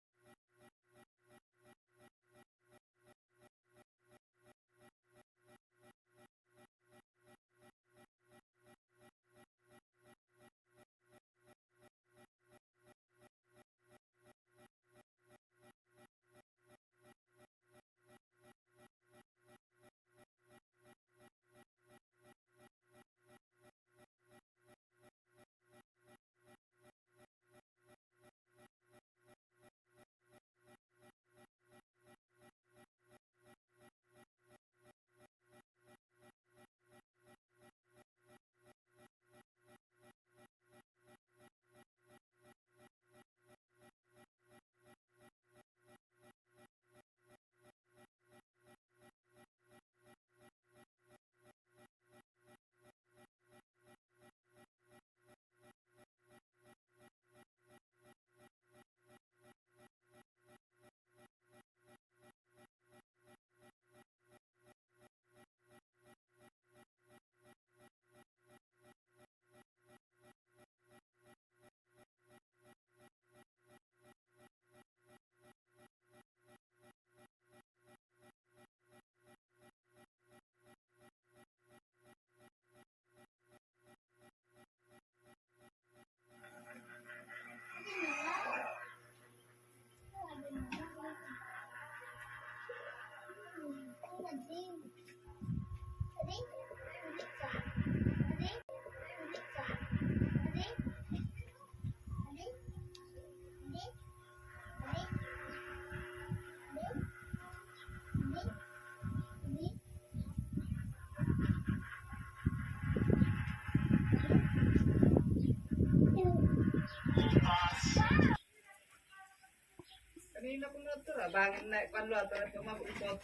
Kanina ko na ito, ah. Bangin na, kwan lo, ato na ito, mabukot.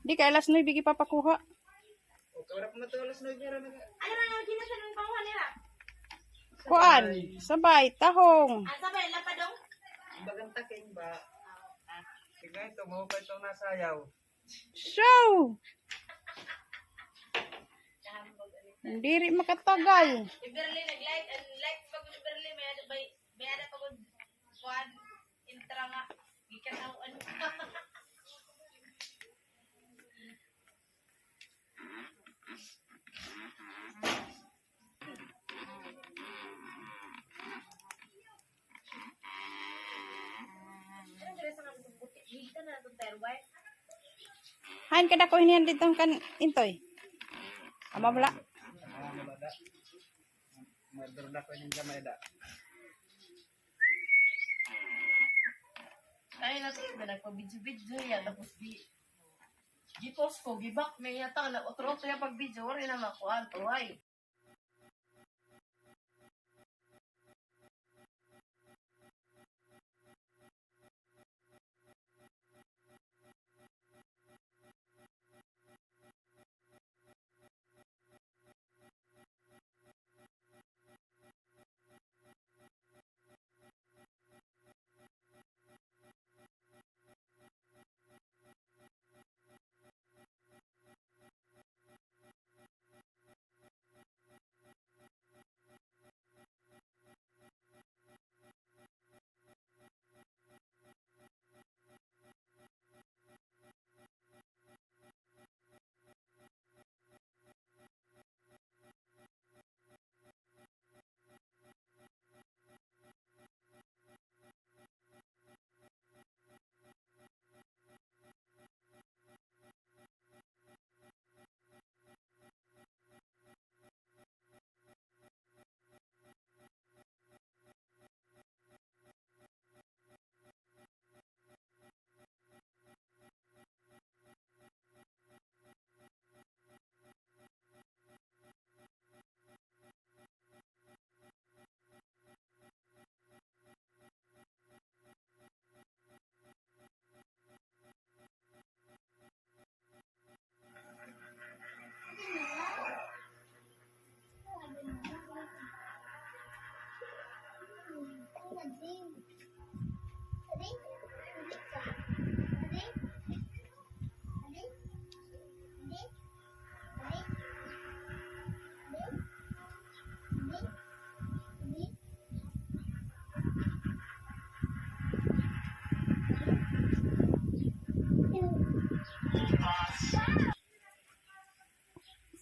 Di kay alas nuebe gipapakuha. O, kay wala pa man ito alas nuebe, wala na. Ano na nga, ginasan ng panguha nila? Kuan, sabay, tahong. Ah, sabay, lapadong? Bagang taking ba? Sige, ito mo pa itong nasayaw. So, diri makatagal. Si Berly nag-like, an like pa gud ni Berly, may ada bay, may ada pa gud kuan, intra nga, gikan-aw, ano. Hain kadako hiniyan didto kan Intoy? Ama bala. Murder na ko ini gamay da. Ay, nasa iba nagpa-video-video ya, tapos di, gi-post ko, gi-back niya, ta, nag-utro-utro ya pag-video, waray na makuan, tuway.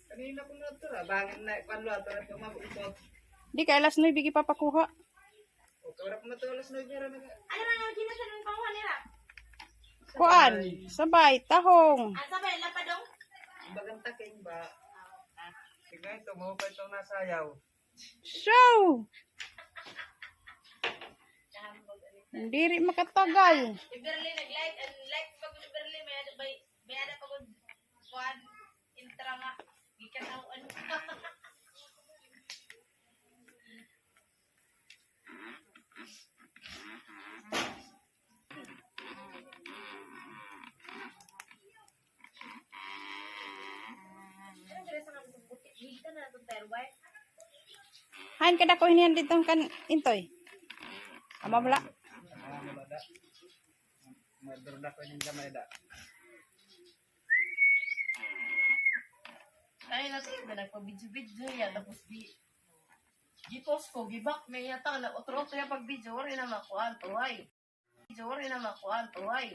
Kanina ko na ito, ah. Bangin na, kuwan lo, ito na ito, mabukot. Di kay alas nuebe, gipapakuha. O, kaya ko na ito, alas nuebe, ra, nag- Ano na nga, ginasan ng panguha nila? Kuan, sabay, tahong. Ang sabay, lapadong? Bagang taking ba? Sige, ito, maupay itong nasayaw. Show! Diri makatagal. Si Berly nag-like, ang like pag ni Berly, may ada ba, may ada pa gud kuan, intra nga, gikataw-an. Hain kadako hinihan didto kan Intoy? Ama bala. Madurda ko ning gamay da. Ay, nasa yun na nagpa-video-video niya, tapos di, di-post ko, gi-back niya, yata na, otro-otro niya pag-video, wala na makuha, tuway. Video, wala na makuha, tuway.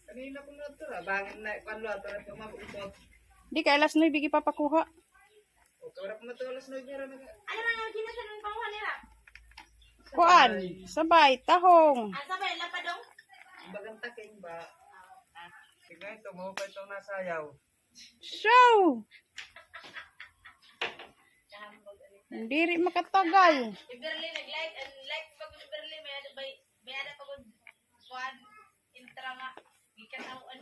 Kanina ko na ito, ah. Bangin na, kuwan lo, ito na ito, mabukot. Di kay alas nuebe, gipapakuha. O, kaya ko na ito, alas nuebe, ra, nag- Ano na nga, ginasan ng panguha nila? Kuan, sabay, tahong. Ang sabay, lapadong? Bagang taking ba? Sige, ito, maupay itong nasayaw. Show! Diri makatagal. Si Berly nag-like, ang like pag ni Berly, may ano ba, may ano pa gud, kuan, intra nga, gikataw-an.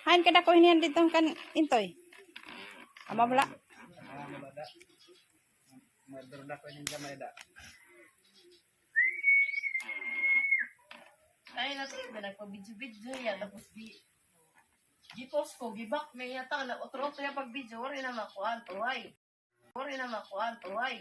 Hain kadako hinihan didto kan Intoy? Ama bala. Madurda ko ning gamay da. Ay, nasa yun na nagpa-video-video niya, tapos di, di-post ko, gi-back niya, yata na, otro-otro niya pag-video, wala na makuha, tuway. Wala na makuha, tuway.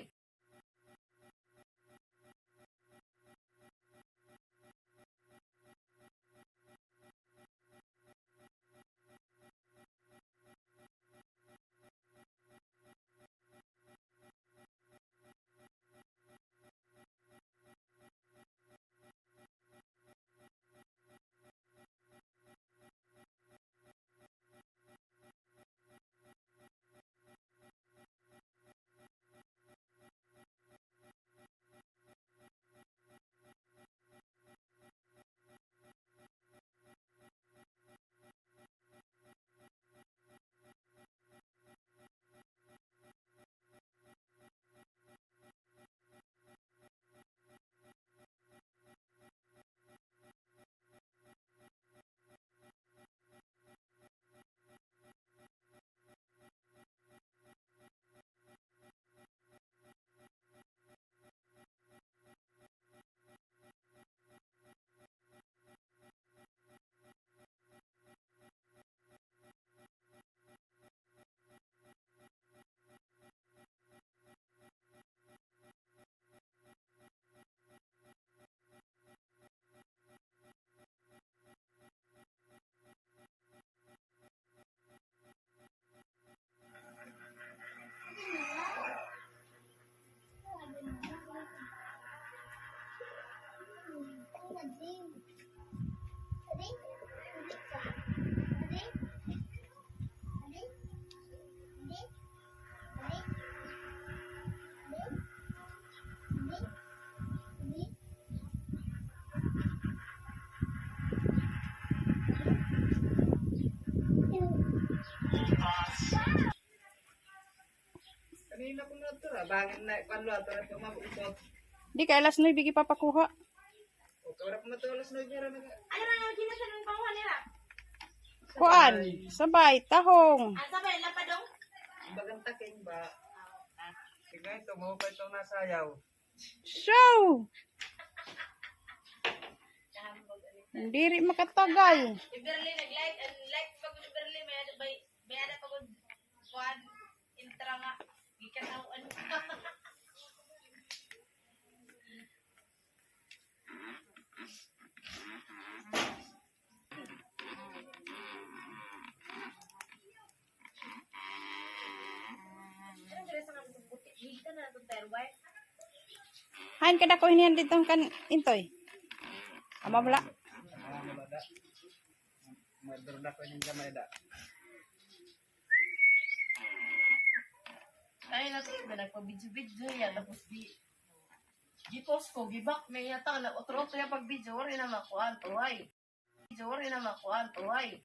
Di kay alas nuebe gipapakuha. Kuan, sabay, tahong. Bagang taking ba? Sige, ito mo pa itong nasayaw. So, diri makatagal. Si Berly nag-light, and light pa gud si Berly, may ada, may, may ada pa gud kuan, intra nga, gikan ako, ano. Hain kadako hiniyan didto kan Intoy? Ama bala. Madurda ko yung gamay da. Ay, nasa iba nagpa-video-video yan, tapos di, di-post ko, gibak, may yata, nag-utro-utro yung pag-video, wari na makuha, tuway. Video, wari na makuha, tuway.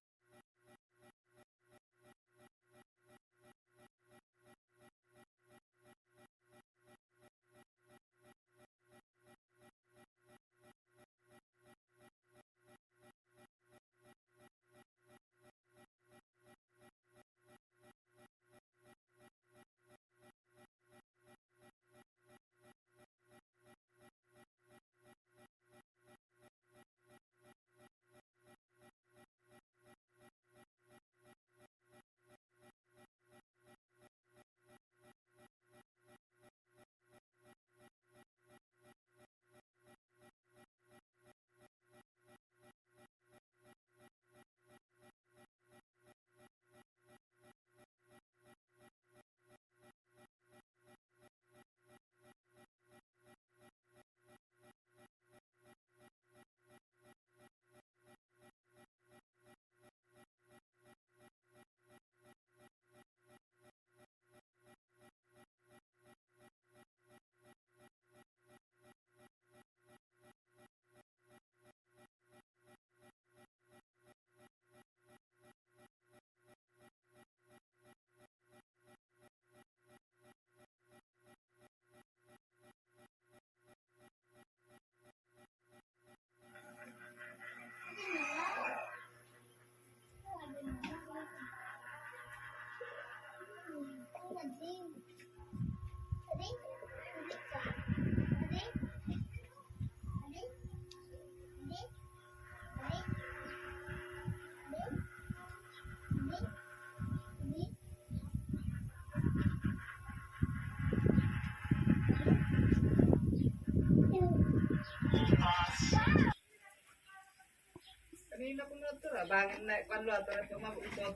Kanina ko na ito, ah. Bangin na, kwan lo, ito na ito, mabukot.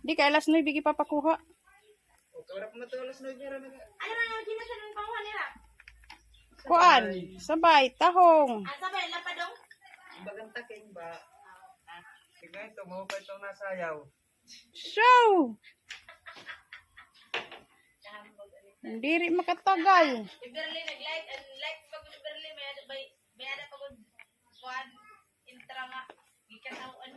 Di kay alas nuebe gipapakuha. O, kawala ko na ito, alas nuebe ra na. Ano na nga, ginasan ang panguha nila? Kuan, sabay, tahong. Ah, sabay, lapadong? Bagang taking ba? Ah, ah. Sige, ito mo pa itong nasayaw. So, diri makatagal. Si Berly nag-light, and light pa gud si Berly, may ada, may, may ada pa gud kuan, intra nga, gikan ako, ano.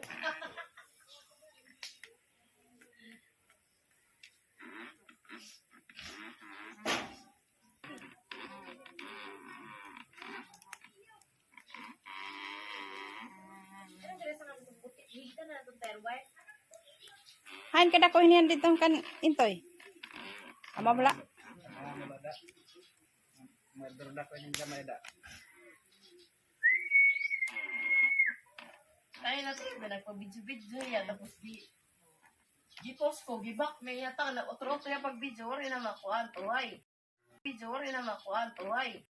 Hain kadako hiniyan didto kan Intoy? Ama bala. Madurda ko yung gamay da. Ay, nasa iba nagpa-video-video yan, tapos di, di-post ko, gibak, may yata, nag-utro-utro yung pag-video, wari na makuha, tuhay. Video, wari na makuha, tuhay.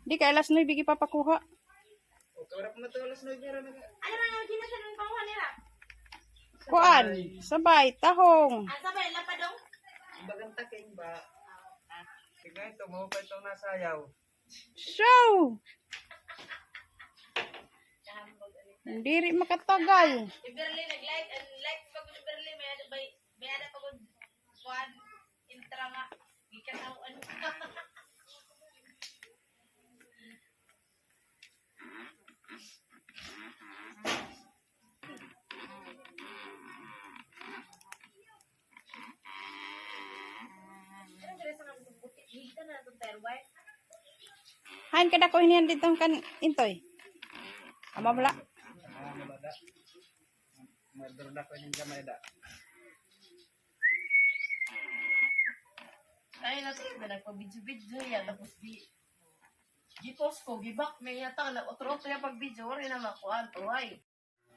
Di kay alas nuebe gipapakuha. Kuan, sabay, tahong. Ang sabay, lapadong? Bagang taking ba? Tignan ito, mahupay itong nasayaw. So, diri makatagal. Si Berly nag-like, ang like pa gud ni Berly, may ada, may, may ada pa gud kuan, intra nga, gikataw-an. Hain kadako hiniyan didto kan Intoy? Ama mula. Murder na ko ning gamay da. Ay, nasa iba nagpa-video-video niya, tapos di, di-post ko, gi-back niya, tang, nag-utro-utro niya pag-video, waray na makuha, tuhay.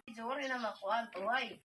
Video, waray na makuha, tuhay.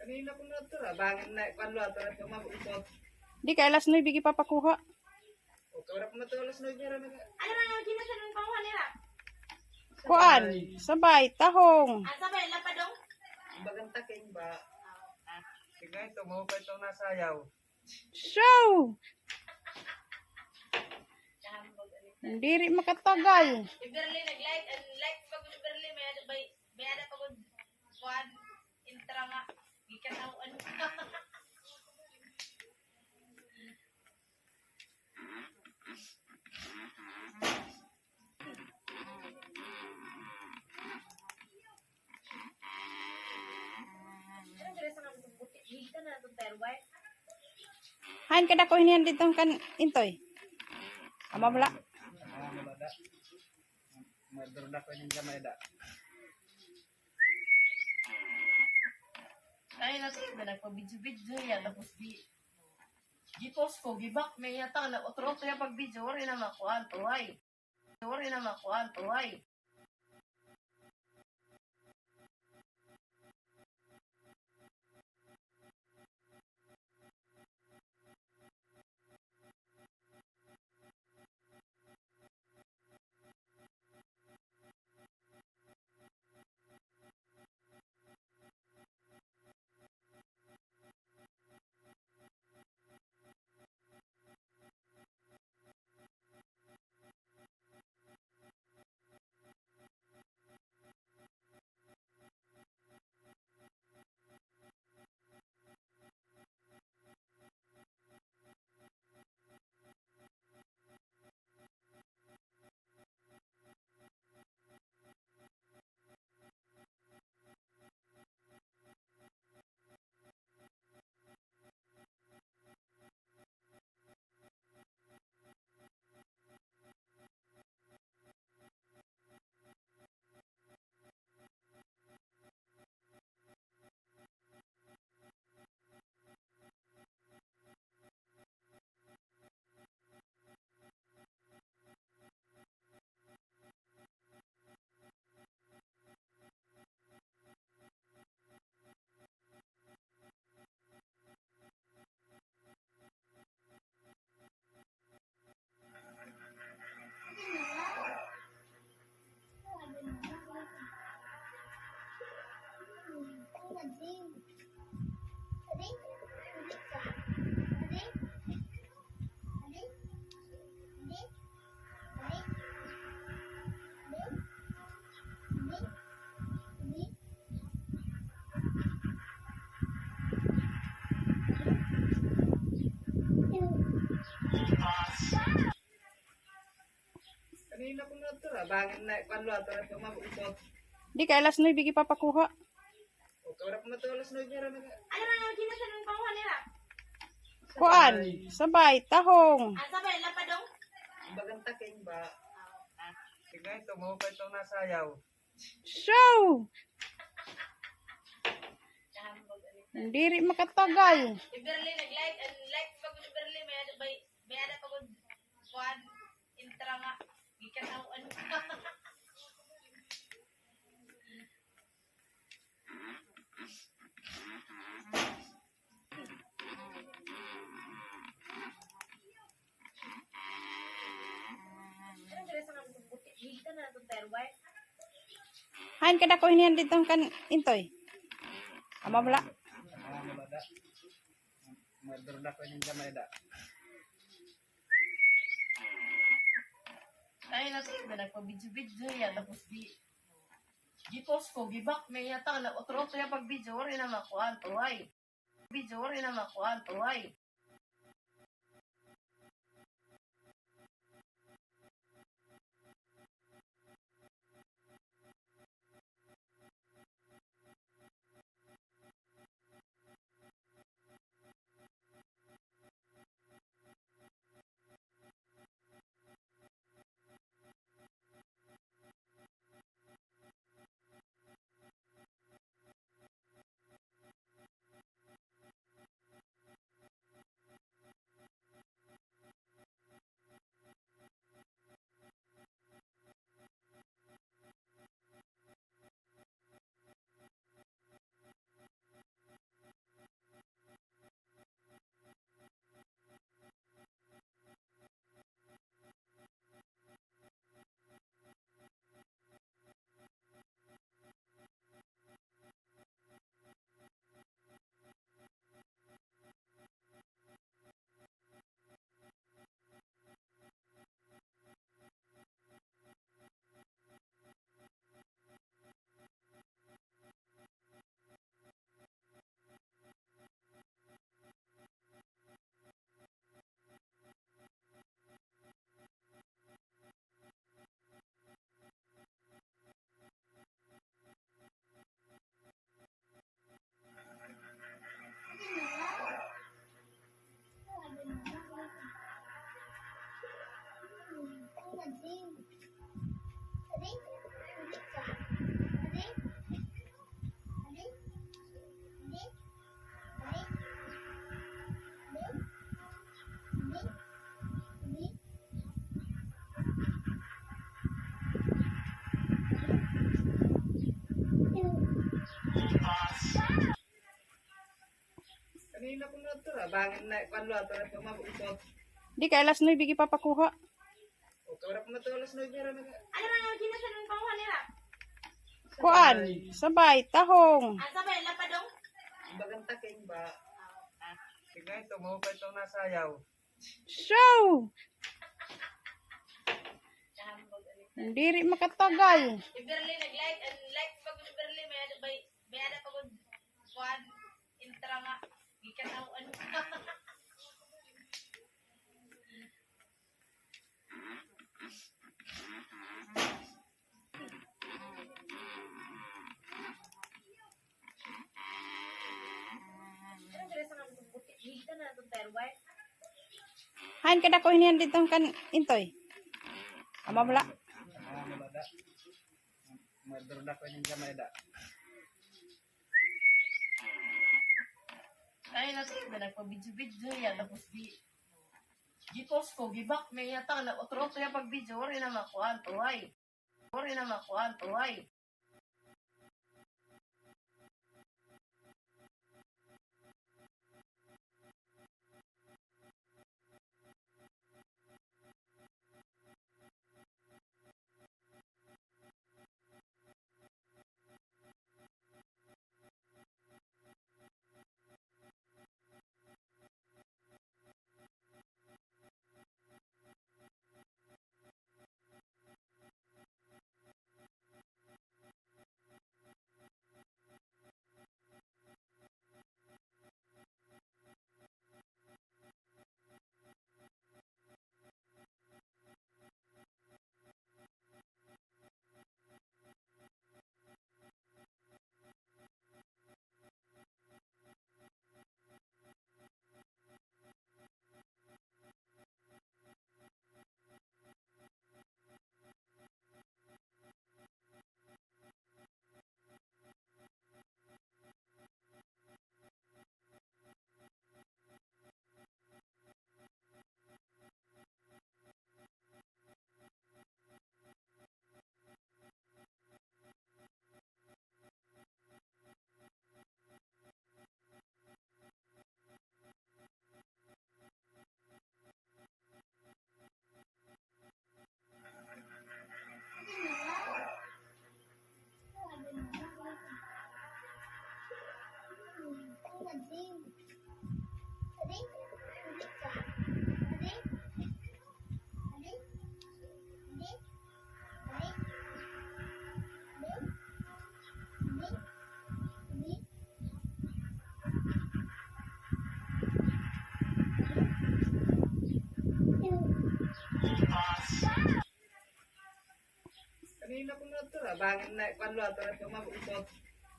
Kanina ko na ito, ah. Bangin na, kwan lo, ito na ito, mabukot. Di kay alas nuebe gipapakuha. O, kawala pa man ito, alas nuebe ra na. Ano na nga, ginasan ang panguha nila? Kuan, sabay, tahong. Ah, sabay, lapadong? Bagang taking ba? Tignan ito, mahupay itong nasayaw. So, diri makatagal. Si Berly nag-like, ang like pa gud ni Berly, may ada, may, may ada pa gud, kuan, intra nga, gikataw-an. Hain kadako hiniyan didto kan Intoy? Ama mula. Murder na ko ning gamay da. Ay, nasa iba nagpa-video-video niya, tapos di, di-post ko, gi-back niya, tang, nag-utro-utro niya pag-video, waray na makuha, tuhay. Waray na makuha, tuhay. Di kay alas nuebe gipapakuha. Kuan, sabay, tahong. Bagan taking ba? Sige, ito mo pa itong nasayaw. Show! Diri makatagal. Si Berly nag-like, ang like pa gud ni Berly, may ada, may, may ada pa gud kuan, intra nga, gikataw-an. Hain kadako hiniyan didto kan Intoy? Ama bala. Madurda ko ning gamay da. Ay, nasi, nagpa-video-video ya, tapos di, di-post ko, gi-back niya ta, na otro-otro ya pag-video, waray na makuan, tuhay. Video, waray na makuan, tuhay. Kanina ko na ito, ah. Bangin na, kwan lo, ito na ito, mabukot. Di kay alas nuebe gipapakuha. O, kawara ko na ito, alas nuebe, ra na. Ano na nga, kinasan ng panguha nila? Kuan, sabay, tahong. Ah, sabay, lapadong? Bagang taking ba? Sige, ito, mahupay itong nasayaw. Show! Diri makatagal. Si Berly nag-like, and like pag si Berly, may ano ba, may ano pa gud, kuan, intra nga, gikataw-an. Hain kadako hiniyan didto kan Intoy? Ama bala. Madurda ko ning gamay da. Ay, nasi, nagpa-video-video ya, tapos di, di-post ko, gi-back niya ta, na otro-otro ya pag-video, waray na makuan, tuhay. Waray na makuan, tuhay.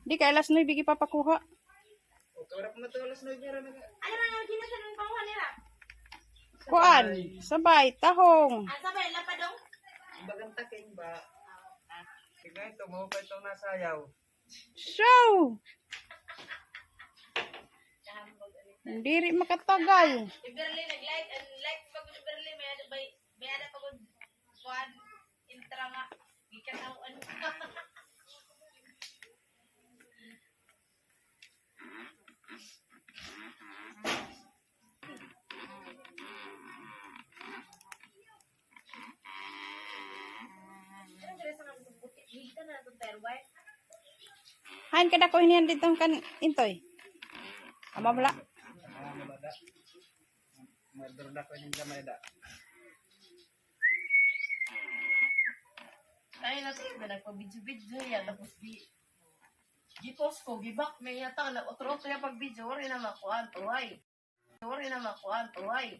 Di kay alas nuebe gipapakuha. Kuan, sabay, tahong. Ang sabay, lapadong? Bagang taking ba? Tignan ito, mahukay itong nasayaw. Show! Diri makatagal. Si Berly nag-like, ang like pa gud ni Berly, may ada, may, may ada pa gud kuan, intra nga. Gikan ako, ano. Hain kadako hinihan didto kan Intoy? Ama bala. Madurda ko ning gamay da. Ay, nati, na nagpa-video-video ya, tapos di, gi-post ko, gi-back, may yata, na, otro-otro ya pag-video, wari na makuan, tuway. Wari na makuan, tuway.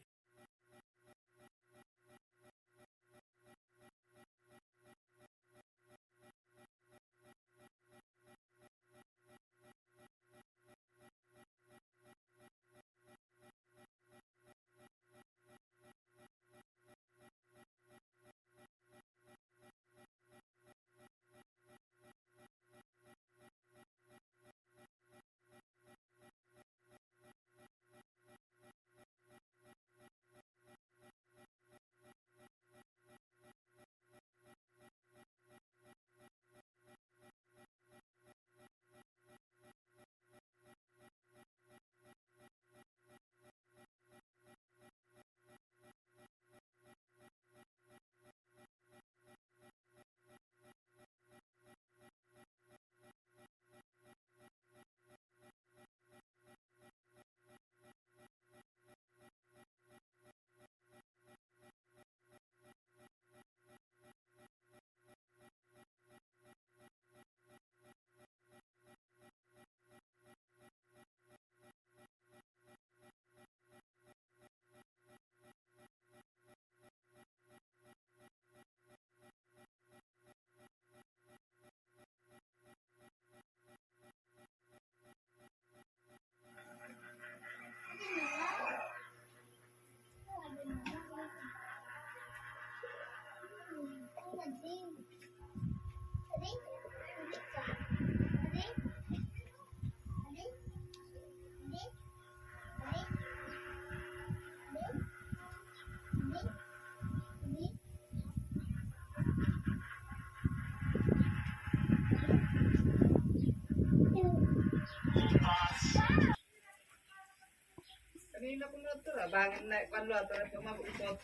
Kanina ko na ito, ah. Bangin na, kwan lo, ito na ito, mabukot.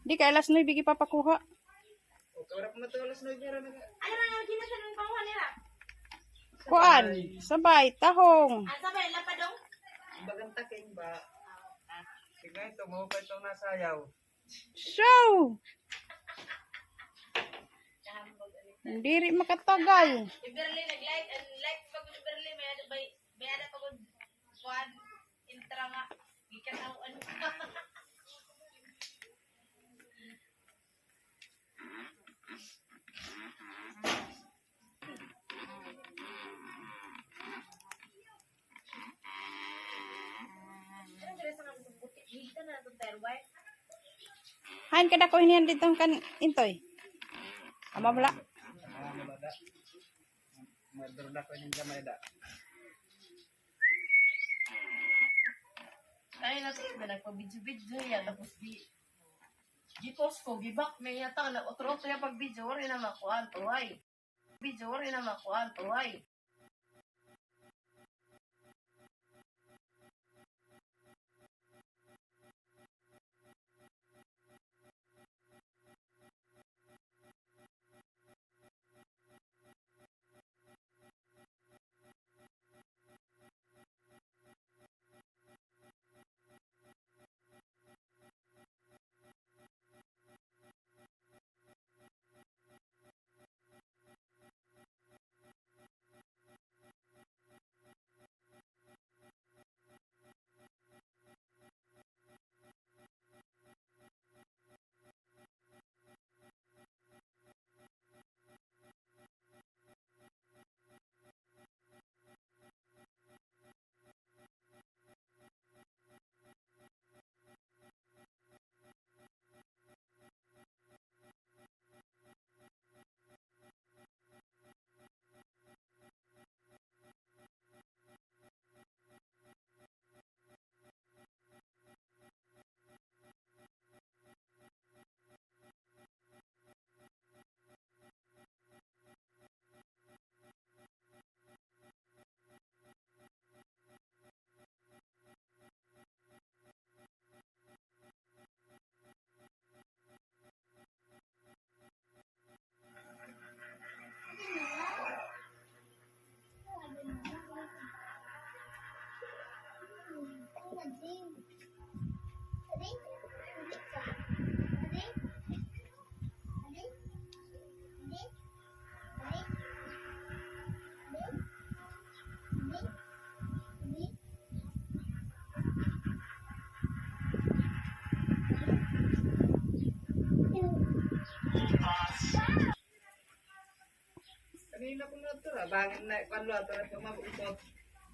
Di kay alas nuebe gipapakuha. O, kawala ko na ito, alas nuebe ra na. Ano na nga, ginasan ng panguha nila? Kuan, sabay, tahong. Ah, sabay, lapadong? Bagang taking ba? Tignan ito, mahukay itong nasayaw. Show! Diri makatagal. Si Berly nag-like, ang like pa gud ni Berly, may ada, may, may ada pa gud kuan, intra nga. Gikan ako, ano. Hain kadako hinihan didto kan Intoy? Ama bala. Madurda ko ning gamay da. Ay, nati, nagpa-video-video ya, tapos di, gi-post ko, gi-back, may yata, na, otro-otro ya pag-video, wari na makuan, tuway. Video, wari na makuan, tuway.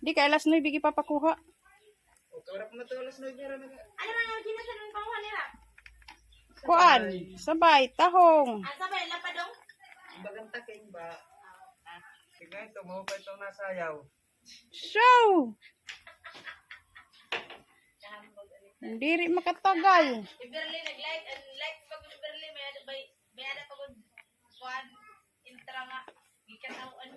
Di kay alas nuebe gipapakuha. Kuan, sabay, tahong. Bagan taking ba? Tignan ito, mahupay itong nasayaw. So, diri makatagal. Iberly, nag-like, and like pag Iberly, may ano ba, may ano pag kuan, intra nga, gikataw-an.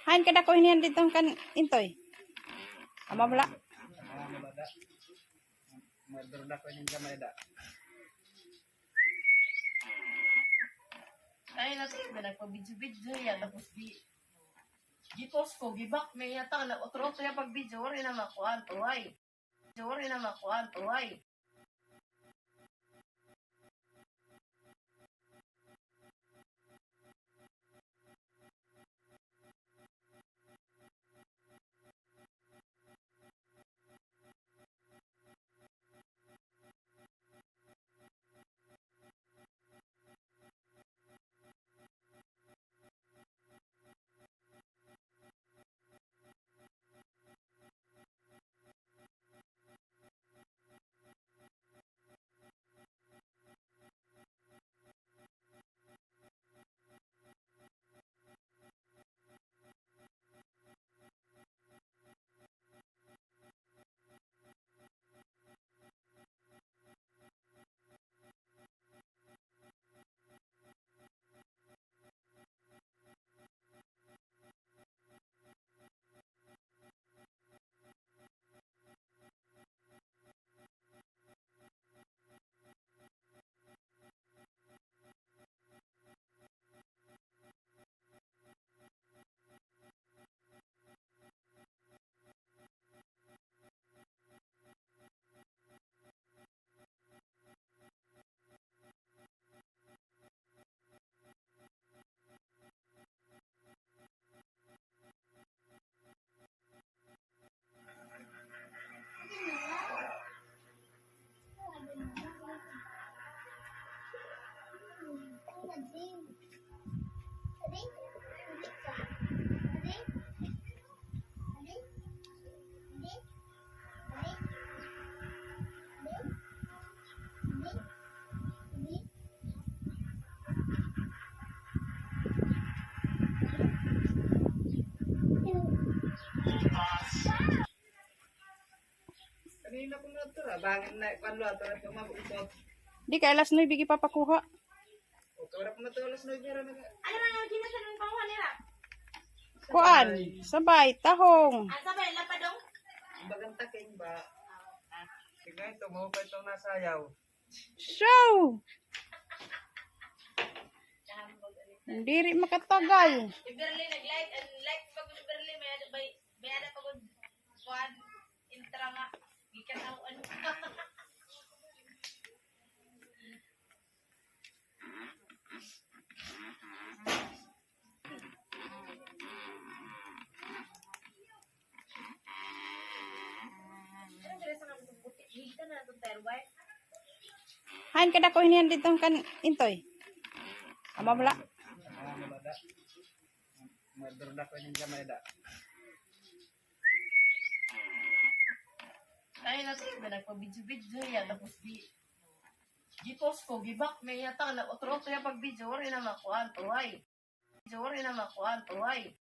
Hain kadako hiniyan didto kan Intoy? Ama mula. Madurda ko ini gamay da. Ay, nagpa-video-video ya, tapos di, gi-post ko, gi-back, may yata, nag-utro-utro ya pag-video, waray na makuan, tuway. Waray na makuan, tuway. Kanina ko na ito, ah. Bangin na, kuwan lo, ato na ito, mabukot. Di kay alas nuebe gipapakuha. O, kawala ko na ito, alas nuebe ra na. Ano na nga, kinasan ang panguha nila? Kuan, sabay, tahong. Ah, sabay, lapadong? Bagang taking ba? Tignan ito, mahupay itong nasayaw. So, diri makatagal. Iberly, nag-like, and like, pag Iberly, may ano ba, may ano pag kuan, intra nga, gikataw-an. Hain kadako hiniyan didto kan Intoy? Ama mula. Madurda ko ini gamay da. Ay, nagpa-video-video ya, tapos di, di-post ko, gibak, may yata, na otro-otro ya pag-video, waray na makuan, tuway. Waray na makuan, tuway.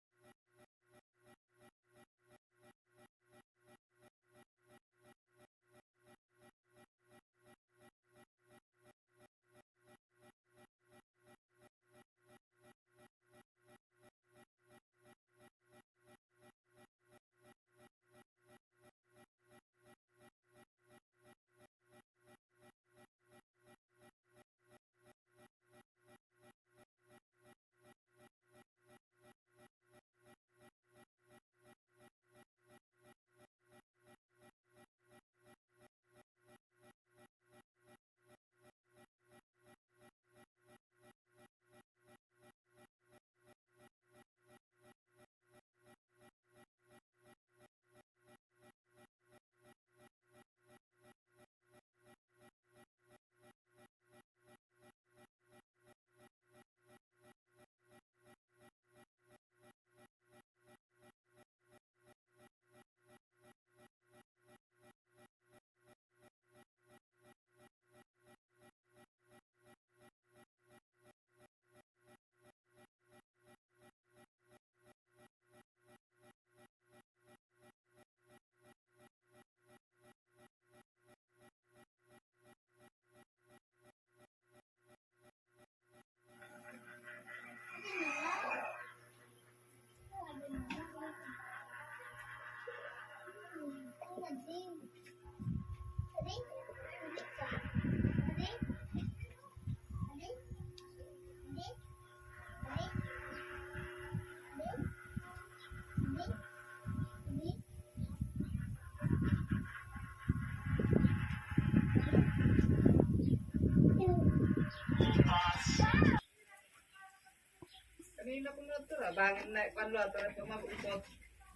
Kanina ko na ito, ah. Bangin na, kuan lo, ito na ito, mabukot.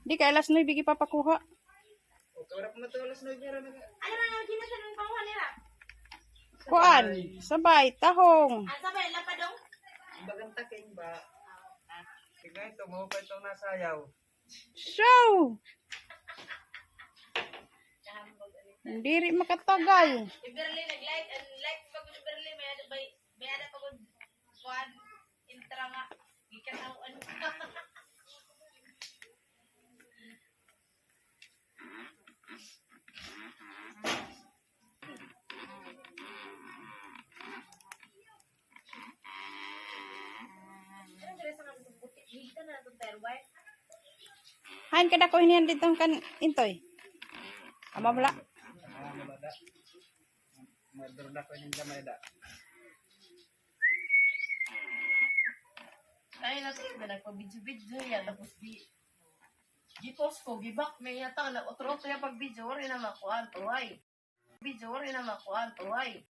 Di kay alas nuebe, gipapakuha. O, kay wala pa man ito alas nuebe, ra na. Ay, ra, ra, gina siya ng panguha nila. Kuan, sabay, tahong. Ah, sabay, lapadong? Bagang taking ba? Sige, ito, maupay itong nasayaw. Show! Diri makatagal. Si Berly nag-like, ang like pa ko ni Berly, may ada ba, may ada pa ko, kuan, intra nga, gikataw-an. Hain kadako hinihan didto kan Intoy? Ama bala. Madurda ko ning gamay da. Ay, nasa na nagpa-video-video ya, tapos di, di-post ko, gi-back, may yata na, otro-otro ya pag-video, waray na makuha, tuhay. Video, waray na makuha, tuhay.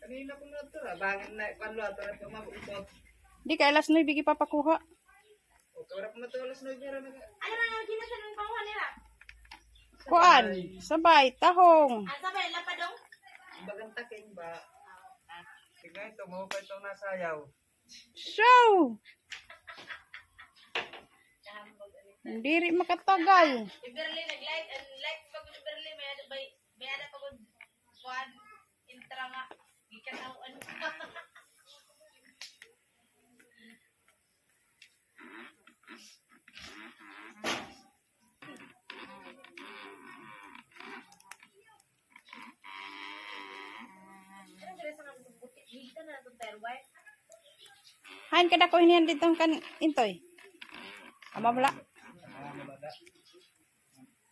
Kanina ko na ito, ah. Bangin na, kuan lo, ato na ito, mabukot. Di kay alas nuebe, gipapakuha. O, kay wala pa man ito alas nuebe, ra na. Ano na, ano, gina siya ng panguha nila? Kuan, sabay, tahong. Ah, sabay, lapadong? Bagang taking ba? Sige, ito, maupay itong nasayaw. Show! Diri makatagal. Si Berly nag-like, ang like pa ko ni Berly, may ada, may, may ada pa ko, kuan, intra nga, gikataw-an. Hain kadako hinihan didto kan Intoy? Ama bala.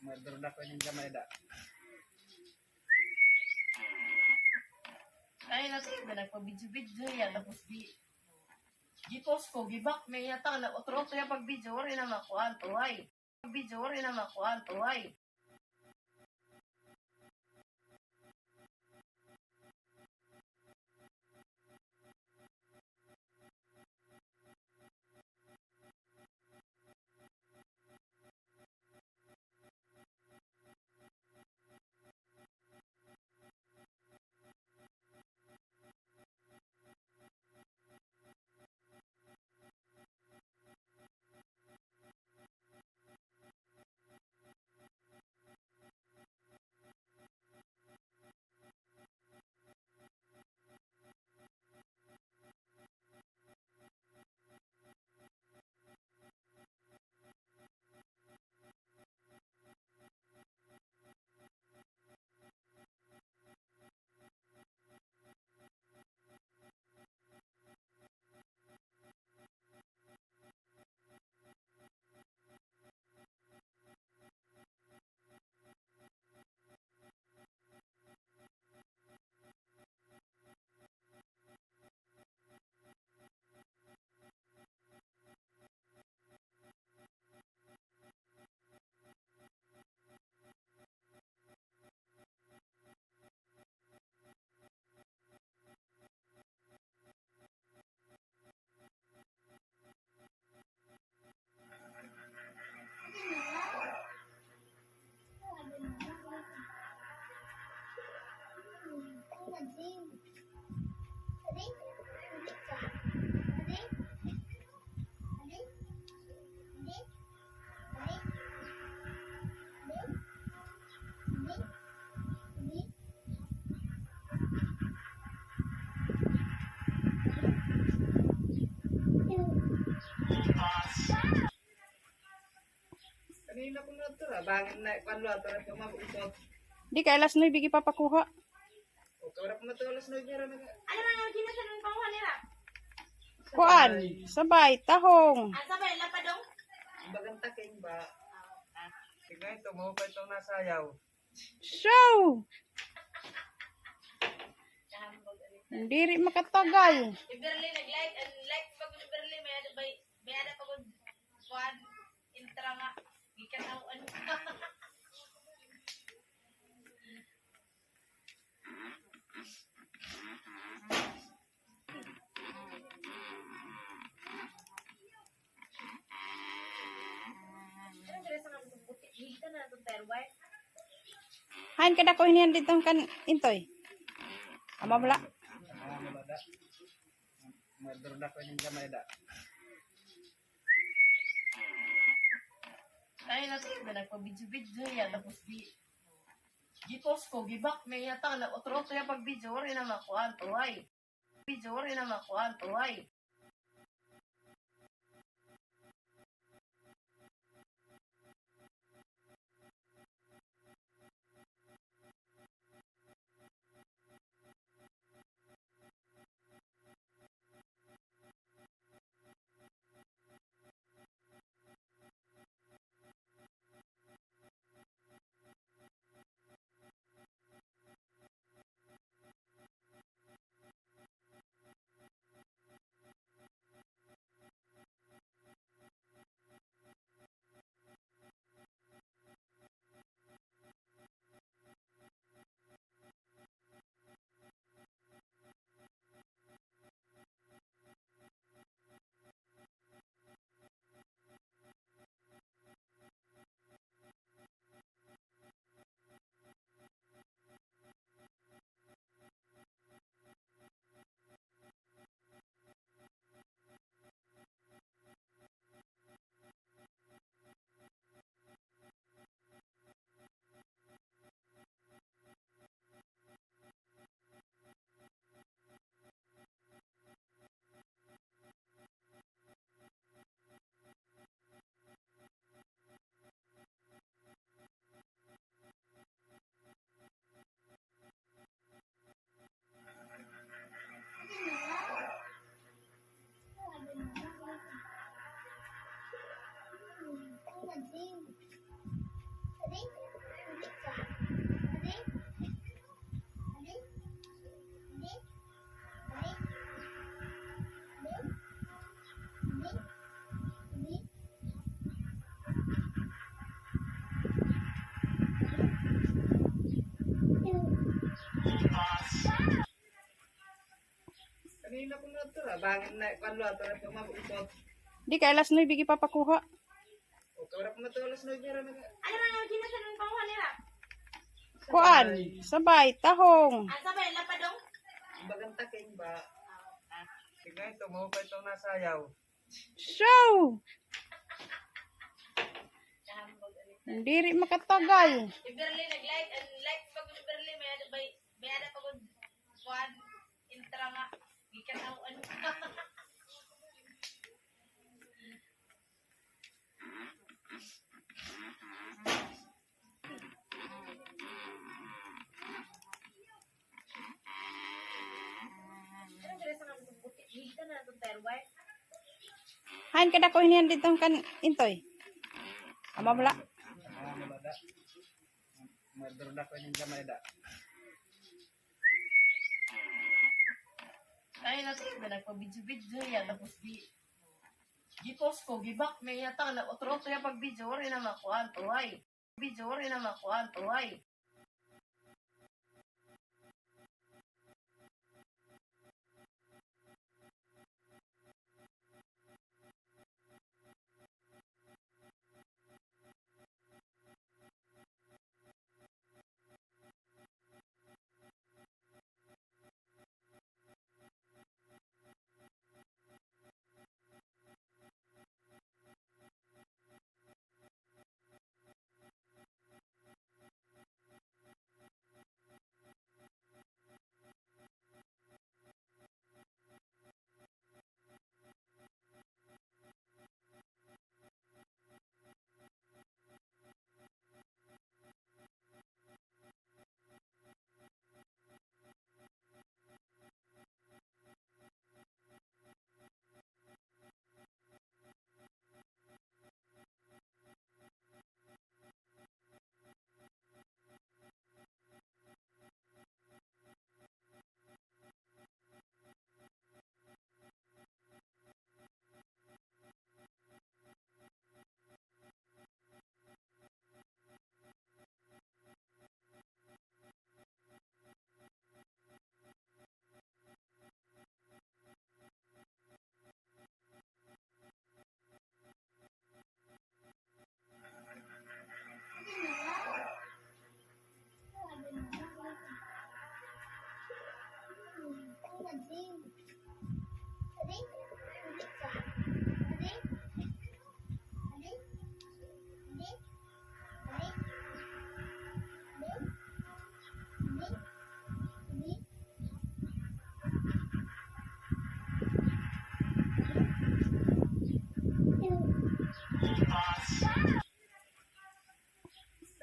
Madurda ko ning gamay da. Ay, nasa na nagpa-video-video ya, tapos di, di-post ko, gi-back, may yata na, otro-otro ya pag-video, waray na makuha, tuhay. Video, waray na makuha, tuhay. Kanina ko na ito, ah. Bangin na, kwan lo, ito na ito, mabukot. Di kay alas nuebe gipapakuha. O, kawala pa man ito, alas nuebe ra na. Ano na nga, ginasan ng panguhan nila? Kuan, sabay, tahong. Ah, sabay, lapadong? Ang bagang taking ba? Sige, ito mo pa itong nasayaw. Show! Diri makatagal. Si Berly nag-light, and light pag si Berly, may ada, may, may ada pag kuan, intra nga, gikan ako, ano. Hain kadako hiniyan didto kan Intoy? Ama bala. Madurda ko inin gamay da. Ay, nati, na nagpa-video-video ya, tapos di, di-post ko, gi-back niya, ta, nag-utro-utro ya pag-video, waray na makuan, tuway. Video, waray na makuan, tuway. Kanina ko na ito, ah. Bangin na, kwan lo, ito na ito, mabukot. Di kay alas nuebe gipapakuha. O, kawala pa man ito, alas nuebe ra na. Ano na nga, ginasan ng panguhan nila? Kuan, sabay, tahong. Ah, sabay, lapadong? Ang bagang taking ba? Sige, ito mo pa itong nasayaw. Show! Diri makatagal. Si Berly nag-light, and light pag si Berly, may ano, may, may ano pag kuan, intra nga. Gikan ako, ano. Hain kadako hiniyan didto kan Intoy? Ama bala. Madurda ko inin gamay da. Ay, nati, na nagpa-video-video ya, tapos di, gi-post ko, gi-back niya, ta, nag-utro-utro ya pag-video, waray na makuan, tuway. Video, waray na makuan, tuway.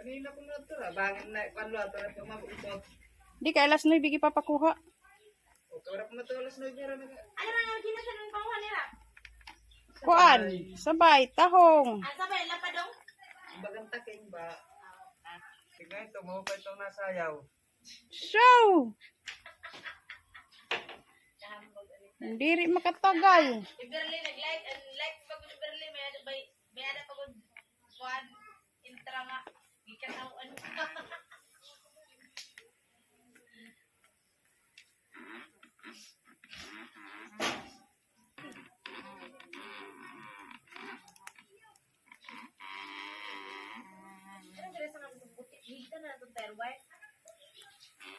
Kanina ko na ito, ah. Bangin na, kuwan lo, ito na ito, mabukot. Di kay alas nuebe, gipapakuha. O, kawara ko na ito, alas nuebe, ra na. Ano ra nga, ginasan ng panguha nila? Kuan, sabay, tahong. Ah, sabay, lapadong? Bagang taking ba? Sige, ito, mo pa itong nasayaw. Show! Diri makatagal. Si Berly nag-like, and like pag si Berly, may ada, may, may ada pag kuan, intra nga, gikataw-an.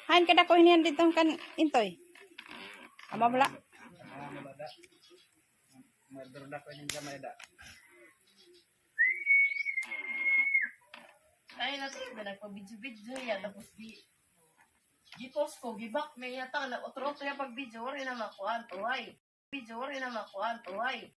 Hain kadako hiniyan didto kan Intoy? Ama bala. Murder na ko inin gamay da. Ay, nasa iba nagpa-video-video ya, tapos di, di-post ko, gi-back niya, yata na, otro-otro ya pag-video, waray na makuan, tuway. Video, waray na makuan, tuway.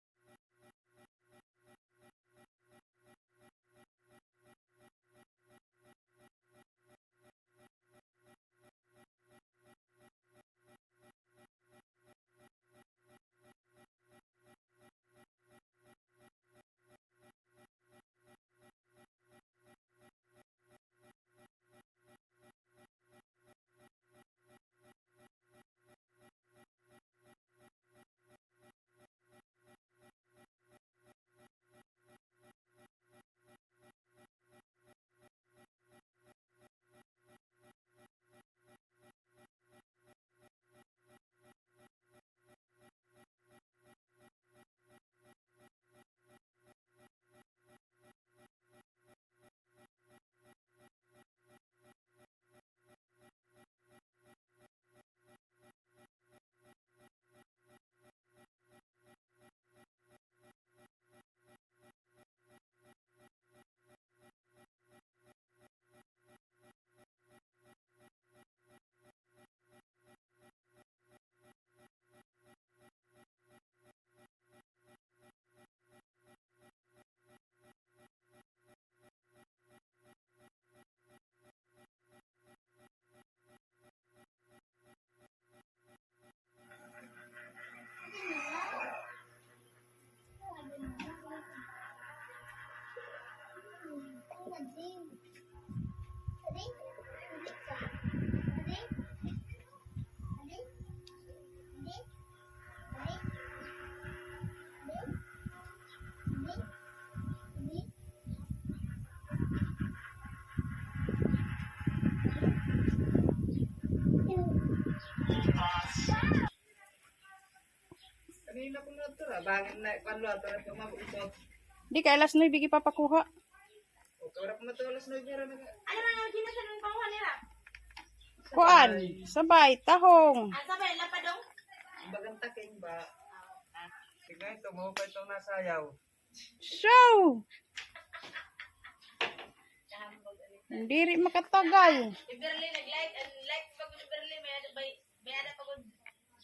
Kanina ko na ito, ah. Bangin na, kuwan lo, ito na ito, mabukot. Di kay alas nuebe gipapakuha. O, kawara ko na ito, alas nuebe, ra na. Ano ra nga, ginasan ng panguha nila? Kuan, sabay, tahong. Ah, sabay, lapadong? Bagang taking ba? Sige, ito mo pa itong nasayaw. Show! Diri makatagal. Si Berly nag-like, and like pag si Berly, may ada, may, may ada pag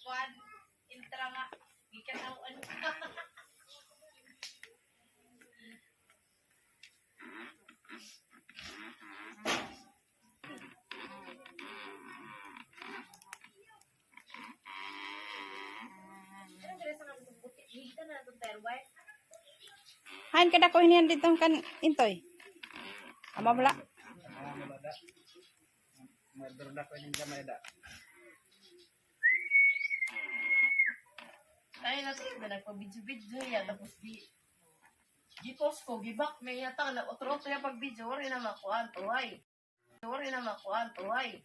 kuan, intra nga, gikataw-an. Hain kadako hiniyan didto kan Intoy? Ama bala. Murder na ko inin gamay da. Ay, nasa iba nagpa-video-video ya, tapos di, di-post ko, gi-back niya, yata na, otro-otro ya pag-video, waray na makuan, tuway. Waray na makuan, tuway.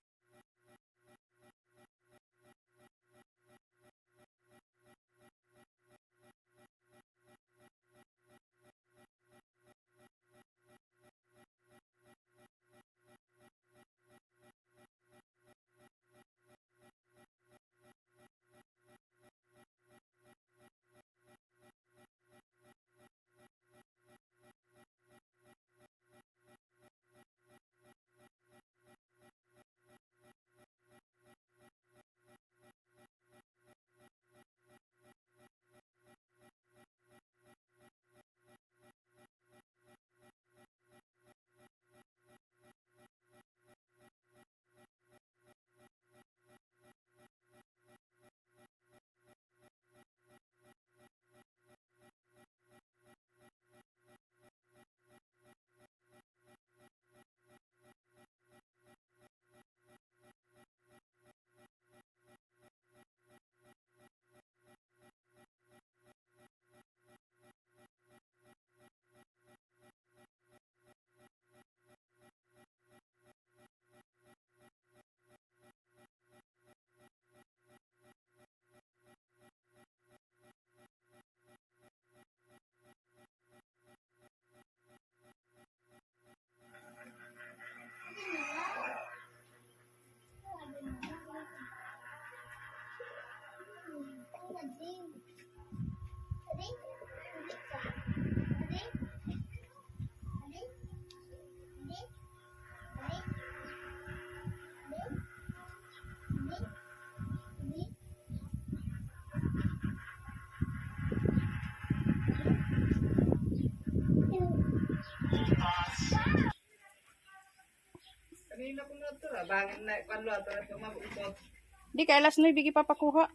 Di kay alas nuebe gipapakuha.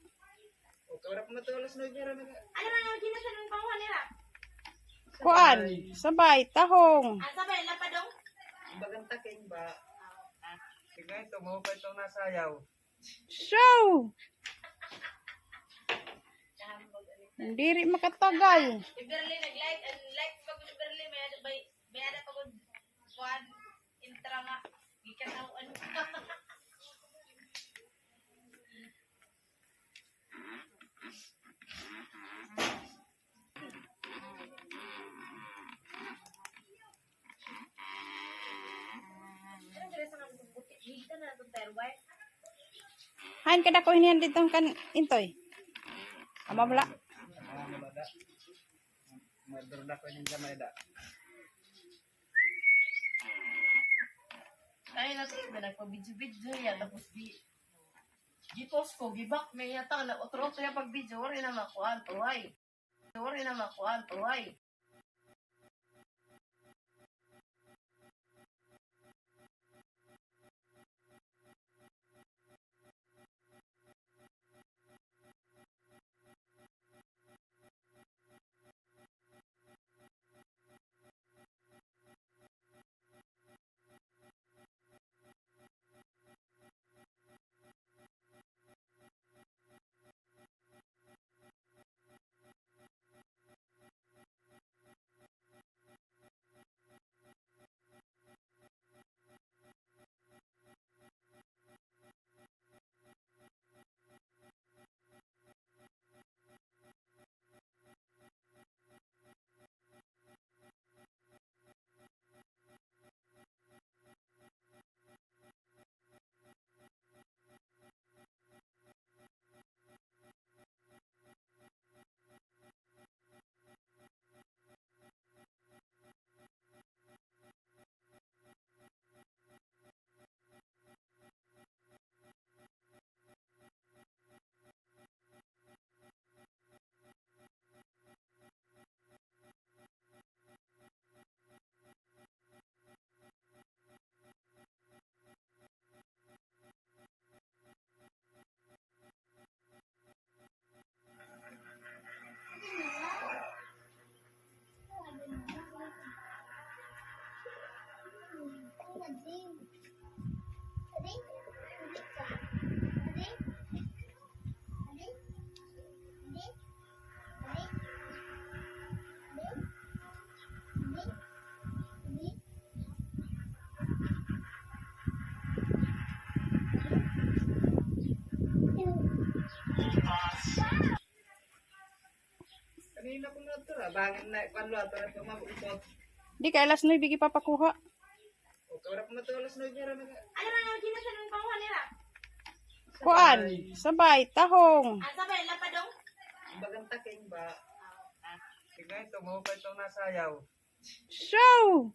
Kuan, sabay, tahong. Bagan taking ba? Sige, ito mo pa itong nasayaw. Show! Diri makatagal. Si Berly nag-like, ang like pa gud ni Berly, may ada, may, may ada pa gud kuan, intra nga. Gikataw-an. Hain kadako hinihan didto kan Intoy? Ama bala. Madurda ko ning gamay da. Ay, nasa iba nagpa-video-video ya, tapos di, di-post ko, gi-back, may yata na, otro-otro ya pag-video, waray na makuan, tuway. Waray na makuan, tuway. Kanina ko na ito, ah. Bangin na, kwan lo, ato na ito, mabukot. Di kay alas nuebe gipapakuha. O, kawala ko na ito, alas nuebe ra na. Ano ra nga, ginasan ang panguha nila? Kuan, sabay, tahong. Ah, sabay, lapadong? Bagang taking ba? Ah, ah. Tignan ito, mo pa itong nasayaw. Show!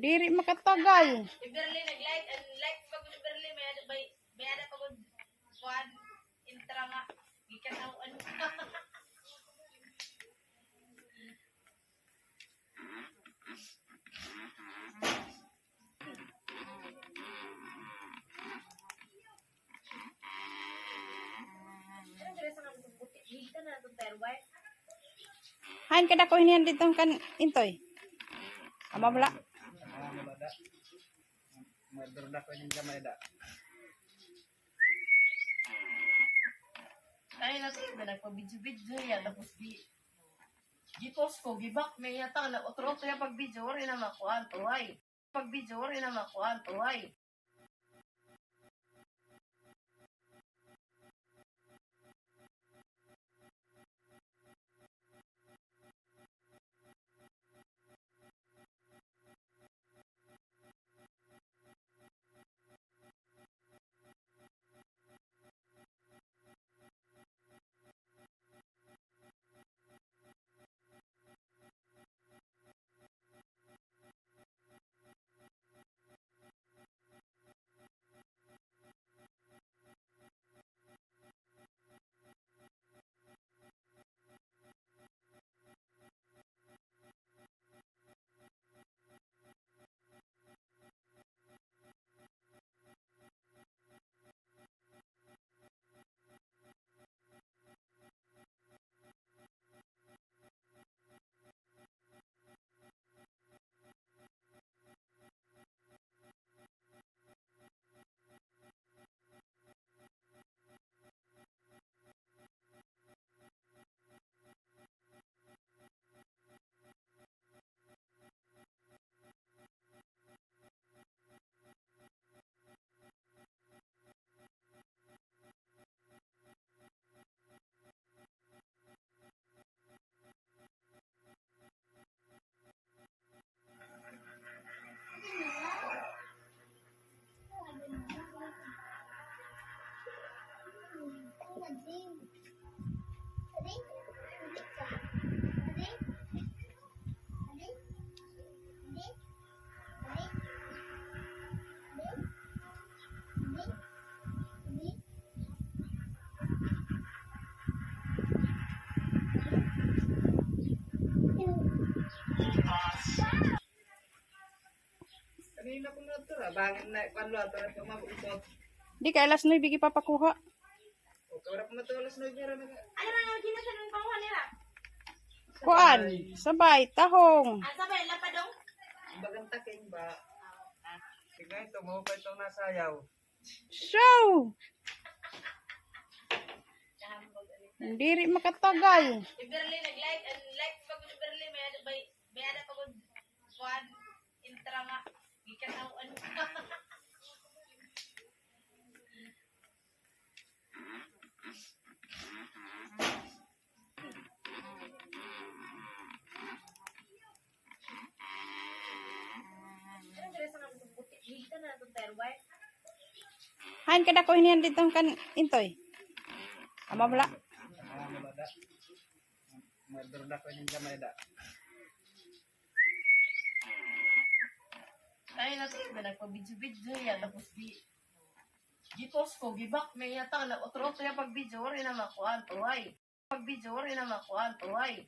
Diri makatagal. Si Berly nag-like, ang like pa ko ni Berly, may ano, may, may ano pa ko, kuan, intra nga, gikataw-an. Hain kadako hinihan didto kan Intoy? Ama bala. Ay, nasa iba nagpa-video-video ya, tapos di, di-post ko, gi-back, may yata na, otro-otro ya pag-video, waray na makuan, tuway. Pag-video, waray na makuan, tuway. Di kay alas nuebe gipapakuha. Kuan, sabay, tahong. Bagang taking ba? Sige, ito mo pa itong nasayaw. So, diri makatagal. Si Berly nag-like, ang like pa gud ni Berly, may ada, may, may ada pa gud kuan, intra nga, gikan ako, ano. Hain kadako hiniyan didto kan Intoy? Ama bala. Madurda ko yung gamay da. Tayo na tayo na nagpa-video-video yan. Tapos di, di-post ko, gibak, may yata na, otro-otro yung pag-video, wari na makuha, tuway. Pag-video, wari na makuha, tuway.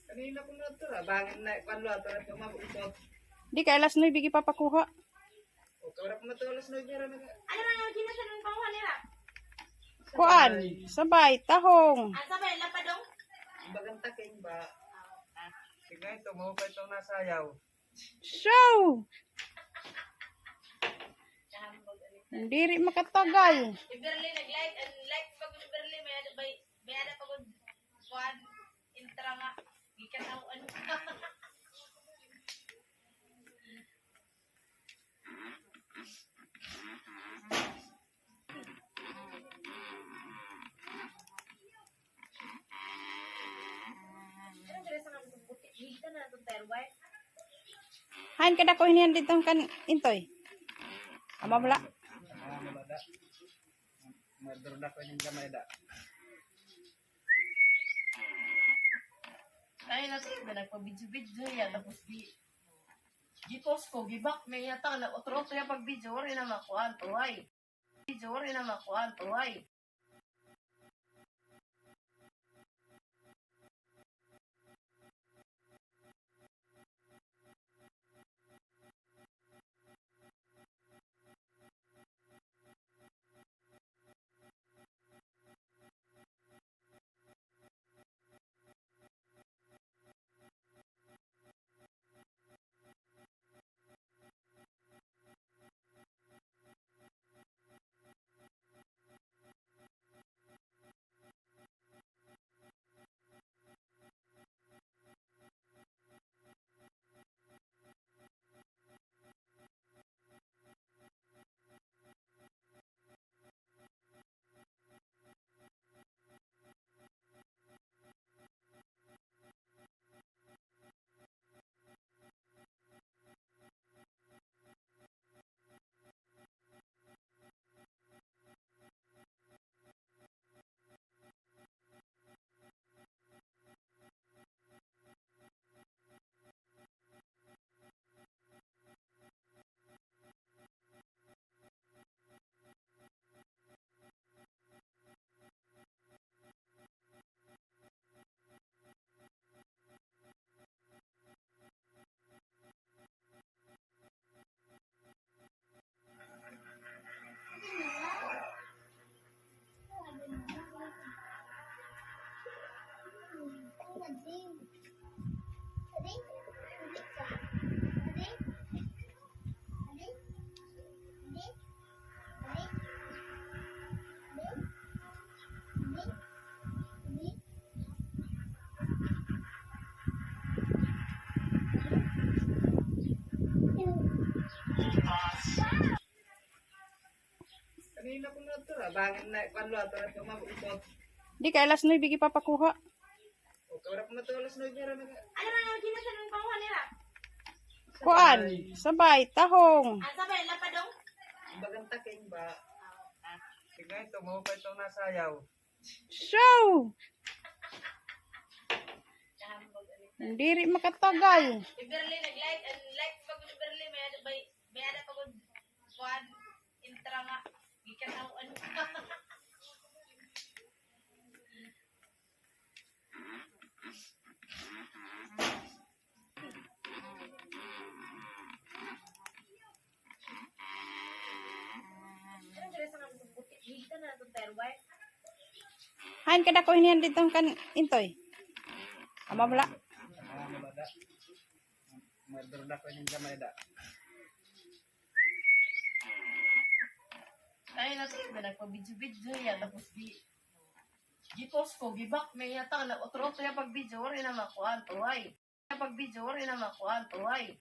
Kanina ko na ito, ah. Bangin na, panlo, ito na ito, mabukot. Di kay alas nuebe gipapakuha. O, kaya ko na ito, alas nuebe, ra na. Ano ra nga, gina siya ng panguha nila? Kuan, sabay, tahong. Ah, sabay, lapadong? Bagang taking ba? Sige, ito mo pa itong nasayaw. So, diri makatagal. Si Berly nag-like, ang like pa gud ni Berly, may ada, may, may ada pa gud kuan, intra nga, gikan ako, ano. Hain kadako hiniyan didto kan Intoy? Ama bala. Madurda ko yung gamay da. Ay, nasa iba nagpa-video-video yan, tapos di, di-post ko, gibak, may yata, na otro-otro yung pag-video, wari na makuha, tuway. Video, wari na makuha, tuway. Di kay alas nuebe gipapakuha. Kuan, sabay, tahong. Ang sabay, lapadong? Ang bagang taking ba? Tignan ito, mahupay itong nasayaw. So, diri makatagal. Si Berly nag-like, ang like pa gud ni Berly, may ada, may, may ada pa gud kuan, intra nga, gikan ako, ano. Hain kadako hinihan didto kan Intoy? Ama bala. Murder da ko ini gamay da. Ay, nasa iba nagpa-video-video niya, tapos di, gi-post ko, gi-back niya, tang, nag-utro-utro niya pag-video, waray na makuha, tuhay. Pag-video, waray na makuha, tuhay.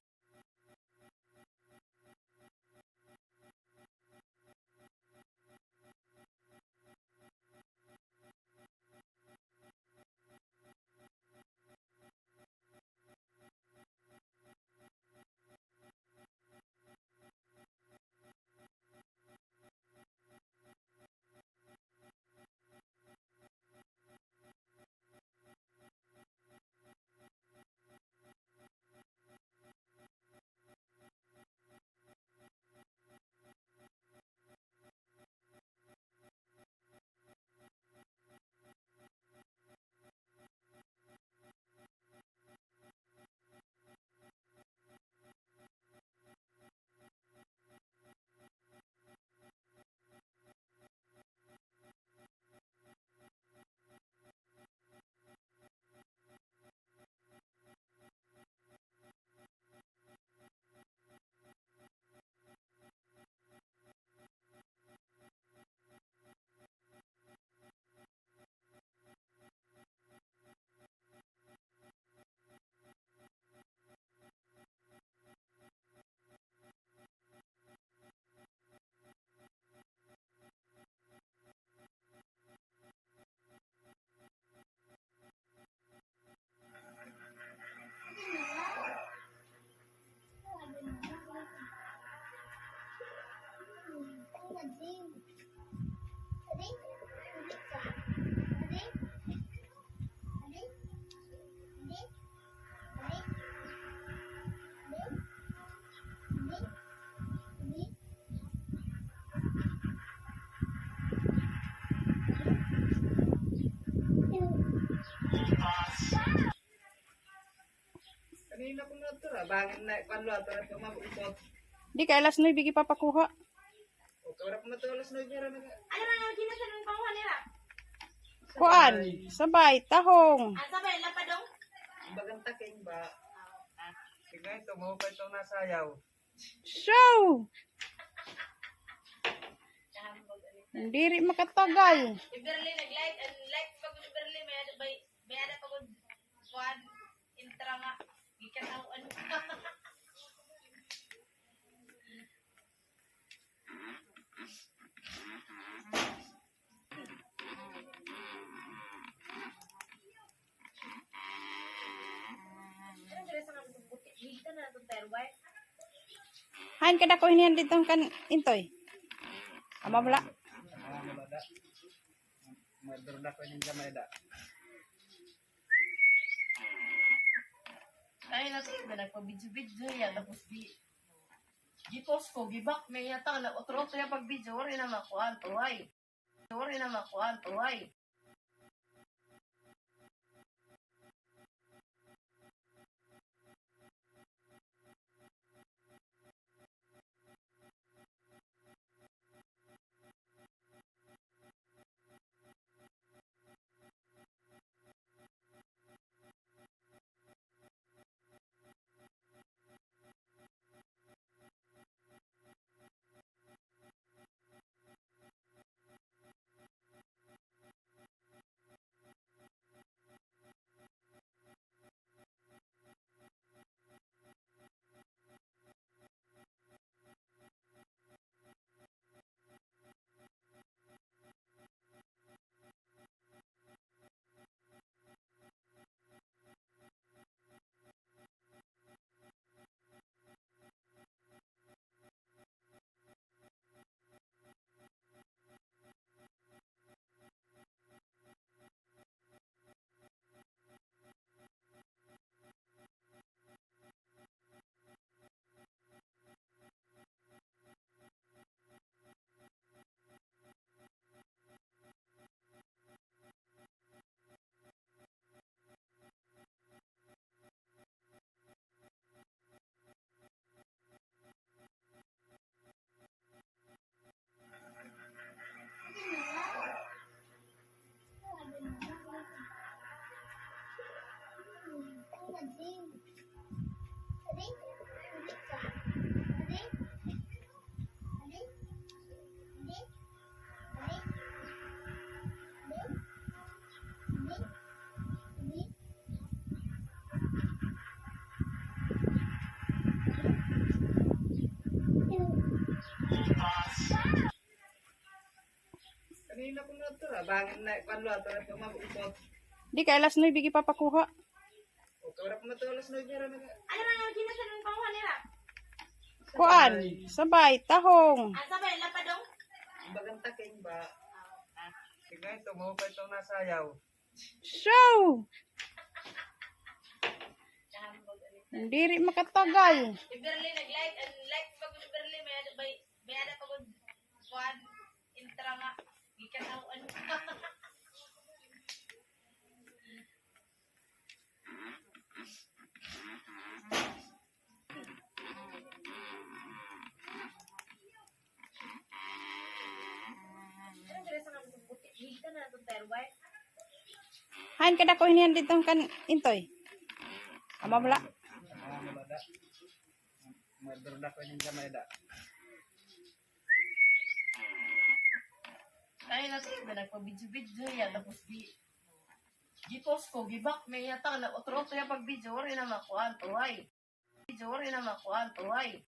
Kanina ko na ito, ah. Bangin na, kuan lo, ato na ito, mabukot. Di kay alas nuebe gipapakuha. O, kawara ko na ito, alas nuebe ra na. Ano na nga, ginasan ang panguha nila? Kuan, sabay, tahong. Ah, sabay, lapadong? Ang bagang taking ba? Tignan ito, mahupay itong nasayaw. So, diri makatagal. Si Berly nag-like, ang like pa gud ni Berly, may ada, may, may ada pa gud kuan, intra nga, gikan ako, ano. Hain kadako hinihan didto kan Intoy? Ama bala. Murder da ko ini gamay da. Ay, nasa iba nagpa-video-video niya, tapos di, gi-post ko, gi-back niya, tang, nag-utro-utro niya pag-video, waray na makuha, tuhay. Waray na makuha, tuhay. Di kay alas nuebe gipapakuha. Kuan, sabay, tahong. Bagan taking ba? Sige, ito mo pa itong nasayaw. So, diri makatagal. Si Berly nag-like, ang like pa gud si Berly, may ada, may, may ada pa gud kuan, intra nga, gikan ako, ano. Hain kadako hiniyan didto kan Intoy? Ama bala. Madurda ko ning gamay da. Ay, nasa iba nagpa-video-video ya, tapos di, gi-post ko, gi-back, may yata, nag-utro-utro ya pag-video, waray na makuan, tuhay. Video, waray na makuan, tuhay.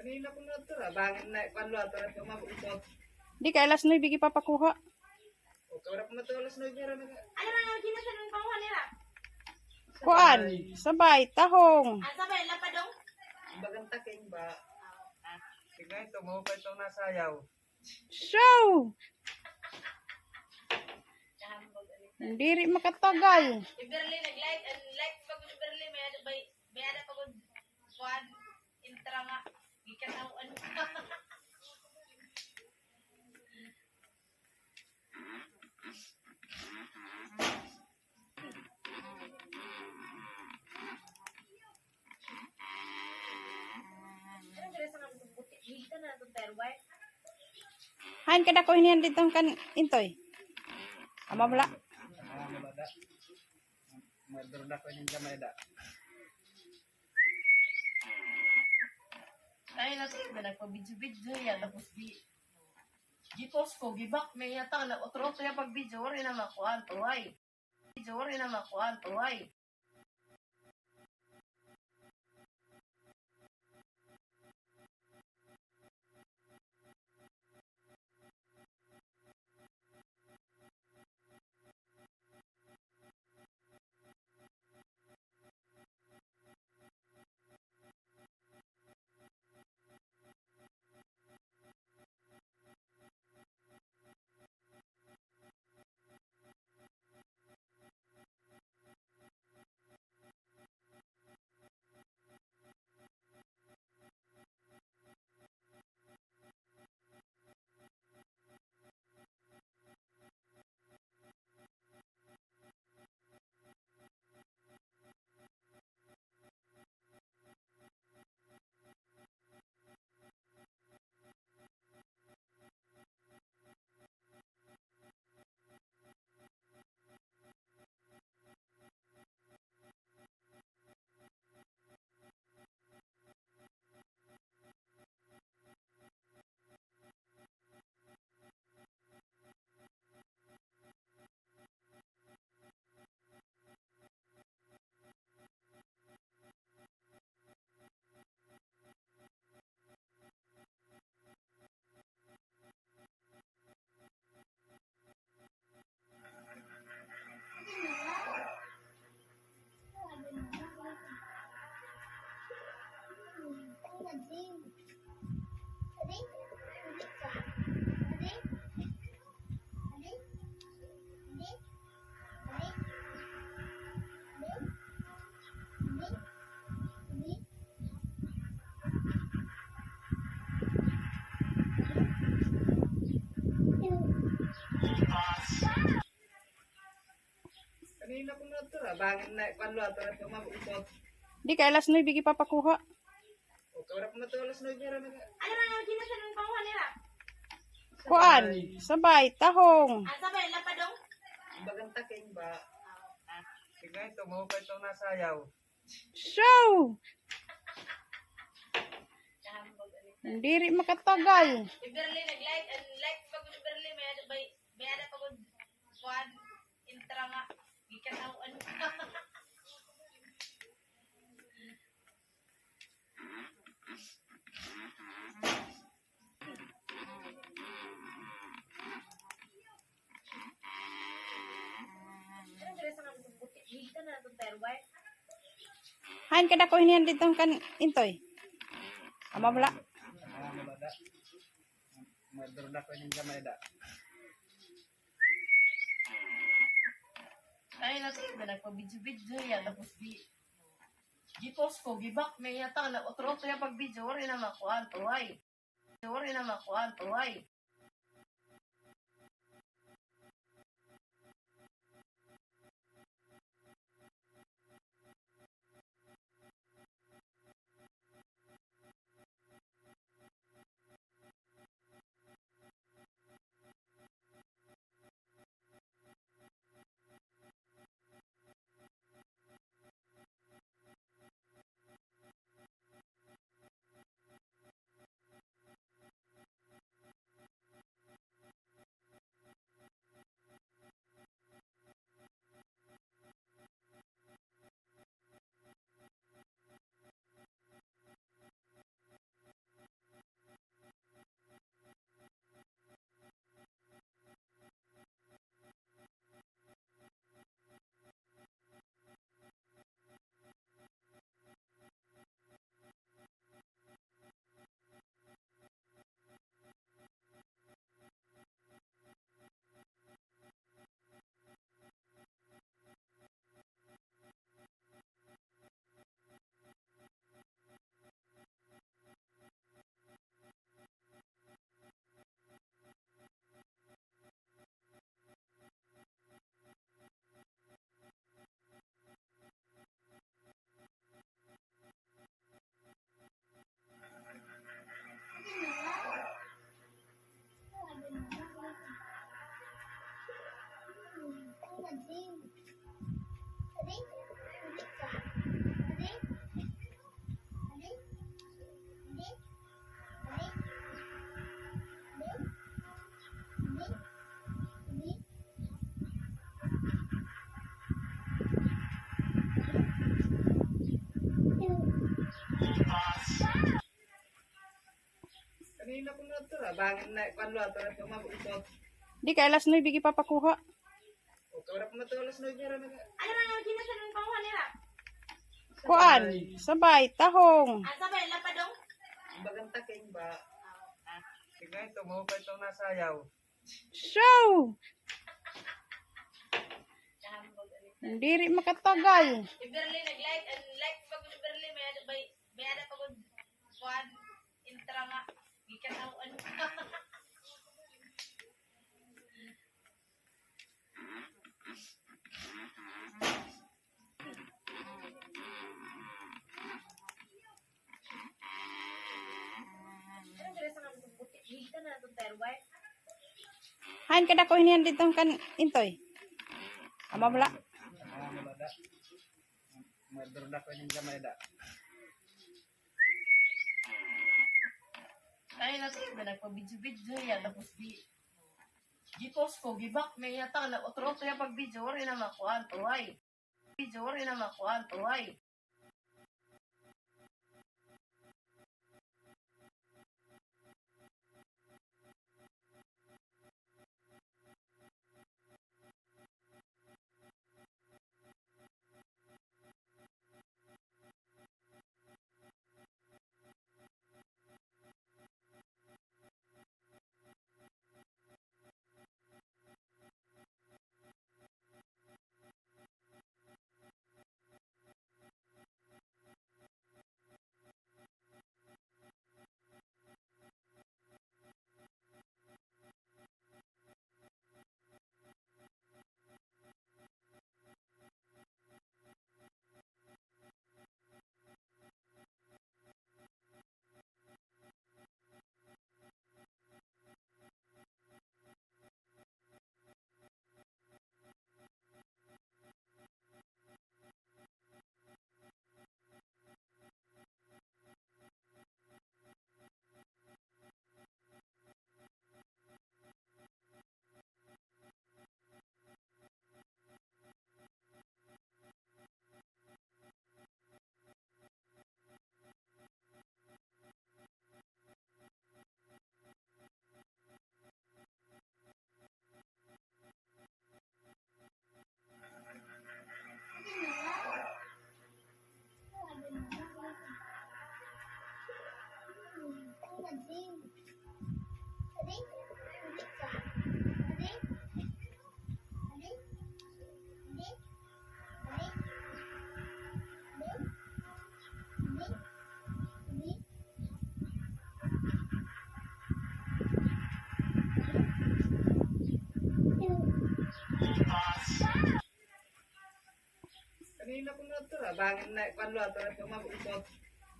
Kanina ko na ito, ah. Bangin na, kuwan lo, ito na ito, mabukot. Di kay alas nuebe gipapakuha. O, kawala ko na ito, alas nuebe ra na. Ano ra nga, ginasan ang panguha nila? Kuan, sabay, tahong. Ah, sabay, lapadong? Bagan taking ba? Ah. Tignan ito, maupay itong nasayaw. So, diri makatagal. Si Berly nag-like, ang like pa gud ni Berly, may ada, may, may ada pa gud kuan, intra nga, gikan ako, ano. Hain kadako hiniyan didto kan Intoy? Ama bala. Madurda ko ning gamay da. Ay, nasa iba nagpa-video-video ya, tapos di, gi-post ko, gi-back, may yata, nag-utro-utro ya pag-video, waray na makuan, tuhay. Video, waray na makuan, tuhay. Di kay alas nuebe gipapakuha. Kuan, sabay, tahong. Bagan taking ba? Sige, ito, mahukay ito na sayaw. So, diri makatagal. Si Berly nag-like, an like pa gud ni Berly, may ada bay, may ada pa gud kuan, intra nga gikataw-an. Hain kadako ini an didto kan Intoy? Ama bala. Madurda ko ini gamay da. Ay, nasa iba nagpa-video-video ya, tapos di, di-post ko, gi-back niya, tang, nag-utro-utro ya pag-video, waray na makuha, tuway. Waray na makuha, tuway. Kanina ko na ito, ah. Bangin na, kuwan lo, ito na ito, mabukot. Di kay alas nuebe gipapakuha. O, kaya ko na ito, alas nuebe, ra na. Ano na nga, ginasan ng panguha nila? Kuan, sabay, tahong. Ah, sabay, lapadong? Bagang taking ba? Ah, ah. Sige, ito, mahukay ito na sayaw. So, diri makatagal. Si Berly nag-like, an like pa gud ni Berly, may ada, may, may ada pa gud kuan, intra nga gikataw-an. Hain kadako ini an didto kan Intoy? Ama bala. Ay, nasa iba nagpa-video-video ya, tapos di, di-post ko, gi-back niya, tang, nag-utro-utro ya pag-video, waray na makuha, tuway. Video, waray na makuha, tuway.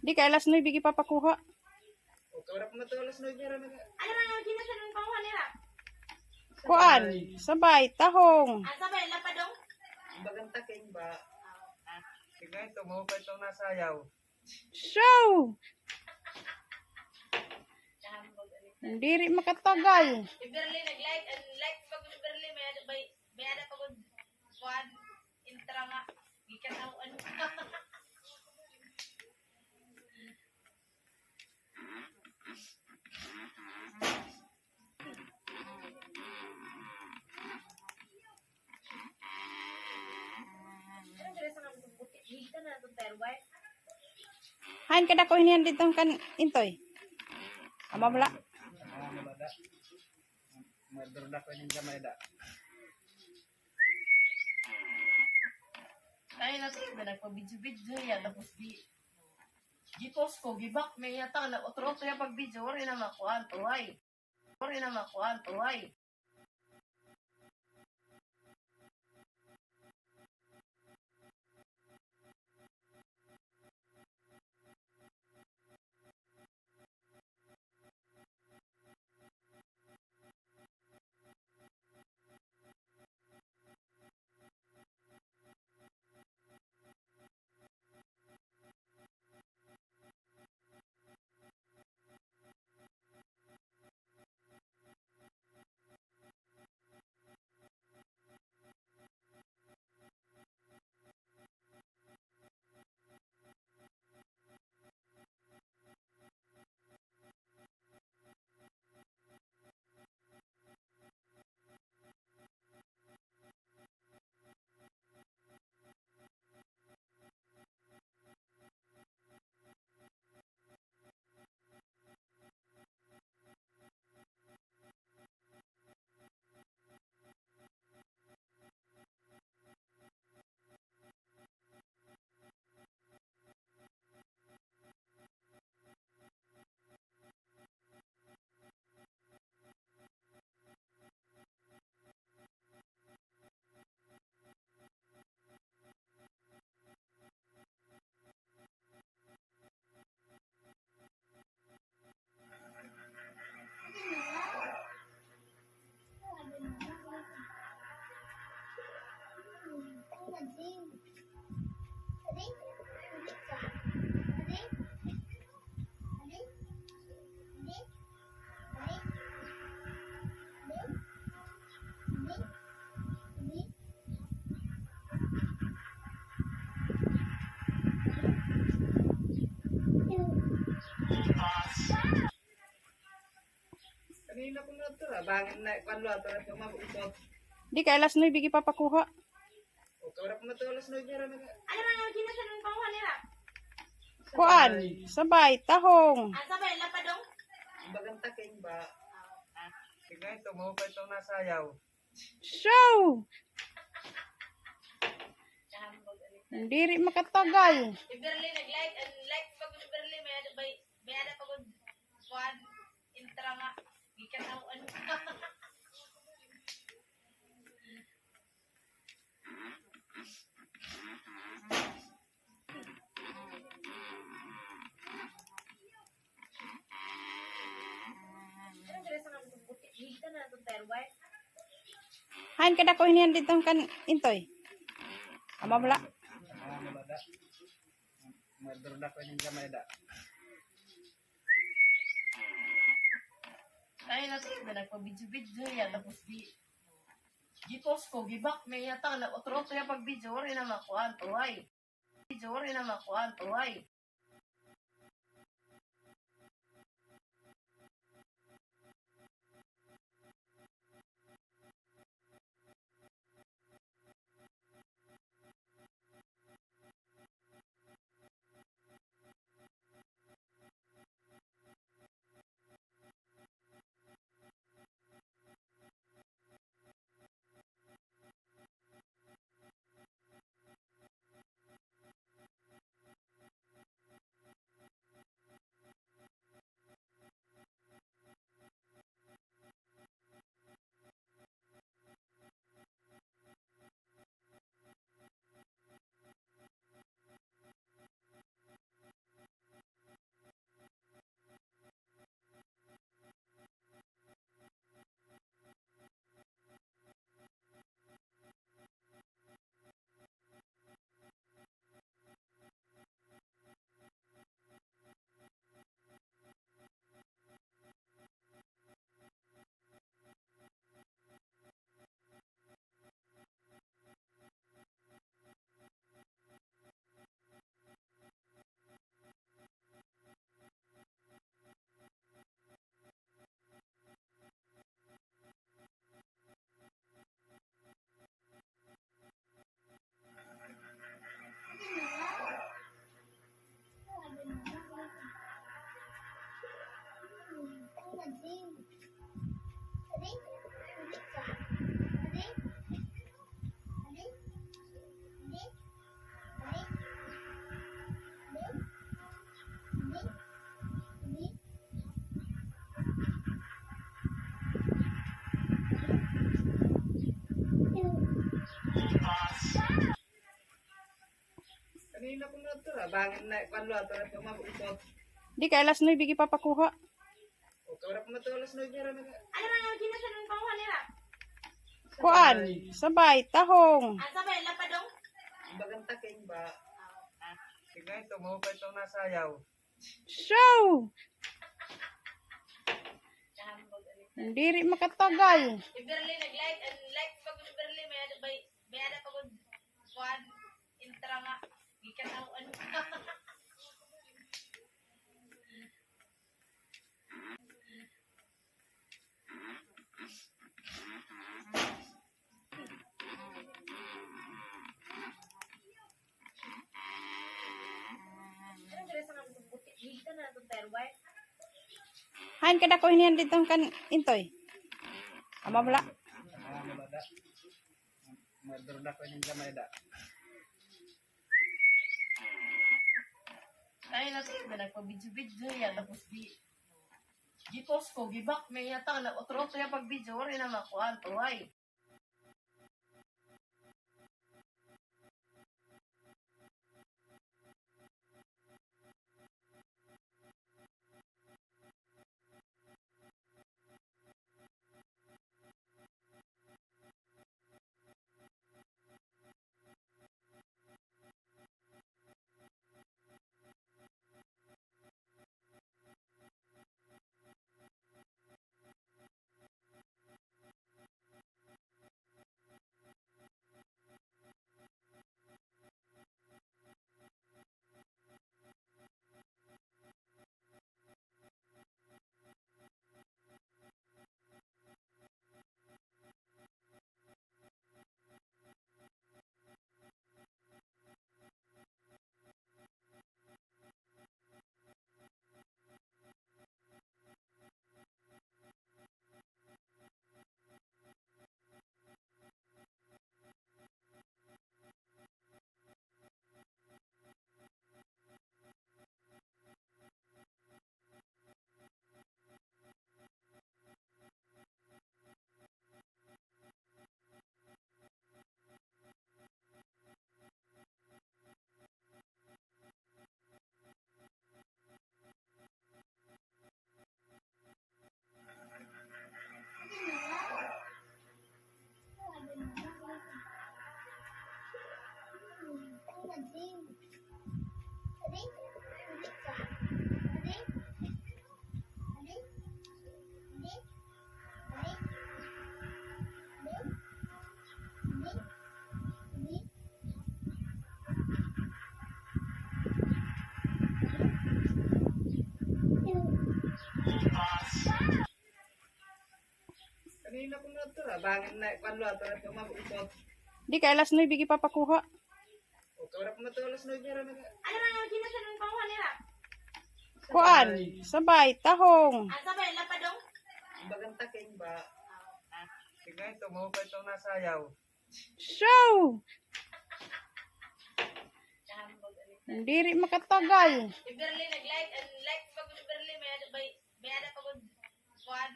Di kay alas nuebe gipapakuha. Kuan, sabay, tahong. Bagan taking ba? Tignan ito, mahukay itong nasayaw. So, diri makatagal. Si Berly nag-like, an like pa gud ni Berly, may ada, may, may ada pa gud kuan, intra nga gikan ako, ano. Hain kadako ini didto kan Intoy? Ama bala. Murder da ko ini gamay da. Ay, nasa iba nagpa-video-video ya, tapos di, di-post ko, gi-back niya, tang, nag-utro-utro ya pag-video, waray na makuan, tuhay. Waray na makuan, tuhay. Di kay alas nuebe gipapakuha. Kuan, sabay, tahong. Bagan taking ba? Tignan ito, mahukay itong nasayaw. So, diri makatagal. Si Berly nag-like, an like pa gud ni Berly, may ada, may, may ada pa gud kuan, intra nga gikan ako, ano. Hain kadako ini didto kan Intoy? Ama bala. Murder da ko ini gamay da. Ay, nasa iba nagpa-video-video ya, tapos di, di-post ko, gi-back niya, tang, nag-utro-utro ya pag-video, waray na makuan, tuhay. Video, waray na makuan, tuhay. Di kay alas nuebe gipapakuha. Kuan, sabay, tahong. Bagan taking ba? Sige, ito mo pa itong nasayaw. So, diri makatagal. Hain kadako hiniyan didto kan Intoy? Ama bala. Madurda ko ning gamay da. Ay, nasa iba nagpa-video-video ya, tapos di, gi-post ko, gi-back, may yata na, otro-otro ya pag-video, wari na makuha, to, ay. Kanina ko na ito, ah. Bangin na, kwan lo, ato na ito, mabukot. Di kay alas nuebe gipapakuha. O, kawala ko na ito, alas nuebe, ra na. Ano na nga, ginasan ang panguha nila? Kuan, sabay, tahong. Ah, sabay, lapadong? Bagan taking ba? Sige, ito mo pa itong nasayaw. So, diri makatagal. Si Berly nag-live, ang live pa ko ni Berly, may ano ba, may ano pa ko, kuan,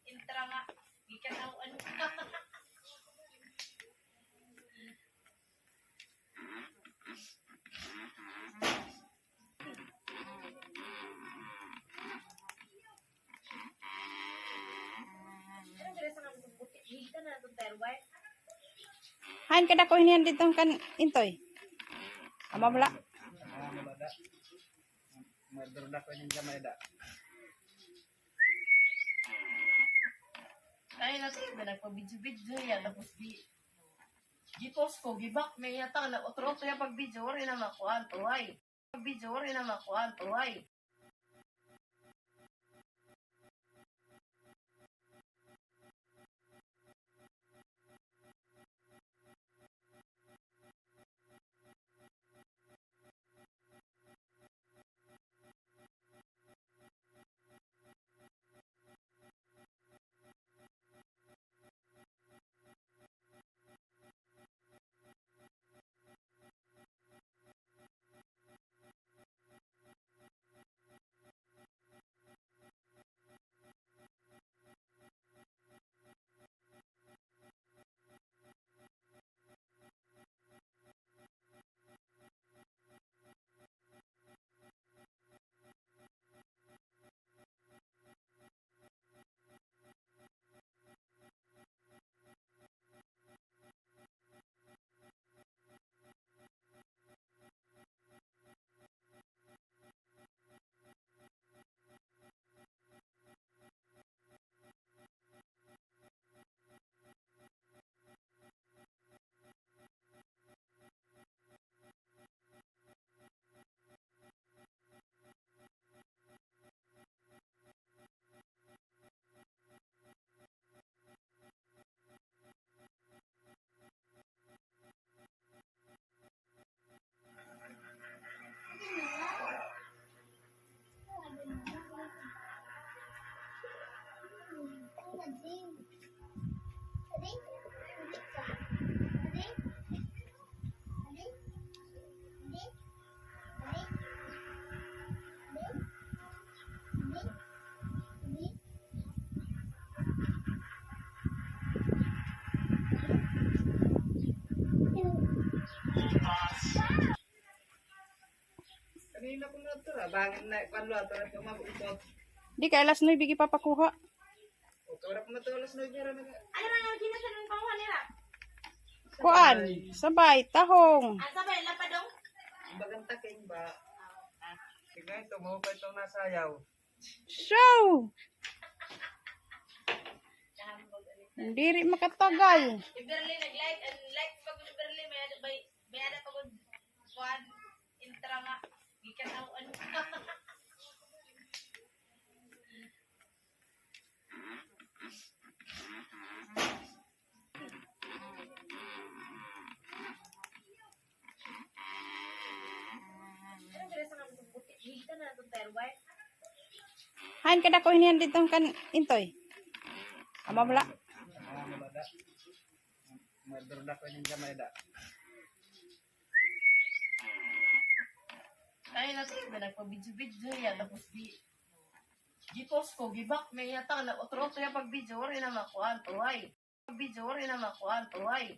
intra nga, gikan ako, ano. Hain kadako hiniyan didto kan Intoy? Ama bala. Madurda ko ning gamay da. Ay, nasa iba nagpa-video-video ya, tapos di, gi-post ko, gi-back, may yata na, otro-otro ya pag-video, wari na makuha, to, ay. Pag-video, wari na makuha, to, ay. Di kay alas nuebe gipapakuha. Kuan, sabay, tahong. Bagan taking ba? Tignan ito, mahukay itong nasayaw. So, diri makatagal. Hain kadako ini didto kan Intoy? Ama bala. Murder da ko ini gamay da. Ay, nasa iba nagpa-video-video ya, tapos di, di post ko, gibak, may yata, na otro-otro ya pag-video, rin na makuha, to, ay. Pag-video, rin na makuha, to, ay.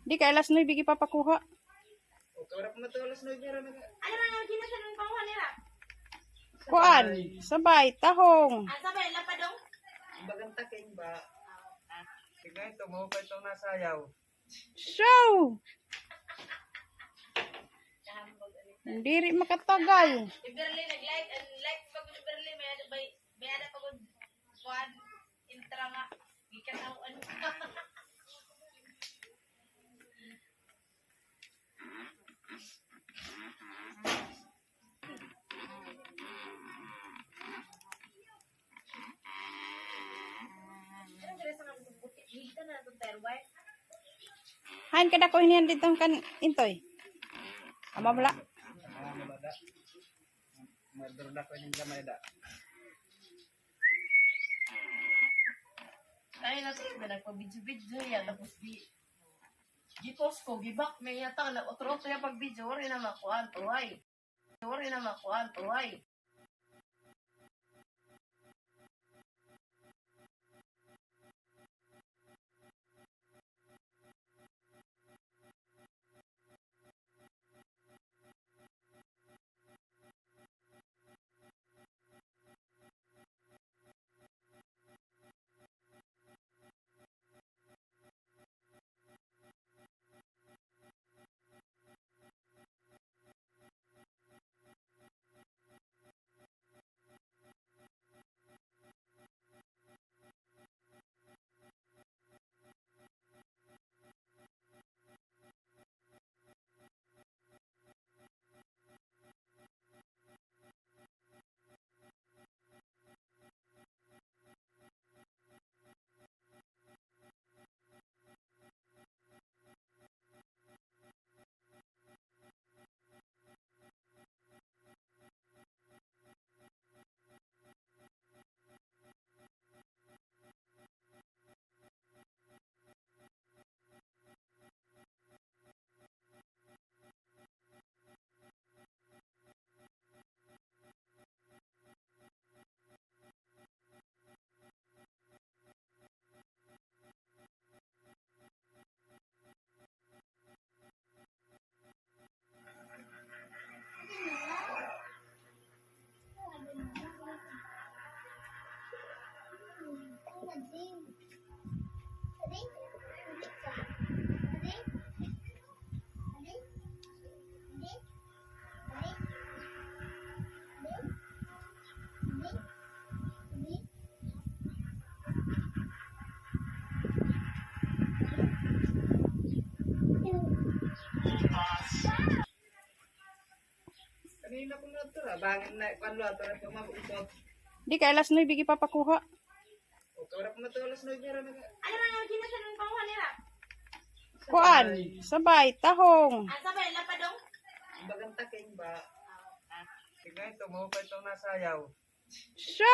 Di kay alas nuebe gipapakuha. Kuan, sabay, tahong. Tignan ito, mahukay itong nasayaw. So, diri makatagal. Hain kadako ini didto kan Intoy? Ama bala. Murder da ko ini gamay da. Ay, nasa iba nagpa-video-video ya, tapos di, di-post ko, gibak, may yata, na otro-otro ya pag-video, ori na makuan to, ay. Ori na makuan to, ay. Di kay alas nuebe gipapakuha. Kuan, sabay, tahong. Bagan taking ba? Tignan ito, mahupa itong nasayaw. So,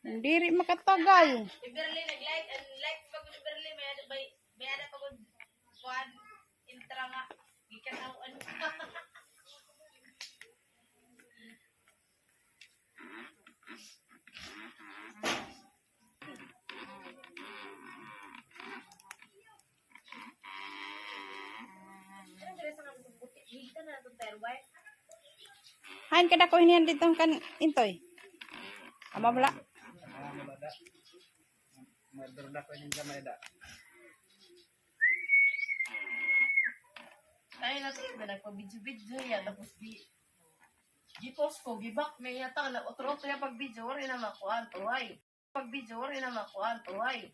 diri makatagal. Si Berly nag-like, an like pa gud ni Berly, may ada, may, may ada pa gud kuan, intra nga gikan-aw-an. Hain kadako ini an didto kan Intoy? Ama bala. Murder da ko ini gamay da. Ay, nasa, nagpa-video-video ya, tapos di, di-post ko, gi-back niya, tang, nag-utro-utro ya pag-video, waray na makuan, tuhay. Pag-video, waray na makuan, tuhay.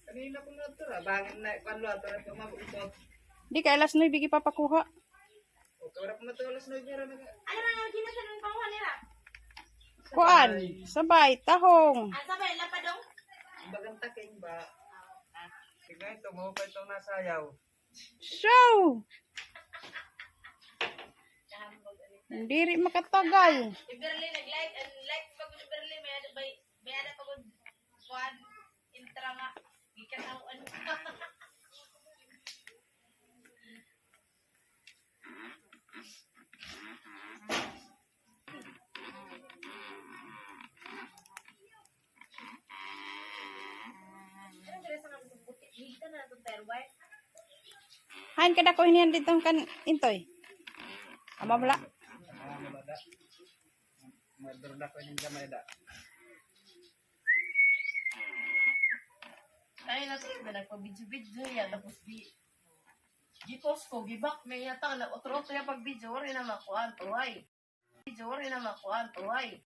Kanina ko na ito, ah. Bangin na, kwan lo, ito na ito, mabukot. Di kay alas nuebe gipapakuha. O, kawala ko na ito, alas nuebe ra na. Ano ra nga, di na siya nang panguha nila? Kuan, sabay, tahong. Ah, sabay, lapadong? Bagang taking ba? Ah, ah. Tignan ito, mahupa itong nasayaw. So, diri makatagal. Si Berly nag-like, an like pa gud ni Berly, may ada, may, may ada pa gud kuan, intra nga gikan-aw-an. Hain kadako ini an didto kan Intoy? Ama bala. Murder da ko ini gamay da. Ay, nasa, nagpa-video-video ya, tapos di, gi-post ko, gi-back niya, tang, nag-utro-utro ya pag-video, waray na makuan, tuhay. Video, waray na makuan, tuhay.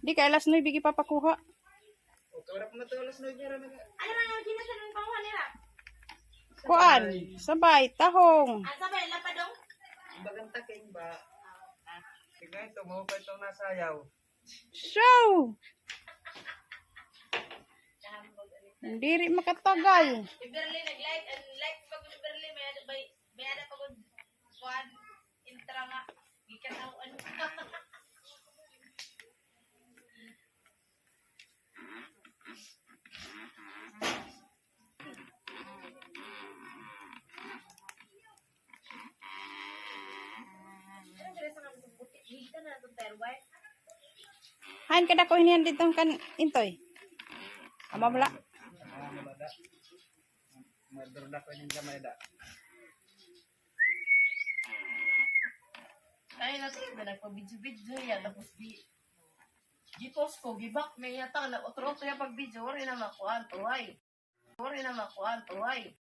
Di kay alas nuebe gipapakuha. Kuan, sabay, tahong. Bagan taking ba? Sige, ito mo pa itong nasayaw. So, diri makatagal. Si Berly nag-light, and light pa gud si Berly, may ada, may, may ada pa gud kuan, intra nga gikataw-an. Hain kadako hiniyan didto kan Intoy? Ama bala. Madurda ko ning gamay da. Ay, nasa na nagpa-video-video ya, tapos di, di-post ko, gibak, may yata, na otro-otro ya pag-video, wari na makuan, tuhay. Wari na makuan, tuhay.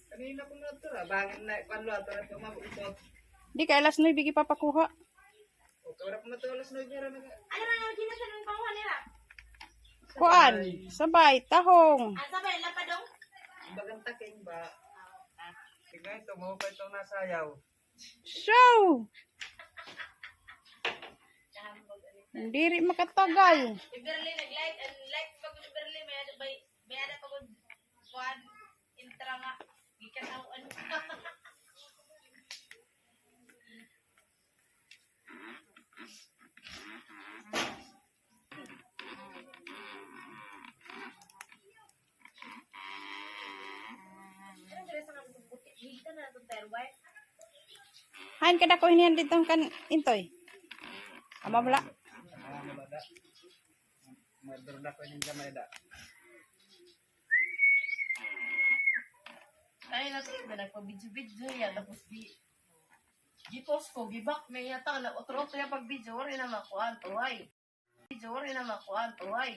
Kanina ko na ito, ah. Bangin na, kuwan lo, ito na ito, mabukot. Di kay alas nuebe gipapakuha. O, kawala pa man ito, alas nuebe ra, nag- Ano ra nga, ginasan ang panguha nila? Kuan, sabay, tahong. Ah, sabay, lapadong? Bagang taking ba? Ah, ah. Tignan ito, mahupa itong nasayaw. So, diri makatagal. Si Berly nag-light, ang light pa ko ni Berly, may ano ba, may ano pa ko, kuwan, intra nga, gikataw-an. Hain kadako hiniyan didto kan Intoy? Ama bala. Ay, nasa na nagpa-video-video ya, tapos di, di-post ko, gibak, may yata, na otro-otro ya pag-video, wari na makuan, tuhay. Video, wari na makuan, tuhay.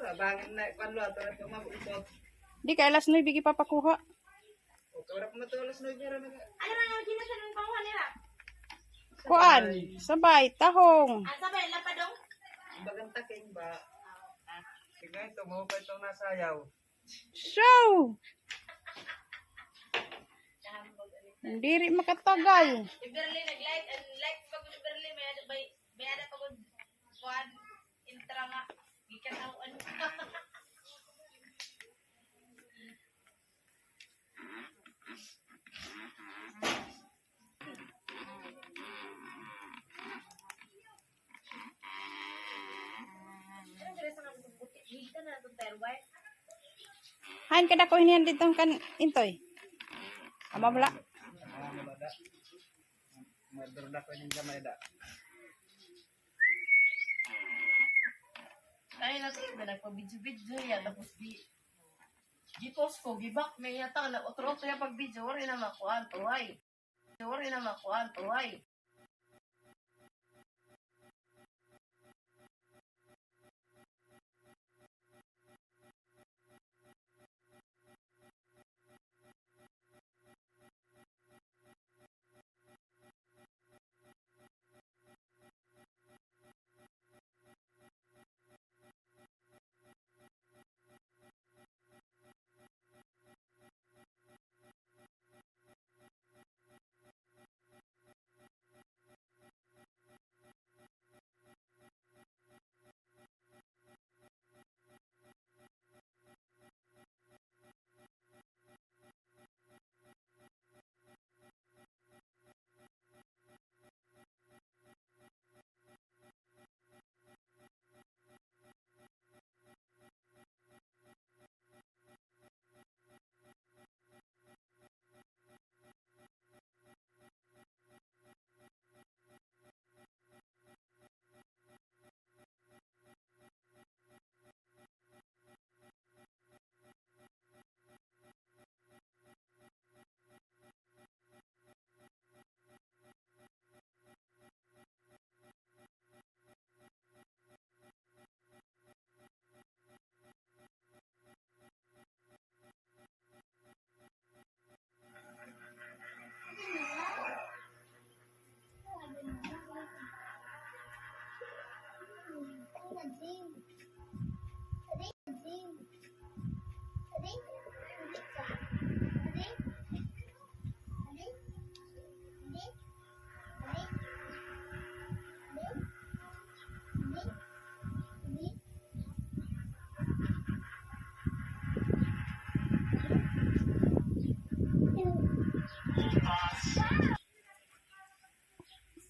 Tabangan na, kuan lo, ato na ito mabukot. Di kay alas nuebe gipapakuha. O, kawala pa man ito alas nuebe, ra na. Ano ra nga ginasa ng panguha nila? Kuan, sabay, tahong. Ah, sabay, lapadong? Bagang taking ba? Sige, ito, maupay itong nasayaw. So, diri makatagal. Si Berly nag-light, and light pa gud si Berly, may ada, may, may ada pa gud kuan, intra nga, gikan ako, ano. Hain kadako hiniyan didto kan Intoy? Ama bala. Madurda ko ning gamay da. Ay, nasa iba nagpa-video-video ya, tapos di, gi-post ko, gi-back, may yata, nag-utro-utro ya pag-video, waray na makuan, tuway. Waray na makuan, tuway.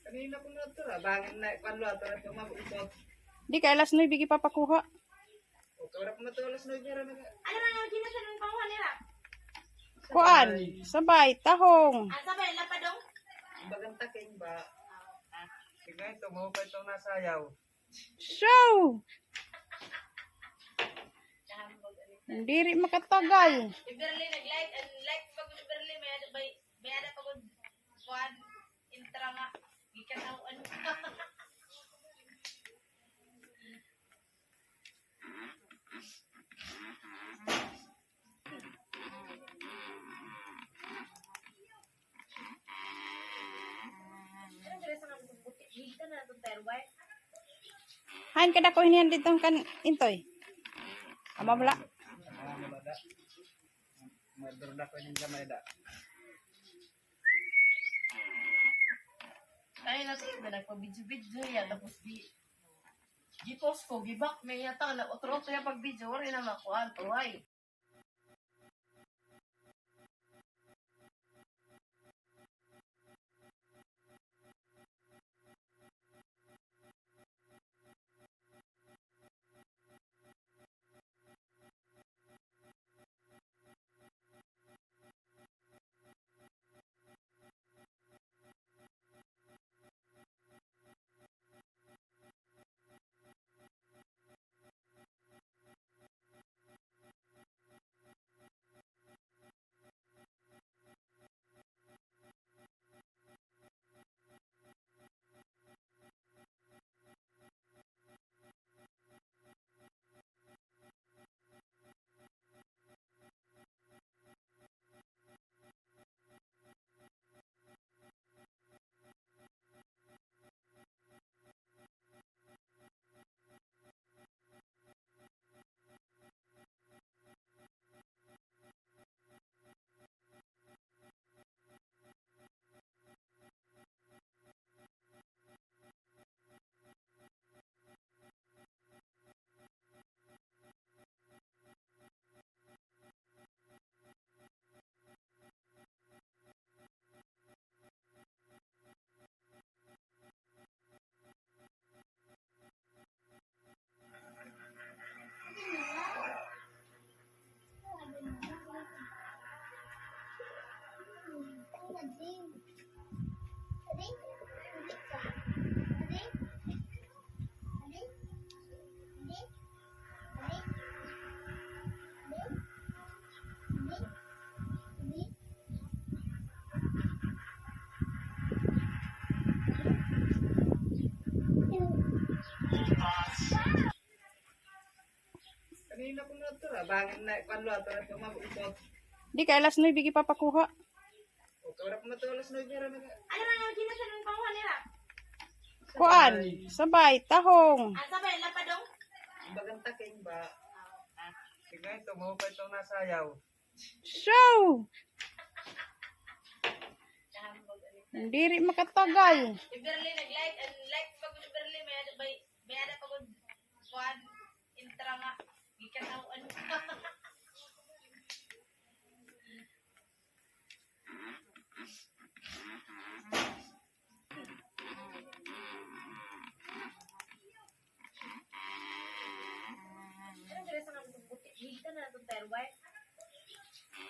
Kanina ko na ito, ra. Bangin na, kuan lo, ato na ito, mabukot. Di kay alas nuebe gipapakuha. O, kawala pa man ito alas nuebe, ra na. Ano ra nga ginasa ng panguha nila? Kuan, sabay, tahong. Ah, sabay, lapadong? Bagang taking ba? Sige, ito, maupay itong nasayaw. So, diri makatagal. Si Berly nag-light, and light pa gud si Berly, may ada, may, may ada pa gud kuan, intra nga, gikan ako, ano. Hain kadako hiniyan didto kan Intoy? Ama bala. Madurda ko ning gamay da. Ay, nasa iba nagpa-video-video ya, tapos di, gi-post ko, gi-back, may yata, nag-utro-utro ya pag-video, waray na makuan, tuway. Di kay alas nuebe gipapakuha. Kuan, sabay, tahong. So, diri makatagal.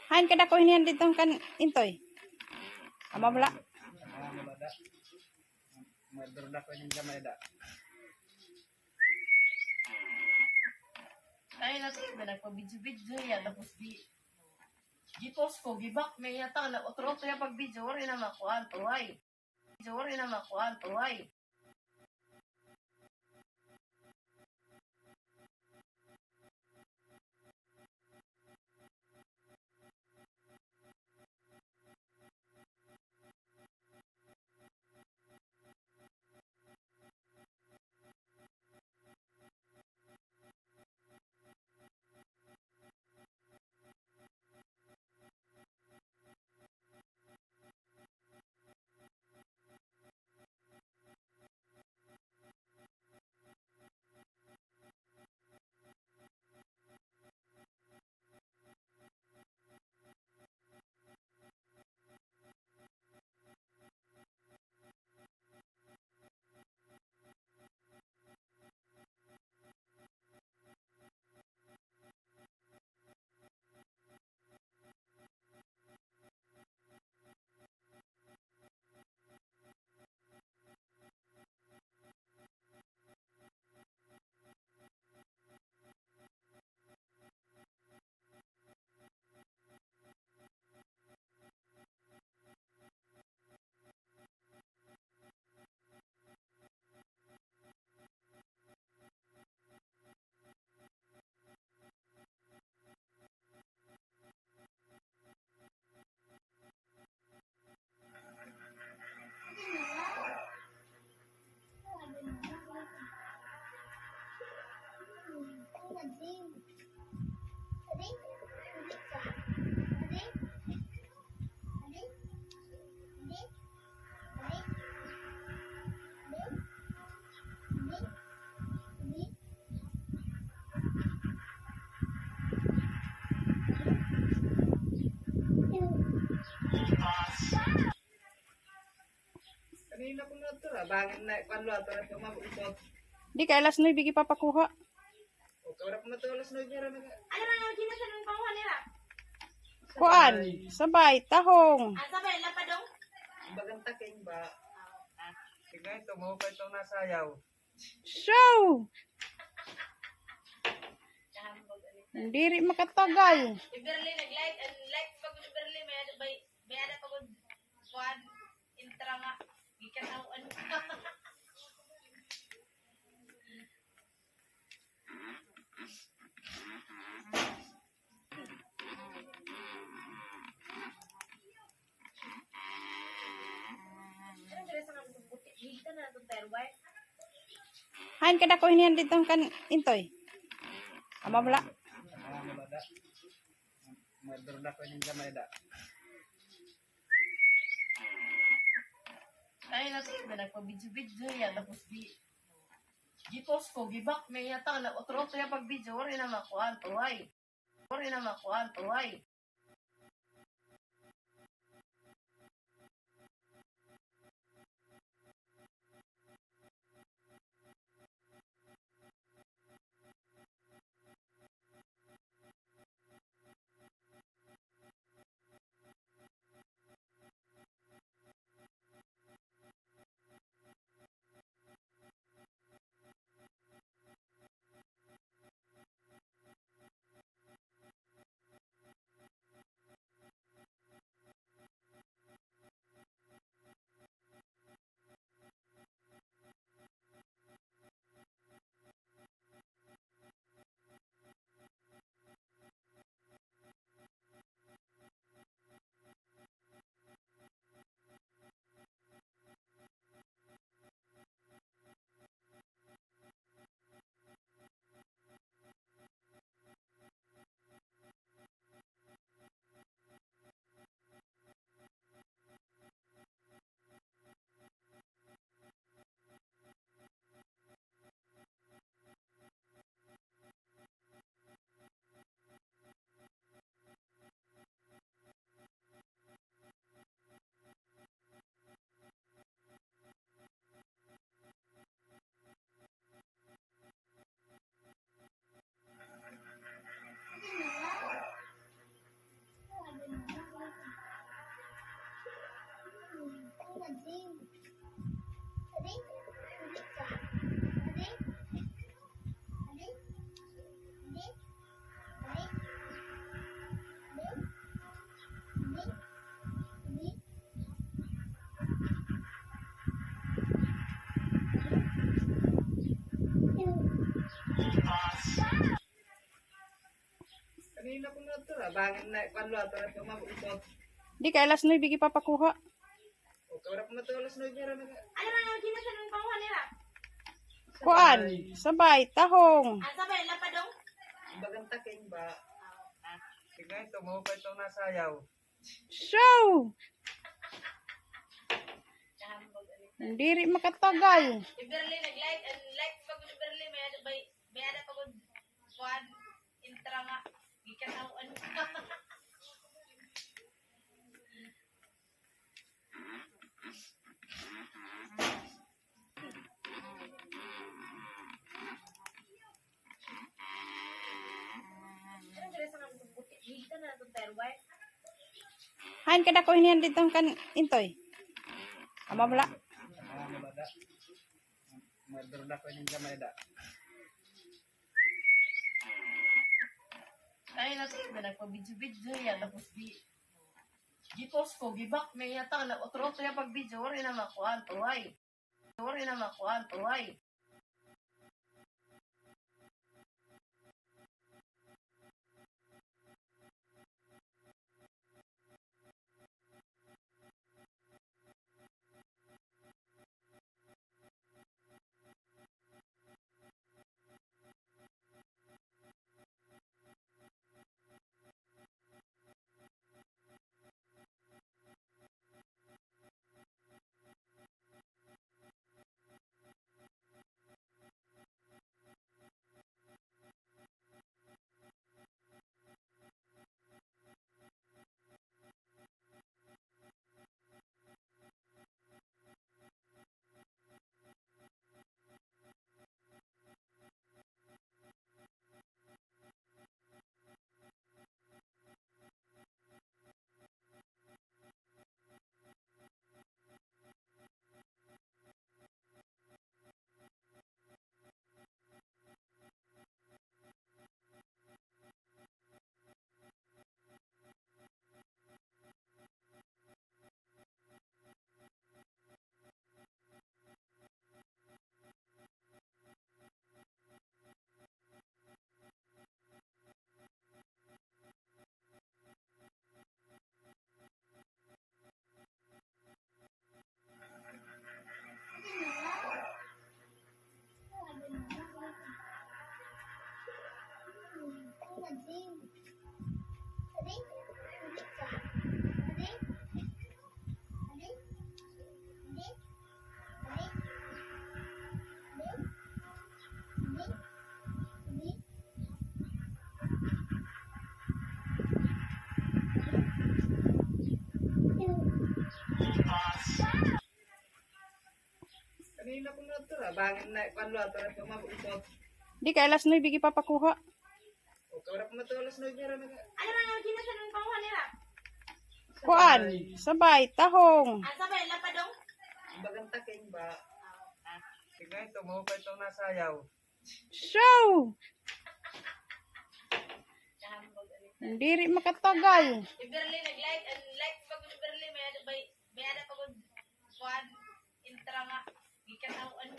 Hain kadako hiniyan didto kan Intoy? Ama bala. Ay, nagpa-video-video hiya, tapos di, gi-pause ko, gi-back niya, tana, otro-otro hiya pag-video, waray na makuan, tuhay. Di kay alas nuebe gipapakuha. Kuan, sabay, tahong. So, diri makatagal. Hain kadako hiniyan didto kan Intoy? Ama bala. Ay, nagpa-video-video hiya, tapos di, gi-pause ko, gi-back niya, tana, otro-otro hiya pag-video, waray na makuan, tuhay. Waray na makuan, tuhay. Di kay alas nuebe gipapakuha. Kuan, sabay, tahong. Bagan taking ba? Tignan ito, mahukay itong nasayaw. So, diri makatagal. Kimberly, nag-like, and like pa gud Kimberly, may ada, may, may ada pa gud kuan, intra nga, gikan ako, ano. Hain kadako hinihan didto kan Intoy? Ama bala. Murder da ko ini gamay da. Ay, nasa na nagpa-video-video ya, tapos di, gi-post ko, gi-back niya, ta, nag-utro-utro ya pag-video, waray na makuha, tuhay. Waray na makuha, tuhay. Kanina ko na ito, ah. Bangin na, kuwan lo, ato na ito, mabukot. Di kay alas nuebe gipapakuha. O, kawala ko na ito, alas nuebe, ra, nag- Ano na, ano, ginasan ng panguha nila? Kuan, sabay, tahong. Ah, sabay, lapadong? Bagang taking ba? Tignan ito, mahukay itong nasayaw. So, diri makatagal. Kimberly, nag-like, and like pa gud Kimberly, may ano ba, may ano pa gud, kuan, intra nga, gikan ako, ano.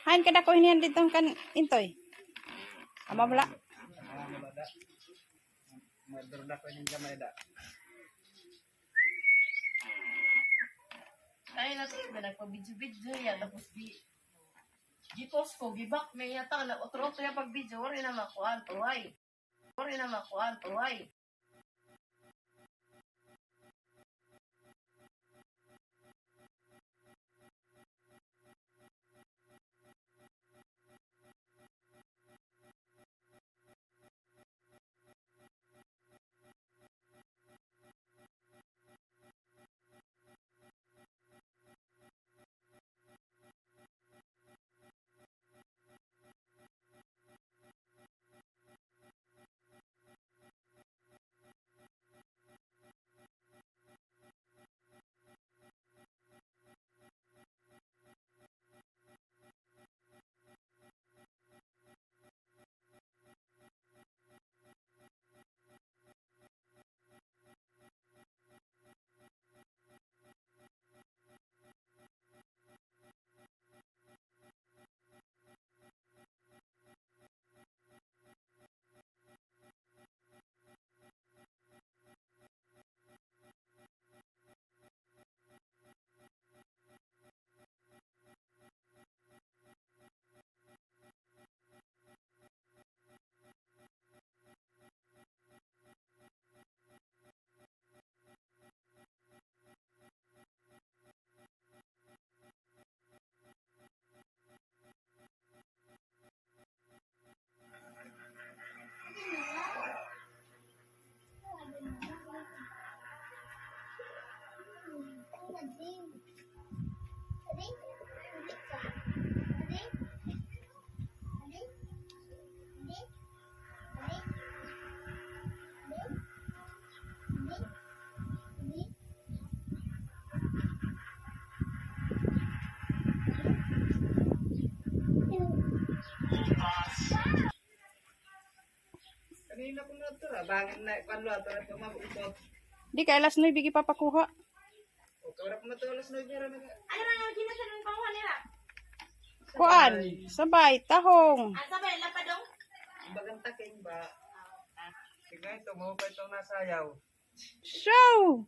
Hain kadako hinihan didto kan Intoy? Ama bala. Murder da ko ini gamay da. Ay, nasa iba nagpa-video-video ya, tapos di, di-post ko, gi-back niya, ta, nag-utro-utro ya pag-video, waray na makuha, tuhay. Waray na makuha, tuhay. Kanina ko na ito, ah. Bangin na, panlo, ito na ito, mabukot. Di kay alas nuebe, gipapakuha. O, kaya pa ito, alas nuebe, ra na. Ano ra nga, ginasan ng panguha nila? Kuan, sabay, tahong. Ah, sabay, lapadong? Bagang taking ba? Sige, ito mo pa itong nasayaw. Show!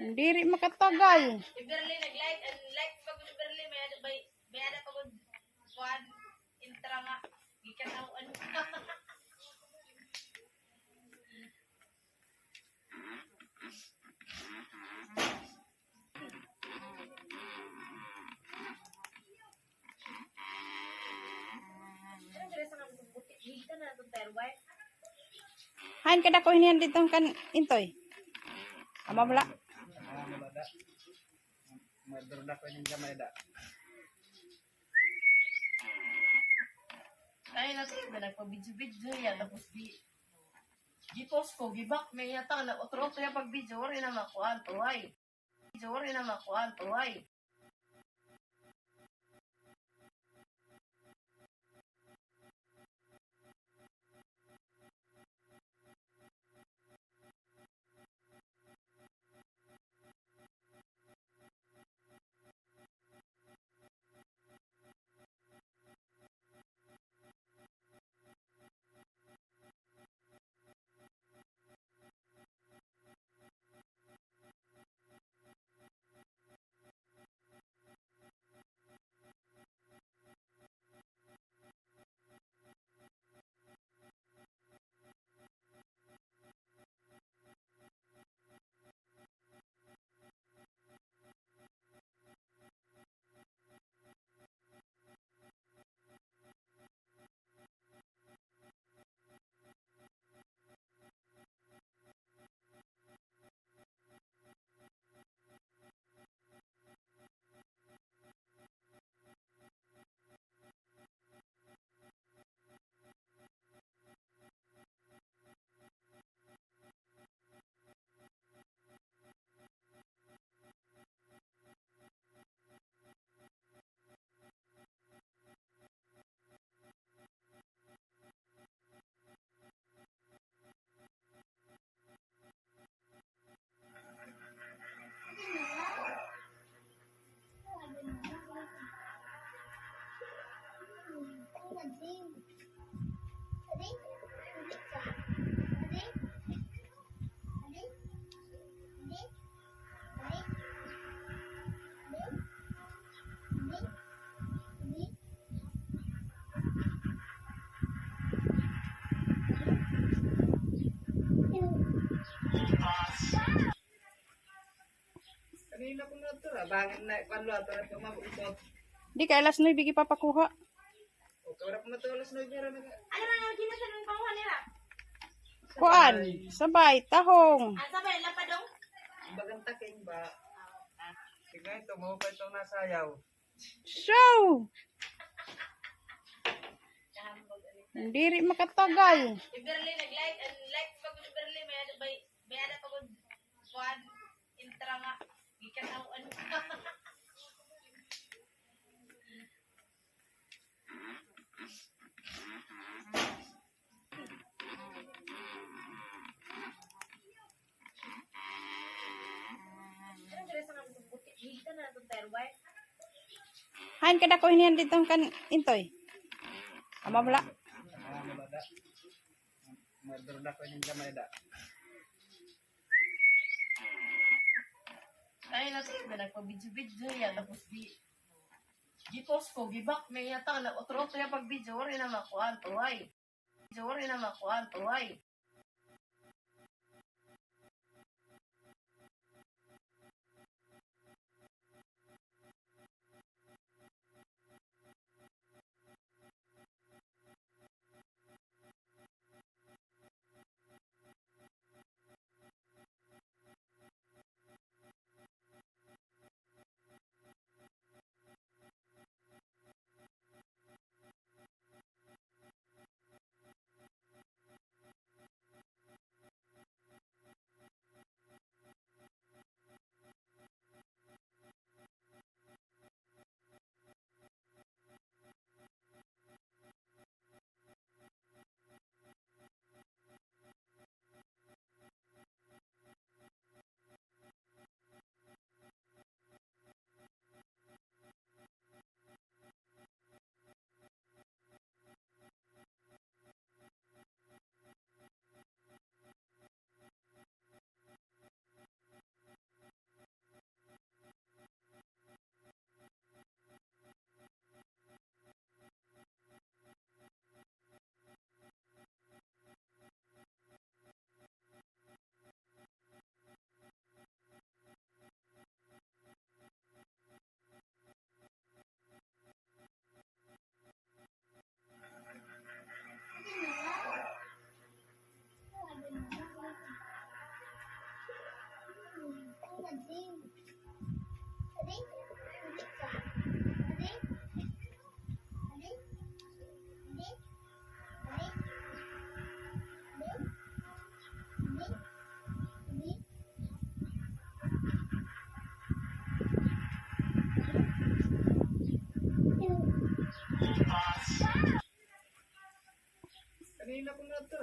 Diri makatagal. Si Berly nag-light, ang light pa ko ni Berly, may ano ba, may ano pa ko, kuan, intra nga, gikan ako, ano. Hain kadako hiniyan didto kan Intoy? Ama bala. Madurda ko ning gamay da. Ay, nasa iba nagpa-video-video yan. Tapos di, di-post ko, gibak, may yata, na otro-otro yung pag-video, wari na makuha, tuway. Video, wari na makuha, tuway. Kanina ko na ito, ah. Bangin na, panlo, ito na ito, mabukot. Di kay alas nuebe gipapakuha. O, kaya pa ito, alas nuebe, ra na. Ano ra nga, ginasan ng panguha nila? Kuan, sabay, tahong. Ah, sabay, lapadong? Bagang taking ba? Sige, ito mo pa itong nasayaw. Show! Diri makatagal. Si Berly nag-light, ang light pa ko ni Berly, may ano ba, may ano pa ko, kuan, intra nga, gikan ako, ano. Hain kadako hiniyan didto kan Intoy? Ama bala. Madurda ko ning gamay da. Ay, nasa iba nagpa-video-video yan, tapos di, di-post ko, gibak, may yata, na otro-otro yung pag-video, wari na makuha, tuway. Sorry na, makuan, tuway.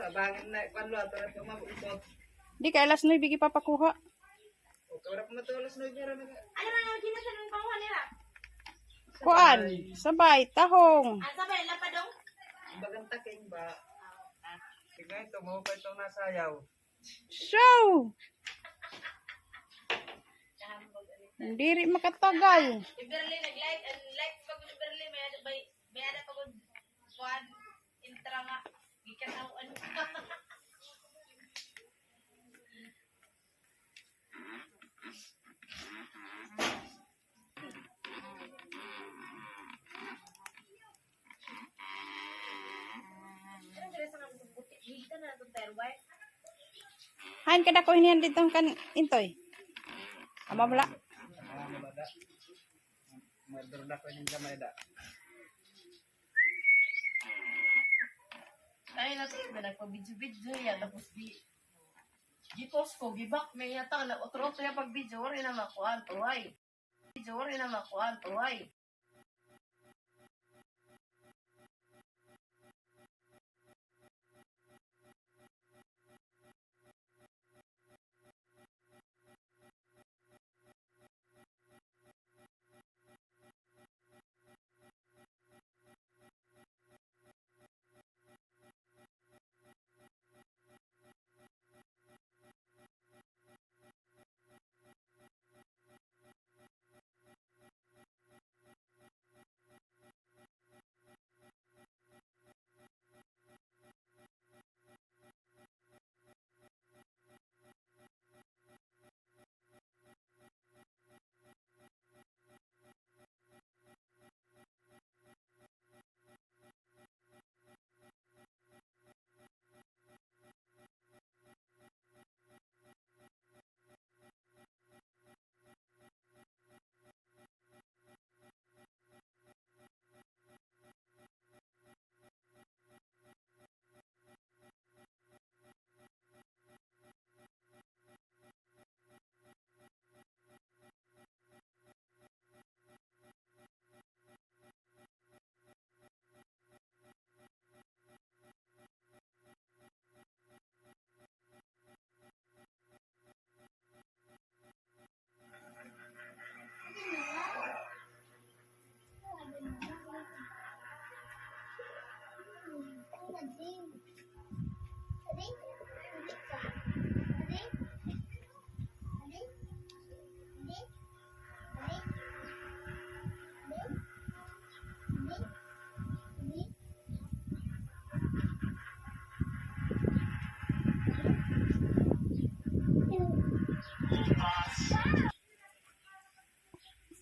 Tabangan na, kuan lo, ato na ito mabukot. Di kay alas nuebe gipapakuha. O, kawara pa man to alas nuebe ra, nag- Ano na nga, kinasan ang panguha nila? Kuan, sabay, tahong. Ah, sabay, lapadong? Ang bagang taking ba? Ah, ah. Tignan ito, mahupay itong nasayaw. Show! Diri makatagal. Si Berly nag-light, and light pag si Berly, may ano, may, may ano pag kuan, intra nga, gikan ako, ano. Hain kadako hinihan didto kan Intoy? Ama bala. Murder na ko ning gamay da. Ay, na, nagpa-video-video ya, tapos di, gi-post ko, gi-back, may yata, na otro-otro ya pag-video, waray na makuan to, ay. Video, waray na makuan to, ay.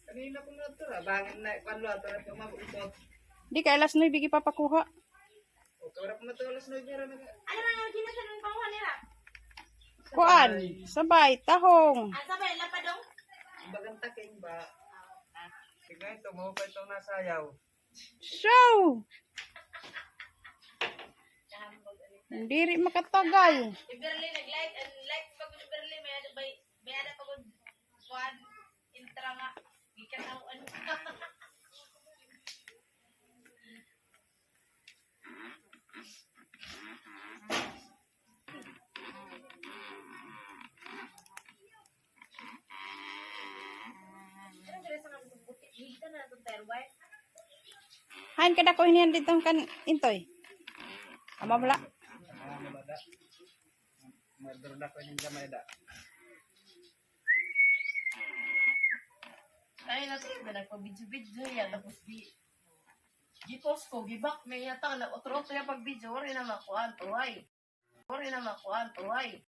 Kanina ko na ito, ah. Bangin na, kwan lo, ato na ito, mabukot. Di kay alas nuebe gipapakuha. O, kawara pa man to alas nuebe ra, nag- Ano na nga, kinasan ang panguha nila? Kuan, sabay, tahong. Ah, sabay, lapadong? Ang bagang taking ba? Ah, ah. Tignan ito, mahupay itong nasayaw. Show! Diri makatagal. Si Berly nag-light, and light pag si Berly, may ano ba, may ano pag kuan, intra nga, gikan ako, ano. Hain kadako hinihan didto kan Intoy? Ama bala. Murder na ko ning gamay da. Ay, nasa iba nagpa-video-video ya, tapos di, gi-post ko, gi-back, may yata, na otro-otro ya pag-video, waray na makuan to, ay. Waray na makuan to, ay.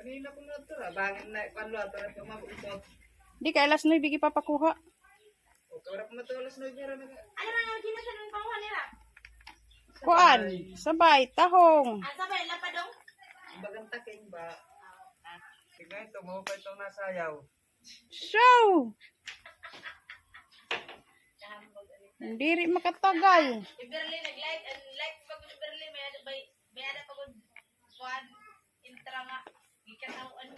Kanina ko na ito, ah. Bangin na, kuwan lo, ito na ito, mabukot. Di kay alas nuebe, gipapakuha. O, kawara ko na ito, alas nuebe, ra na. Ano na nga, ginasan ng panguha nila? Kuan, sabay, tahong. Ah, sabay, lapadong? Bagang taking ba? Sige, ito, mo pa itong nasayaw. Show! Diri makatagal. Si Berly nag-like, ang like pag si Berly, may ada, may, may ada pag kuan, intra nga, gikataw-an.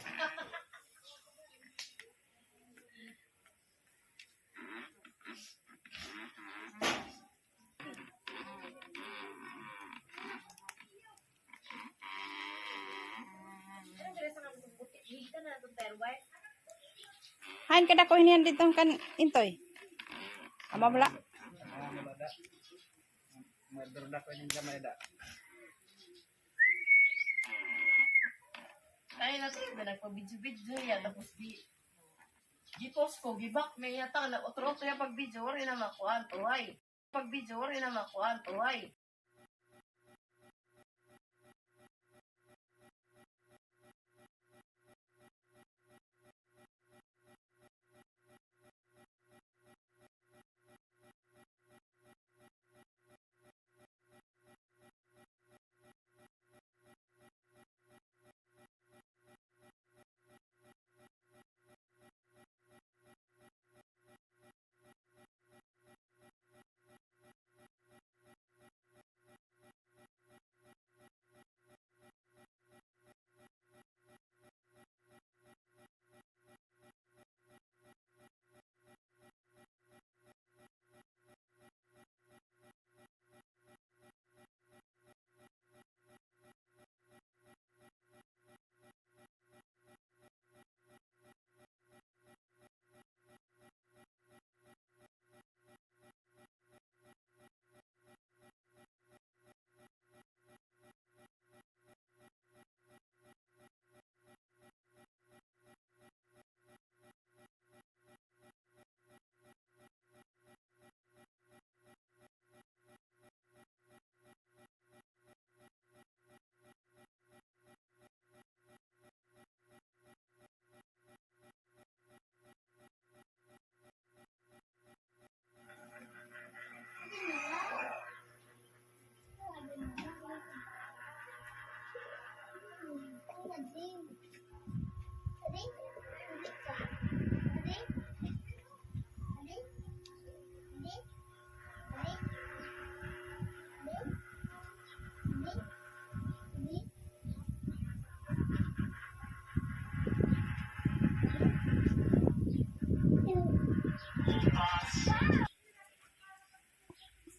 Hain kadako hiniyan didto kan Intoy? Ama bala. Murder na ko inin gamay da. Ay, natin na nagpa-video-video ya, tapos di, di-post ko, gi-back niya, yata na, otro-otro ya pag-video, waray na makuan, tuhay. Pag-video, waray na makuan, tuhay.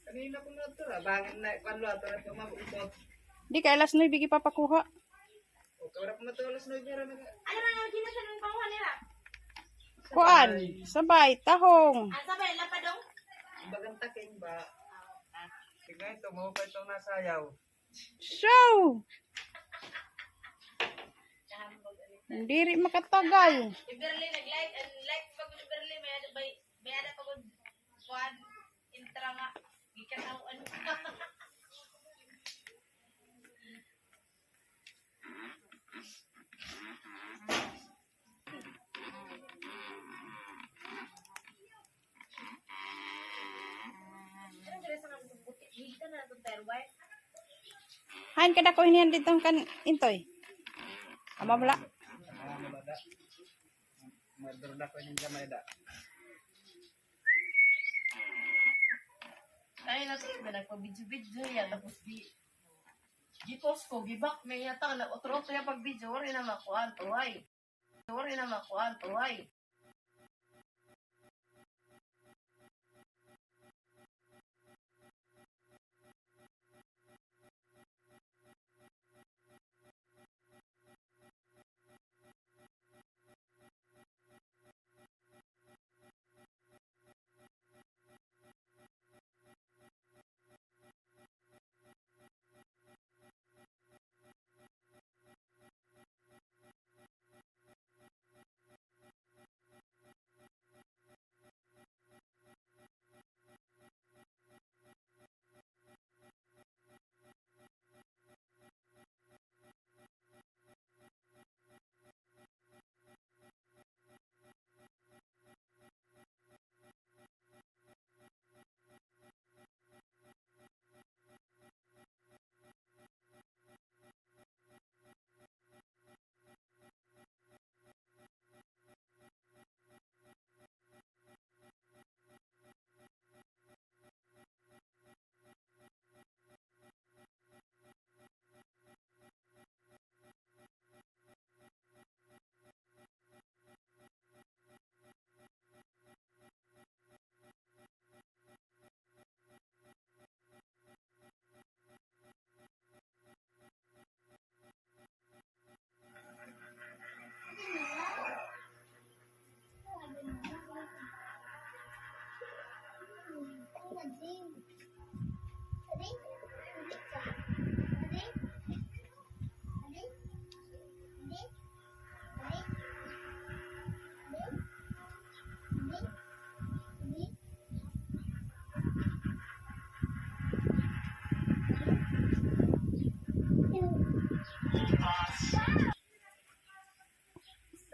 Kanina ko na ito, ah. Bangin na, kuwan lo, ito na ito, mabukot. Di kay alas nuebe, gipapakuha. O, kawara ko na ito, alas nuebe, ra na. Ano na nga, ginasan ng panguha nila? Kuan, sabay, tahong. Ah, sabay, lapadong? Bagang taking ba? Sige, ito, mo pa itong nasayaw. Show! Diri makatagal. Si Berly nag-like, ang like pag si Berly, may ada, may, may ada pag kuan, intra nga, gikataw-an. Hain kadako hiniyan didto kan Intoy? Ama bala. Murder na ko inin gamay da. Ay, natin na nagpa-video-video ya, tapos di, di-post ko, gi-back niya, yata na, otro-otro ya pag-video, waray na makuan, tuhay. Waray na makuan, tuhay.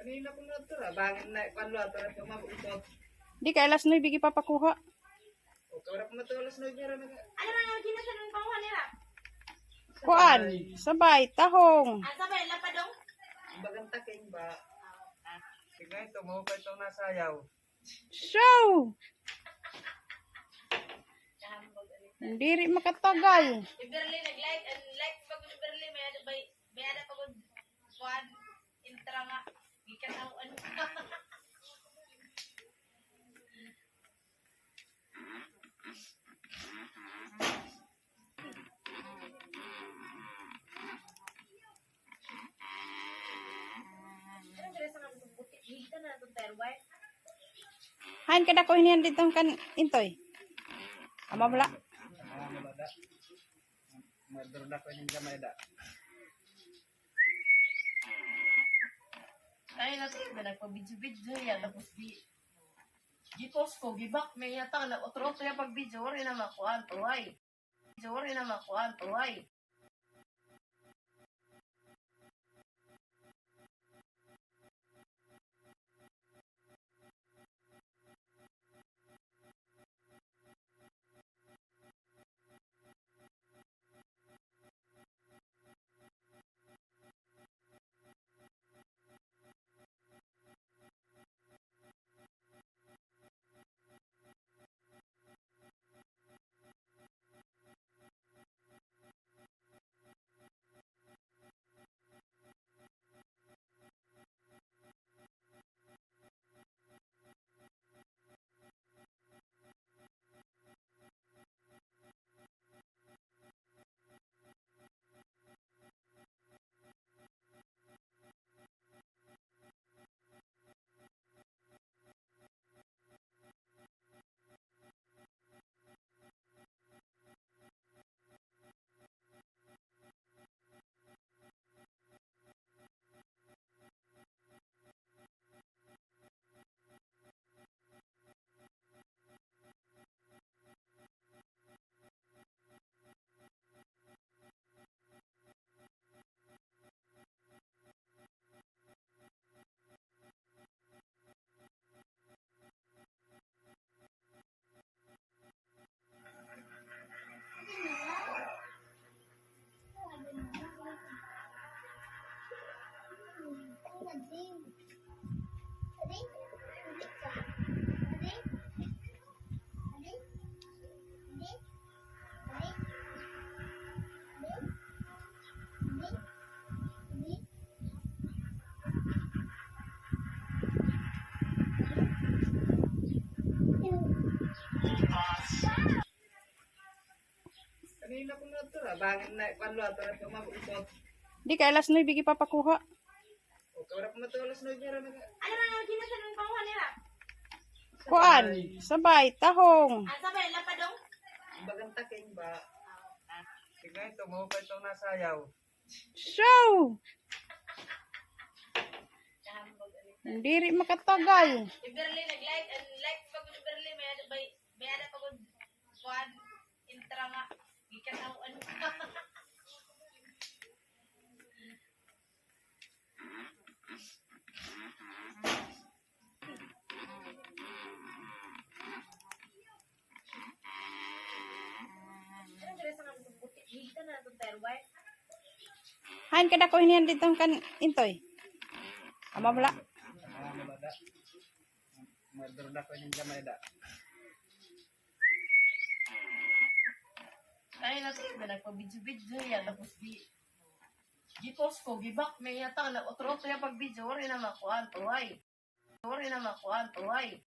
Kanina ko na ito, ah. Bangin na, kuwan lo, ito na ito, mabukot. Di kay alas nuebe, gipapakuha. O, kawala ko na ito, alas nuebe, ra na. Ano na nga, ginasan ng panguha nila? Kuan, sabay, tahong. Ah, sabay, lapadong? Bagang taking ba? Tignan ito, mahukay itong nasayaw. Show! Diri makatagal. Si Berly nag-like, and like pag si Berly, may ada, may, may ada pag kuan, intra nga, gikataw-an. Hain kadako hinihan didto kan Intoy? Ama bala. Madurda ko ini gamay da. Ay, na tayo ba nagpa-video-video niya, tapos di, di-post ko, gi-back, may yata, na otro-otro yung pag-video, wari na makuha, tuway. Video, wari na makuha, tuway. Kanina ko na ito, ah. Bangin na, kwan lo, ito na ito, mabukot. Di kay alas nuebe gipapakuha. O, kawala ko na ito, alas nuebe, ra na. Ano na nga, ginasan ng panguha nila? Kuan, sabay, tahong. Ah, sabay, lapadong? Bagang taking ba? Tignan ito, mahukay itong nasayaw. Show! Diri makatagal. Si Berly nag-like, and like pag si Berly, may ada, may, may ada pag kuan, intra nga, gikataw-an. Hain kadako hinihan didto kan Intoy? Ama bala. Madurda ko ini gamay da. Ay, na tayo ba nagpa-video-video niya, tapos di, di-post ko, gi-back, may yata, na otro-otro yung pag-video, wari na makuha, tuway. Wari na makuha, tuway.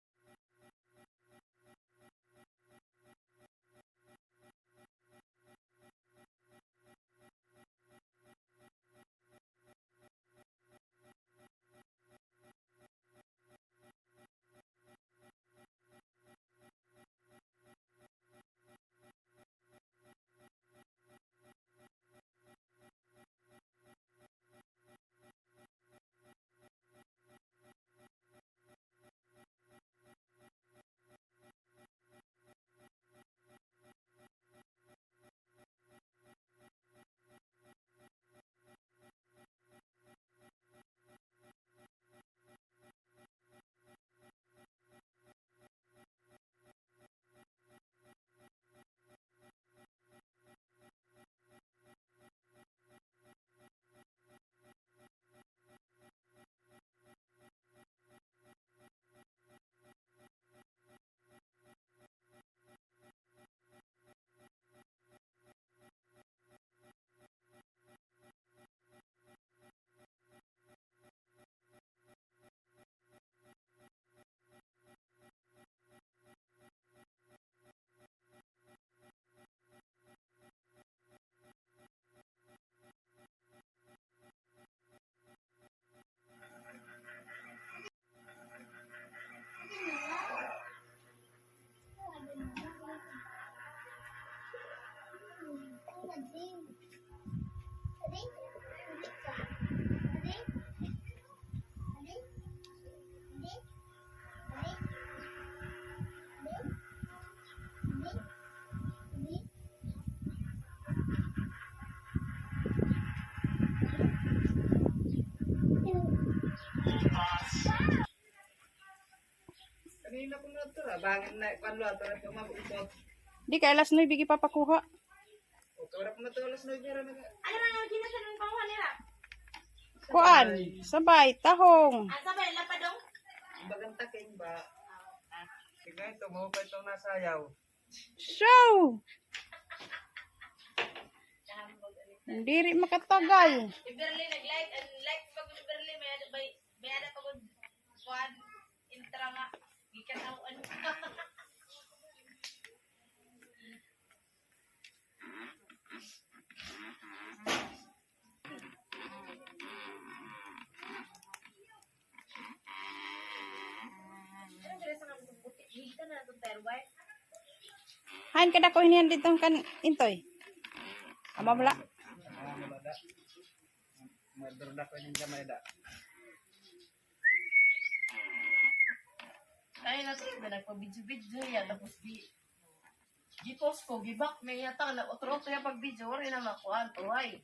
Di kay alas nuebe gipapakuha. Kuan, sabay, tahong. Bagan taking ba? Sige, ito mo pa itong nasayaw. So, diri makatagal. Si Berly nag-light, and light pa gud si Berly, may ada, may, may ada pa gud kuan, intra nga gikan-aw-an. Hain kadako hiniyan didto kan Intoy? Ama bala. Madurda ko ning gamay da. Ay, nasa na nagpa-video-video ya, tapos di, di-post ko, gi-back niya ta, nag-utro-utro ya pag-video, waray na makuan, tuway.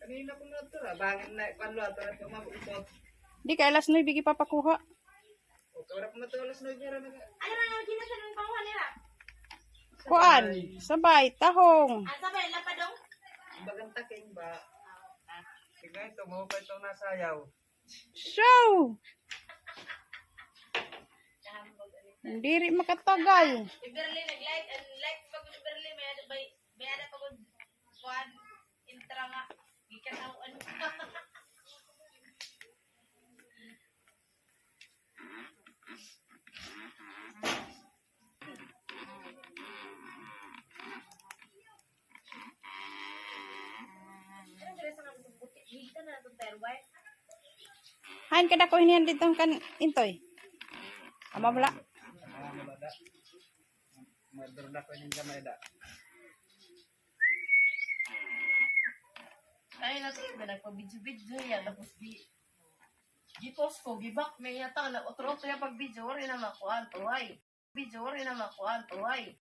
Kanina ko na ito, ah. Bangin na, kwan lo, ito na ito, mabukot. Di kay alas nuebe gipapakuha. O, kawala ko na ito, alas nuebe ra na. Ano na, ano, ginasan ng panguha nila? Kuan, sabay, tahong. Ah, sabay, lapadong? Bagang taking ba? Sige, ito mo pa itong nasayaw. So, diri makatagal. Si Berly nag-light, and light pa gud si Berly, may ano ba, may ano pa gud, kuan, intra nga, gikan-aw-an. Hain kadako hiniyan didto kan Intoy? Ama bala. Ay, nasa iba nagpa-video-video ya, tapos di, gi-post ko, gi-back niya ta, nag-utro-utro ya pag-video, waray na makuan, tuhay. Video, waray na makuan, tuhay.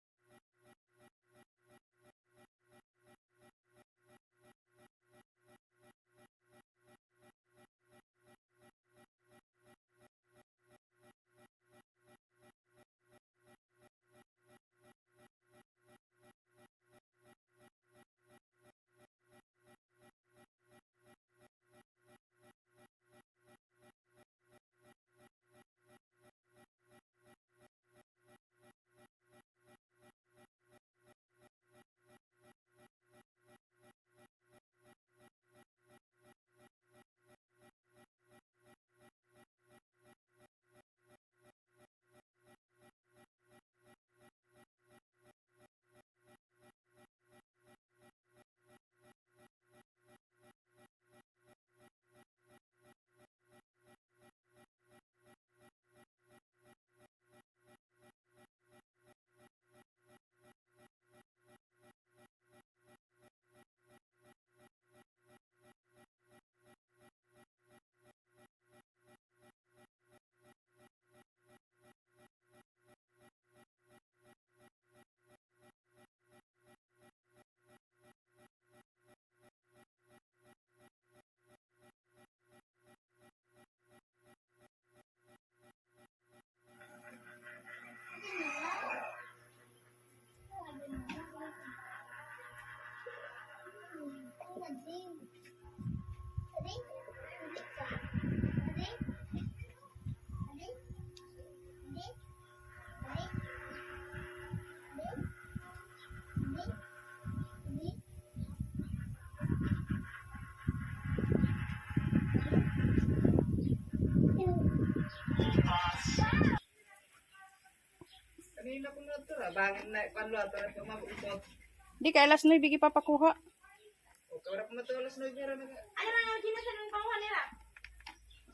Di kay alas nuebe gipapakuha.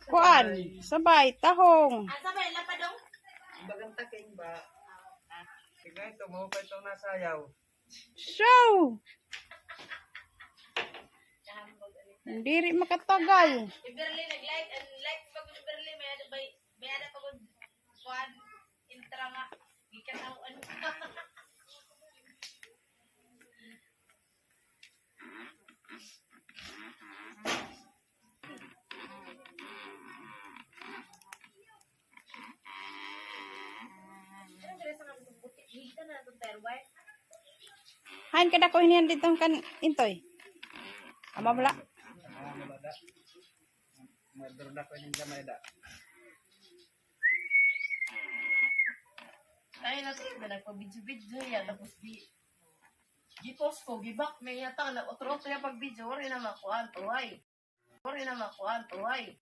Kuan, sabay, tahong. Ang sabay, lapadong. Bagang taking ba? Tignan ito, mahukay itong nasayaw. So, diri makatagal. Iberli nag-like, and like pag Iberli, may ada, may, may ada pag kuan, intra nga, gikan ako, ano. Hain kadako hinihan didto kan Intoy? Ama bala. Madurda ko ini gamay da. Ay, na to, nagpa-video-video niya, tapos di, gi-post ko, gi-back niya, tang, nag-utro-utro niya pag-video, waray na makuha, tuway. Waray na makuha, tuway.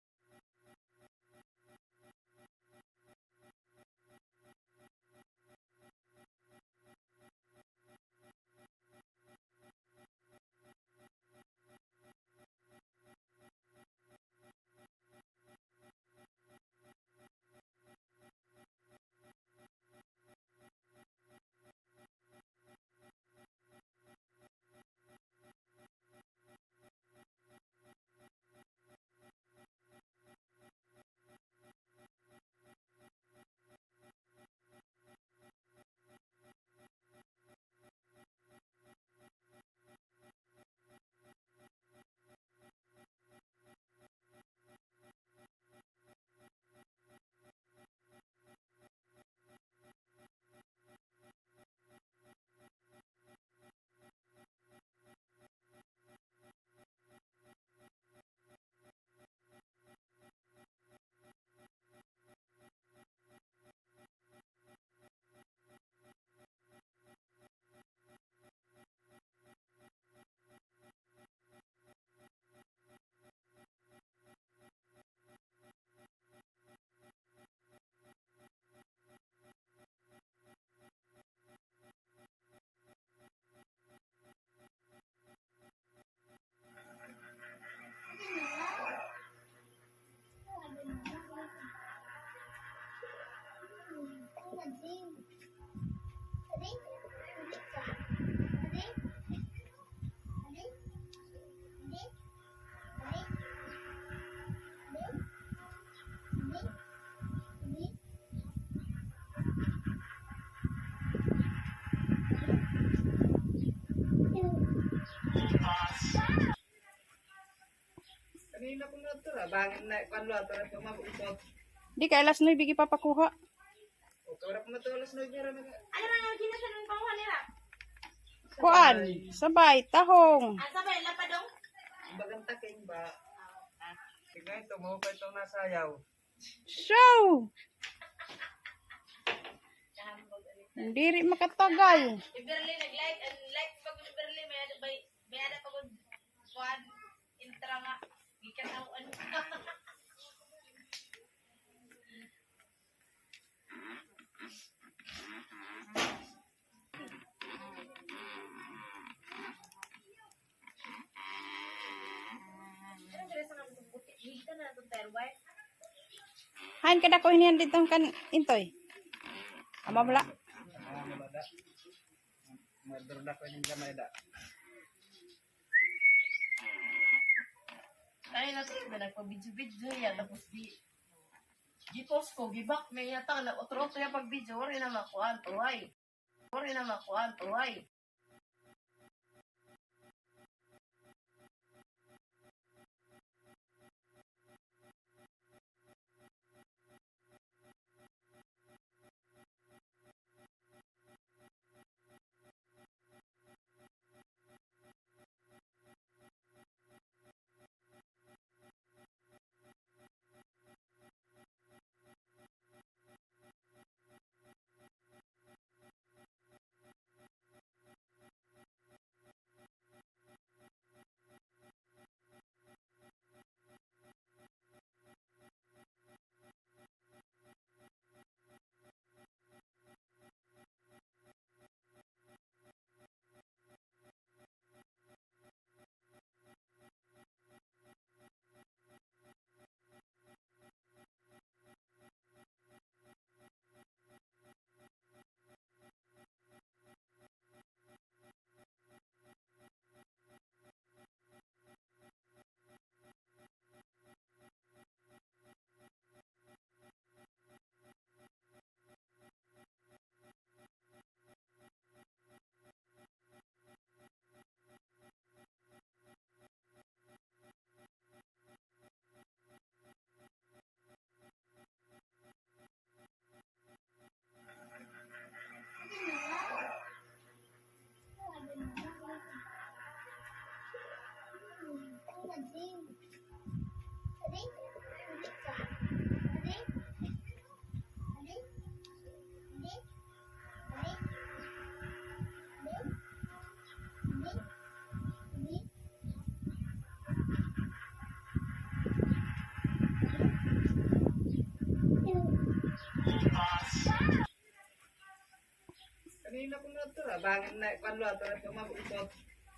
Kanina ko na ito, ah. Bangin na, kuwan lo, ito na ito, mabukot. Di kay alas nuebe gipapakuha. O, kaya ko na ito, alas nuebe, ra na. Ano ra nga, ginasan ang panguha nila? Kuan, sabay, tahong. Ah, sabay, lapadong? Ang bagang taking ba? Tignan ito, mahukay itong nasayaw. So, diri makatagal. Iberli nag-like, and like pag Iberli, may ano ba, may ano pag kuan, intra nga, gikan ako, ano. Hain kadako hinihan didto kan Intoy? Ama bala. Murder na ko yung gamay da. Ay, nasa iba nagpa-video-video niya, tapos di, di-post ko, gi-back niya, tang, nag-utro-utro niya pag-video, waray na makuha, tuway. Waray na makuha, tuway.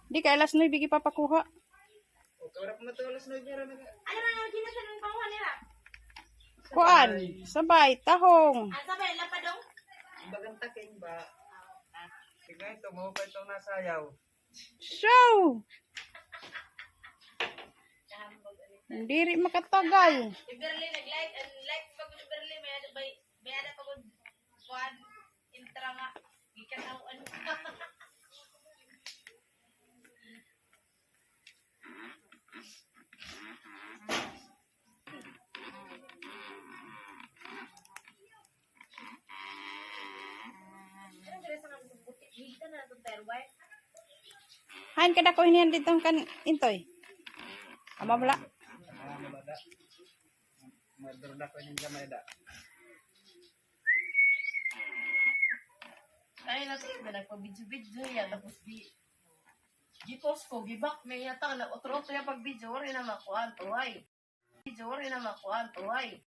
Di kay alas nuebe gipapakuha. Kuan, sabay, tahong. Bagan taking ba? Sige, ito mo pa itong nasayaw. So, diri makatagal. Si Berly nag-like, and like pa gud si Berly, may ada bay, may ada pa gud kuan, intra nga gikan-aw. Hain kadako hinihan didto kan Intoy? Ama bala. Madurda ko ini gamay da. Ay, nati, na nagpa-video-video ya, tapos di, gi-post ko, gi-back niya, ta, na otro-otro ya pag-video, wari na makuan to, ay. Video, wari na makuan to, ay.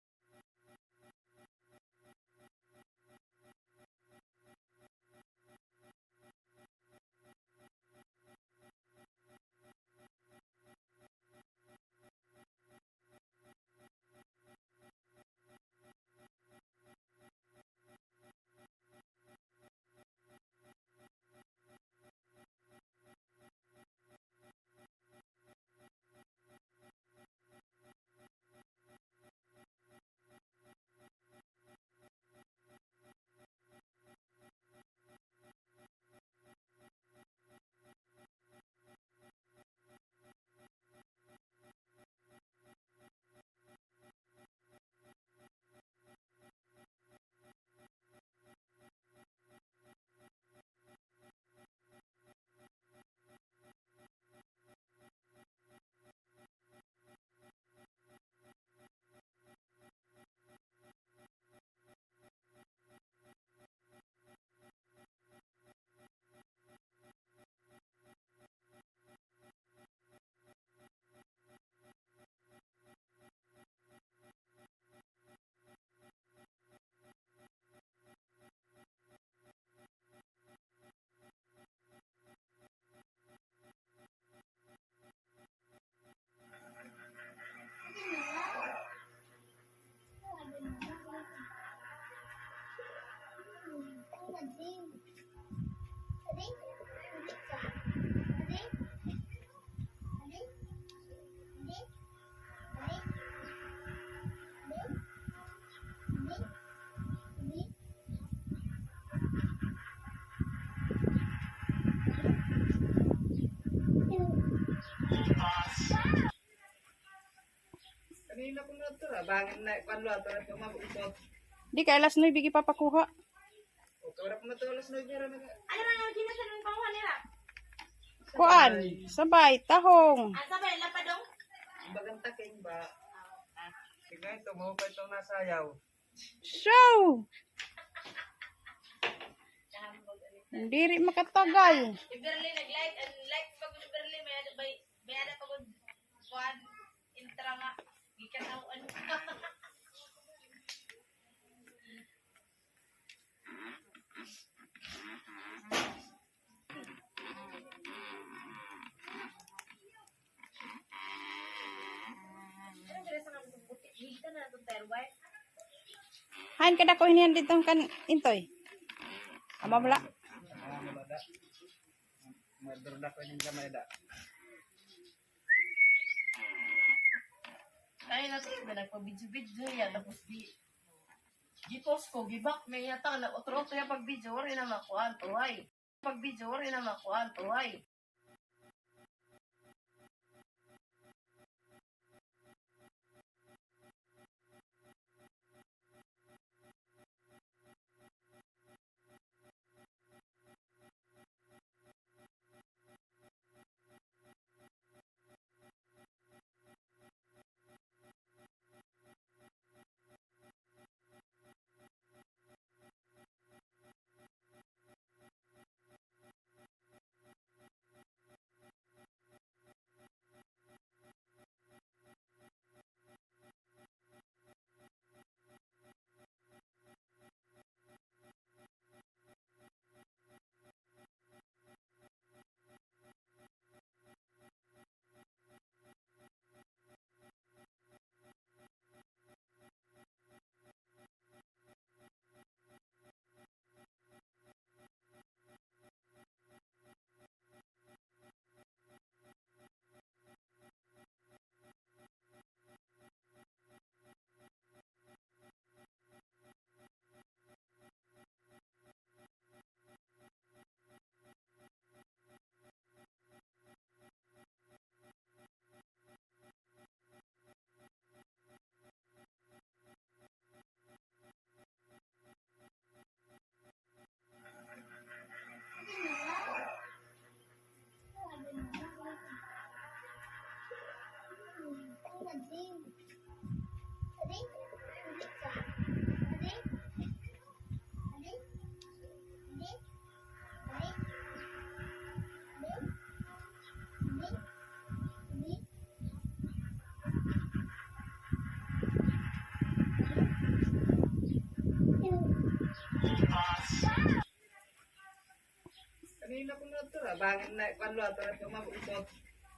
Kanina ko na ito, ah. Bangin na, kuwan, luto na ito, mabukot. Di kay alas nuebe gipapakuha. O, kaya ko na ito, alas nuebe ra na. Ano na nga, ginasan ng panguha nila? Kuan, sabay, tahong. Ah, sabay, lapadong? Bagan taking ba? Sige, ito mo pa itong nasayaw. So, diri makatagal. Si Berly nag-like, and like pa gud si Berly, may ada, may, may ada pa gud, kuan, intra nga, gikan-aw, ano. Hain kadako hinihan didto kan Intoy? Ama bala. Ay, nati, na nagpa-video-video ya, tapos di, gi-post ko, gi-back niya, ta, na otro-otro ya pag-video, wari na makuan to, ay. Pag-video, wari na makuan to, ay.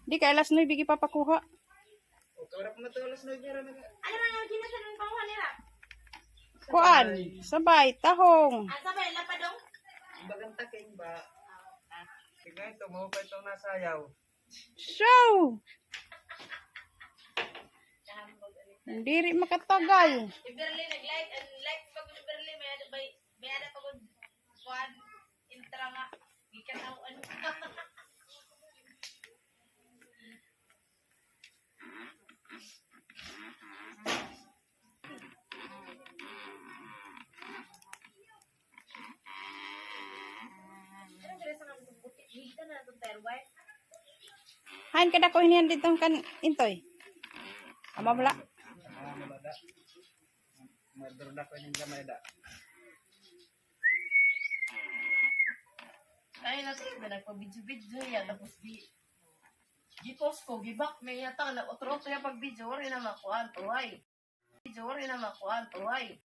Di kay alas nuebe gipapakuha. Kuan, sabay, tahong. Bagan taking ba? Tignan ito, mahupay itong nasayaw. So, diri makatagal. Kimberly, nag-like, and like pag Kimberly, may ada, may, may ada pag kuan, intra nga, gikataw-an. Hain kadako hinihan didto kan Intoy? Ama mula. Murder na ko ning gamay da. Ay, na, sige na, nagpa-video-video niya, tapos di, gi-post ko, gi-back niya, tang, nag-utro-utro niya pag-video, waray na makuha, tuway. Video, waray na makuha, tuway.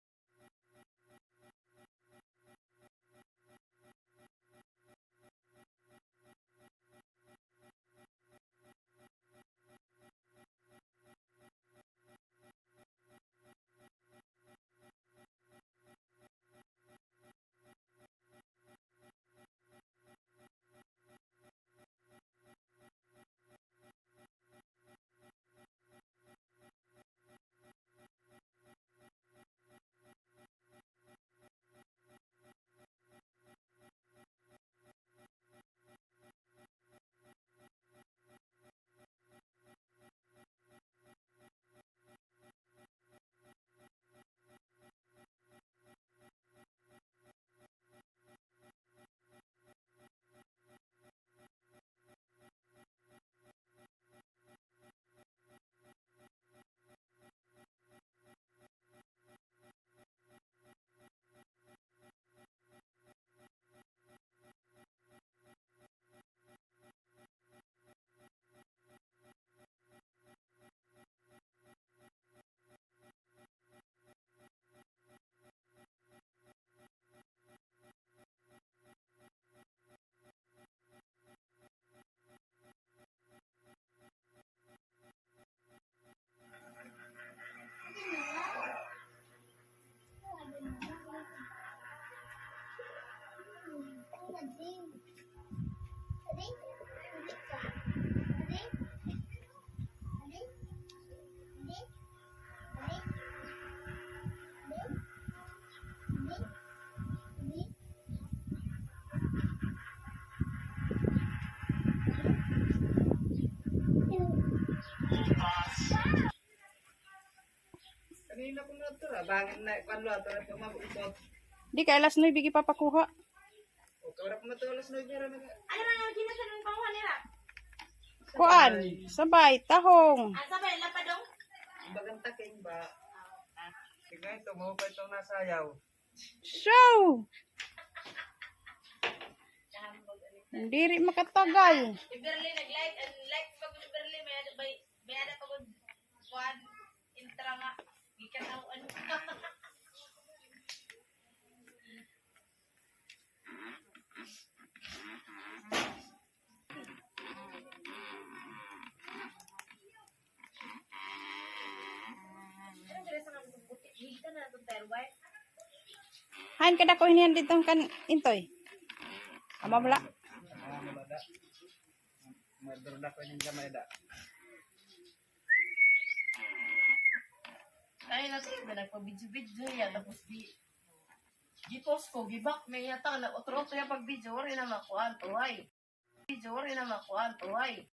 Kanina ko na ito, ah. Bangin na, kwan lo, ito na ito, mabukot. Di kay alas nuebe gipapakuha. O, kawara ko na ito, alas nuebe ra na. Ano na nga, kinasan ang panguha nila? Kuan, sabay, tahong. Ah, sabay, lapadong? Bagang taking ba? Tignan ito, mahupay itong nasayaw. So, diri makatagal. Kimberly, nag-like, and like pag Kimberly, may, may, may ada pag kuan, intra nga, gikataw-an. Hain kadako hinihan didto kan Intoy? Ama mula. Murder na ko ning gamay da. Ay, na, sige na, nagpa-video-video niya, tapos di, gi-post ko, gi-back niya, tang, nag-utro-utro niya pag-video, waray na makuha, tuhay. Video, waray na makuha, tuhay.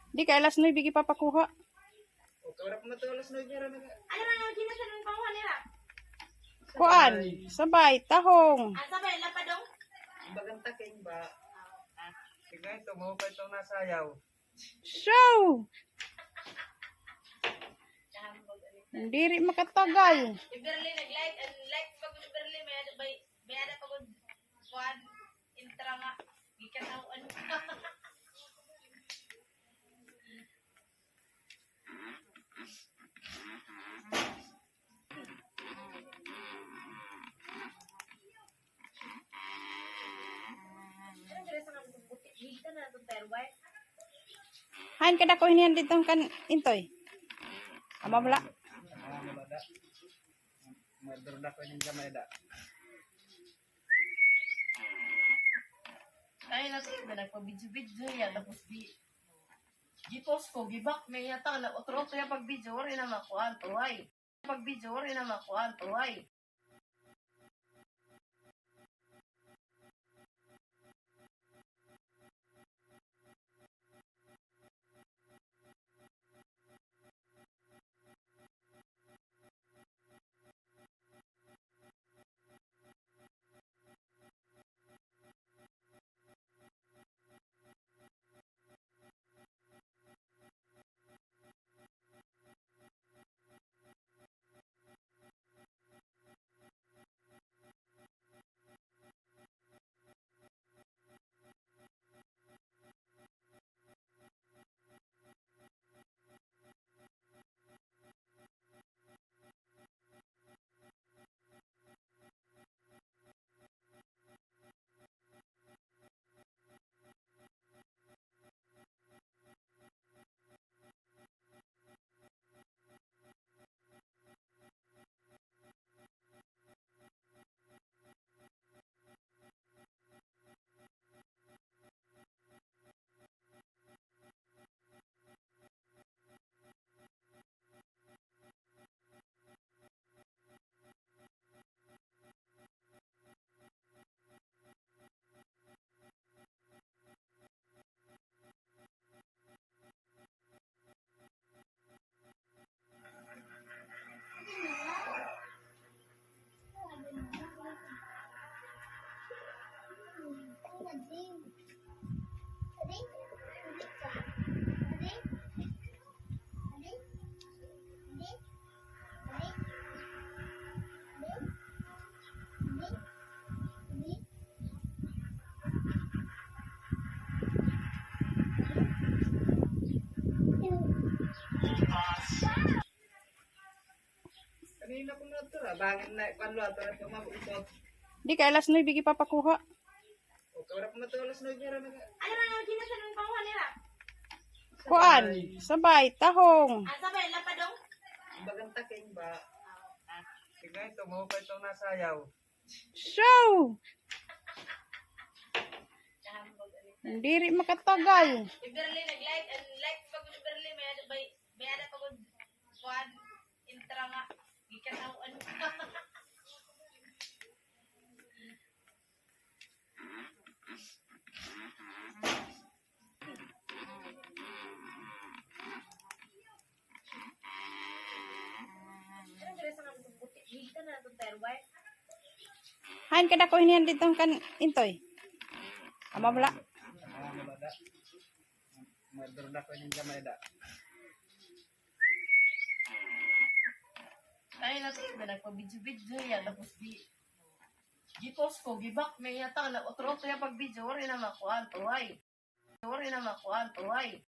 Di kay alas nuebe gipapakuha. Kuan, sabay, tahong. Bagan taking ba? Sige, ito mo pa itong nasayaw. So, diri makatagal. Iberli nag-like, and like pag Iberli, may ada, may, may ada pag kuan, intra nga, gikataw-an. Hain kadako hiniyan didto kan Intoy? Ama bala. Madurda ko ning gamay da. Ay, nasa na nagpa-video-video ya, tapos di, gi-post ko, gi-back niya, ta, nag-utro-utro ya pag-video, waray na makuha, tuhay. Pag-video, waray na makuha, tuhay. Kanina ko na ito, ah. Bangin na, kuan, luto na ito, mabukot. Di kay alas nuebe gipapakuha. O, kawala ko na ito, alas nuebe ra na. Ano ra, ano, di na siya nang panguha nila? Kuan, sabay, tahong. Ah, sabay, lapadong? Bagan taking ba? Sige, ito mo pa itong nasayaw. So, diri makatagal. Iberli nag-like, and like pag Iberli, may ada, may, may ada pag kuan, intra nga, gikataw-an. Hain kadako hiniyan didto kan Intoy? Ama bala. Madurda ko ning gamay da. Ay, nasa na nagpa-video-video ya, tapos di, gi-post ko, gi-back niya, ta, nag-utro-utro ya pag-video, waray na makuan, tuhay. Waray na makuan, tuhay.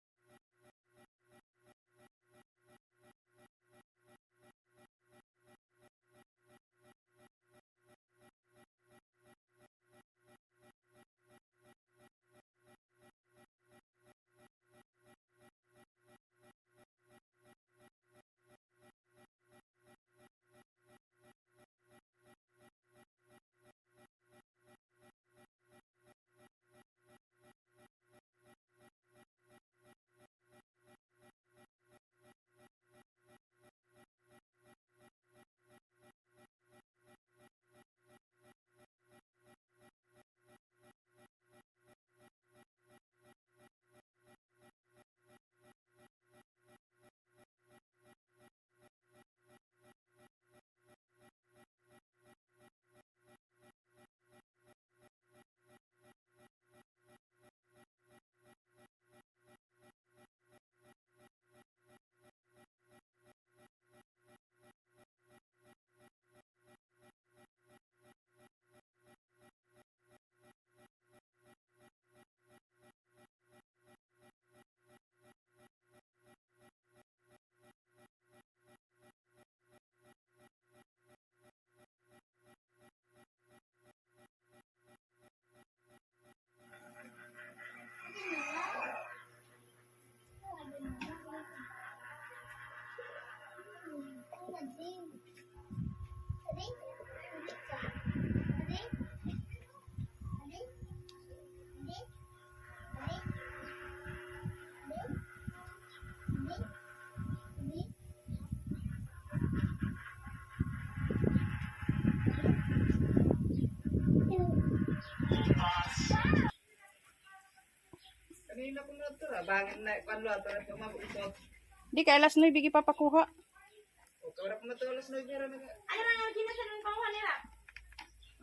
Di kay alas nuebe gipapakuha.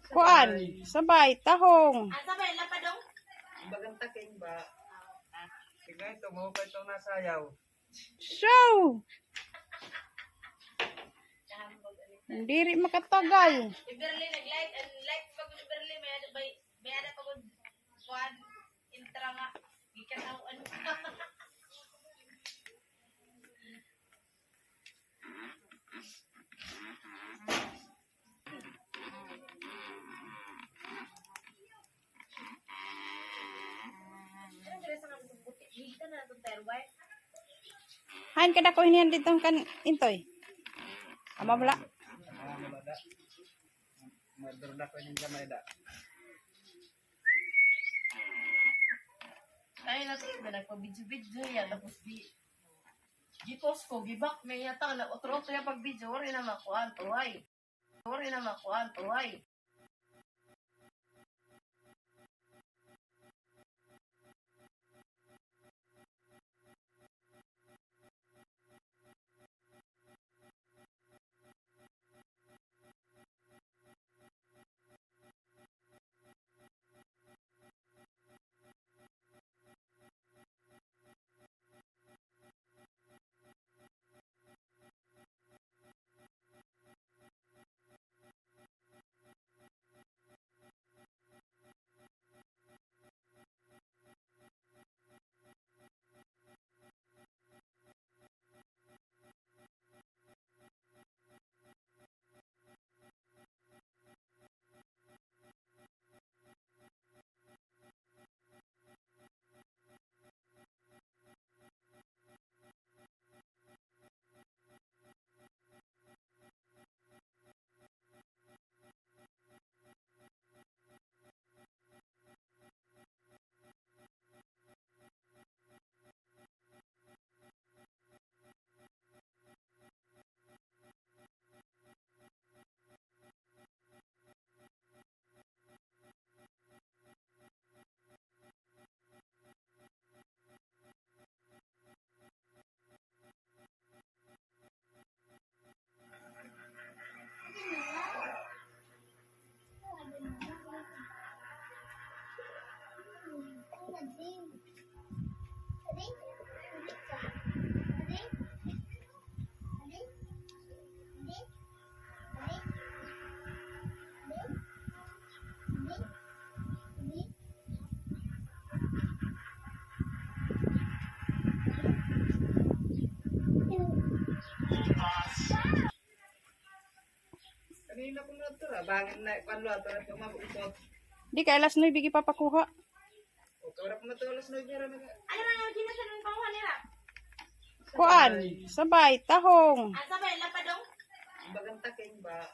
Kuan, sabay, tahong. Bagan taking ba? Sige, ito, mahukay ito na sayaw. So, diri makatagal. Iberli nag-light, and light pa gud Iberli, may ada bay, may ada pa gud kuan, intra nga gikan ako ano. Hain kadako hinihan didto kan Intoy? Ama bala. Madurda ko inin gamay da. Ay, nati, na nagpa-video-video ya, tapos di, di-post ko, gi-back niya, tang, nag-utro-utro ya pag-video, waray na makuan, tuhay. Waray na makuan, tuhay. Kanina ko na ito, ah. Bangin na, panlo, ito na ito, mabukot. Di kay alas nuebe gipapakuha. Ito na ito, alas nuebe ra na. Ano na, ano, ginasan ng panguha nila? Kuan, sabay, tahong. Ah, sabay, lapadong? Bagang taking ba?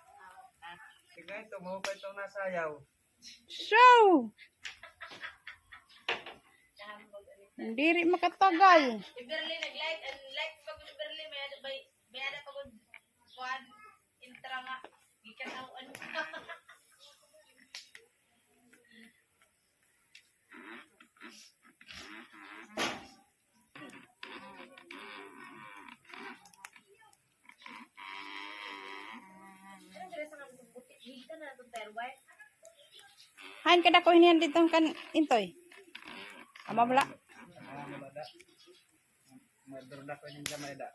Sige, ito mo pa ito nasayaw. So, diri makatagal. Iberli nag-light, and light pa gud Iberli, may ada bay, may ada pa gud kuan, intra nga, gikan ako, ano. Hain kadako hinihan didto kan Intoy? Ama bala. Madurda ko yung gamay da.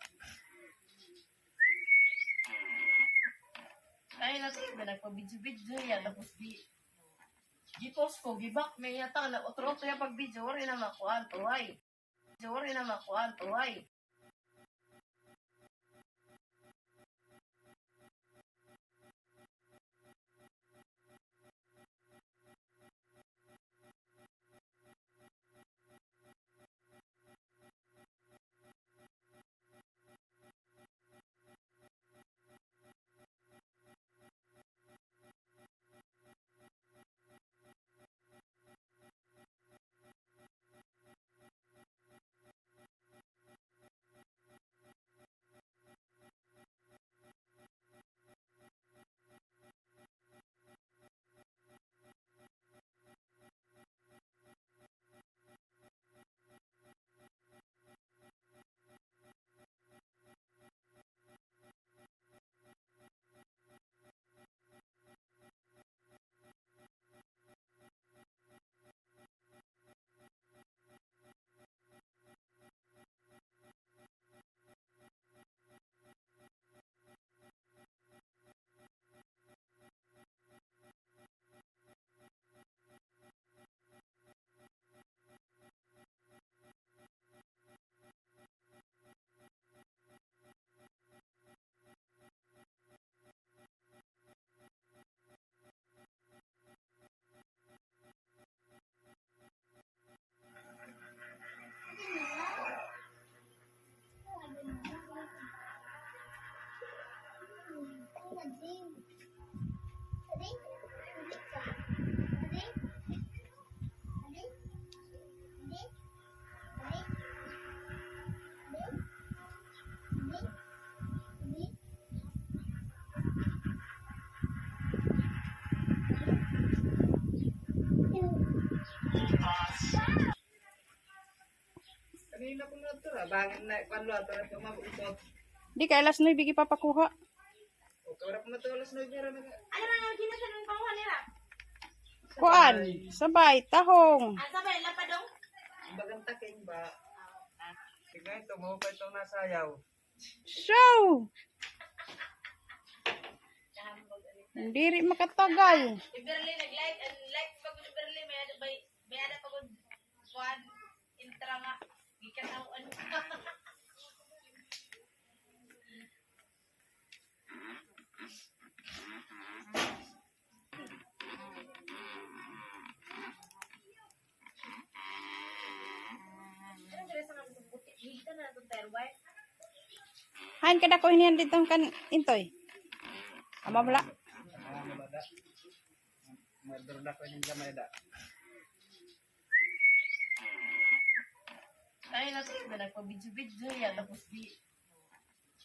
Ay, nati, na nagpa-video-video yan. Tapos di, di-post ko, gibak, may yata, na otro-otro yung pag-video, wari na makuha, tuhay. Sorry na makuan, tuhay. Di kay alas nuebe gipapakuha. Kuan, sabay, tahong. Bagan taking ba? Sige, ito mo pa itong nasayaw. Show! Diri makatagal. Si Berly nag-like, ang like pa gud ni Berly, may ada, may, may ada pa gud kuan, intra nga. Gikan ako, ano. Hain kadako hiniyan didto kan Intoy? Ama bala. Madurda ko ning gamay da. Ay, nasa iba nagpa-video-video ya, tapos di,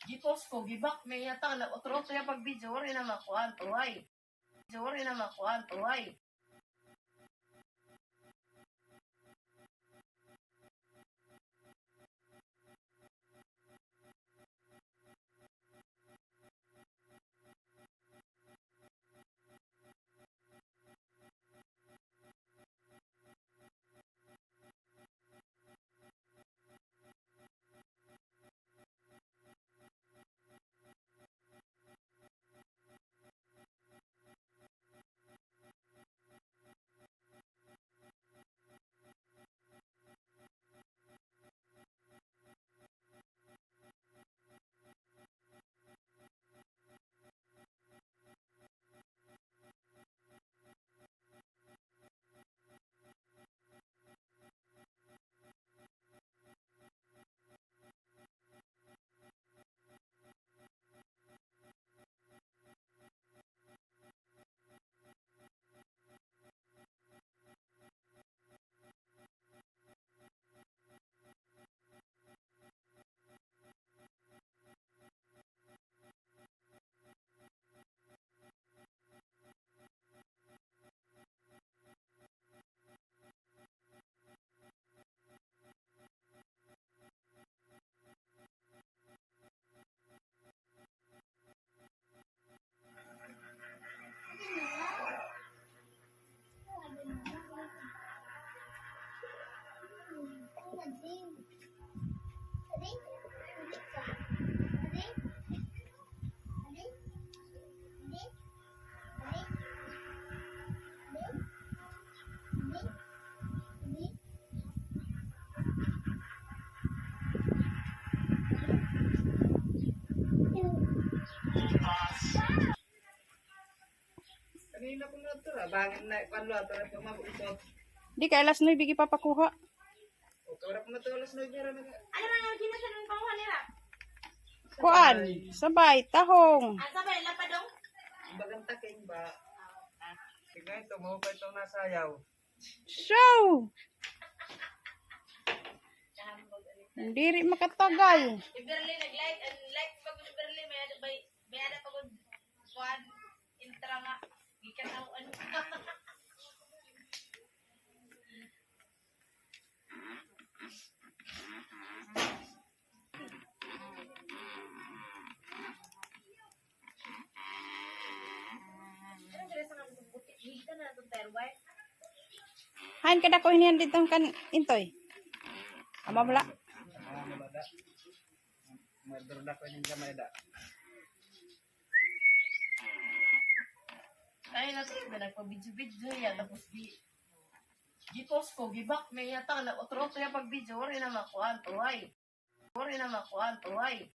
di-post ko, gibak, may yata, na, otro-otro ya pag-video, waray na makuan, tuway. Waray na makuan, tuway. Kanina ko na ito, ah. Bangin na, kuan lo, ato na ito, mabukot. Di kay alas nuebe gipapakuha. O, kawala ko na ito, alas nuebe, ra na. Ano na nga, ginasan ng panguha nila? Kuan, sabay, tahong. Ah, sabay, lapadong? Bagang taking ba? Sige, ito mo pa itong nasayaw. Show! Diri makatagal. Si Berly nag-like, ang like pa gud ni Berly, may ada, may, may ada pa gud kuan, intra nga. Gikan ako, ano. Hain kadako hiniyan didto kan Intoy? Ama bala. Madurda ko ning gamay da. Ay, nasa iba nagpa-video-video ya, tapos di, di-post ko, gibak, may yata, na otro-otro ya pag-video, waray na makuan, tuway. Waray na makuan, tuway.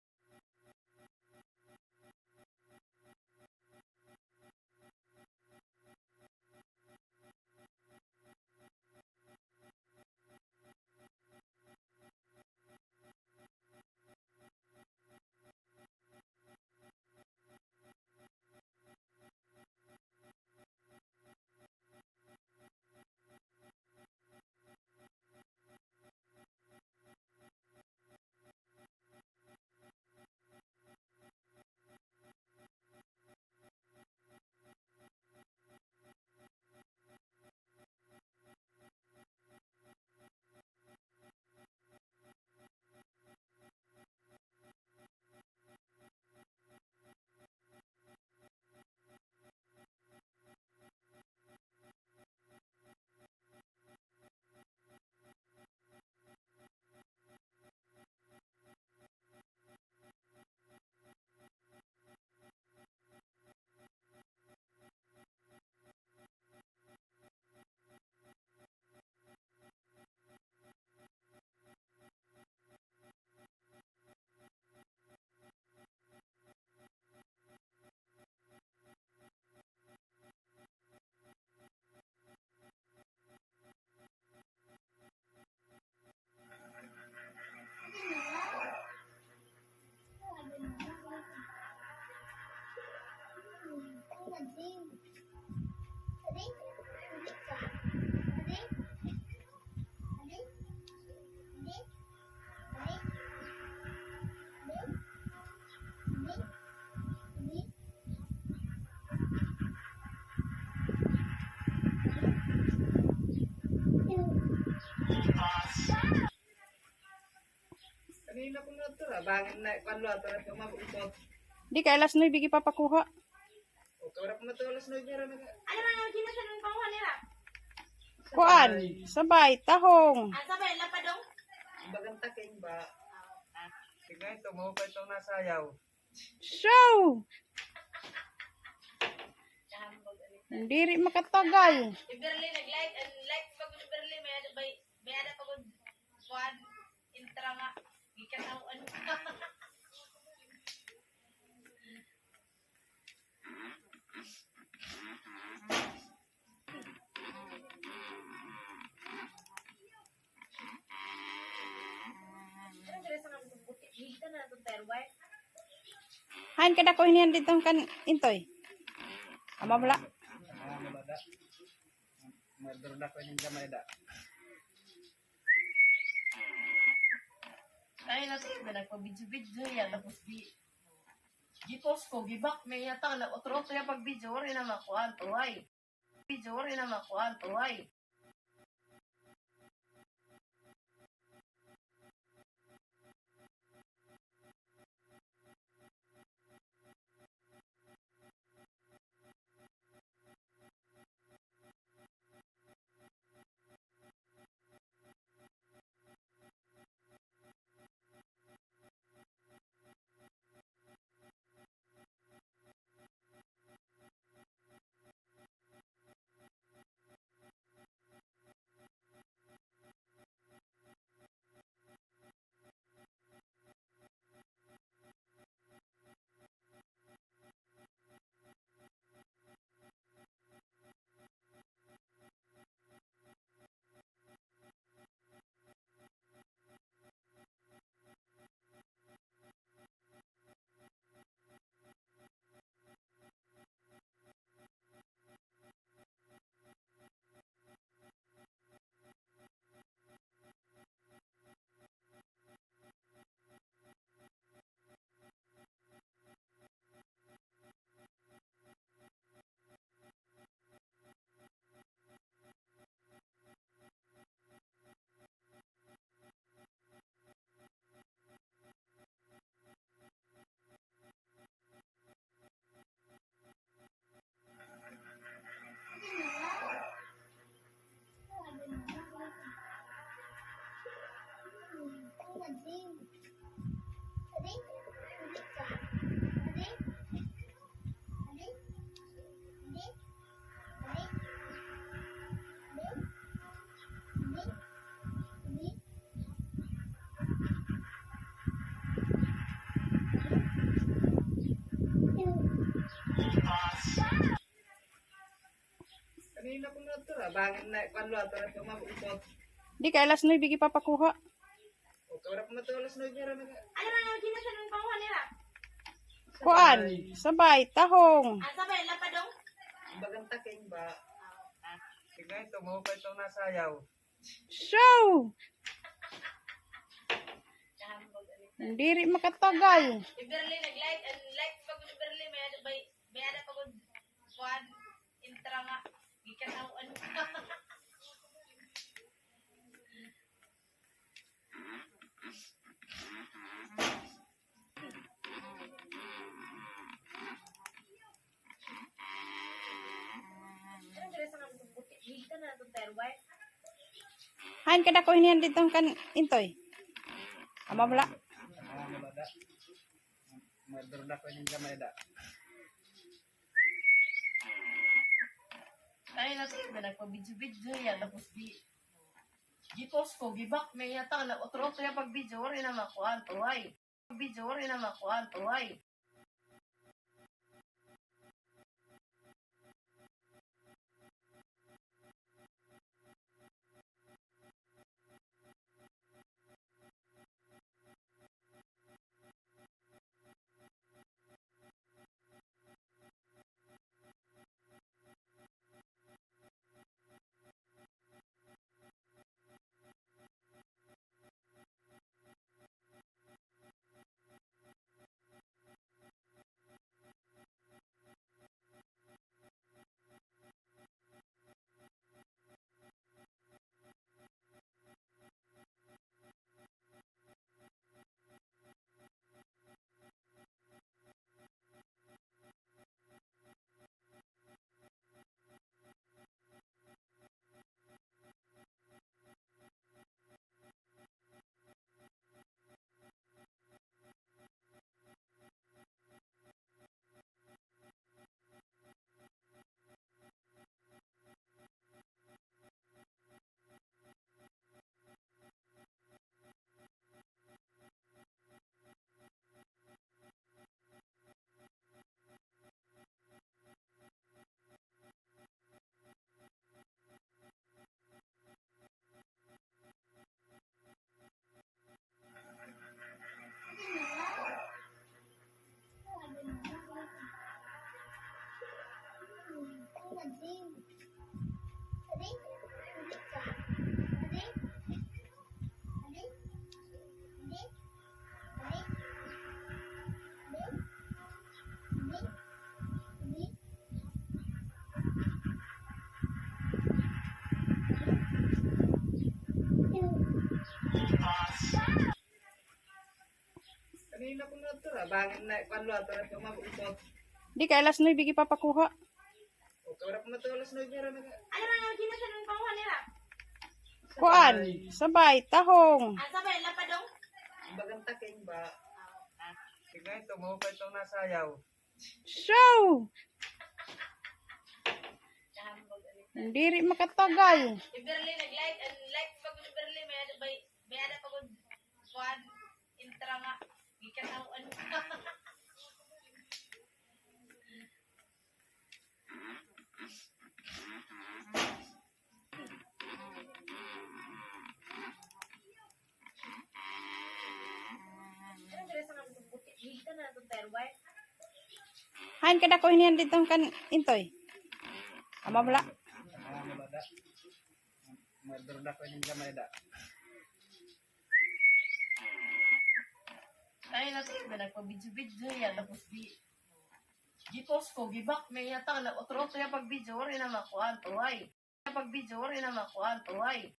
Di kay alas nuebe gipapakuha. Kuan, sabay, tahong. Bagan taking ba? Sige, ito, mahukay ito na sayaw. So, diri makatagal. Si Berly nag-light, and light pa gud si Berly, may ada bay, may ada pa gud kuan, intra nga gikan ako, ano. Hain kadako hinihan didto kan Intoy? Ama bala. Madurda ko ini gamay da. Ay, nasa iba nagpa-video-video ya, tapos di, di-post ko, gi-back niya, tang, nag-utro-utro ya pag-video, wari na makuha, tuhay. Video, wari na makuha, tuhay. Kanina ko na ito, ah. Bangin na, kwan, lo, ito na ito, mabukot. Di kay alas nuebe gipapakuha. O, kaya ko na ito, alas nuebe, ra na. Ano na nga, ginasan ng panguha nila? Kuan, sabay, tahong. Ah, sabay, lapadong? Bagang taking ba? Sige, ito, mahukay ito na sayaw. So, diri makatagal. Si Berly nag-light, and light pa gud si Berly, may ada bay, may ada pa gud kuan, intra nga gikan ako, ano. Hain kadako hinihan didto kan Intoy? Ama bala. Madurda ko ini gamay da. Ay, nasa iba nagpa-video-video ya, tapos di, di-post ko, gi-back niya, tang, nag-utro-utro ya pag-video, wari na makuha, tuhay. Video, wari na makuha, tuhay. Kanina ko na ito, ah. Bangin na, kuan lo, ato na ito, mabukot. Di kay alas nuebe, gipapakuha. O, kaya ko na ito, alas nuebe, ra na. Ano na nga, ginasan ng panguha nila? Kuan, sabay, tahong. Ah, sabay, lapadong? Bagang taking ba? Sige, ito, maupay itong nasayaw. Show! Diri makatagal. Si Berly nag-like, ang like pag ni Berly, may ada pa, may ada pa gud kuan, intra nga, gikataw-an. Hain kadako hiniyan didto kan Intoy? Ama bala. Madurda ko ini gamay da. Ay, natin na nagpa-video-video yan. Tapos di, di-post ko, gibak, may yata na, otro-otro yung pag-video, wala na makuha, tuhay. Pag-video, wala na makuha, tuhay.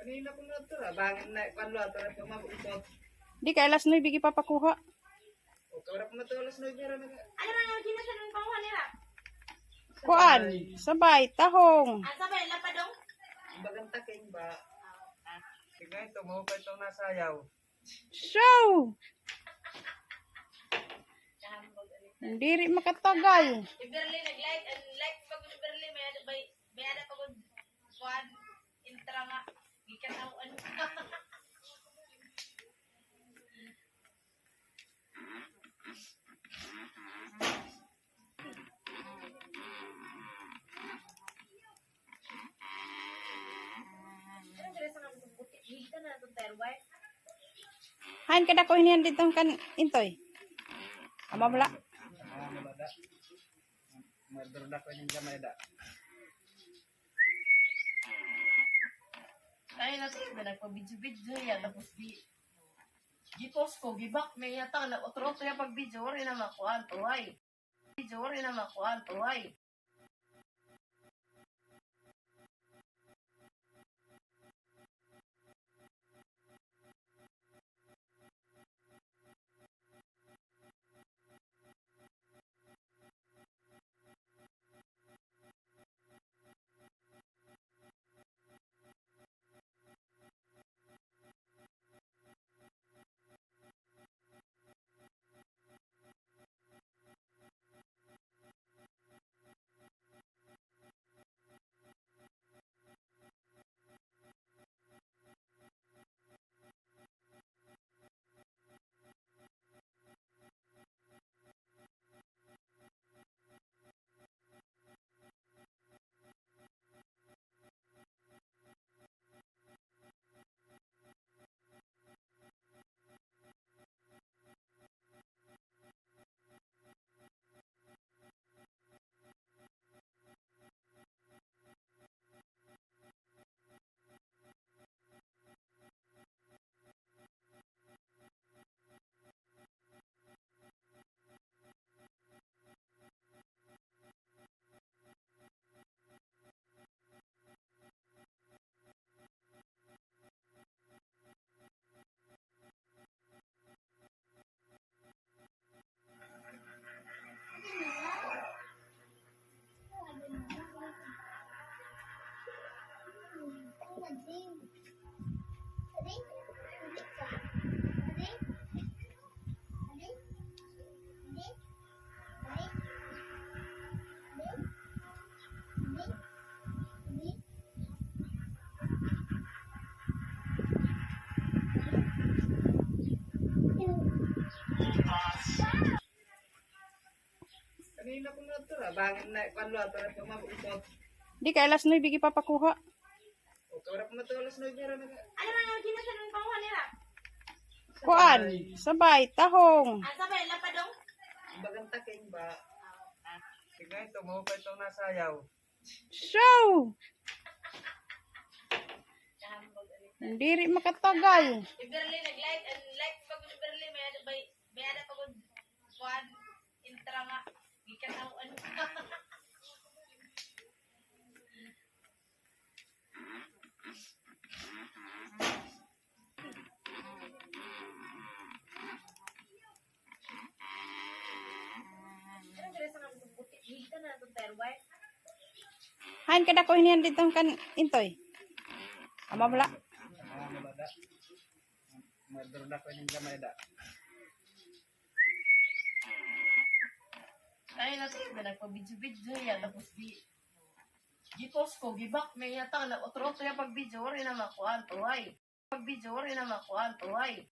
Kanina ko na ito, ah. Bangin na, kuan lo, ato na ito, mabukot. Di kay alas nuebe, gipapakuha. O, kaya ko na ito, alas nuebe, ra na. Ano na nga, ginasan ng panguha nila? Kuan, sabay, tahong. Ah, sabay, lapadong? Bagang taking ba? Sige, ito, maupay itong nasayaw. Show! Diri makatagal. Si Berly nag-like, ang like pag ni Berly, may ada, may, may ada pa gud kuan, intra nga, gikataw-an. Hain kadako hiniyan didto kan Intoy? Ama bala. Madurda ko ini gamay da. Ay, natin na nagpa-video-video yan. Tapos di, di-post ko, gibak, may yata na, otro-otro yung pag-video, wala na makuha, tuhay. Video, wala na makuha, tuhay. Kanina ko na ito, ah. Bangin na, panlo, ito na ito, mabukot. Di kay alas nuebe gipapakuha. O, kaya pa mato alas nuebe ra na. Ano na nga, ginasan ng panguha nila? Kuan, sabay, tahong. Ah, sabay, lapadong? Bagang taking ba? Sige, ito mo pa itong nasayaw. Show! Diri makatagal. Si Berly nag-live, and live pa ko si Berly, may ada ba, may ada pa ko, kuan, intra nga, gikataw-an. Hain kadako hiniyan didto kan Intoy? Ama bala. Madurda ko ning gamay da. Ay, nati, nagpa-video-video ya, tapos di, di-post ko, gi-back, may yata, nag-utro-utro ya pag-video, wari na makuan, tuway. Pag-video, wari na makuan, tuway.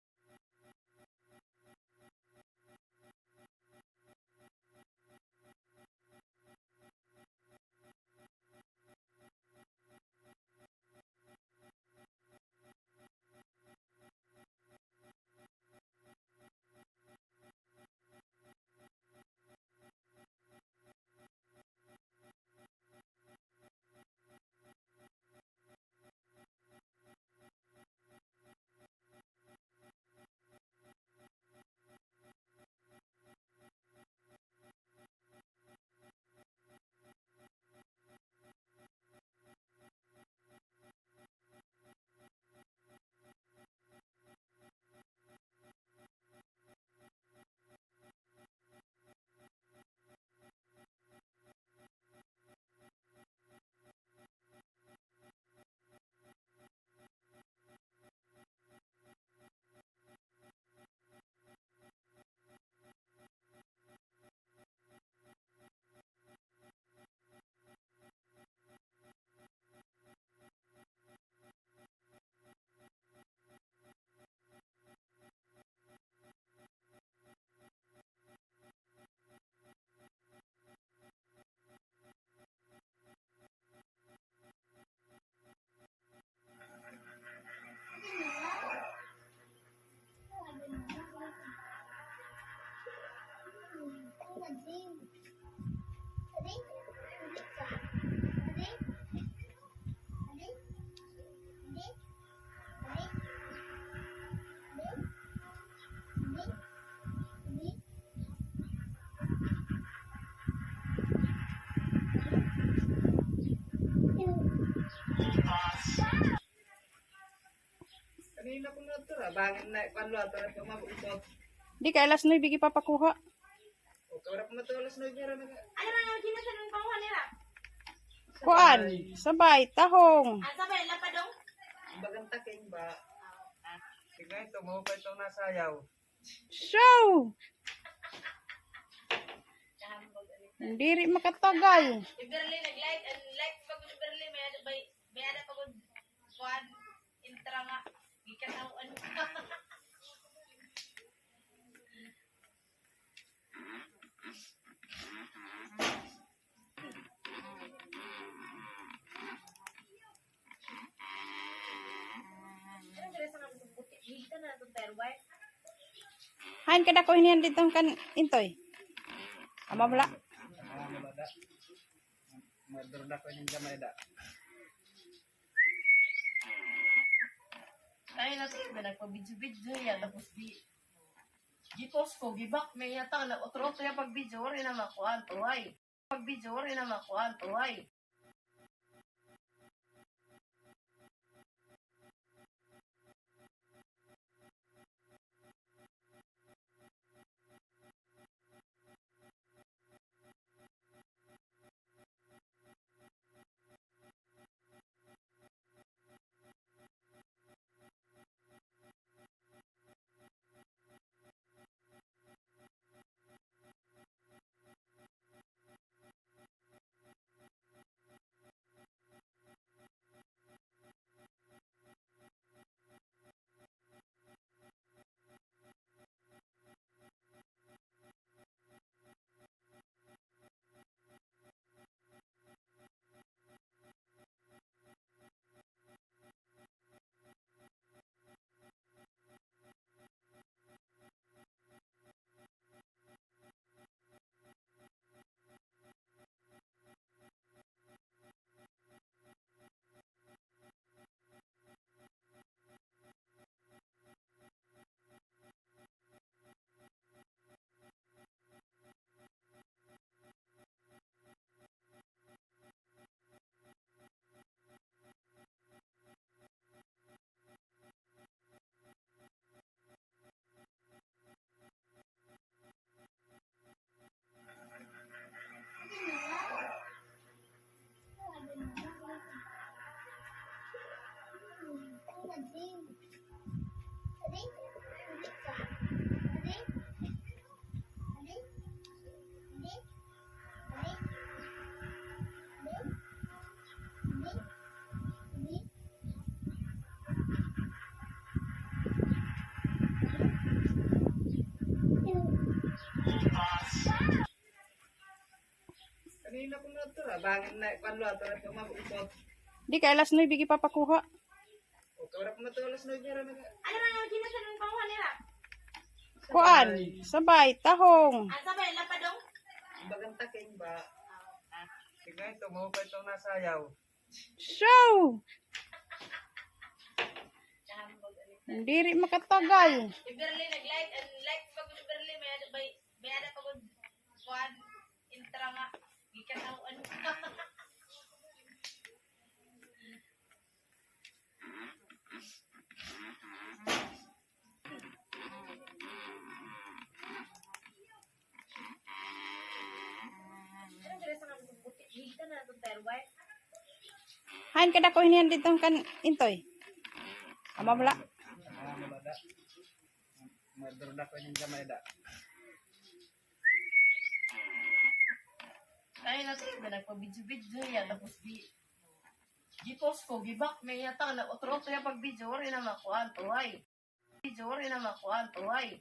Kanina ko na ito, ah. Bangin na, panlo, ito na ito, mabukot. Di kay alas nuebe gipapakuha. O, kaya pa mato alas nuebe ra na. Ano na nga, ginasan ng panguha nila? Kuan, sabay, tahong. Ah, sabay, lapadong? Bagang taking ba? Ah, ah. Sige, ito mo pa itong nasayaw. Show! Diri makatagal. Si Berly nag-live, and live pa ko si Berly, may ada pa, may ada pa ko, kuan, intra nga, gikataw-an. Hain kadako hiniyan didto kan Intoy? Ama bala. Madurda ko ning gamay da. Ay, nati, nagpa-video-video ya, tapos di, di-post ko, gi-back, may yata, nag-utro-utro ya pag-video, wari na makuan, tuway. Pag-video, wari na makuan, tuway. Di kay alas nuebe gipapakuha. Kuan, sabay, tahong. Bagan taking ba? Sige, ito mo pa itong nasayaw. So, diri makatagal. Si Berly nag-light, and light pa gud si Berly, may ada, may, may ada pa gud kuan, intra nga gikataw-an. Hain kadako hiniyan didto kan Intoy? Ama bala. Madurda ko yung gamay da. Ay, nasa iba nagpa-video-video niya, tapos di, di-post ko, gibak niya, yata, nag-utro-utro niya pag-video, wari na makuha, tuway. Video, wari na makuha, tuway.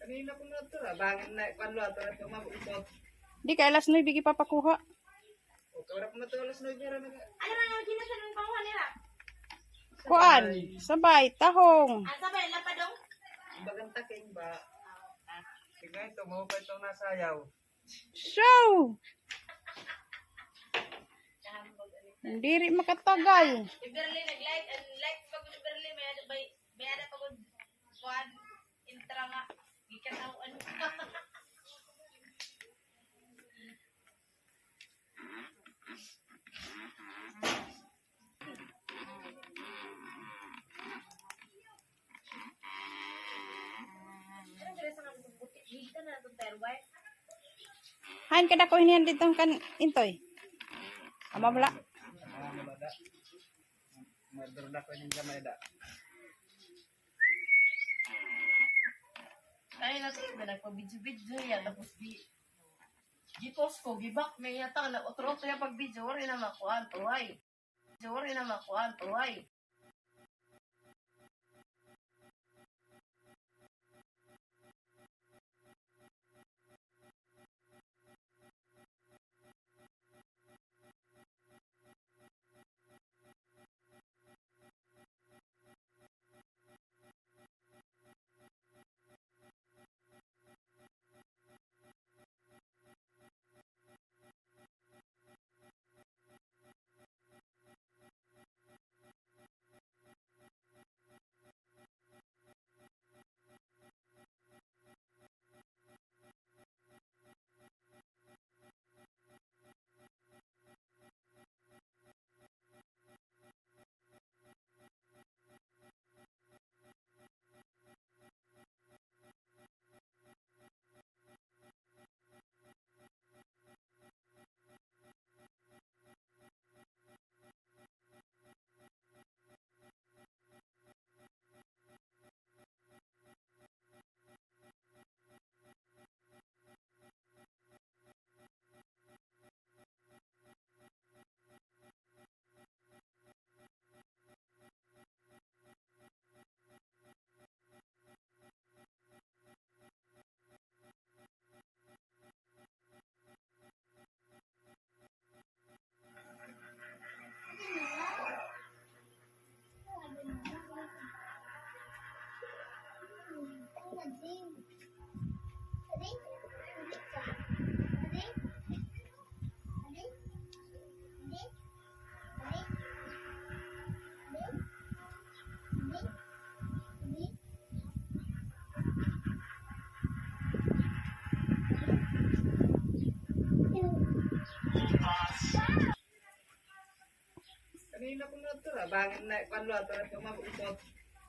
Kanina ko na ito, ah. Bangin na, kwan lo, ato na ito, mabukot. Di kay alas nuebe gipapakuha. O, kawala ko na ito, alas nuebe ra na. Ano na nga, kinasan ang panguha nila? Kuan, sabay, tahong. Ah, sabay, lapadong? Bagan taking ba? Ah. Tingnan ito, mo pa itong nasayaw. So, diri makatagal. Si Berly nag-light, and light pa gud si Berly, may ano, may, may ano pa gud, kuan, intra nga, gikataw-an. Hain kadako hiniyan didto kan Intoy? Ama bala. Madurda ko yung gamay da. Ay, nasa iba nagpa-video-video niya, tapos di, di-post ko, gibak niya yata, nag-utro-utro niya pag-video, wari na makuha, tuway. Wari na makuha, tuway.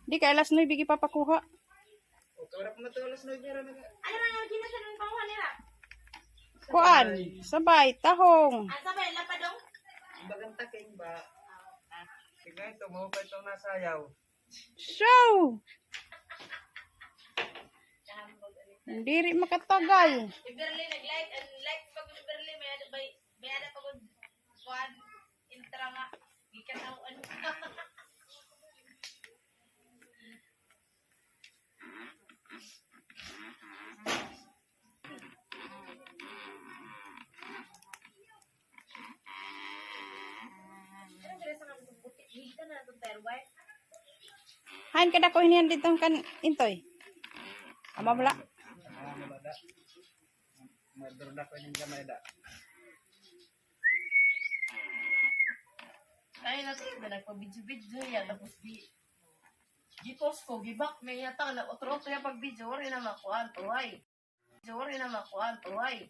Di kay alas nuebe gipapakuha. Kuan, sabay, tahong. Ang sabay, lapadong? Ang bagang taking ba? Sige, ito, mahukay itong nasayaw. So! Diri makatagal. Si Berly, nag-like, ang like pa gud ni Berly, may ada, may, may ada pa gud, kuan, intra nga, gikan ako, ano. Hain kadako hinihan didto kan Intoy? Ama bala. Madurda ko inin gamay da. Ay, nati, na nagpa-video-video ya, tapos di, di-post ko, gi-back niya, tang, na otro-otro ya pag-video, waray na makuan, tuhay. Waray na makuan, tuhay.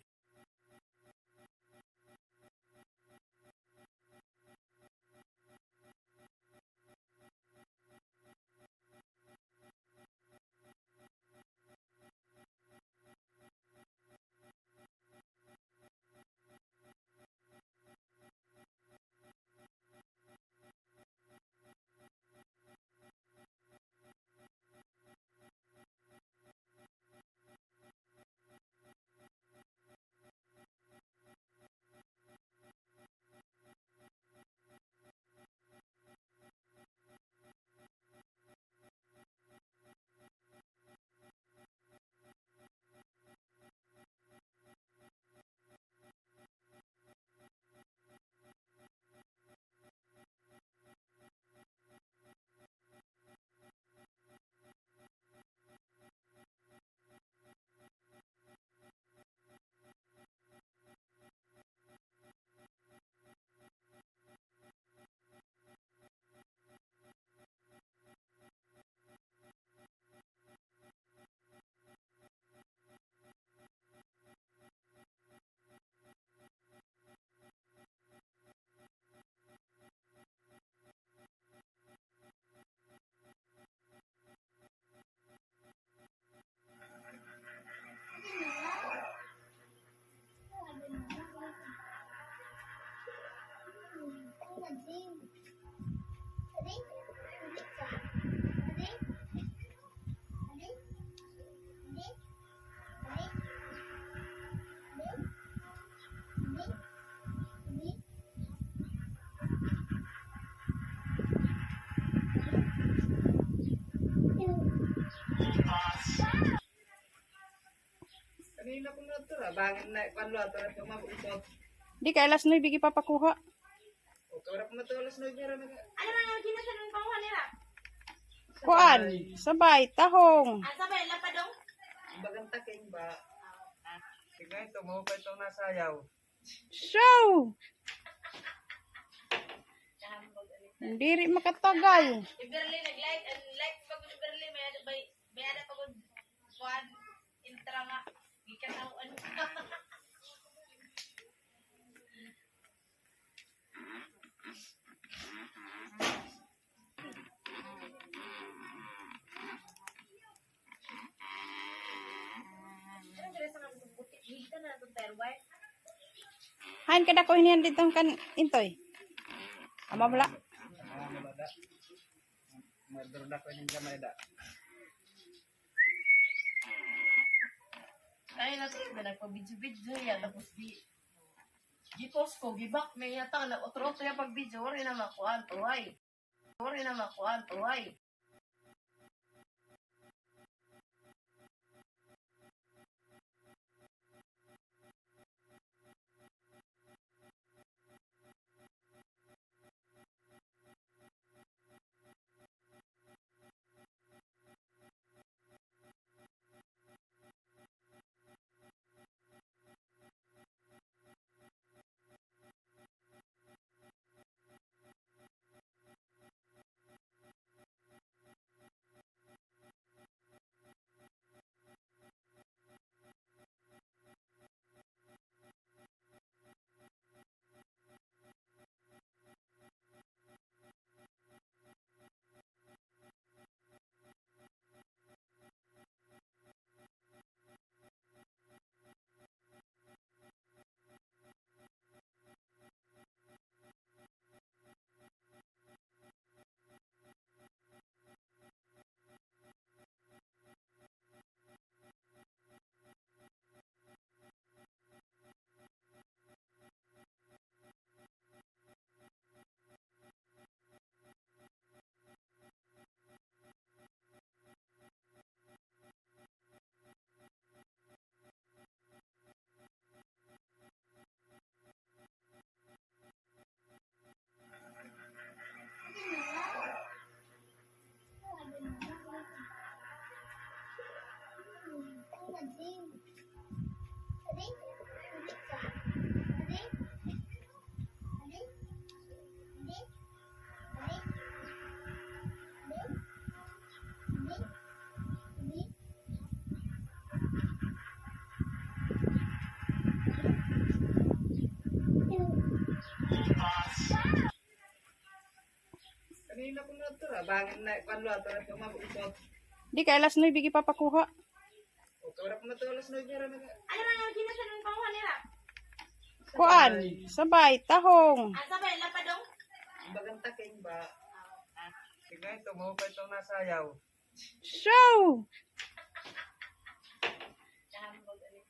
Kanina ko na ito, ah. Bangin na, panlo, ito na ito, mabukot. Di kay alas nuebe gipapakuha. O, kawara pa matulas na dyan, ano nga? Ano nga, ano nga, ano nga, ano nga, ano nga? Kuan, sabay, tahong. Ang sabay, lapadong? Ang bagang taking ba? Sige, ito, mahukay itong nasayaw. So! Diri makatagal. Si Berly, nag-like, ang like pa gud ni Berly, may ada, may, may ada pa gud, kuan, intra nga, gikan ako, ano. Hain kadako hinihan didto kan Intoy? Ama bala. Madurda ko inin gamay da. Ay, nati, na nagpa-video-video ya, tapos di, di-post ko, gi-back niya, tang, na otro-otro ya pag-video, waray na makuan, tuhay. Waray na makuan, tuhay. Di kay alas nuebe gipapakuha. Kuan, sabay, tahong. Bagan taking ba? Sige, ito mo pa itong nasayaw. Show!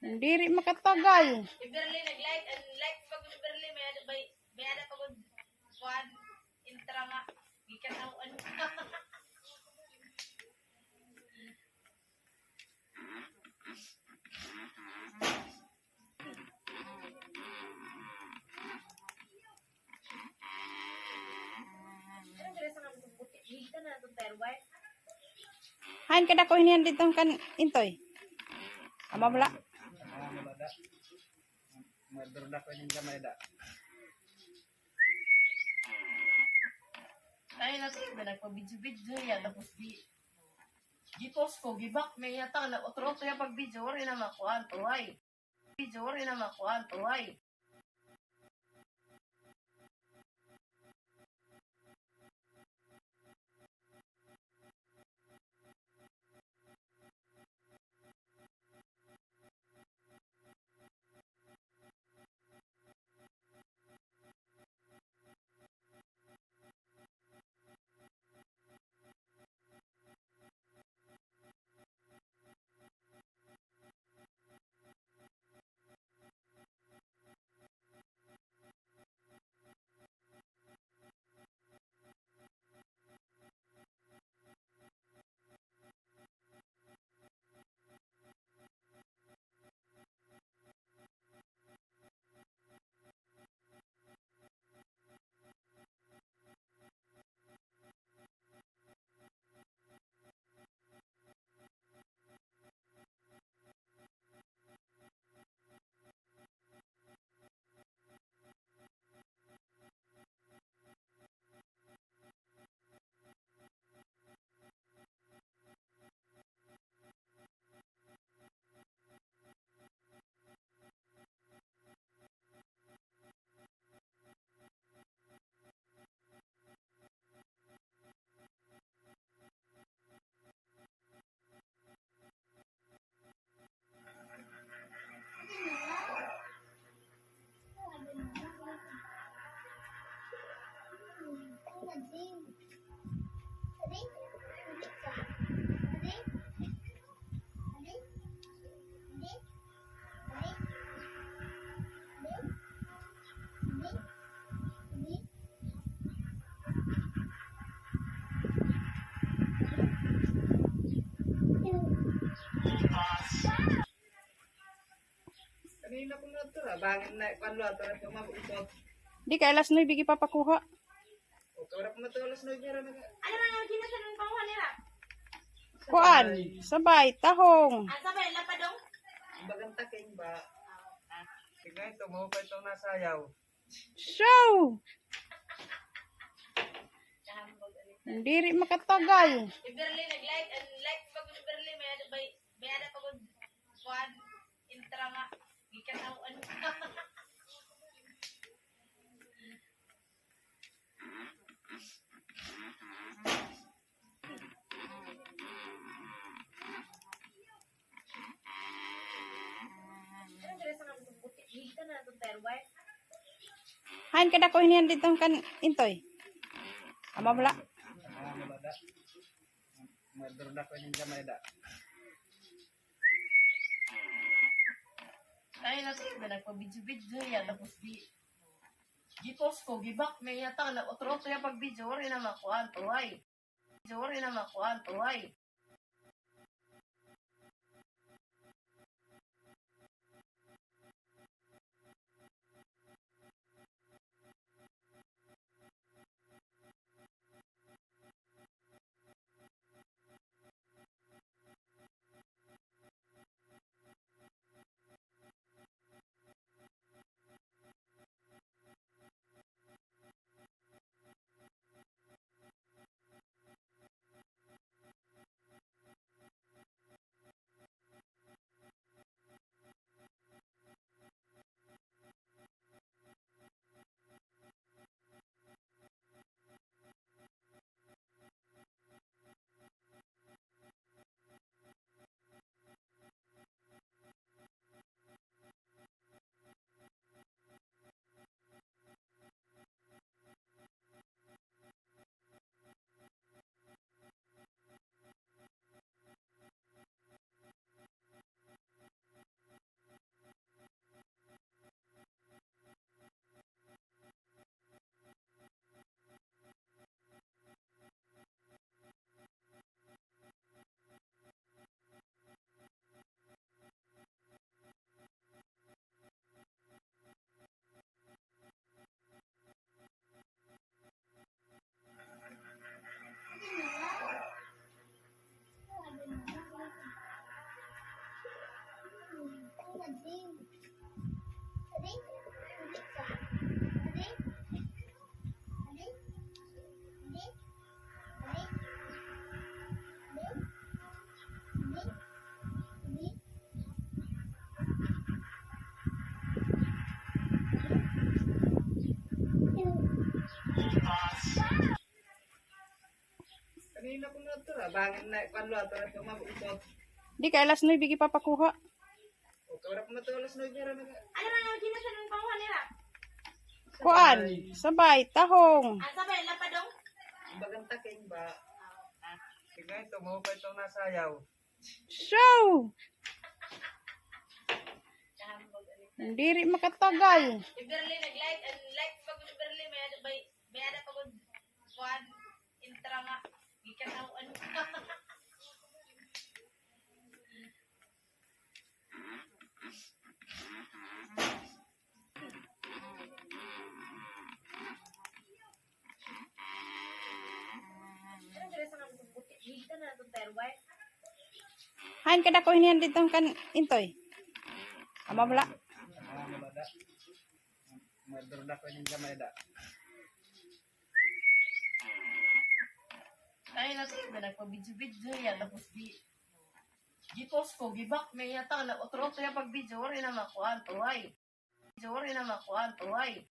Diri makatagal. Iberli nag-like, and like pag Iberli, may ada, may, may ada pag kuan, intra nga. Gikan ako, ano. Hain kadako hiniyan didto kan Intoy? Ama bala. Madurda ko ning gamay da. Ay, nasa iba nagpa-video-video ya, tapos di, di-post ko, gibak, may yata, na otro-otro ya pag-video, wari na makuan, tuway. Video, wari na makuan, tuway. Di kay alas nuebe gipapakuha. Kuan, sabay, tahong. Bagan taking ba? Sige, ito mo pa itong nasayaw. Show! Diri makatagal. Iberli nag-like, and like pag Iberli, may ada, may, may ada pag kuan, intra nga. Gikan ako, ano. Hain kadako hiniyan didto kan Intoy? Ama bala. Madurda ko ning gamay da. Ay, nasa iba nagpa-video-video ya, tapos di, di-post ko, gibak, may yata, na otro-otro ya pag-video, wari na makuan, tuway. Wari na makuan, tuway. Di kay alas nuebe gipapakuha. Kuan, sabay, tahong. Bagan taking ba? Sige, ito mo pa itong nasayaw. So, diri makatagal. Iberli nag-light, and light pa gud Iberli, may ada bay, may ada pa gud kuan, intra nga gikan aw ano. Hain kadako hinihan didto kan Intoy? Ama bala. Madurda ko ning gamay da. Ay, nati na nagpa-video-video ya, tapos di, gi-post ko, gi-back niya, ta, nag-utro-utro ya pag-video, wari na makuan, tuway. Wari na makuan, tuway.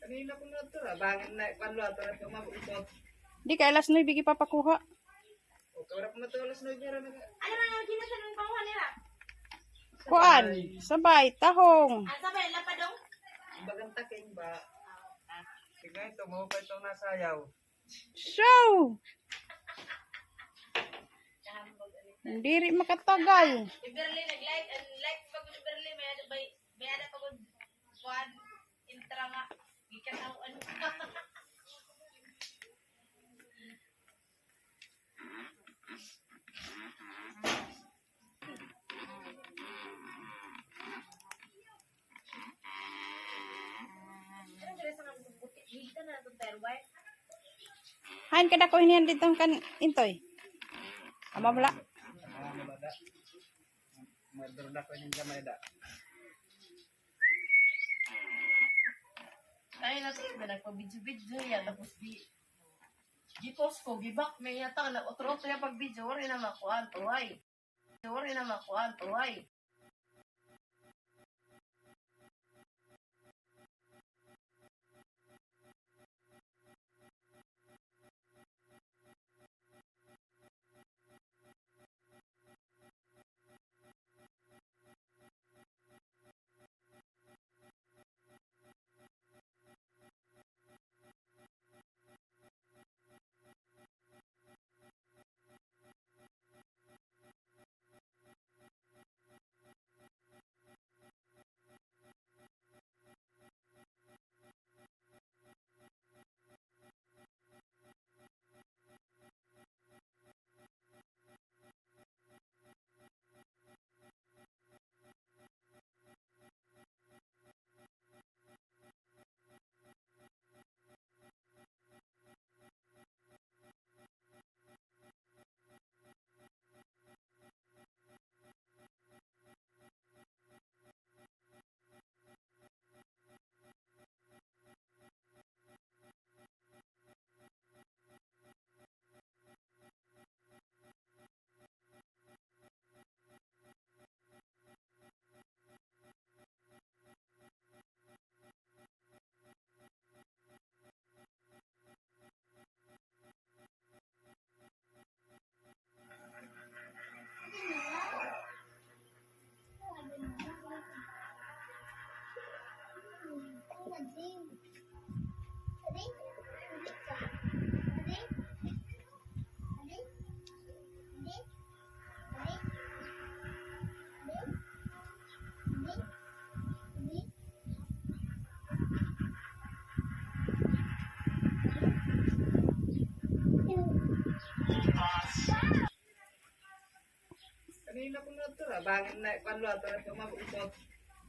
Kanina ko na ito, ah. Bangin na, ipanlo ato na ito, mabukot. Di kay alas nuebe gipapakuha. O, kaya ko na ito, alas nuebe, ara na. Ano na, ano, ginasan ng panguha nila? Kuan, sabay, tahong. Ah, sabay, lapadong? Bagang taking ba? Sige, ito mo pa itong nasayaw. So, diri makatagal. Iberli nag-light, and light pa gud Iberli, may ada bay, may ada pa gud kuan, intra nga, gikan aw ano. Hain kadako hinihan didto kan Intoy? Ama bala. Ay, nati na nagpa-video-video ya, tapos di, gi-post ko, gi-back niya, ta, nag-utro-utro ya pag-video, wari na makuan, tuway. Sorry na makuan, tuway.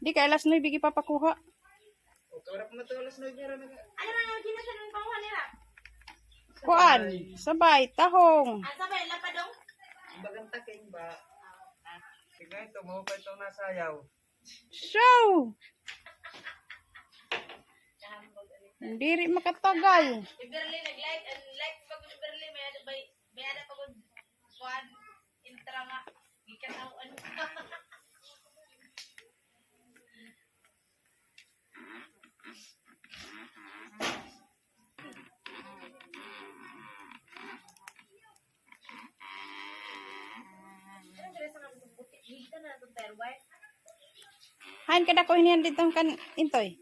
Di kay alas nuebe gipapakuha. Kuan, sabay, tahong. Ang sabay, lapadong? Bagang taking ba? Tignan ito, mahukay itong nasayaw. Show! Diri makatagal. Si Berly nag-like, ang like pa gud ni Berly, may ada, may, may ada pa gud kuan, intra nga, gikataw-an. Hain kadako hinihan didto kan Intoy?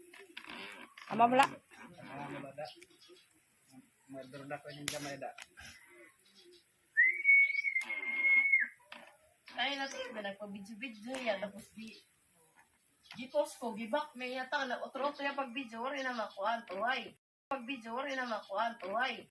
Ama bala. Madurda ko ning gamay da. Ay, nagpa-video-video hiya, tapos di, gi-post ko, gi-back niya, ta, na, otro-otro hiya pag-video, waray na makuan, tuhay. Pag-video, waray na makuan, tuhay.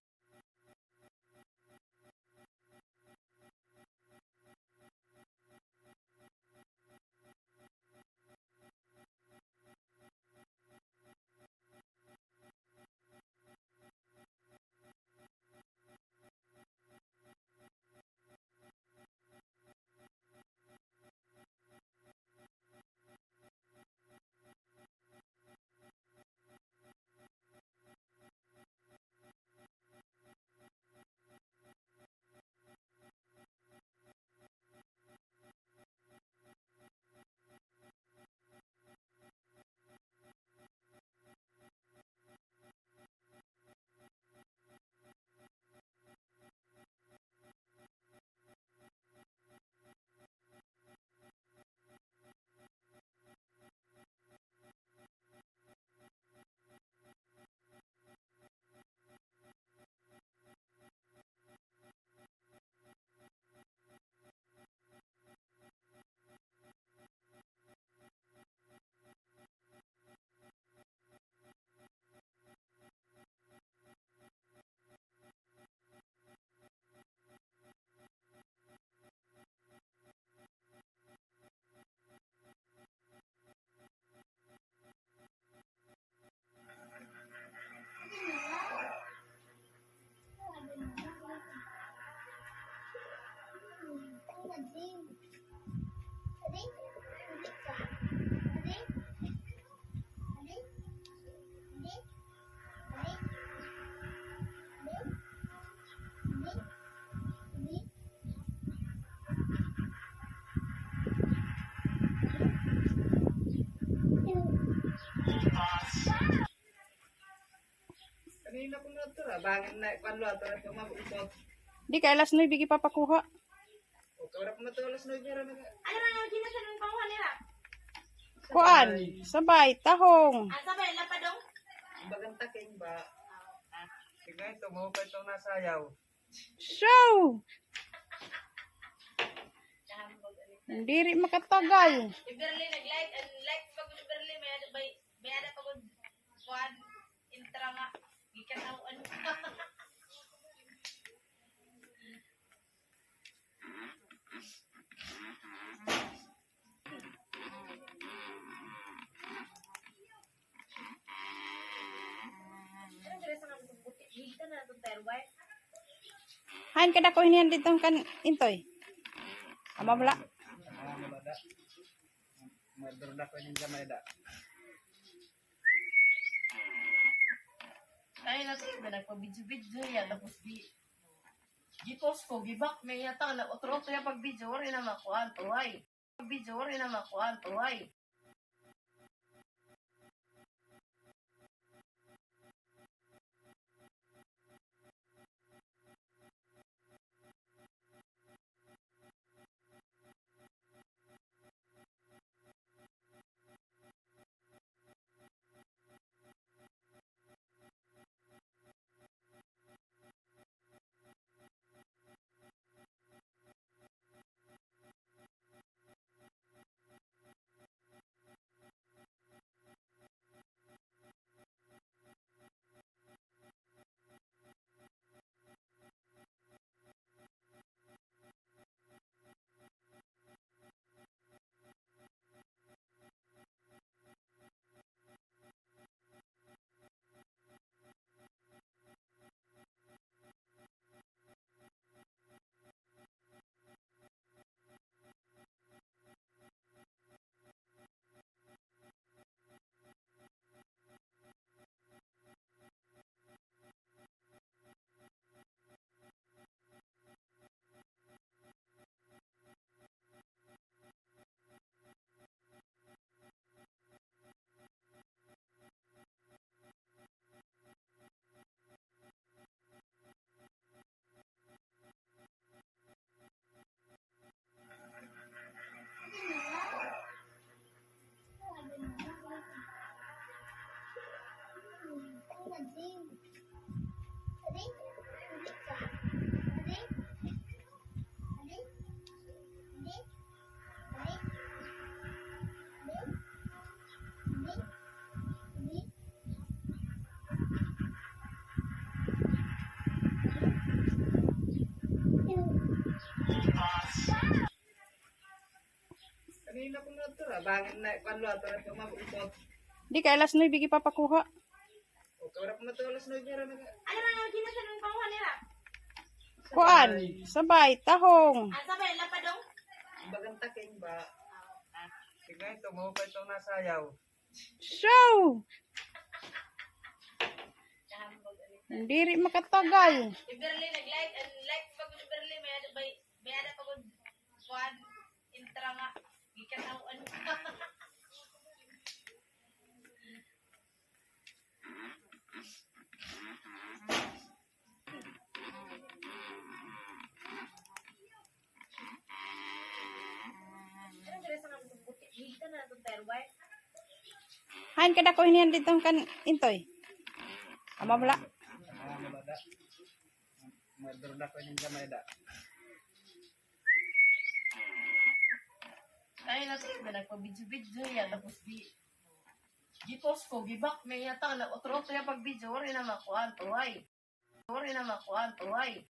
Di kay alas nuebe gipapakuha. Kuan, sabay, tahong. Ang sabay, lapadong? Bagang taking ba? Tignan ito, mahukay itong nasayaw. Show! Diri makatagal. Si Berly nag-like, ang like pa gud ni Berly, may ada, may, may ada pa gud kuan, intra nga, gikataw-an. Hain kadako hinihan didto kan Intoy? Ama bala. Madurda ko ning gamay da. Ay, nagpa-video-video hiya, tapos di, gi-post ko, gi-back niya, ta, na, otro-otro hiya pag-video, waray na makuan, tuhay. Pag-video, waray na makuan, tuhay. Kanina ko na ito, ah. Bangin na, kuwan lo, ito na ito, mabukot. Di kay alas nuebe, gipapakuha. O, kawala ko na ito, alas nuebe, ra na. Ano na nga, ginasan ng panguha nila? Kuan, sabay, tahong. Ah, sabay, lapadong? Bagang taking ba? Tignan ito, mahupay itong nasayaw. Show! Diri makatagal. Iberly, nag-like, and like, pag Iberly, may ano ba, may ano pa gud, kuan, intra nga, gikataw-an. Hain kadako hinihan didto kan Intoy? Ama bala. Madurda ko ning gamay da. Ay, na, sige, nagpa-video-video niya, tapos di, gi-post ko, gi-back niya, tanga, nag-utro-utro niya pag-video, waray na makuan, tuway. Waray na makuan, tuway.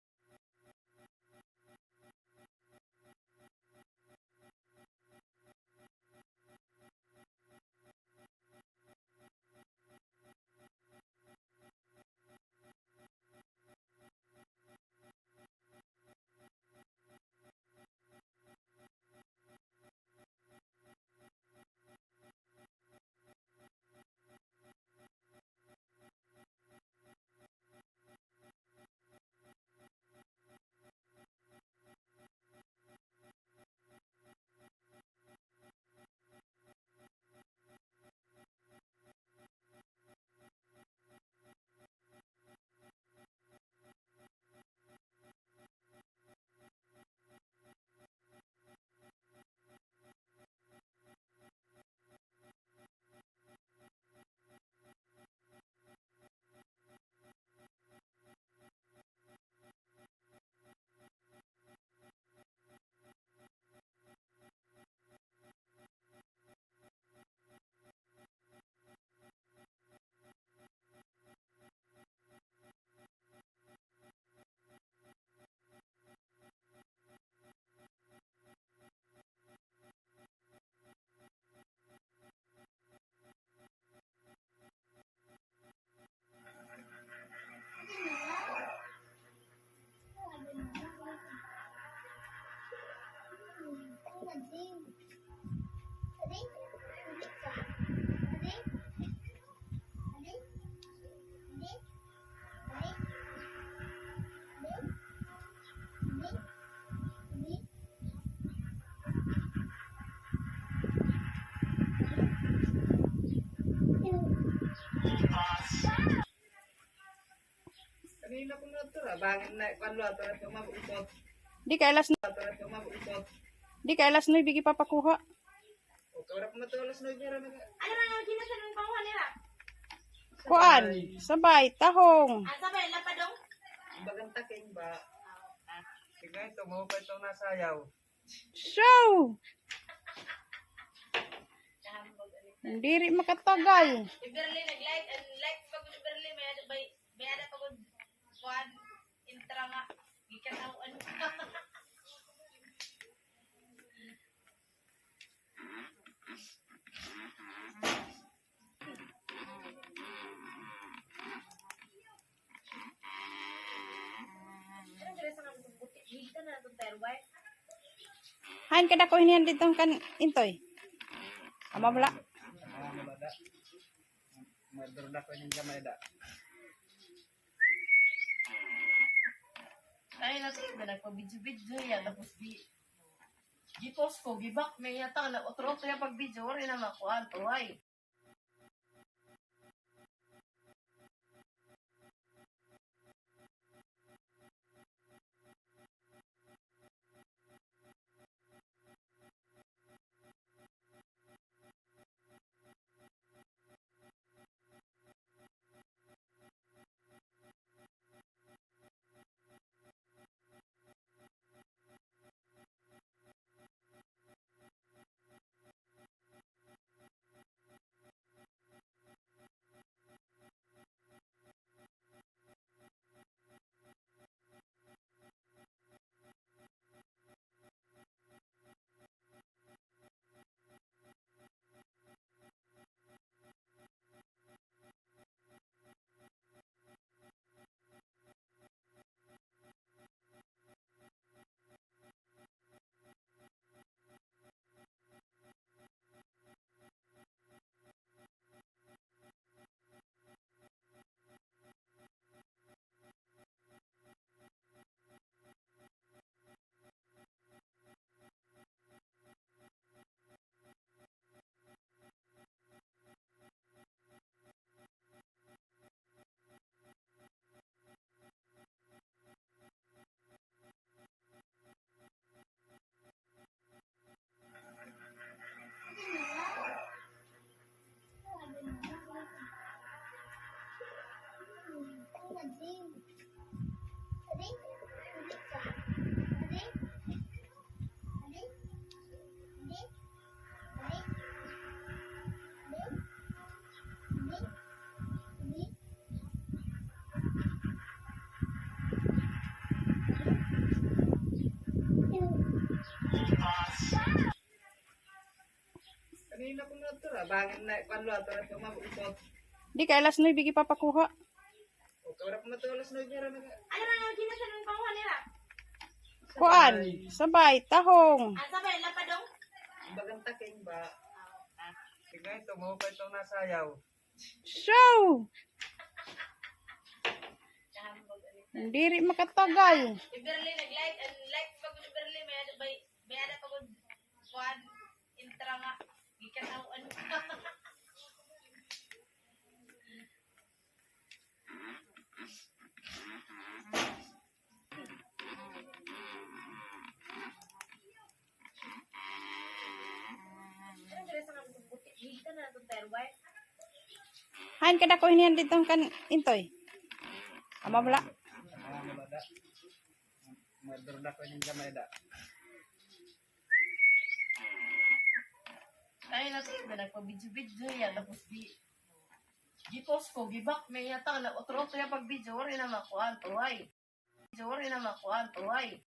Kanina ko na ito, ah. Bangin na, kuwan lo, ito na ito, mabukot. Di kay alas, ito na ito, mabukot. Di kay alas nuebe, gipapakuha. O, kawala ko na ito, alas nuebe, ra na. Ano na nga, ginasan ng panguha nila? Kuan, sabay, tahong. Ah, sabay, lapadong? Bagang taking ba? Tignan ito, mahupay itong nasayaw. Show! Diri makatagal. Iberly, nag-like, and like, pag Iberly, may ano ba, may ano pa gud, kuan, intra nga, gikataw-an. Hain kadako hinihan didto kan Intoy? Ama bala. Madurda ko ning gamay da. Ay, na, sige, nagpa-video-video niya, tapos di, gi-post ko, gi-back niya, tanga, nag-utro-utro niya pag-video, waray na makuan, tuway. Kanina ko na ito, ah. Bangin na, kwan lo, ito na ito, mabukot. Di kay alas nuebe gipapakuha. O, kawala pa man ito, alas nuebe ra na. Ano ra nga ginasa ng panguha nila? Kuan, sabay, tahong. Ah, sabay, lapadong? Bagang taking ba? Sige, ito mo pa itong nasayaw. Show! Diri makatagal. Si Berly nag-like, and like pa ko si Berly, may ada, may, may ada pa ko, kuan, intra nga, gikan ako, ano. Hain kadako hiniyan didto kan Intoy? Ama bala. Madurda ko ning gamay da. Ay, nasa iba nagpa-video-video ya, tapos di, gi-post ko, gi-back, may yata na, otro-otro ya pag-video, wari na makuan, tuway. Wari na makuan, tuway.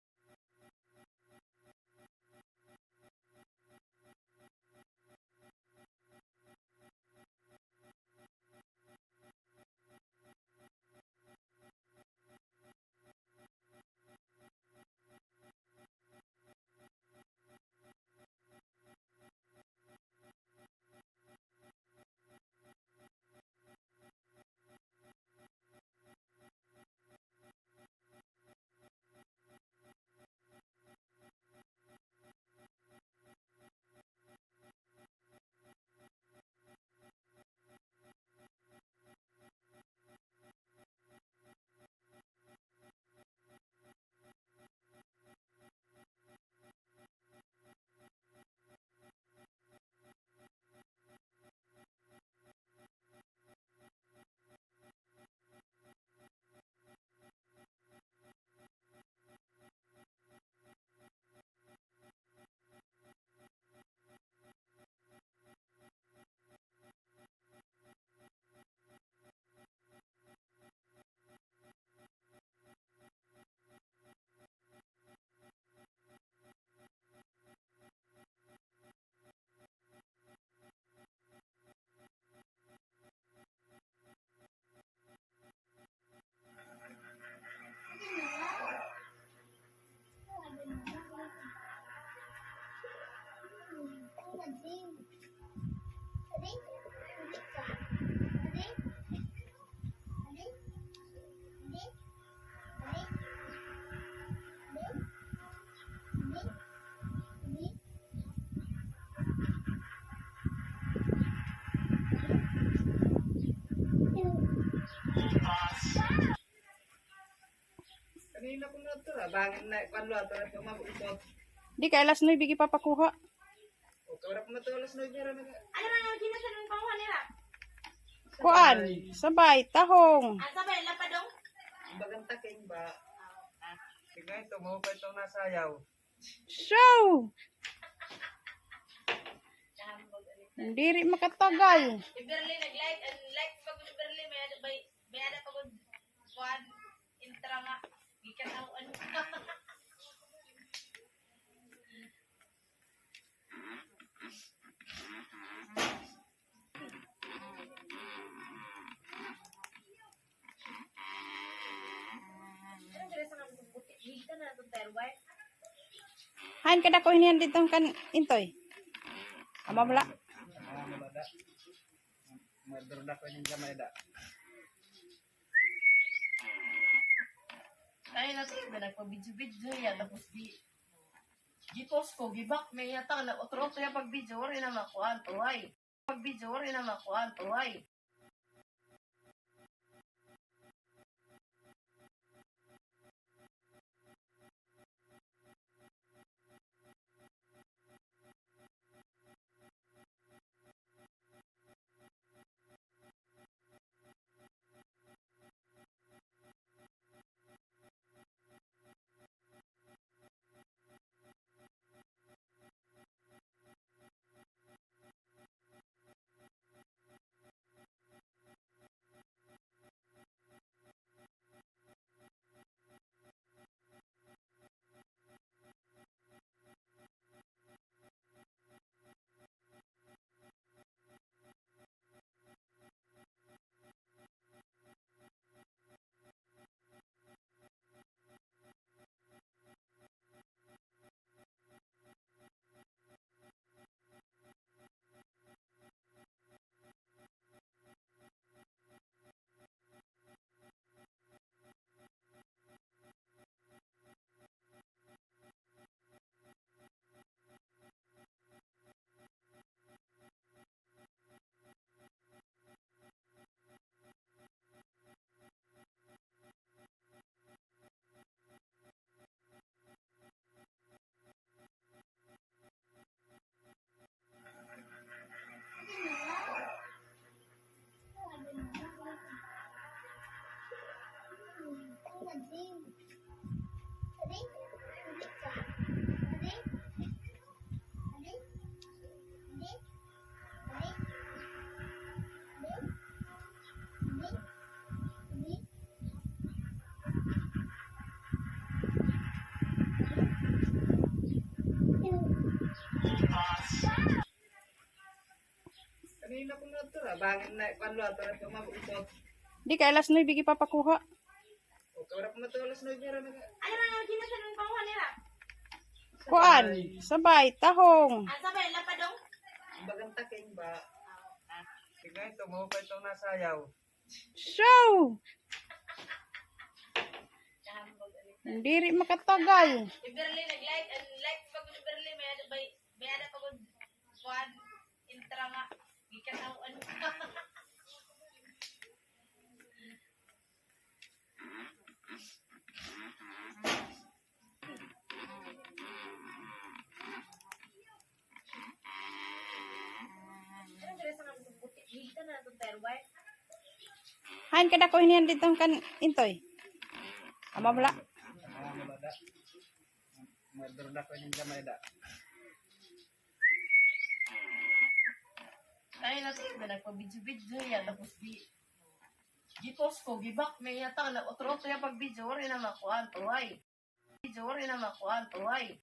Kanina ko na ito, ah. Bangin na, kwan lo, ato na ito, mabukot. Di kay alas nuebe gipapakuha. O, kawala pa man ito, alas nuebe ra na. Ano ra nga ginasa ng panguha nila? Kuan, sabay, tahong. Ah, sabay, lapadong? Bagang taking ba? Sige, ito mo pa itong nasayaw. Show! Diri makatagal. Si Berly nag-like, and like pa ko si Berly, may ada, may, may ada pa ko, kuan, intra nga. Gikan ako, ano. Hain kadako hiniyan didto kan Intoy? Ama bala. Madurda ko ning gamay da. Ay, nasa iba nagpa-video-video ya, tapos di, gi-post ko, gi-back, may yata na, otro-otro ya pag-video, wari na makuan, tuway. Pag-video, wari na makuan, tuway. Kanina ko na ito, ah. Bangin na, panlo, ito na ito, mabuktot. Di kay alas nuebe gipapakuha. O, kawala ko na ito, alas nuebe ra na. Ano ra nga ginasan ng panguha nila? Kuan, sabay, tahong. Ah, sabay, lapadong? Bagang taking ba? Sige, ito, maupay ito nasayaw. Show! Diri makatagal. Si Berly nag-like, ang like pa ko ni Berly, may ada ba, may ada pa ko, kuan, intra nga, gikan ako, ano. Hain kadako hiniyan didto kan Intoy? Ama bala. Madurda ko ini gamay da. Ay, nasi, na nagpa-video-video ya, tapos di, gi-post ko, gi-back, may yata, na otro-otro ya pag-video, wari na makuan, tuway. Video, wari na makuan, tuway.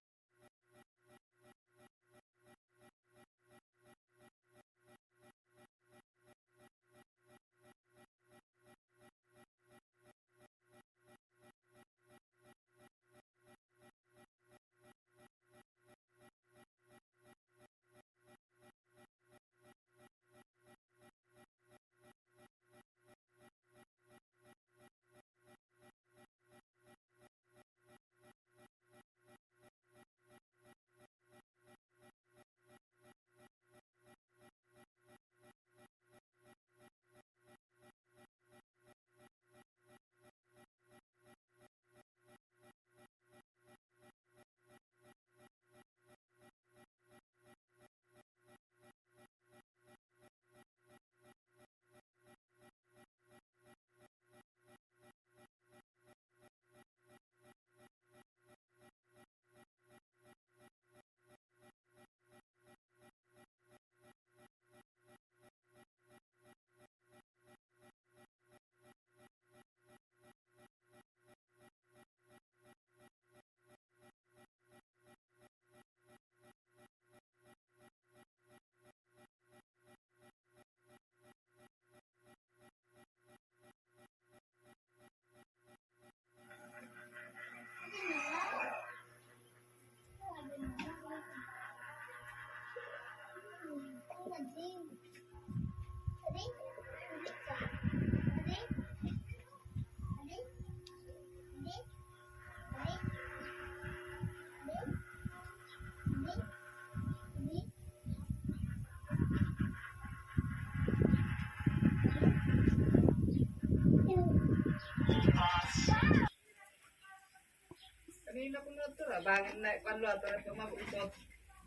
Kanina ko na ito, ah. Bangin na, panlo, ito na ito, mabuktot.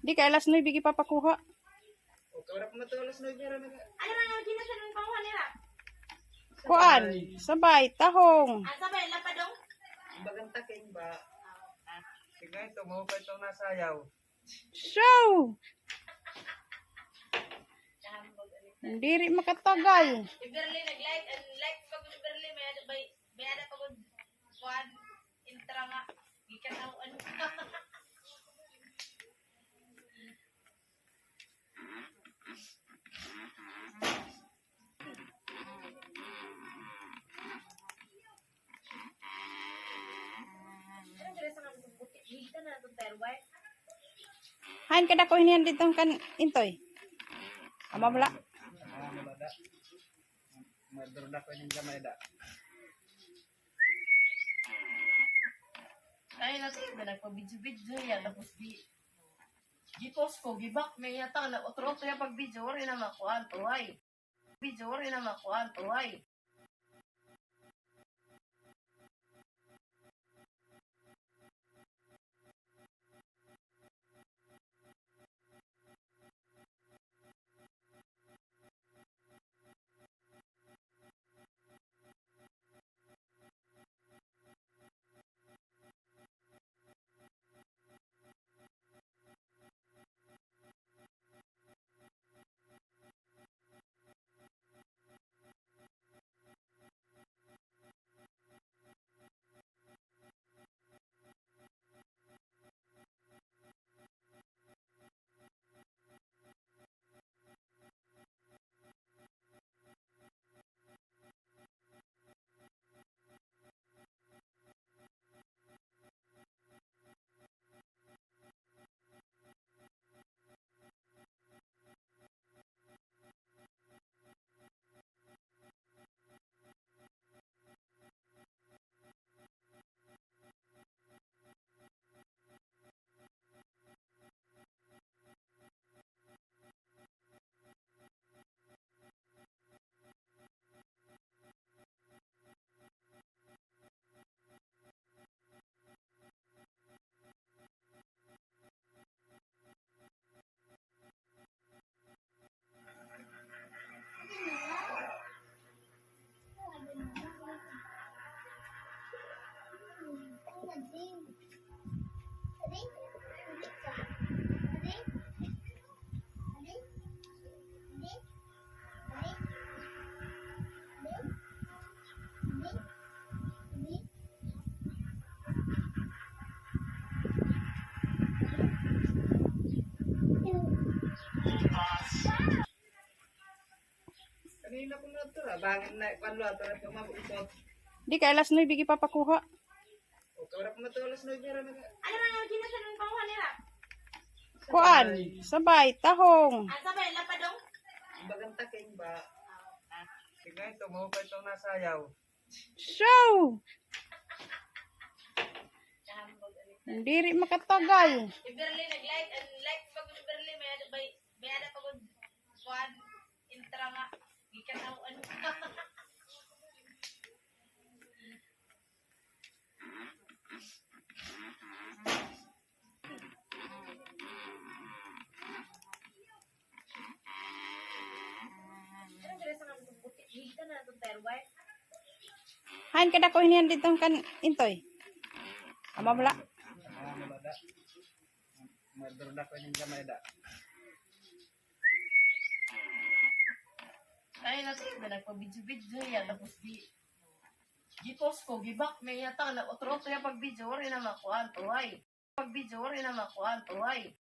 Di kay alas nuebe gipapakuha. O, kawala ko na ito, alas nuebe ra na. Ano ra nga ginasan ng panguha nila? Kuan, sabay, tahong. Ah, sabay, lapadong? Bagang taking ba? Sige, ito, maupay ito nasayaw. Show! Diri makatagal. Si Berly nag-like, ang like pa ko ni Berly, may ada ba, may ada pa ko, kuan, intra nga, gikan ako, ano. Hain kadako hiniyan didto kan Intoy? Ama bala. Madurda ko ini gamay da. Ay, nasi, na nagpa-video-video ya, tapos di, gi-post ko, gi-back, may yata, na otro-otro ya pag-video, wari na makuan, tuway. Video, wari na makuan, tuway. Di kay alas nuebe gipapakuha. Kuan, sabay, tahong. Bagan taking ba? Sige, ito mo pa itong nasayaw. So, diri makatagal. Si Berly nag-light, ang light pa gud ni Berly, may ada, may, may ada pa gud kuan, intra nga gikan-aw, ano. Hain kadako hiniyan didto kan Intoy? Ama bala. Madurda ko ning gamay da. Ay, natin na nagpa-video-video yan. Tapos di, di-post ko, gibak na iya ta, nag-utro-utro iya pag-video, wari na makuan to, ay. Pag-video, wari na makuan to, ay.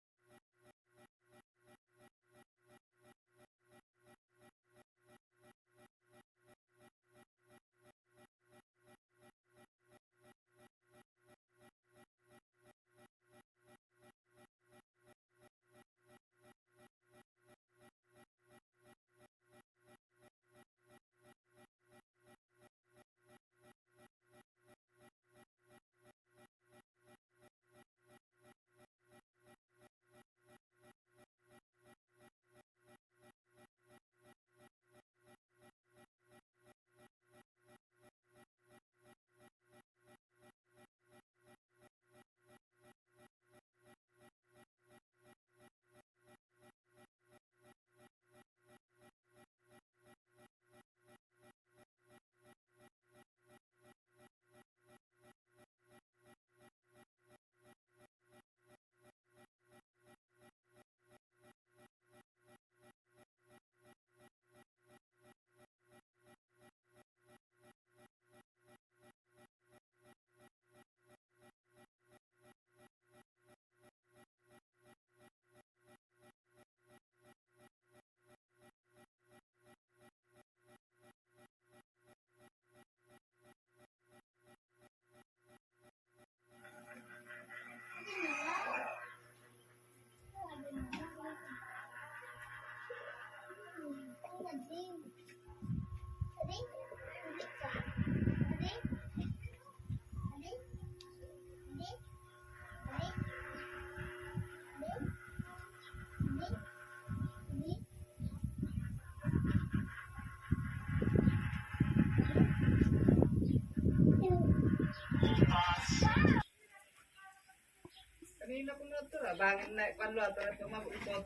Kanina ko na ito, ah. Bangin na, kwan lo, ato na ito, mabukot.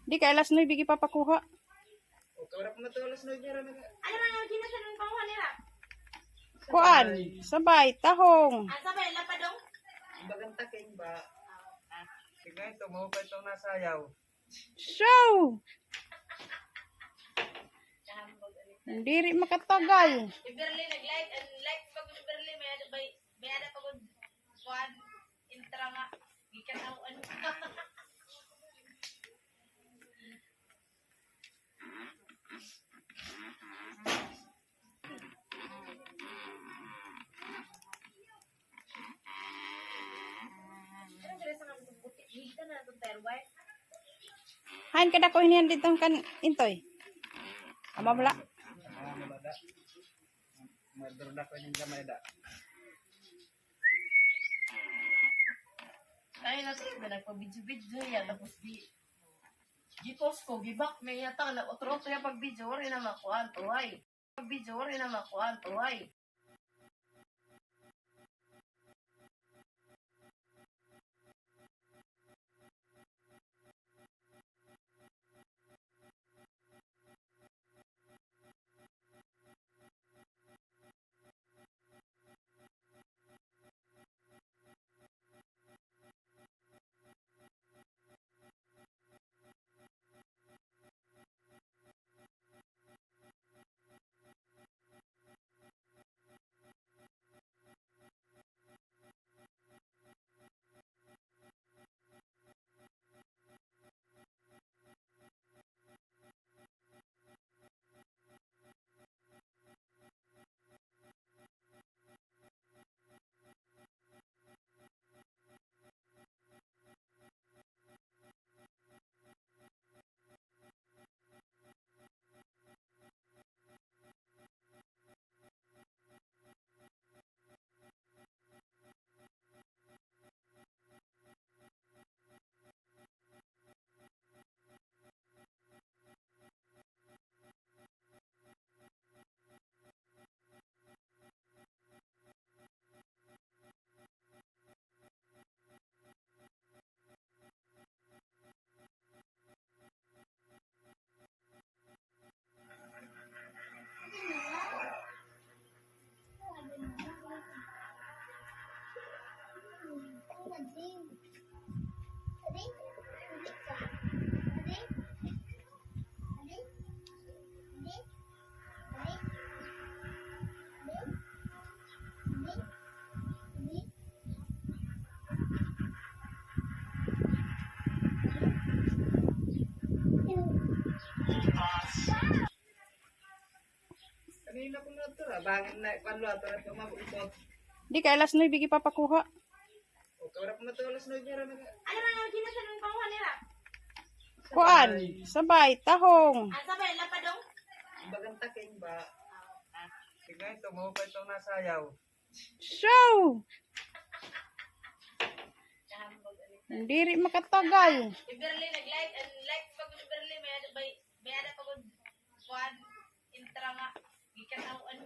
Di kay alas nuebe gipapakuha. O, kawala ko na ito, alas nuebe, ra na. Ano na nga, ginasan ng panguha nila? Kuan, sabay, tahong. Ah, sabay, lapadong? Bagan taking ba? Sige, ito mo pa itong nasayaw. So, diri makatagal. Si Berly nag-light, ang light pa gud ni Berly, may ada, may, may ada pa gud kuan, intra nga, gikan-aw, ano. Hain kadako hiniyan didto kan Intoy? Ama bala. Madurda ko ning gamay da. Ay, nasa iba nagpa-video-video yan, tapos di, di-post ko, gibak na iya ta, nag-utro-utro iya pag-video, wari na makuan to, ay. Pag-video, wari na makuan to, ay. Di kay alas nuebe gipapakuha. Kuan, sabay, tahong. Bagan taking ba? Sige, ito mo pa itong nasayaw. So, diri makatagal. Si Berly nag-light, and light pa gud si Berly, may ada, may, may ada pa gud kuan, intra nga gikan-awan.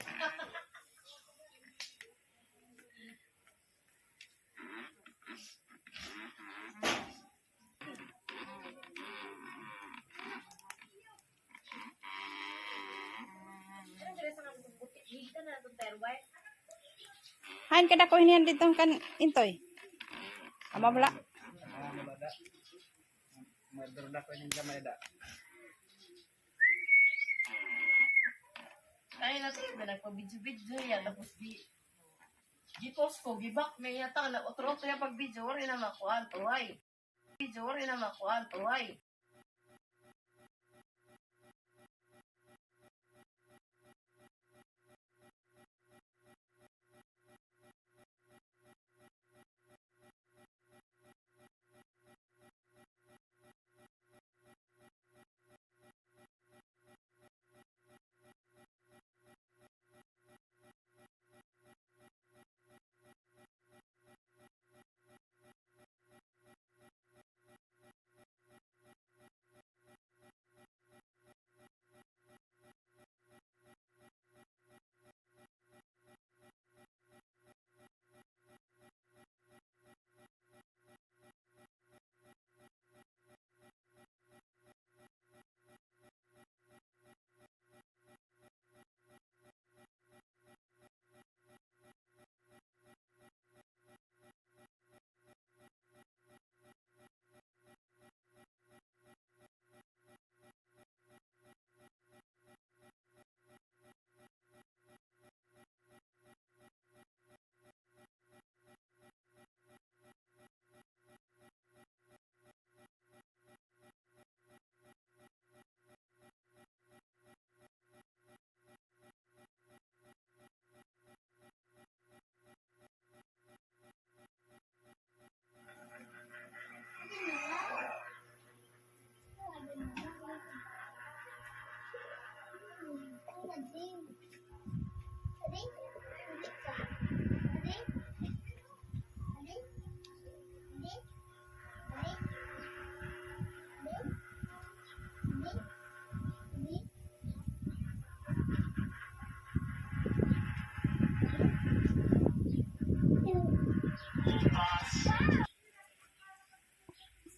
Hain kadako hiniyan didto kan Intoy? Ama bala. Madurda ko ning gamay da. Ay, nati, na nagpa-video-video ya, tapos di, di-post ko, gi-back, may yata, na otro-otro ya pag-video, wari na makuan, tuway. Video, wari na makuan, tuway.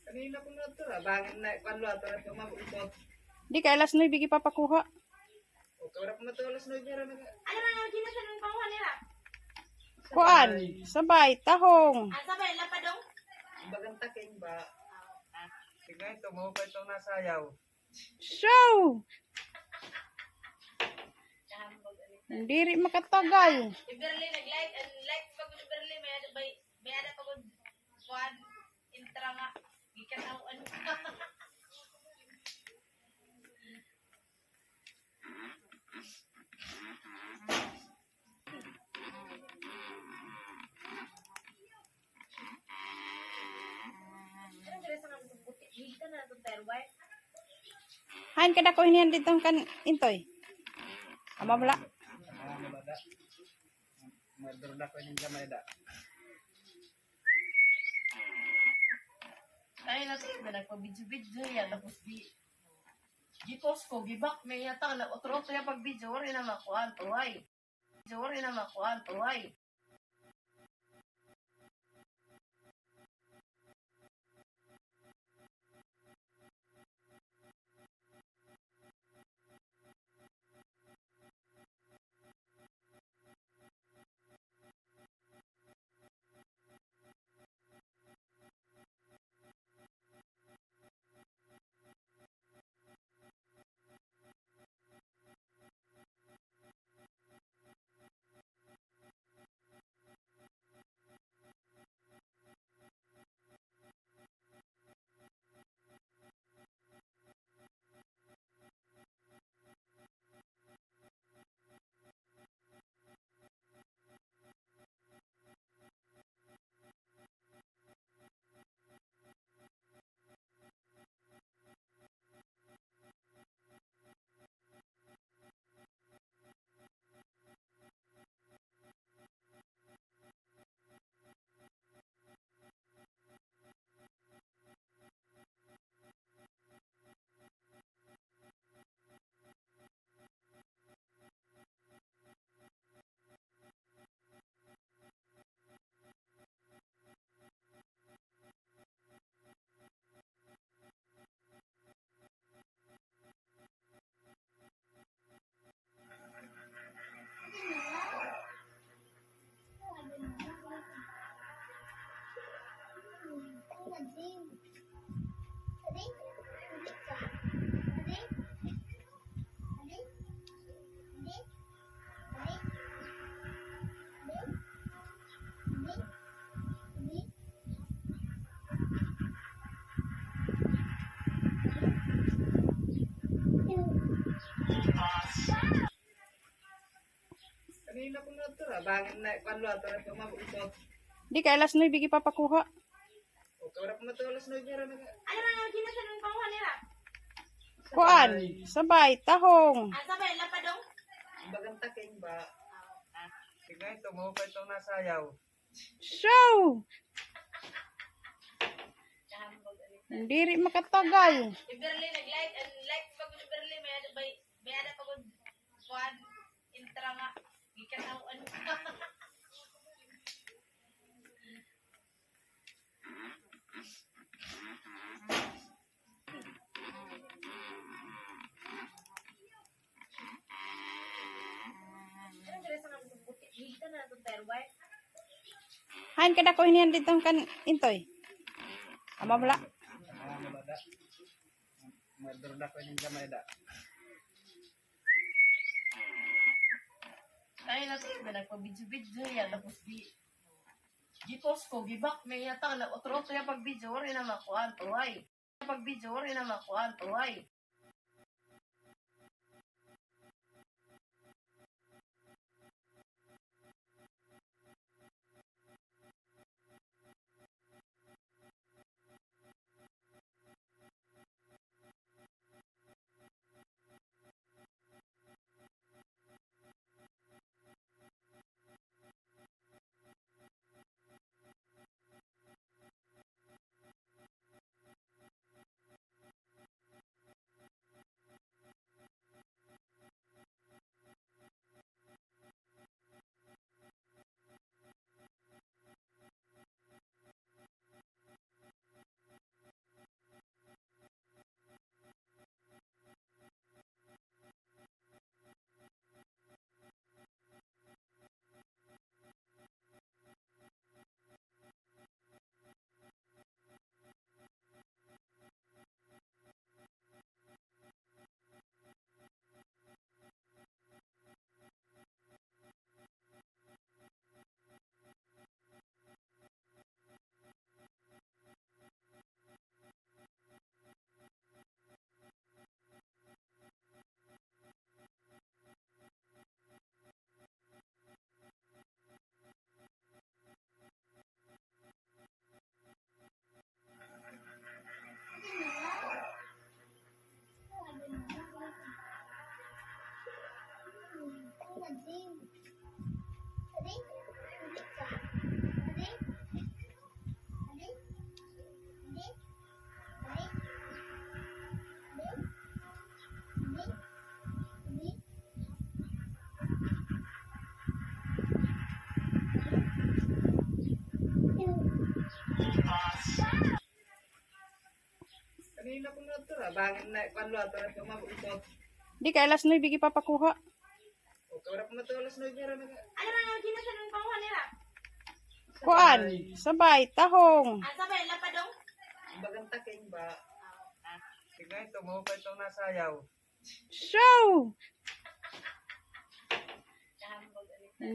Kanina ko na ito, ah. Bangin na, kuwan lo, ato na ito, mabukot. Di kay alas nuebe gipapakuha. O, kawala ko na ito, alas nuebe ra na. Ano na nga, ginasan ng panguha nila? Kuan, sabay, tahong. Ah, sabay, lapadong? Bagan taking ba? Ah. Tingnan ito, mo pa itong nasayaw. So! Diri makatagal. Si Berly nag-light, and light pa gud si Berly, may ada, may, may ada pa gud kuan, intra nga, gikan-awan. Hain kadako hiniyan didto kan Intoy? Ama bala. Madurda ko ning gamay da. Ay, nati, nagpa-video-video ya, tapos di, di-post ko, gi-back, may yata, na otro-otro ya pag-video, wari na makuan, tuway. Wari na makuan, tuway. Di kay alas nuebe gipapakuha. Kuan, sabay, tahong. Bagan taking ba? Tignan ito, mahukay itong nasayaw. So, diri makatagal. Si Berly nag-like, and like pa gud si Berly, may ada, may, may ada pa gud kuan, intra nga gikataw-an. Hain kadako hinihan didto kan Intoy? Ama mula. Madurda ko ini gamay da. Ay, nati, nagpa-video-video ya, tapos di, di-post ko, gi-back, may yata, na, otro, otro ya pag-video, ori na makuan, tuhay. Pag-video, ori na makuan, tuhay. Kanina ko na ito, ah. Bangin na, kwan lo, ito na ito, mabukot. Di kay alas nuebe gipapakuha. O, kawala ko na ito, alas nuebe ra na. Ano ra nga, ginasan ang panguha nila? Kuan, sabay, tahong. Ah, sabay, lapadong? Ang bagang taking ba? Ah. Tignan ito, mahukay itong nasayaw. So,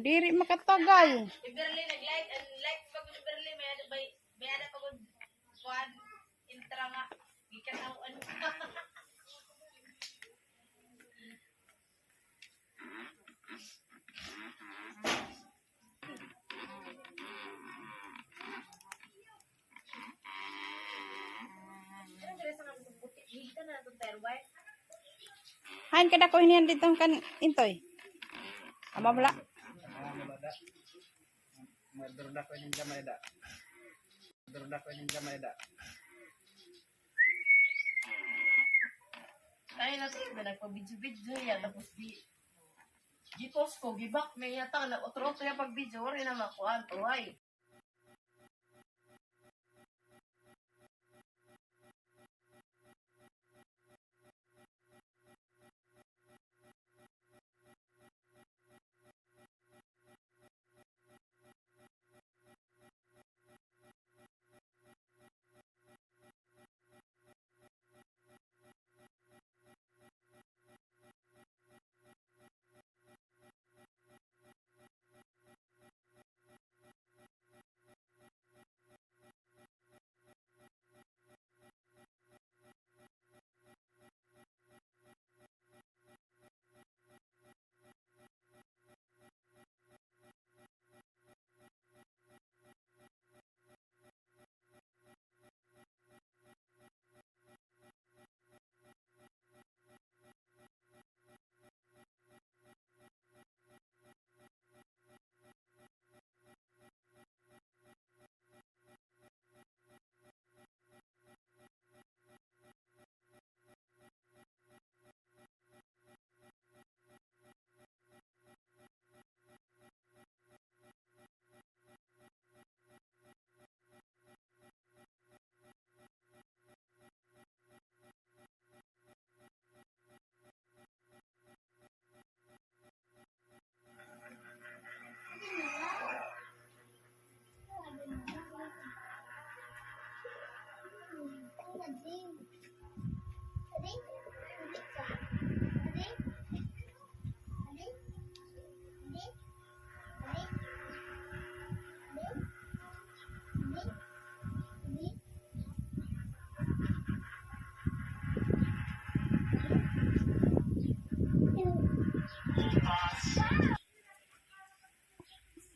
diri makatagal. Si Berly nag-like, and like pa gud si Berly, may ano, may, may ano pa gud, kuan, intra nga, gikataw-an. Hain kadako hinihan didto kan Intoy? Ama mula. Madurda ko ini gamay da. Madurda ko ini gamay da. Ay, nati, nagpa-video-video ya, tapos di, di-post ko, gi-back, may yata, na, otro-otro ya pag-video, ori na makuan, tuhay.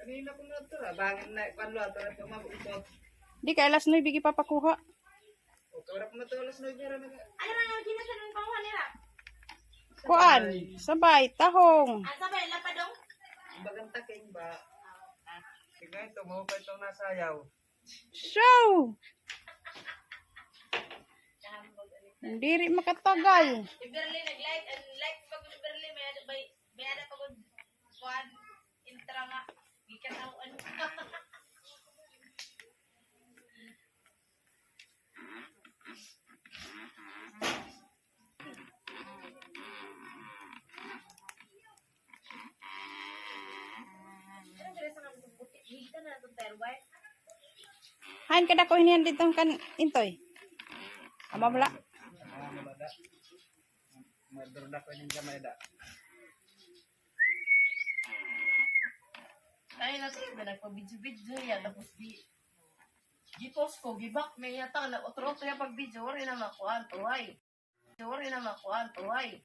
Kanina ko na ito, ah. Bangin na, panlo, ito na ito, mabukot. Di kay alas nuebe gipapakuha. O, kaya ko na ito, alas nuebe, ra na. Ano ra nga, ginasan ng panguha nila? Kuan, sabay, tahong. Ah, sabay, lapadong? Bagang taking ba? Sige, ito, mahupa itong nasayaw. So, diri makatagal. Si Berly nag-like, and like pa gud si Berly, may ada, may, may ada pa gud kuan, intra nga, gikataw-an. Hain kadako hinihan didto kan Intoy? Ama bala. Madurda ko ini gamay da. Ay, nasa iba nagpa-video-video ya, tapos di, gi-post ko, gi-back niya, ta, nag-utro-utro ya pag-video, waray na makuan, tuway. Waray na makuan, tuway.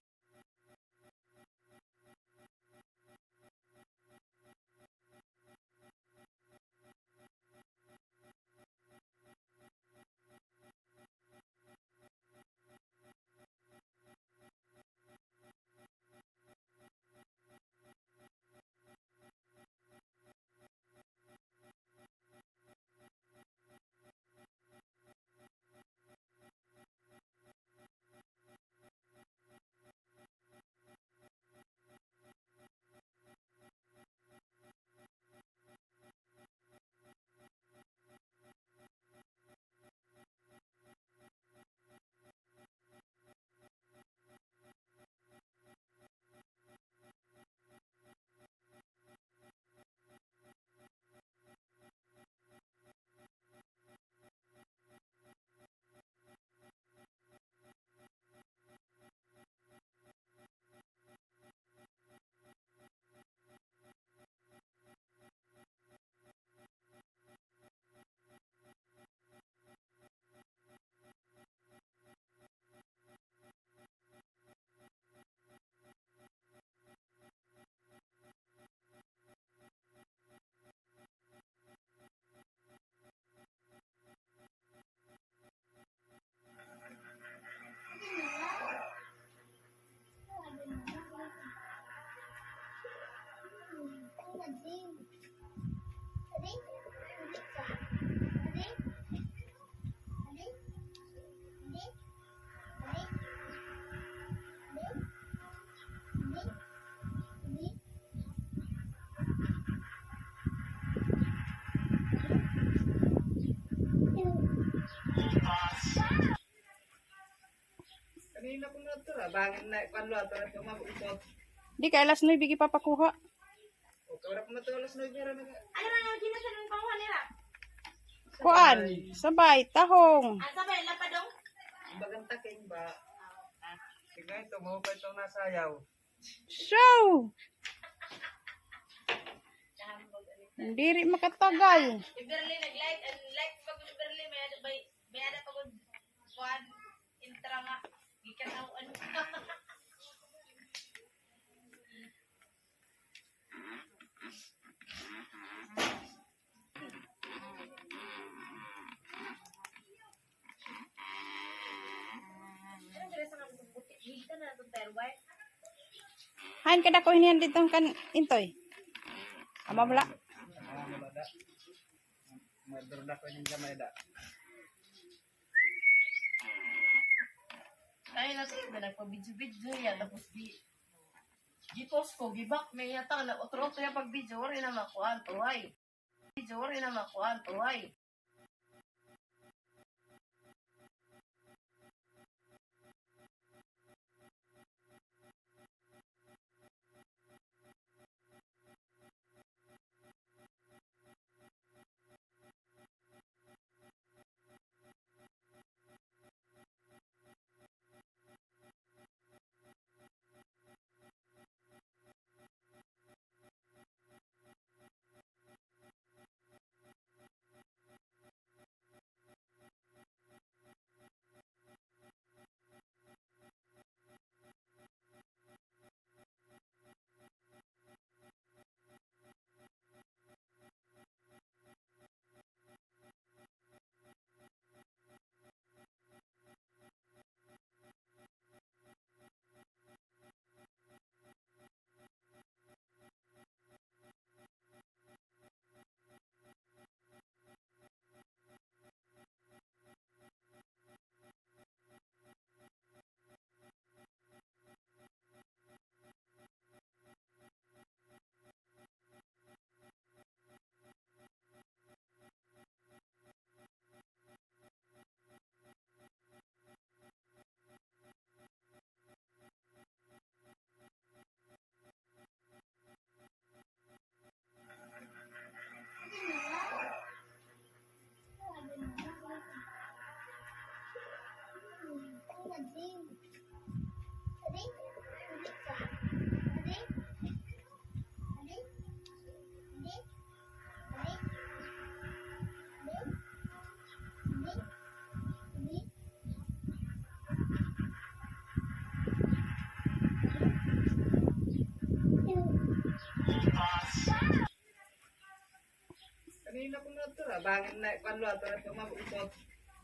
Kanina ko na ito, ah. Bangin na, panlo, ito na ito, mabukot. Di kay alas nuebe gipapakuha. O, kaya ko na ito, alas nuebe, ra na. Ano ra nga ginasan ng panguha nila? Kuan, sabay, tahong. Ah, sabay, lapadong? Bagang taking ba? Sige, ito, mahupa itong nasayaw. So, diri makatagal. Si Berly nag-like, and like pa gud si Berly, may ada, may, may ada pa gud kuan, intra nga, gikataw-an. Hain kadako hinihan didto kan Intoy? Ama bala. Madurda ko ini gamay da. Ay, nasa iba nagpa-video-video ya, tapos di, gi-post ko, gi-back niya, ta, nag-utro-utro ya pag-video, waray na makuan, tuway. Video, waray na makuan, tuway.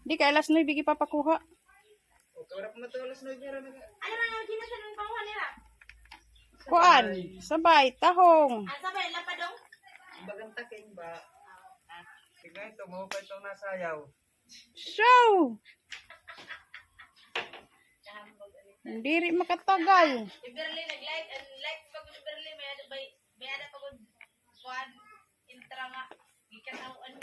Di kay alas nuebe gipapakuha. Kuan, sabay, tahong. Bagan taking ba? Sige, ito mo pa itong nasayaw. So, diri makatagal. Si Berly nag-light, and light pa gud si Berly, may ada, may, may ada pa gud kuan, intra nga, gikan-awan.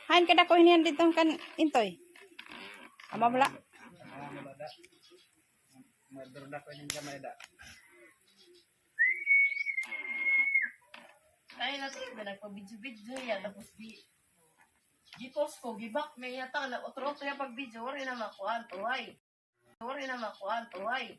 Hain kadako hiniyan didto kan Intoy? Ama bala. Madurda ko ning gamay da. Kaya na to, nagpa-video-video yan, tapos di, di-post ko, gibak, may yata, na otro-otro yung pag-video, wari na makuha, tuway. Wari na makuha, tuway.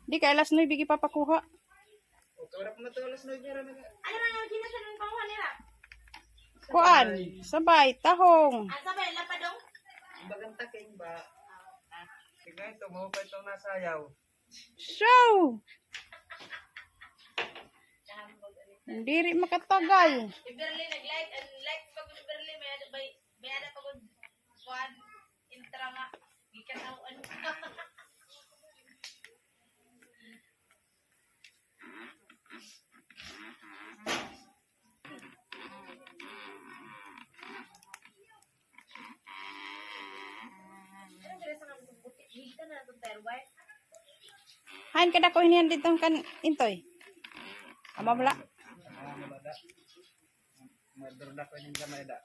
Di kay alas nuebe gipapakuha. Kuan, sabay, tahong. Bagan taking ba? Sige, ito mo pa itong nasayaw. So, diri makatagal. Si Berly nag-light, and light pa gud si Berly, may ada, may, may ada pa gud kuan, intra nga, gikan-awan. Hain kadako hiniyan didto kan Intoy? Ama bala. Madurda ko ning gamay da.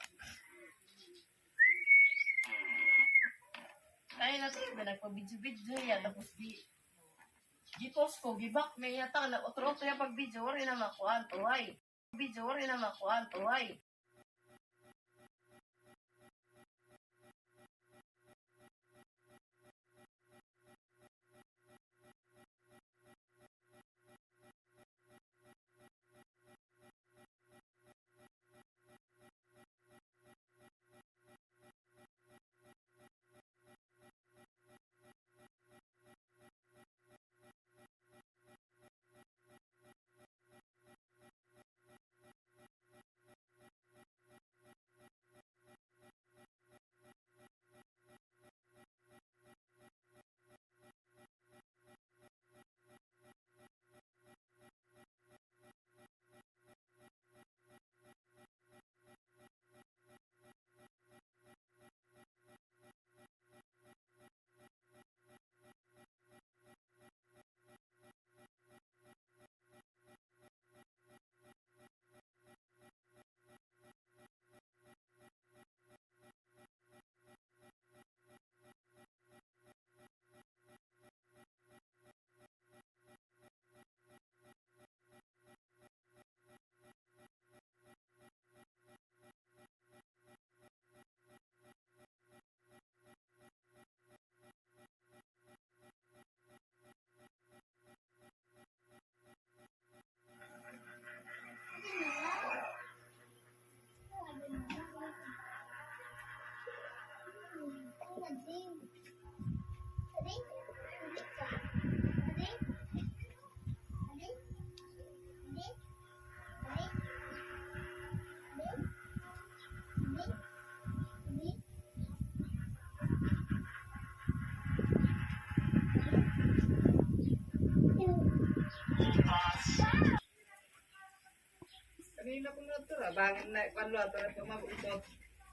Ay, nasa iba nagpa-video-video yan, tapos di, di-post ko, gibak, may yata, na otro-otro yung pag-video, wari na makuha, tuway. Video, wari na makuha, tuway.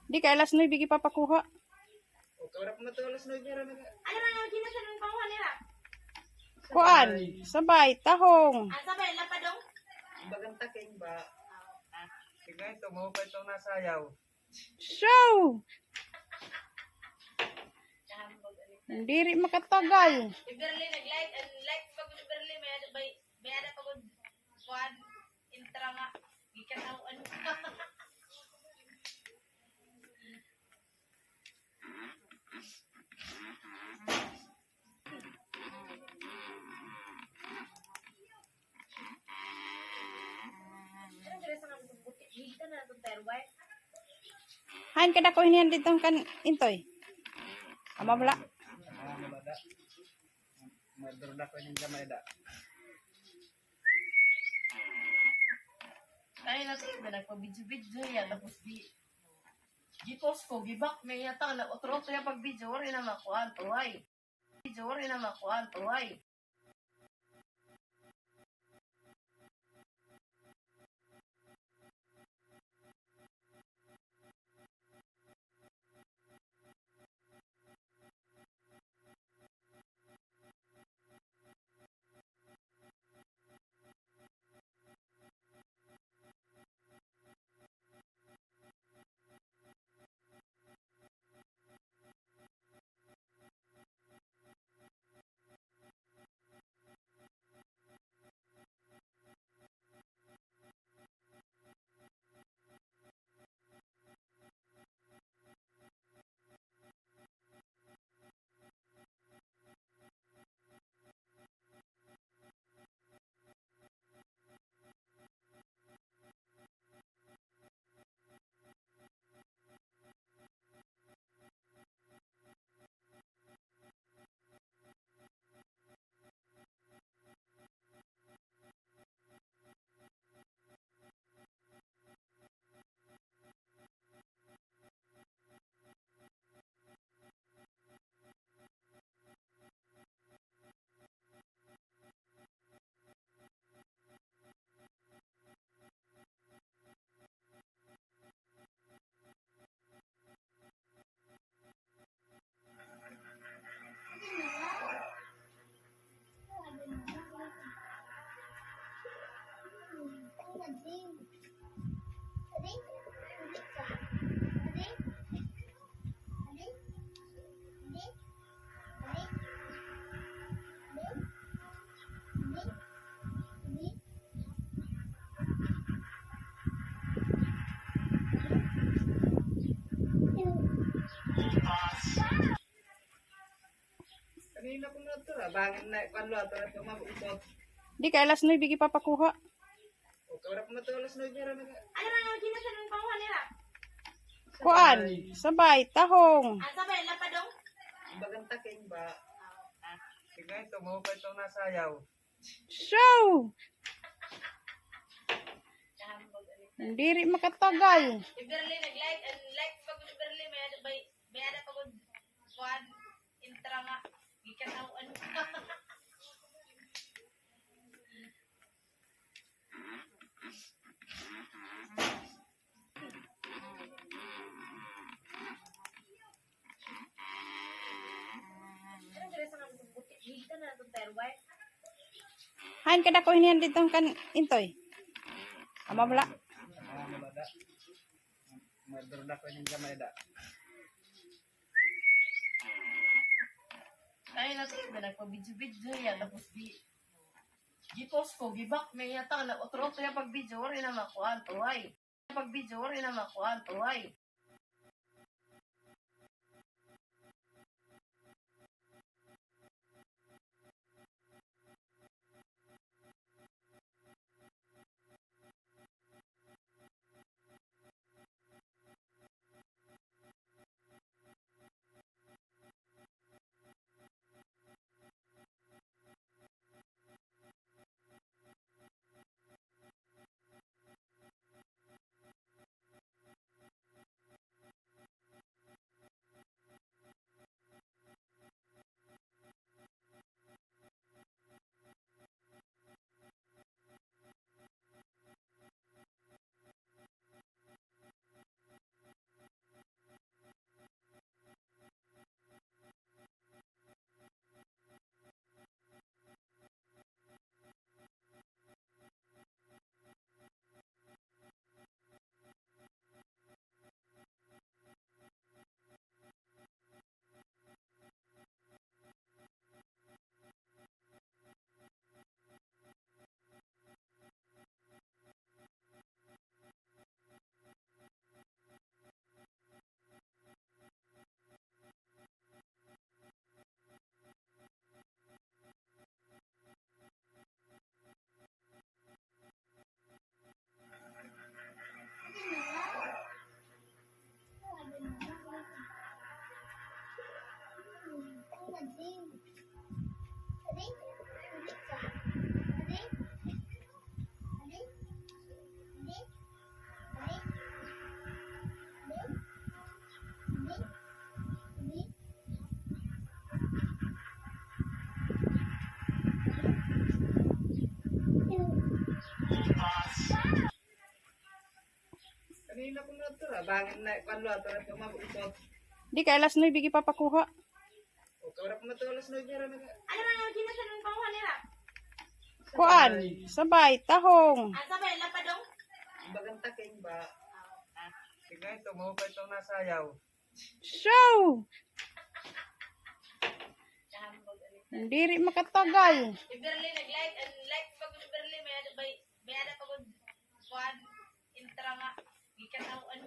Di kay alas nuebe gipapakuha. Kuan, sabay, tahong. So, diri makatagal. Hain kadako hiniyan didto kan Intoy? Ama bala. Madurda ko yung gamay da. Ay, nasa iba nagpa-video-video yan. Tapos di, di-post ko, gibak, may yata, nag-utro-utro yung pag-video, wari na makuhaan to, ay. Video, wari na makuhaan to, ay. Di kay alas nuebe gipapakuha. Kuan, sabay, tahong. So, diri makatagal. Hain kadako hiniyan didto kan Intoy? Ama bala. Madurda ko yung gamay da. Ay, nasa iba nagpa-video-video yan. Tapos di, di-post ko, gibak, may yata, nag-utro-utro yung pag-video, wari na makuhaan to, ay. Pag-video, wari na makuhaan to, ay. Di kay alas nuebe gipapakuha. Kuan, sabay, tahong. Ang sabay, lapadong. Bagang taking ba? Tignan ito, mahupay itong nasayaw. Show! Diri makatagal. Si Berly nag-like, ang like pa gud ni Berly, may ada, may, may ada pa gud kuan, intra nga, gikataw-an.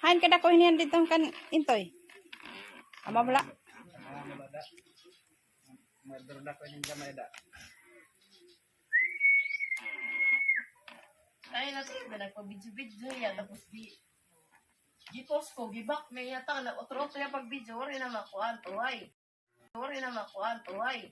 Hain kadako hinihan didto kan Intoy? Ama bala. Madurda ko ning gamay da. Ay, nasa iba nagpa-video-video niya, tapos di, di-post ko, gi-back niya, tang, nag-utro-utro niya pag-video, waray na makuan, tuhay. Waray na makuan, tuhay.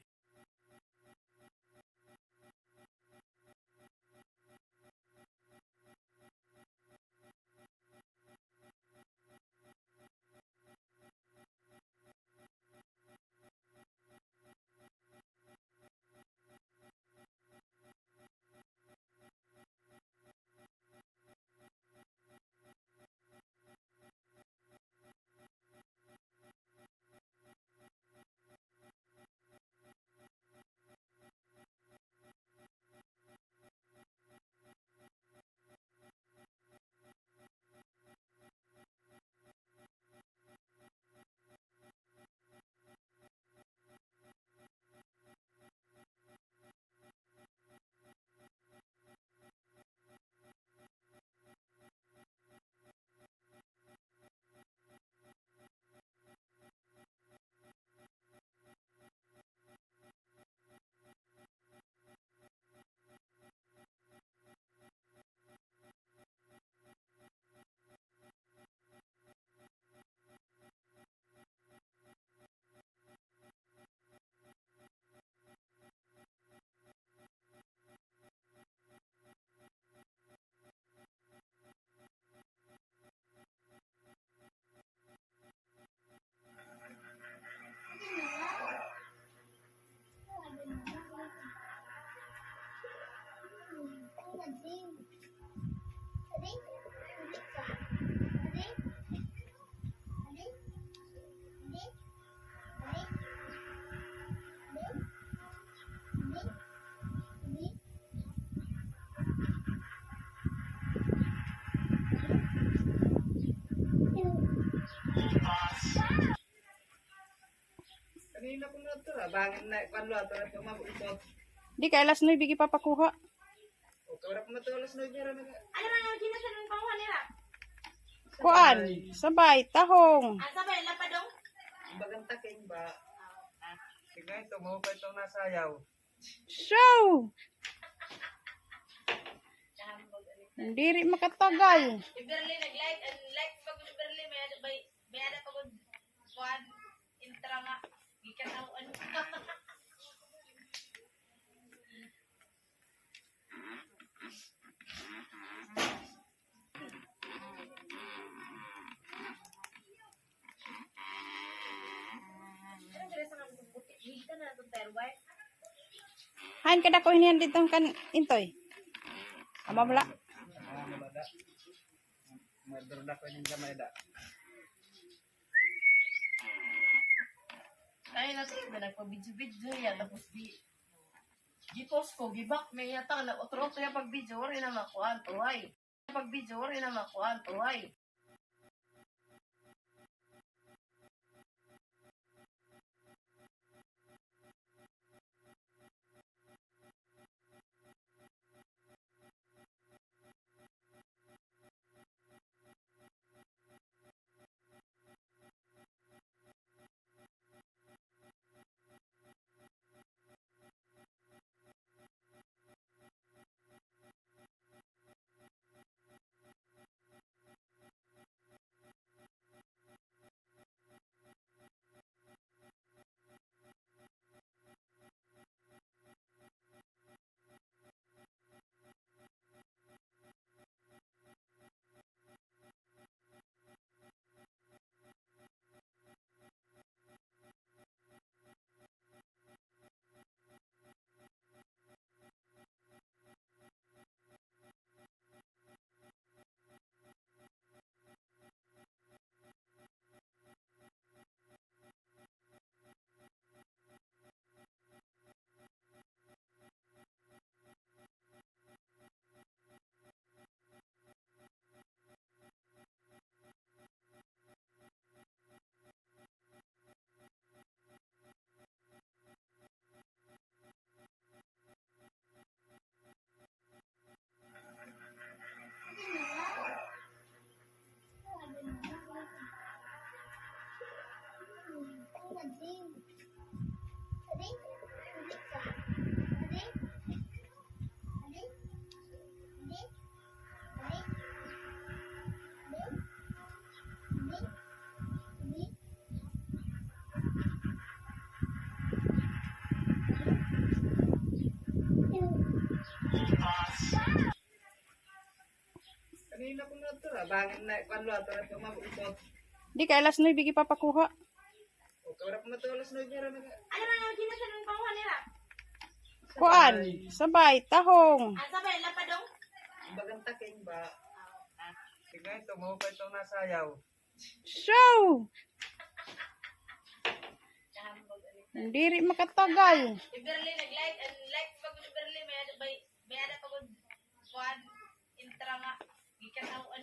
Kanina ko na ito, ah. Bangin na, kwan lo, ato na ito, mabukot. Di kay alas nuebe gipapakuha. O, kawala ko na ito, alas nuebe, ra na. Ano ra nga, ginasan ang panguha nila? Kuan, sabay, tahong. Ah, sabay, lapadong? Bagang taking ba? Tignan ito, mahupay itong nasayaw. Show! Diri makatagal. Si Berly nag-like, ang like pa gud ni Berly, may ada, may, may ada pa gud kuan, intra nga, gikataw-an. Hain kadako hinihan didto kan Intoy? Ama bala. Murder na ko ning gamay da. Ay, nasa iba nagpa-video-video niya, tapos di, di-post ko, gi-back niya, tang, nag-utro-utro niya pag-video, waray na makuan, tuhay. Pag-video, waray na makuan, tuhay. Kanina ko na ito, ah. Bangin na, kwan lo, ito na ito, mabukot. Di kay alas nuebe gipapakuha. O, kaya ko na ito, alas nuebe ra na. Ano na yung ginasan ng panguha nila? Kuan, sabay, tahong. Ang sabay, lapadong? Bagang taking ba? Tignan ito, mahupay itong nasayaw. Show! Diri makatagal. Si Berly nag-like, and like pag ni Berly, may ada, may, may ada pag kuan, intra nga, gikataw-an.